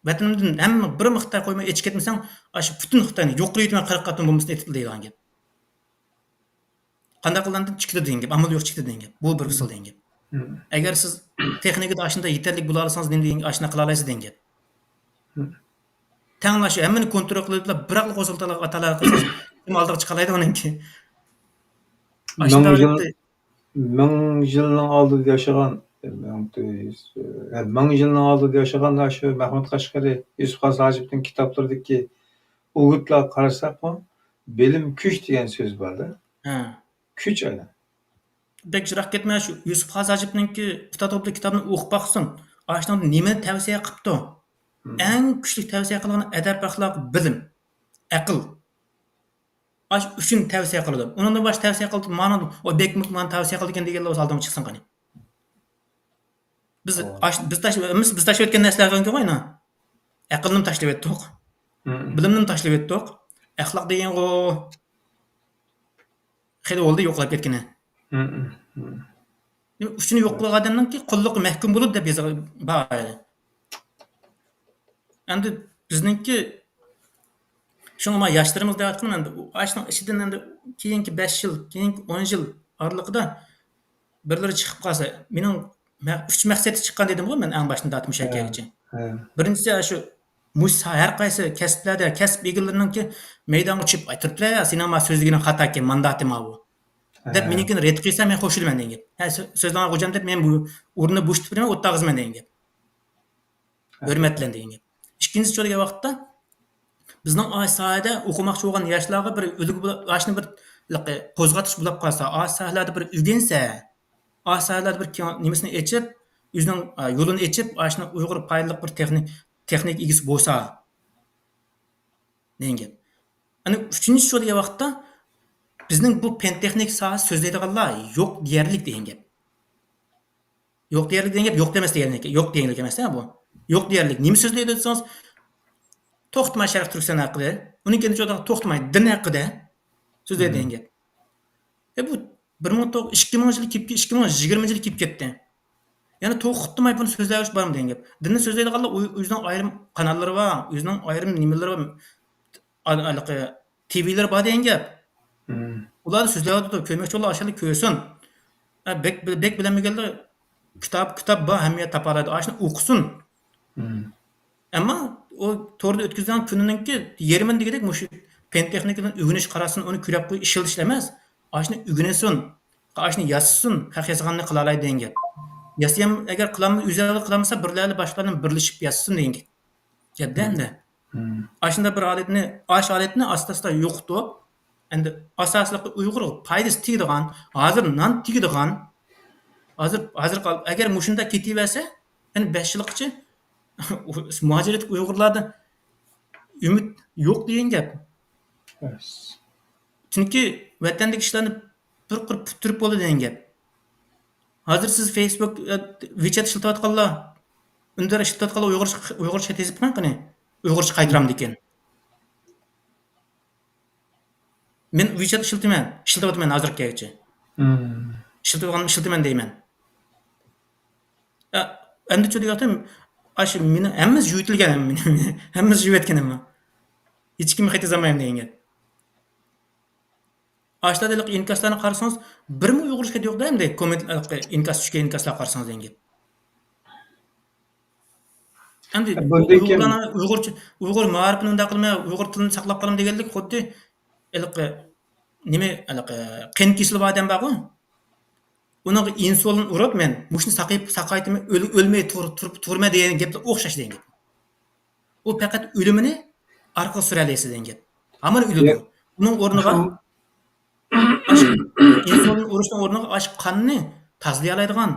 ۋەتىنىمدىن ھەممە بىرمۇ خىتاي قويماي ئېچىپ كەتمىسەڭ، ئاشۇ پۈتۈن خىتاينى يۇقىرى يېتىمەن قىرىق ئاتوم بومبىسىنى ئېتىپ دەيدىغان گەپ. قانداق قىلغاندىن چىقىدۇ دېگەن گەپ، ئامال يوق چىقىدۇ دېگەن گەپ. بۇ بىر ئۇسۇل دېگەن گەپ. ئەگەر سىز تېخنىكىدا ئاشۇنداق يېتەرلىك بولالىسىڭىز، نېمە دېگەن ئاشۇنداق قىلالايسىز دېگەن گەپ. تەڭلا شۇ ھەممىنى كونترول قىلىپ، بىراقلا قوزغىتالا-، ئاتالايسىز. كىم ئالدىغا چىقالايدۇ ئۇنىڭكى؟ مىڭ يىل، مىڭ يىلنىڭ ئالدىدا ياشىغان، مىڭ، مىڭ يىلنىڭ ئالدىدا ياشىغان شۇ مەھمۇد قەشقىرى، يۈسۈپ خاس ھاجىپنىڭ كىتابلىرىدىكى ئوگۇتلارغا قارىساقمۇ، بىلىم كۈچ دېگەن سۆز بار-دە. ھە. كۈچ ئايلان. بەك يىراق كەتمە، شۇ يۈسۈپ خاس ھاجىپنىڭكى ئۇستاد ئوبدان كىتابىنى ئوقۇپ باقسۇن. ئاشۇنىڭدا نېمىنى تەۋسىيە قىپتۇ؟ ئەڭ كۈچلۈك تەۋسىيە قىلغىنى ئەدەپ-ئەخلاق، بىلىم، ئەقىل. ئاشۇ ئۈچىنى تەۋسىيە قىلىدۇ. ئۇنىڭدىن باشقا تەۋسىيە قىلىدۇ، مانا ئۇ بەك مۇ-، مانا تەۋسىيە قىلىدىكەن دېگەنلەر بولسا ئالدىمغا چىقسۇن قېنى. بىز ئاش-، بىز تاش-، بىز، بىز تاشلىۋەتكەن نەرسىلەر قالغانكەن ئاينا. ئەقىلنىمۇ تاشلىۋەتتۇق. بىلىمنىمۇ تاشلىۋەتتۇق. ئەخلاق دېگەنغۇ خېلى بولدى يوقاپ كەتكىنى. ئۈچىنى يوق قىلغان ئادەمنىڭكى قۇللۇقى مەھكۇم بولىدۇ دەپ يازغان بار ئىدى. ئەمدى بىزنىڭكى شۇڭا مانا ياشلىرىمىز دەۋاتقىنىمەن، ئاشۇنىڭ ئىچىدىن ئەمدى كېيىنكى بەش يىل، كېيىنكى ئون يىل ئارىلىقىدا بىرلىرى چىقىپ قالسا، مېنىڭ، مەن ئۈچ مەقسەتتە چىققان دېدىمغۇ، مەن ئەڭ باشتىن تارتىپ مۇشۇ ھە، يەرگىچە. ھە. بىرىنچىسى، شۇ، مۇشۇ ھەر قايسى كەسىپلەردە كەسىپ ئىگىلىرىنىڭكى مەيدانغا چۈشۈپ، «ئاي، تۇرۇپ تۇرە، سېنىڭ ما سۆزلىگىنىڭ خاتاكەن، مانداتى ماۋۇ» دەپ، ھە، مېنىڭكىنى رەت قىلسا، مەن خوش بولىمەن دېگەن گەپ. ھە، سۆ-، سۆزلىرىڭ خوجام دەپ، مەن بۇ ئورۇننى بوشىتىپ بېرىمەن، ئولتۇرغۇزىمەن دېگەن گەپ. ھە. ھۆرمەت بىلەن دېگەن گەپ. ئىككىنچىسى، شۇ دېگەن ۋاقىتتا، بىزنىڭ ئاشۇ ساھەدە ئوقۇماقچى بولغان ياشلارغا بىر ئۈلگە بولا-، ئاشۇنى بىر قوزغىتىش بولۇپ قالسا، ئاشۇ ساھەلەردە بىر ئۆگەنسە، ئاشۇ ساھەلەردە بىر كېڭ-، نېمىسىنى ئېچىپ، ئۆزىنىڭ، ئا، يولىنى ئېچىپ، ئاشۇنى ئۇيغۇر پايدىلىق بىر تېخنىك، تېخنىك ئىگىسى بولسا دېگەن گەپ. ئەنە ئۈچىنچى شۇ دېگەن ۋاقىتتا، بىزنىڭ بۇ پەن تېخنىك ساھەسى سۆزلەيدىغانلار يوق دېيەرلىك دېگەن گەپ. يوق دېيەرلىك دېگەن گەپ يوق دېمەس دېگەنلىك، يوق دېگەنلىك ئەمەس-دە بۇ. يوق دېيەرلىك. نېمە سۆزلەيدۇ دېسىڭىز، توختىماي شەرقىي تۈركىستان ھەققىدە، ئۇنىڭ كېيىن توختىماي دىن ھەققىدە سۆزلەيدۇ دېگەن گەپ. ئە، بۇ بىر مىڭ توغ-، ئىككى مىڭىنچى يىلى كېلىپ، ئىككى مىڭ يىگىرمىنچى يىلى كېلىپ كەتتى. يەنە توختىماي بۇنى سۆزلەۋېرىش بارمۇ دېگەن گەپ. دىننى سۆزلەيدىغانلار ئۆ-، ئۆزىنىڭ ئايرىم قاناللىرى بار، ئۆزىنىڭ ئايرىم نېمىلىرى بار، ھېلىقى تىۋىلىرى بار دېگەن گەپ. مم. ئۇلاردا سۆزلەۋاتىدۇ، كۆرمەكچى بولغانلار ئاشۇنداق كۆرسۇن. ئە، بەك، بەك بىلەلمىگەنلەر كىتاب، كىتاب بار، ھەممە يەردە تاپالايدۇ. ئاشۇنى ئوقۇسۇن. مم. ئەمما ئۇ توردا ئۆتكۈزگەن كۈنىنىڭكى يېرىمىنى دېگۈدەك مۇشۇ پەن تېخنىكىدىن ئۆگىنىش قاراسۇن، ئۇنى كۆرۈپ قويۇپ ئىشلىتىش ئەمەس. ئاشۇنى ئۆگىنىسۇن. ئاشۇنى ياسىسۇن. خەق ياسىغاننى قىلالايدۇ دېگەن گەپ. ياسىيام-، ئەگەر قىلالم-، ئۆزى قىلالمىسا، بىرلەرلەر باشقىلار بىلەن بىرلىشىپ ياسىسۇن دېگەن گەپ. گەپتە ئەمدى. مم. ئاشۇنداق بىر ھالەتنى، ئاش ھالەتنى ئاستا-ئاستا يوقىتىپ، ئەمدى ئاساسلىقى ئۇيغۇرغا پايدىسى تېگىدىغان، ھازىر نان تېگىدىغان، ھازىر، ھازىر قال-، ئەگەر مۇشۇنداق كېتىۋەرسە، يەنە بەش يىلغىچە مۇھاجىرەتتىكى ئۇيغۇرلاردا ئۈمىد يوق دېگەن گەپ. راست. چۈنكى ۋەتەندىكى ئىشلارنى بىر قۇر پۈتتۈرۈپ بولدى دېگەن گەپ. ھازىر سىز فېيسبۇك، ئە، ۋىچەت ئىشلىتىۋاتقانلار، ئۈندىدار ئىشلىتىۋاتقانلار ئۇيغۇرچە، ئۇيغۇرچە خەت يېزىپمەن قېنى. ئۇيغۇرچە قايتۇرامدىكىن. مەن ۋىچەت ئىشلىتىمەن، ئىشلىتىۋاتىمەن ھازىرغىچە. مم. ئىشلىتىۋاتقان، ئىشلىتىمەن دەيمەن. ئە، ئەمدى چۈشىدىكى ۋاقتىم، ئاشۇ مېنى ھەممىسى يۇيۇۋېتىلگەن، ھەممىسى يۇيۇۋەتكەن ئەمما. ھېچكىمگە خەت يازالمايمەن دېگەن گەپ. ئاشۇلاردا ھېلىقى ئىنكاسلارنى قارىسىڭىز، بىرمۇ ئۇيغۇرچە خەت يوق-دە، ئەمدى كوممېنت، ھېلىقى ئىنكاس چۈشكەن ئىنكاسلارغا قارىسىڭىز دېگەن گەپ. ئەمدى بۇندىن كېيىن ئۇيغۇرلارنى، ئۇيغۇرچە، ئۇيغۇر مائارىپىنى ئۇنداق قىلماي، ئۇيغۇر تىلىنى ساقلاپ قالىمەن دېگەنلىك خۇددى ھېلىقى نېمە، ھېلىقى قېنى كېسىلى بار ئادەم بارغۇ، ئۇنىڭغا ئىنسۇلىن ئۇرۇپ، مەن مۇشۇنى ساقايتىمەن، ئۆل-، ئۆلمەي تۇر-، تۇرۇپ، تۇرىمەن دېگەن گەپكە ئوخشاش دېگەن گەپ. ئۇ پەقەت ئۆلۈمىنى ئارقىغا سۈرەلەيسىز دېگەن گەپ. ھامان ئۆلىدۇ. ئۇنىڭ ئورنىغا ئاشۇ ئىنسۇلىن ئۇرۇشنىڭ ئورنىغا ئاشۇ قاننى تازىلىيالايدىغان،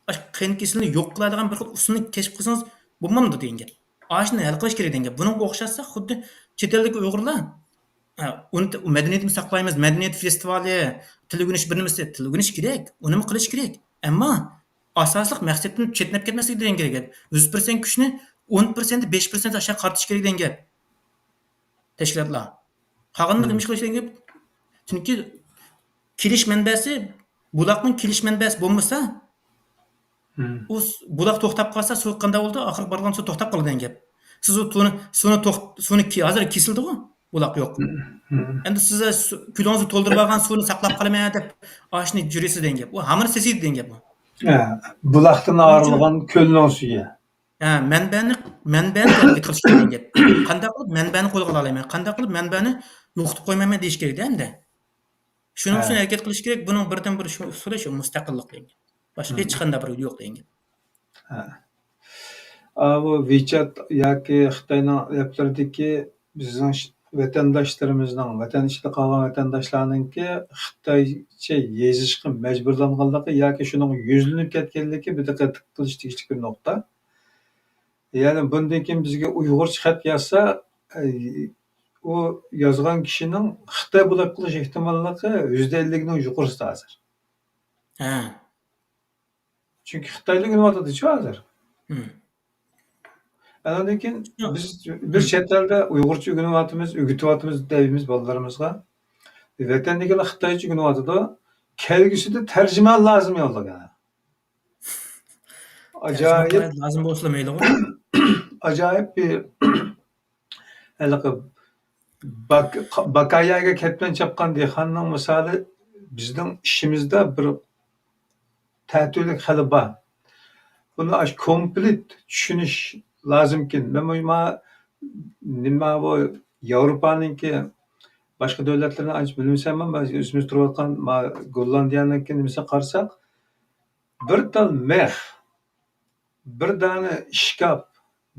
ئاشۇ قېنى كېسىلىنى يوق قىلالايدىغان بىر خىل ئۇسۇلنى كەشىپ قىلسىڭىز بولمامدۇ دېگەن گەپ. ئاشۇنى ھەل قىلىش كېرەك دېگەن گەپ. بۇنىڭغا ئوخشاتسا خۇددى چەت ئەلدىكى ئۇيغۇرلار، ئە، ئۇنى ت-، مەدەنىيىتىمىزنى ساقلايمىز، مەدەنىيەت فېستىۋالى، تىل ئۆگىنىش بىر نېمىسى، تىل ئۆگىنىش كېرەك، ئۇنىمۇ قىلىش كېرەك. ئەمما ئاساسلىق مەقسەتتىن چەتنەپ كەتمەسلىك دېگەن گەپ. يۈز پىرسەنت كۈچنى ئون پىرسەنت، بەش پىرسەنت ئاشۇ قارىتىش كېرەك دېگەن گەپ. تەشكىلاتلار. قالغىنىنى نېمە ئىش قىلىش دېگەن گەپ؟ چۈنكى كېلىش مەنبەسى، بۇلاقنىڭ كېلىش مەنبەسى بولمىسا، ئۇ س-، بۇلاق توختاپ قالسا، سۇ قانداق بولىدۇ؟ ئاخىرى بارغان سۇ توختاپ قالىدۇ دېگەن گەپ. سىز ئۇ سۇنى، سۇنى توخ-، سۇنى كى-، ھازىر كېسىلدىغۇ، بۇلاق يوق. ئەمدى سىز سۇ-، كۆلىڭىزنى تولدۇرۇپ ئالغان سۇنى ساقلاپ قالىمەن دەپ، ئاشۇنى يۈرىسىز دېگەن گەپ. ئۇ ھامان سېسىيدۇ دېگەن گەپ ئۇ. ھە، بۇلاقتىن ئايرىلغان كۆلنىڭ سۈيى. ھە، مەنبەنى، مەنبەنى تەربىيە قىلىش كېرەك دېگەن گەپ. قانداق قىلىپ مەنبەنى قولغا ئالالايمەن؟ قانداق قىلىپ مەنبەنى يوقىتىپ قويمايمەن دېيىش كېرەك دە ئەمدى. شۇنىڭ ئۈچۈن ھەرىكەت قىلىش كېرەك. بۇنىڭ بىردىنبىر شۇ ئۇسۇلى شۇ مۇستەقىللىق دېگەن گەپ. باشقا ھېچقانداق بىر يول يوق دېگەن گەپ. ھە. ئا، بۇ ۋىچەت ياكى خىتاينىڭ ئەپلىرىدىكى بىزنىڭ ش-، ۋەتەنداشلىرىمىزنىڭ، ۋەتەن ئىچىدە قالغان ۋەتەنداشلارنىڭكى خىتايچە يېزىشقا مەجبۇرلانغانلىقى ياكى شۇنىڭغا يۈزلىنىپ كەتكەنلىكى بىر دىققەت قىلىش تېگىشلىك بىر نۇقتا. يەنى بۇندىن كېيىن بىزگە ئۇيغۇرچە خەت يازسا، ئەي، ئۇ يازغان كىشىنىڭ خىتاي بولۇپ قېلىش ئېھتىماللىقى يۈزدە ئەللىكنىڭ يۇقىرىسىدا ھازىر. ھە. چۈنكى خىتايدا ئۆگىنىۋاتىدۇ-چۇ ھازىر. مم. ئاندىن كېيىن بىز، بىز چەت ئەلدە ئۇيغۇرچە ئۆگىنىۋاتىمىز، ئۆگىتىۋاتىمىز دەيمىز بالىلىرىمىزغا. ۋەتەندىكىلەر خىتايچە ئۆگىنىۋاتىدۇ. كەلگۈسىدە تەرجىمان لازىم يوللىغان. ئاجايىپ. تەرجىمان لازىم بولسىلا مەيلىغۇ. ئاجايىپ بىر ھېلىقى باك-، باكاياگە كەتمەن چاپقان دېھقاننىڭ مىسالى بىزنىڭ ئىشىمىزدا بىر تەتۈرلۈك خېلى بار. بۇنى ئاشۇ كومپلېت چۈشىنىش لازىمكەن. مەن بۇ ما-، نېمە بۇ ياۋروپانىڭكى باشقا دۆلەتلىرىنى ئانچە بىلمىسەممۇ، مەن ئۆزىمىز تۇرۇۋاتقان ما-، گوللاندىيەنىڭكى نېمىسىگە قارىساق، بىر تال مىخ، بىر دانە ئىشكاپ،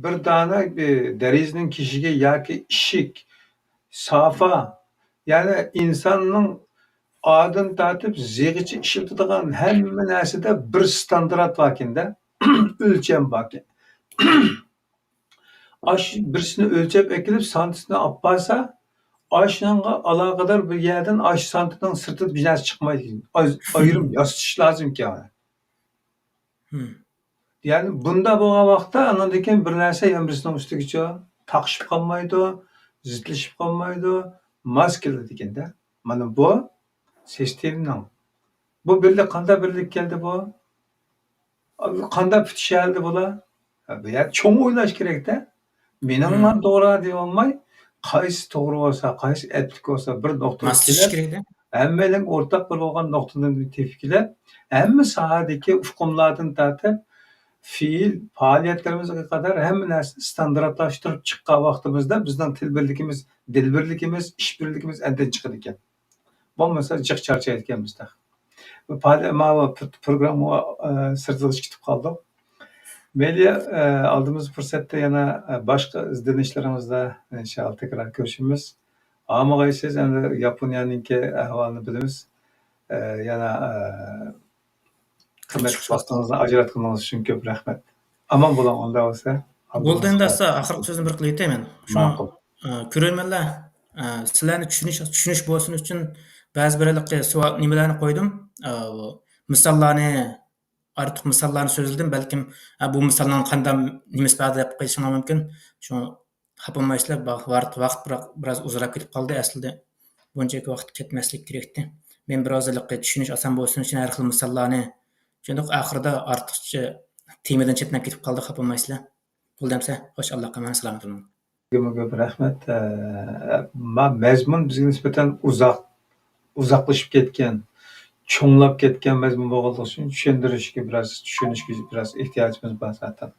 بىر دانە، ئى، دېرىزىنىڭ كېشىكى ياكى ئىشىك، سافا، يەنى ئىنساننىڭ ئادىن تارتىپ زىغىچە ئىشلىتىدىغان ھەممە نەرسىدە بىر ستاندارت باركەن-دە، ئۆلچەم باركەن. ئاش بىرسىنى ئۆلچەپ ئەكېلىپ، سانتىسىنى ئاپارسا، ئاشۇنىڭغا ئالاقىدار بىر يەردىن ئاشۇ سانتىنىڭ سىرتىدا بىر نەرسە چىقمايدىكەن. ئاي-، ئايرىم ياسىتىش لازىمكەن. يەنى بۇنداق بولغان ۋاقىتتا ئانىڭدىن كېيىن بىر نەرسە يەنە بىرسىنىڭ ئۈستىگىچە تاقىشىپ قالمايدۇ، زىتلىشىپ قالمايدۇ، ماس كېلىدىكەن-دە. مانا بۇ سىستېمىنىڭ. بۇ بىرلىك قانداق بىرلىك كەلدى بۇ؟ قانداق پۈتۈشەلدى بۇلار؟ بۇ يەردە چوڭ ئويلاش كېرەك-دە. مېنىڭلا توغرا دېيەلمەي، قايسى توغرا بولسا، قايسى ئەپلىك بولسا، بىر نۇقتىغا ماسلىشىش كېلىپ، كېرەك-دە. ھەممەيلەنگە ئورتاق بىر بولغان نۇقتىدىن تېپىپ كېلىپ، ھەممە ساھەدىكى ئۇقۇملاردىن تارتىپ، فېئىل پائالىيەتلىرىمىزگە قەدەر ھەممە نەرسىنى ستاندارتلاشتۇرۇپ چىققان ۋاقتىمىزدا بىزنىڭ تىل بىرلىكىمىز، دىل بىرلىكىمىز، ئىش بىرلىكىمىز ئەندىن چىقىدىكەن. بولمىسا جىق چارچايدىكەنمىز تېخى. بۇ پائال-، ماۋۇ پر-، پروگرامما، ئە، سىرتىغا چىقىپ قالدۇق. مەيلى، ئە، ئالدىمىزدا پۇرسەتتە يەنە، ئە، باشقا ئىزدىنىشلىرىمىزدا ئىنشائاللا تەكرار كۆرۈشىمىز. ئاڭلىغايسىز، ئەمدى ياپونىيەنىڭكى ئەھۋالىنى بىلىمىز. ئە، يەنە، ئە، قىممەتلىك ۋاقتىڭىزنى ئاجراتقىنىڭىز ئۈچۈن كۆپ رەھمەت. ئامان بولۇڭ، ئۇنداق بولسا. بولدى ئەمدى، ئاستا ئاخىرقى سۆزنى بىر قىلىۋېتەي مەن. شۇڭا، ماقۇل. ئە، كۆرۈرمەنلەر، ئە، سىلەرنى چۈشىنىش، چۈشىنىش بولسۇن ئۈچۈن بەزى بىر ھېلىقى سوئال، نېمىلەرنى قويدۇم. ئە، بۇ مىساللارنى، ئارتۇق مىساللارنى سۆزلىدىم. بەلكىم، ئە، بۇ مىسالنىڭ قانداق نېمىسى بار دەپ قېلىشىڭلار مۇمكىن. شۇڭا خاپا بولمايسىلەر، ۋاقىت، ۋاقىت بىراق بىراز ئۇزىراپ كېتىپ قالدى. ئەسلىدە بۇنچىلىك ۋاقىت كەتمەسلىكى كېرەكتى. مەن بىراز ھېلىقى چۈشىنىش ئاسان بولسۇن ئۈچۈن ھەر خىل مىساللارنى، چۈشەندۇق، ئاخىرىدا ئارتۇقچە تېمىدىن چەتنەپ كېتىپ قالدى، خاپا بولمايسىلەر. بولدى ئەمسە، خوش، ئاللاغا ئامانەت، سالامەت بولۇڭ. كۆپمۇ كۆپ رەھمەت. ئە، ما-، مەزمۇن بىزگە نىسبەتەن ئۇزاق، ئۇزاقلىشىپ كەتكەن، چوڭلاپ كەتكەن مەزمۇن بولغانلىقى ئۈچۈن چۈشەندۈرۈشكە بىراز، چۈشىنىشكە بىراز ئېھتىياجىمىز بار زاتەن.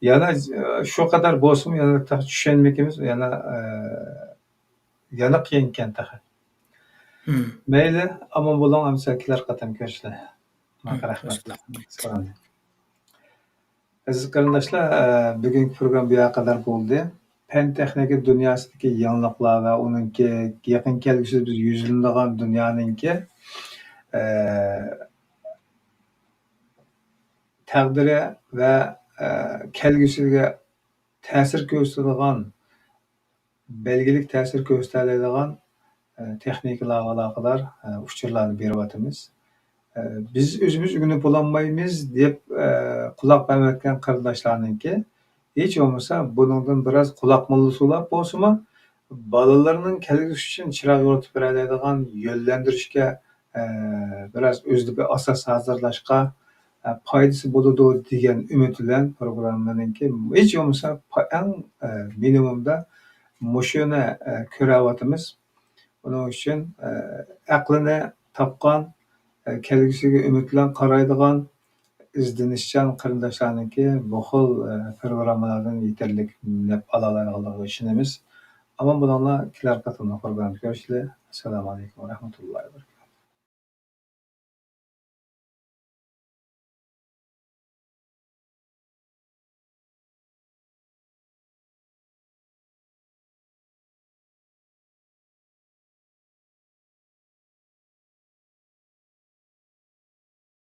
يەنە، ئە، شۇ قەدەر بولسىمۇ يەنە تېخى چۈشەنمىكىمىز يەنە، ئە، يەنە قىيىنكەن تېخى. مەيلى، ئامان بولۇڭ، ئەمسە كېلەر قېتىم كۆرۈشىلى. ماڭا رەھمەت. سالام. ئەزىز قېرىنداشلار، ئە، بۈگۈنكى پروگرامما بۇ يەرگە قەدەر بولدى. پەن تېخنىكا دۇنياسىدىكى يېڭىلىقلار ۋە ئۇنىڭكى يېقىن كەلگۈسىدە بىز يۈزلىنىدىغان دۇنيانىڭكى، ئە، تەقدىرى ۋە، ئە، كەلگۈسىگە تەسىر كۆرسىتىدىغان بەلگىلىك تەسىر كۆرسىتەلەيدىغان، ئە، تېخنىكىلارغا ئالاقىدار، ئە، ئۇچۇرلارنى بېرىۋاتىمىز. ئە، بىز ئۆزىمىز ئۆگىنىپ بولالمايمىز دەپ، ئە، قۇلاق بەرمەيدىغان قېرىنداشلارنىڭكى ھېچ بولمىسا بۇنىڭدىن بىراز قۇلاق موللىسى بولاپ بولسىمۇ، بالىلىرىنىڭ كەلگۈسى ئۈچۈن چىراغ يورۇتۇپ بېرەلەيدىغان يۆنلەندۈرۈشكە ئە، بىراز ئۆزىدە بىر ئاساس ھازىرلاشقا، ئە، پايدىسى بولىدۇ دېگەن ئۈمىد بىلەن پروگراممىنىڭكى ھېچ بولمىسا پا-، ئەڭ، ئە، مىنىمۇمدا مۇشۇنى، ئە، كۆرەۋاتىمىز. ئۇنىڭ ئۈچۈن، ئە، ئەقلىنى تاپقان، ئە، كەلگۈسىگە ئۈمىد بىلەن قارايدىغان، ئىزدىنىشچان قېرىنداشلارنىڭكى بۇ خىل، ئە، پروگراممىلاردىن يېتەرلىك نەپ ئالالايدىغانلىقىغا ئىشىنىمىز. ئامان بولۇڭلار، كېلەر قېتىملىق پروگراممىدا كۆرۈشىلى. ئەسسالامۇ ئەلەيكۇم ۋە رەھمەتۇللاھى ۋە بەرىكاتۇھۇ.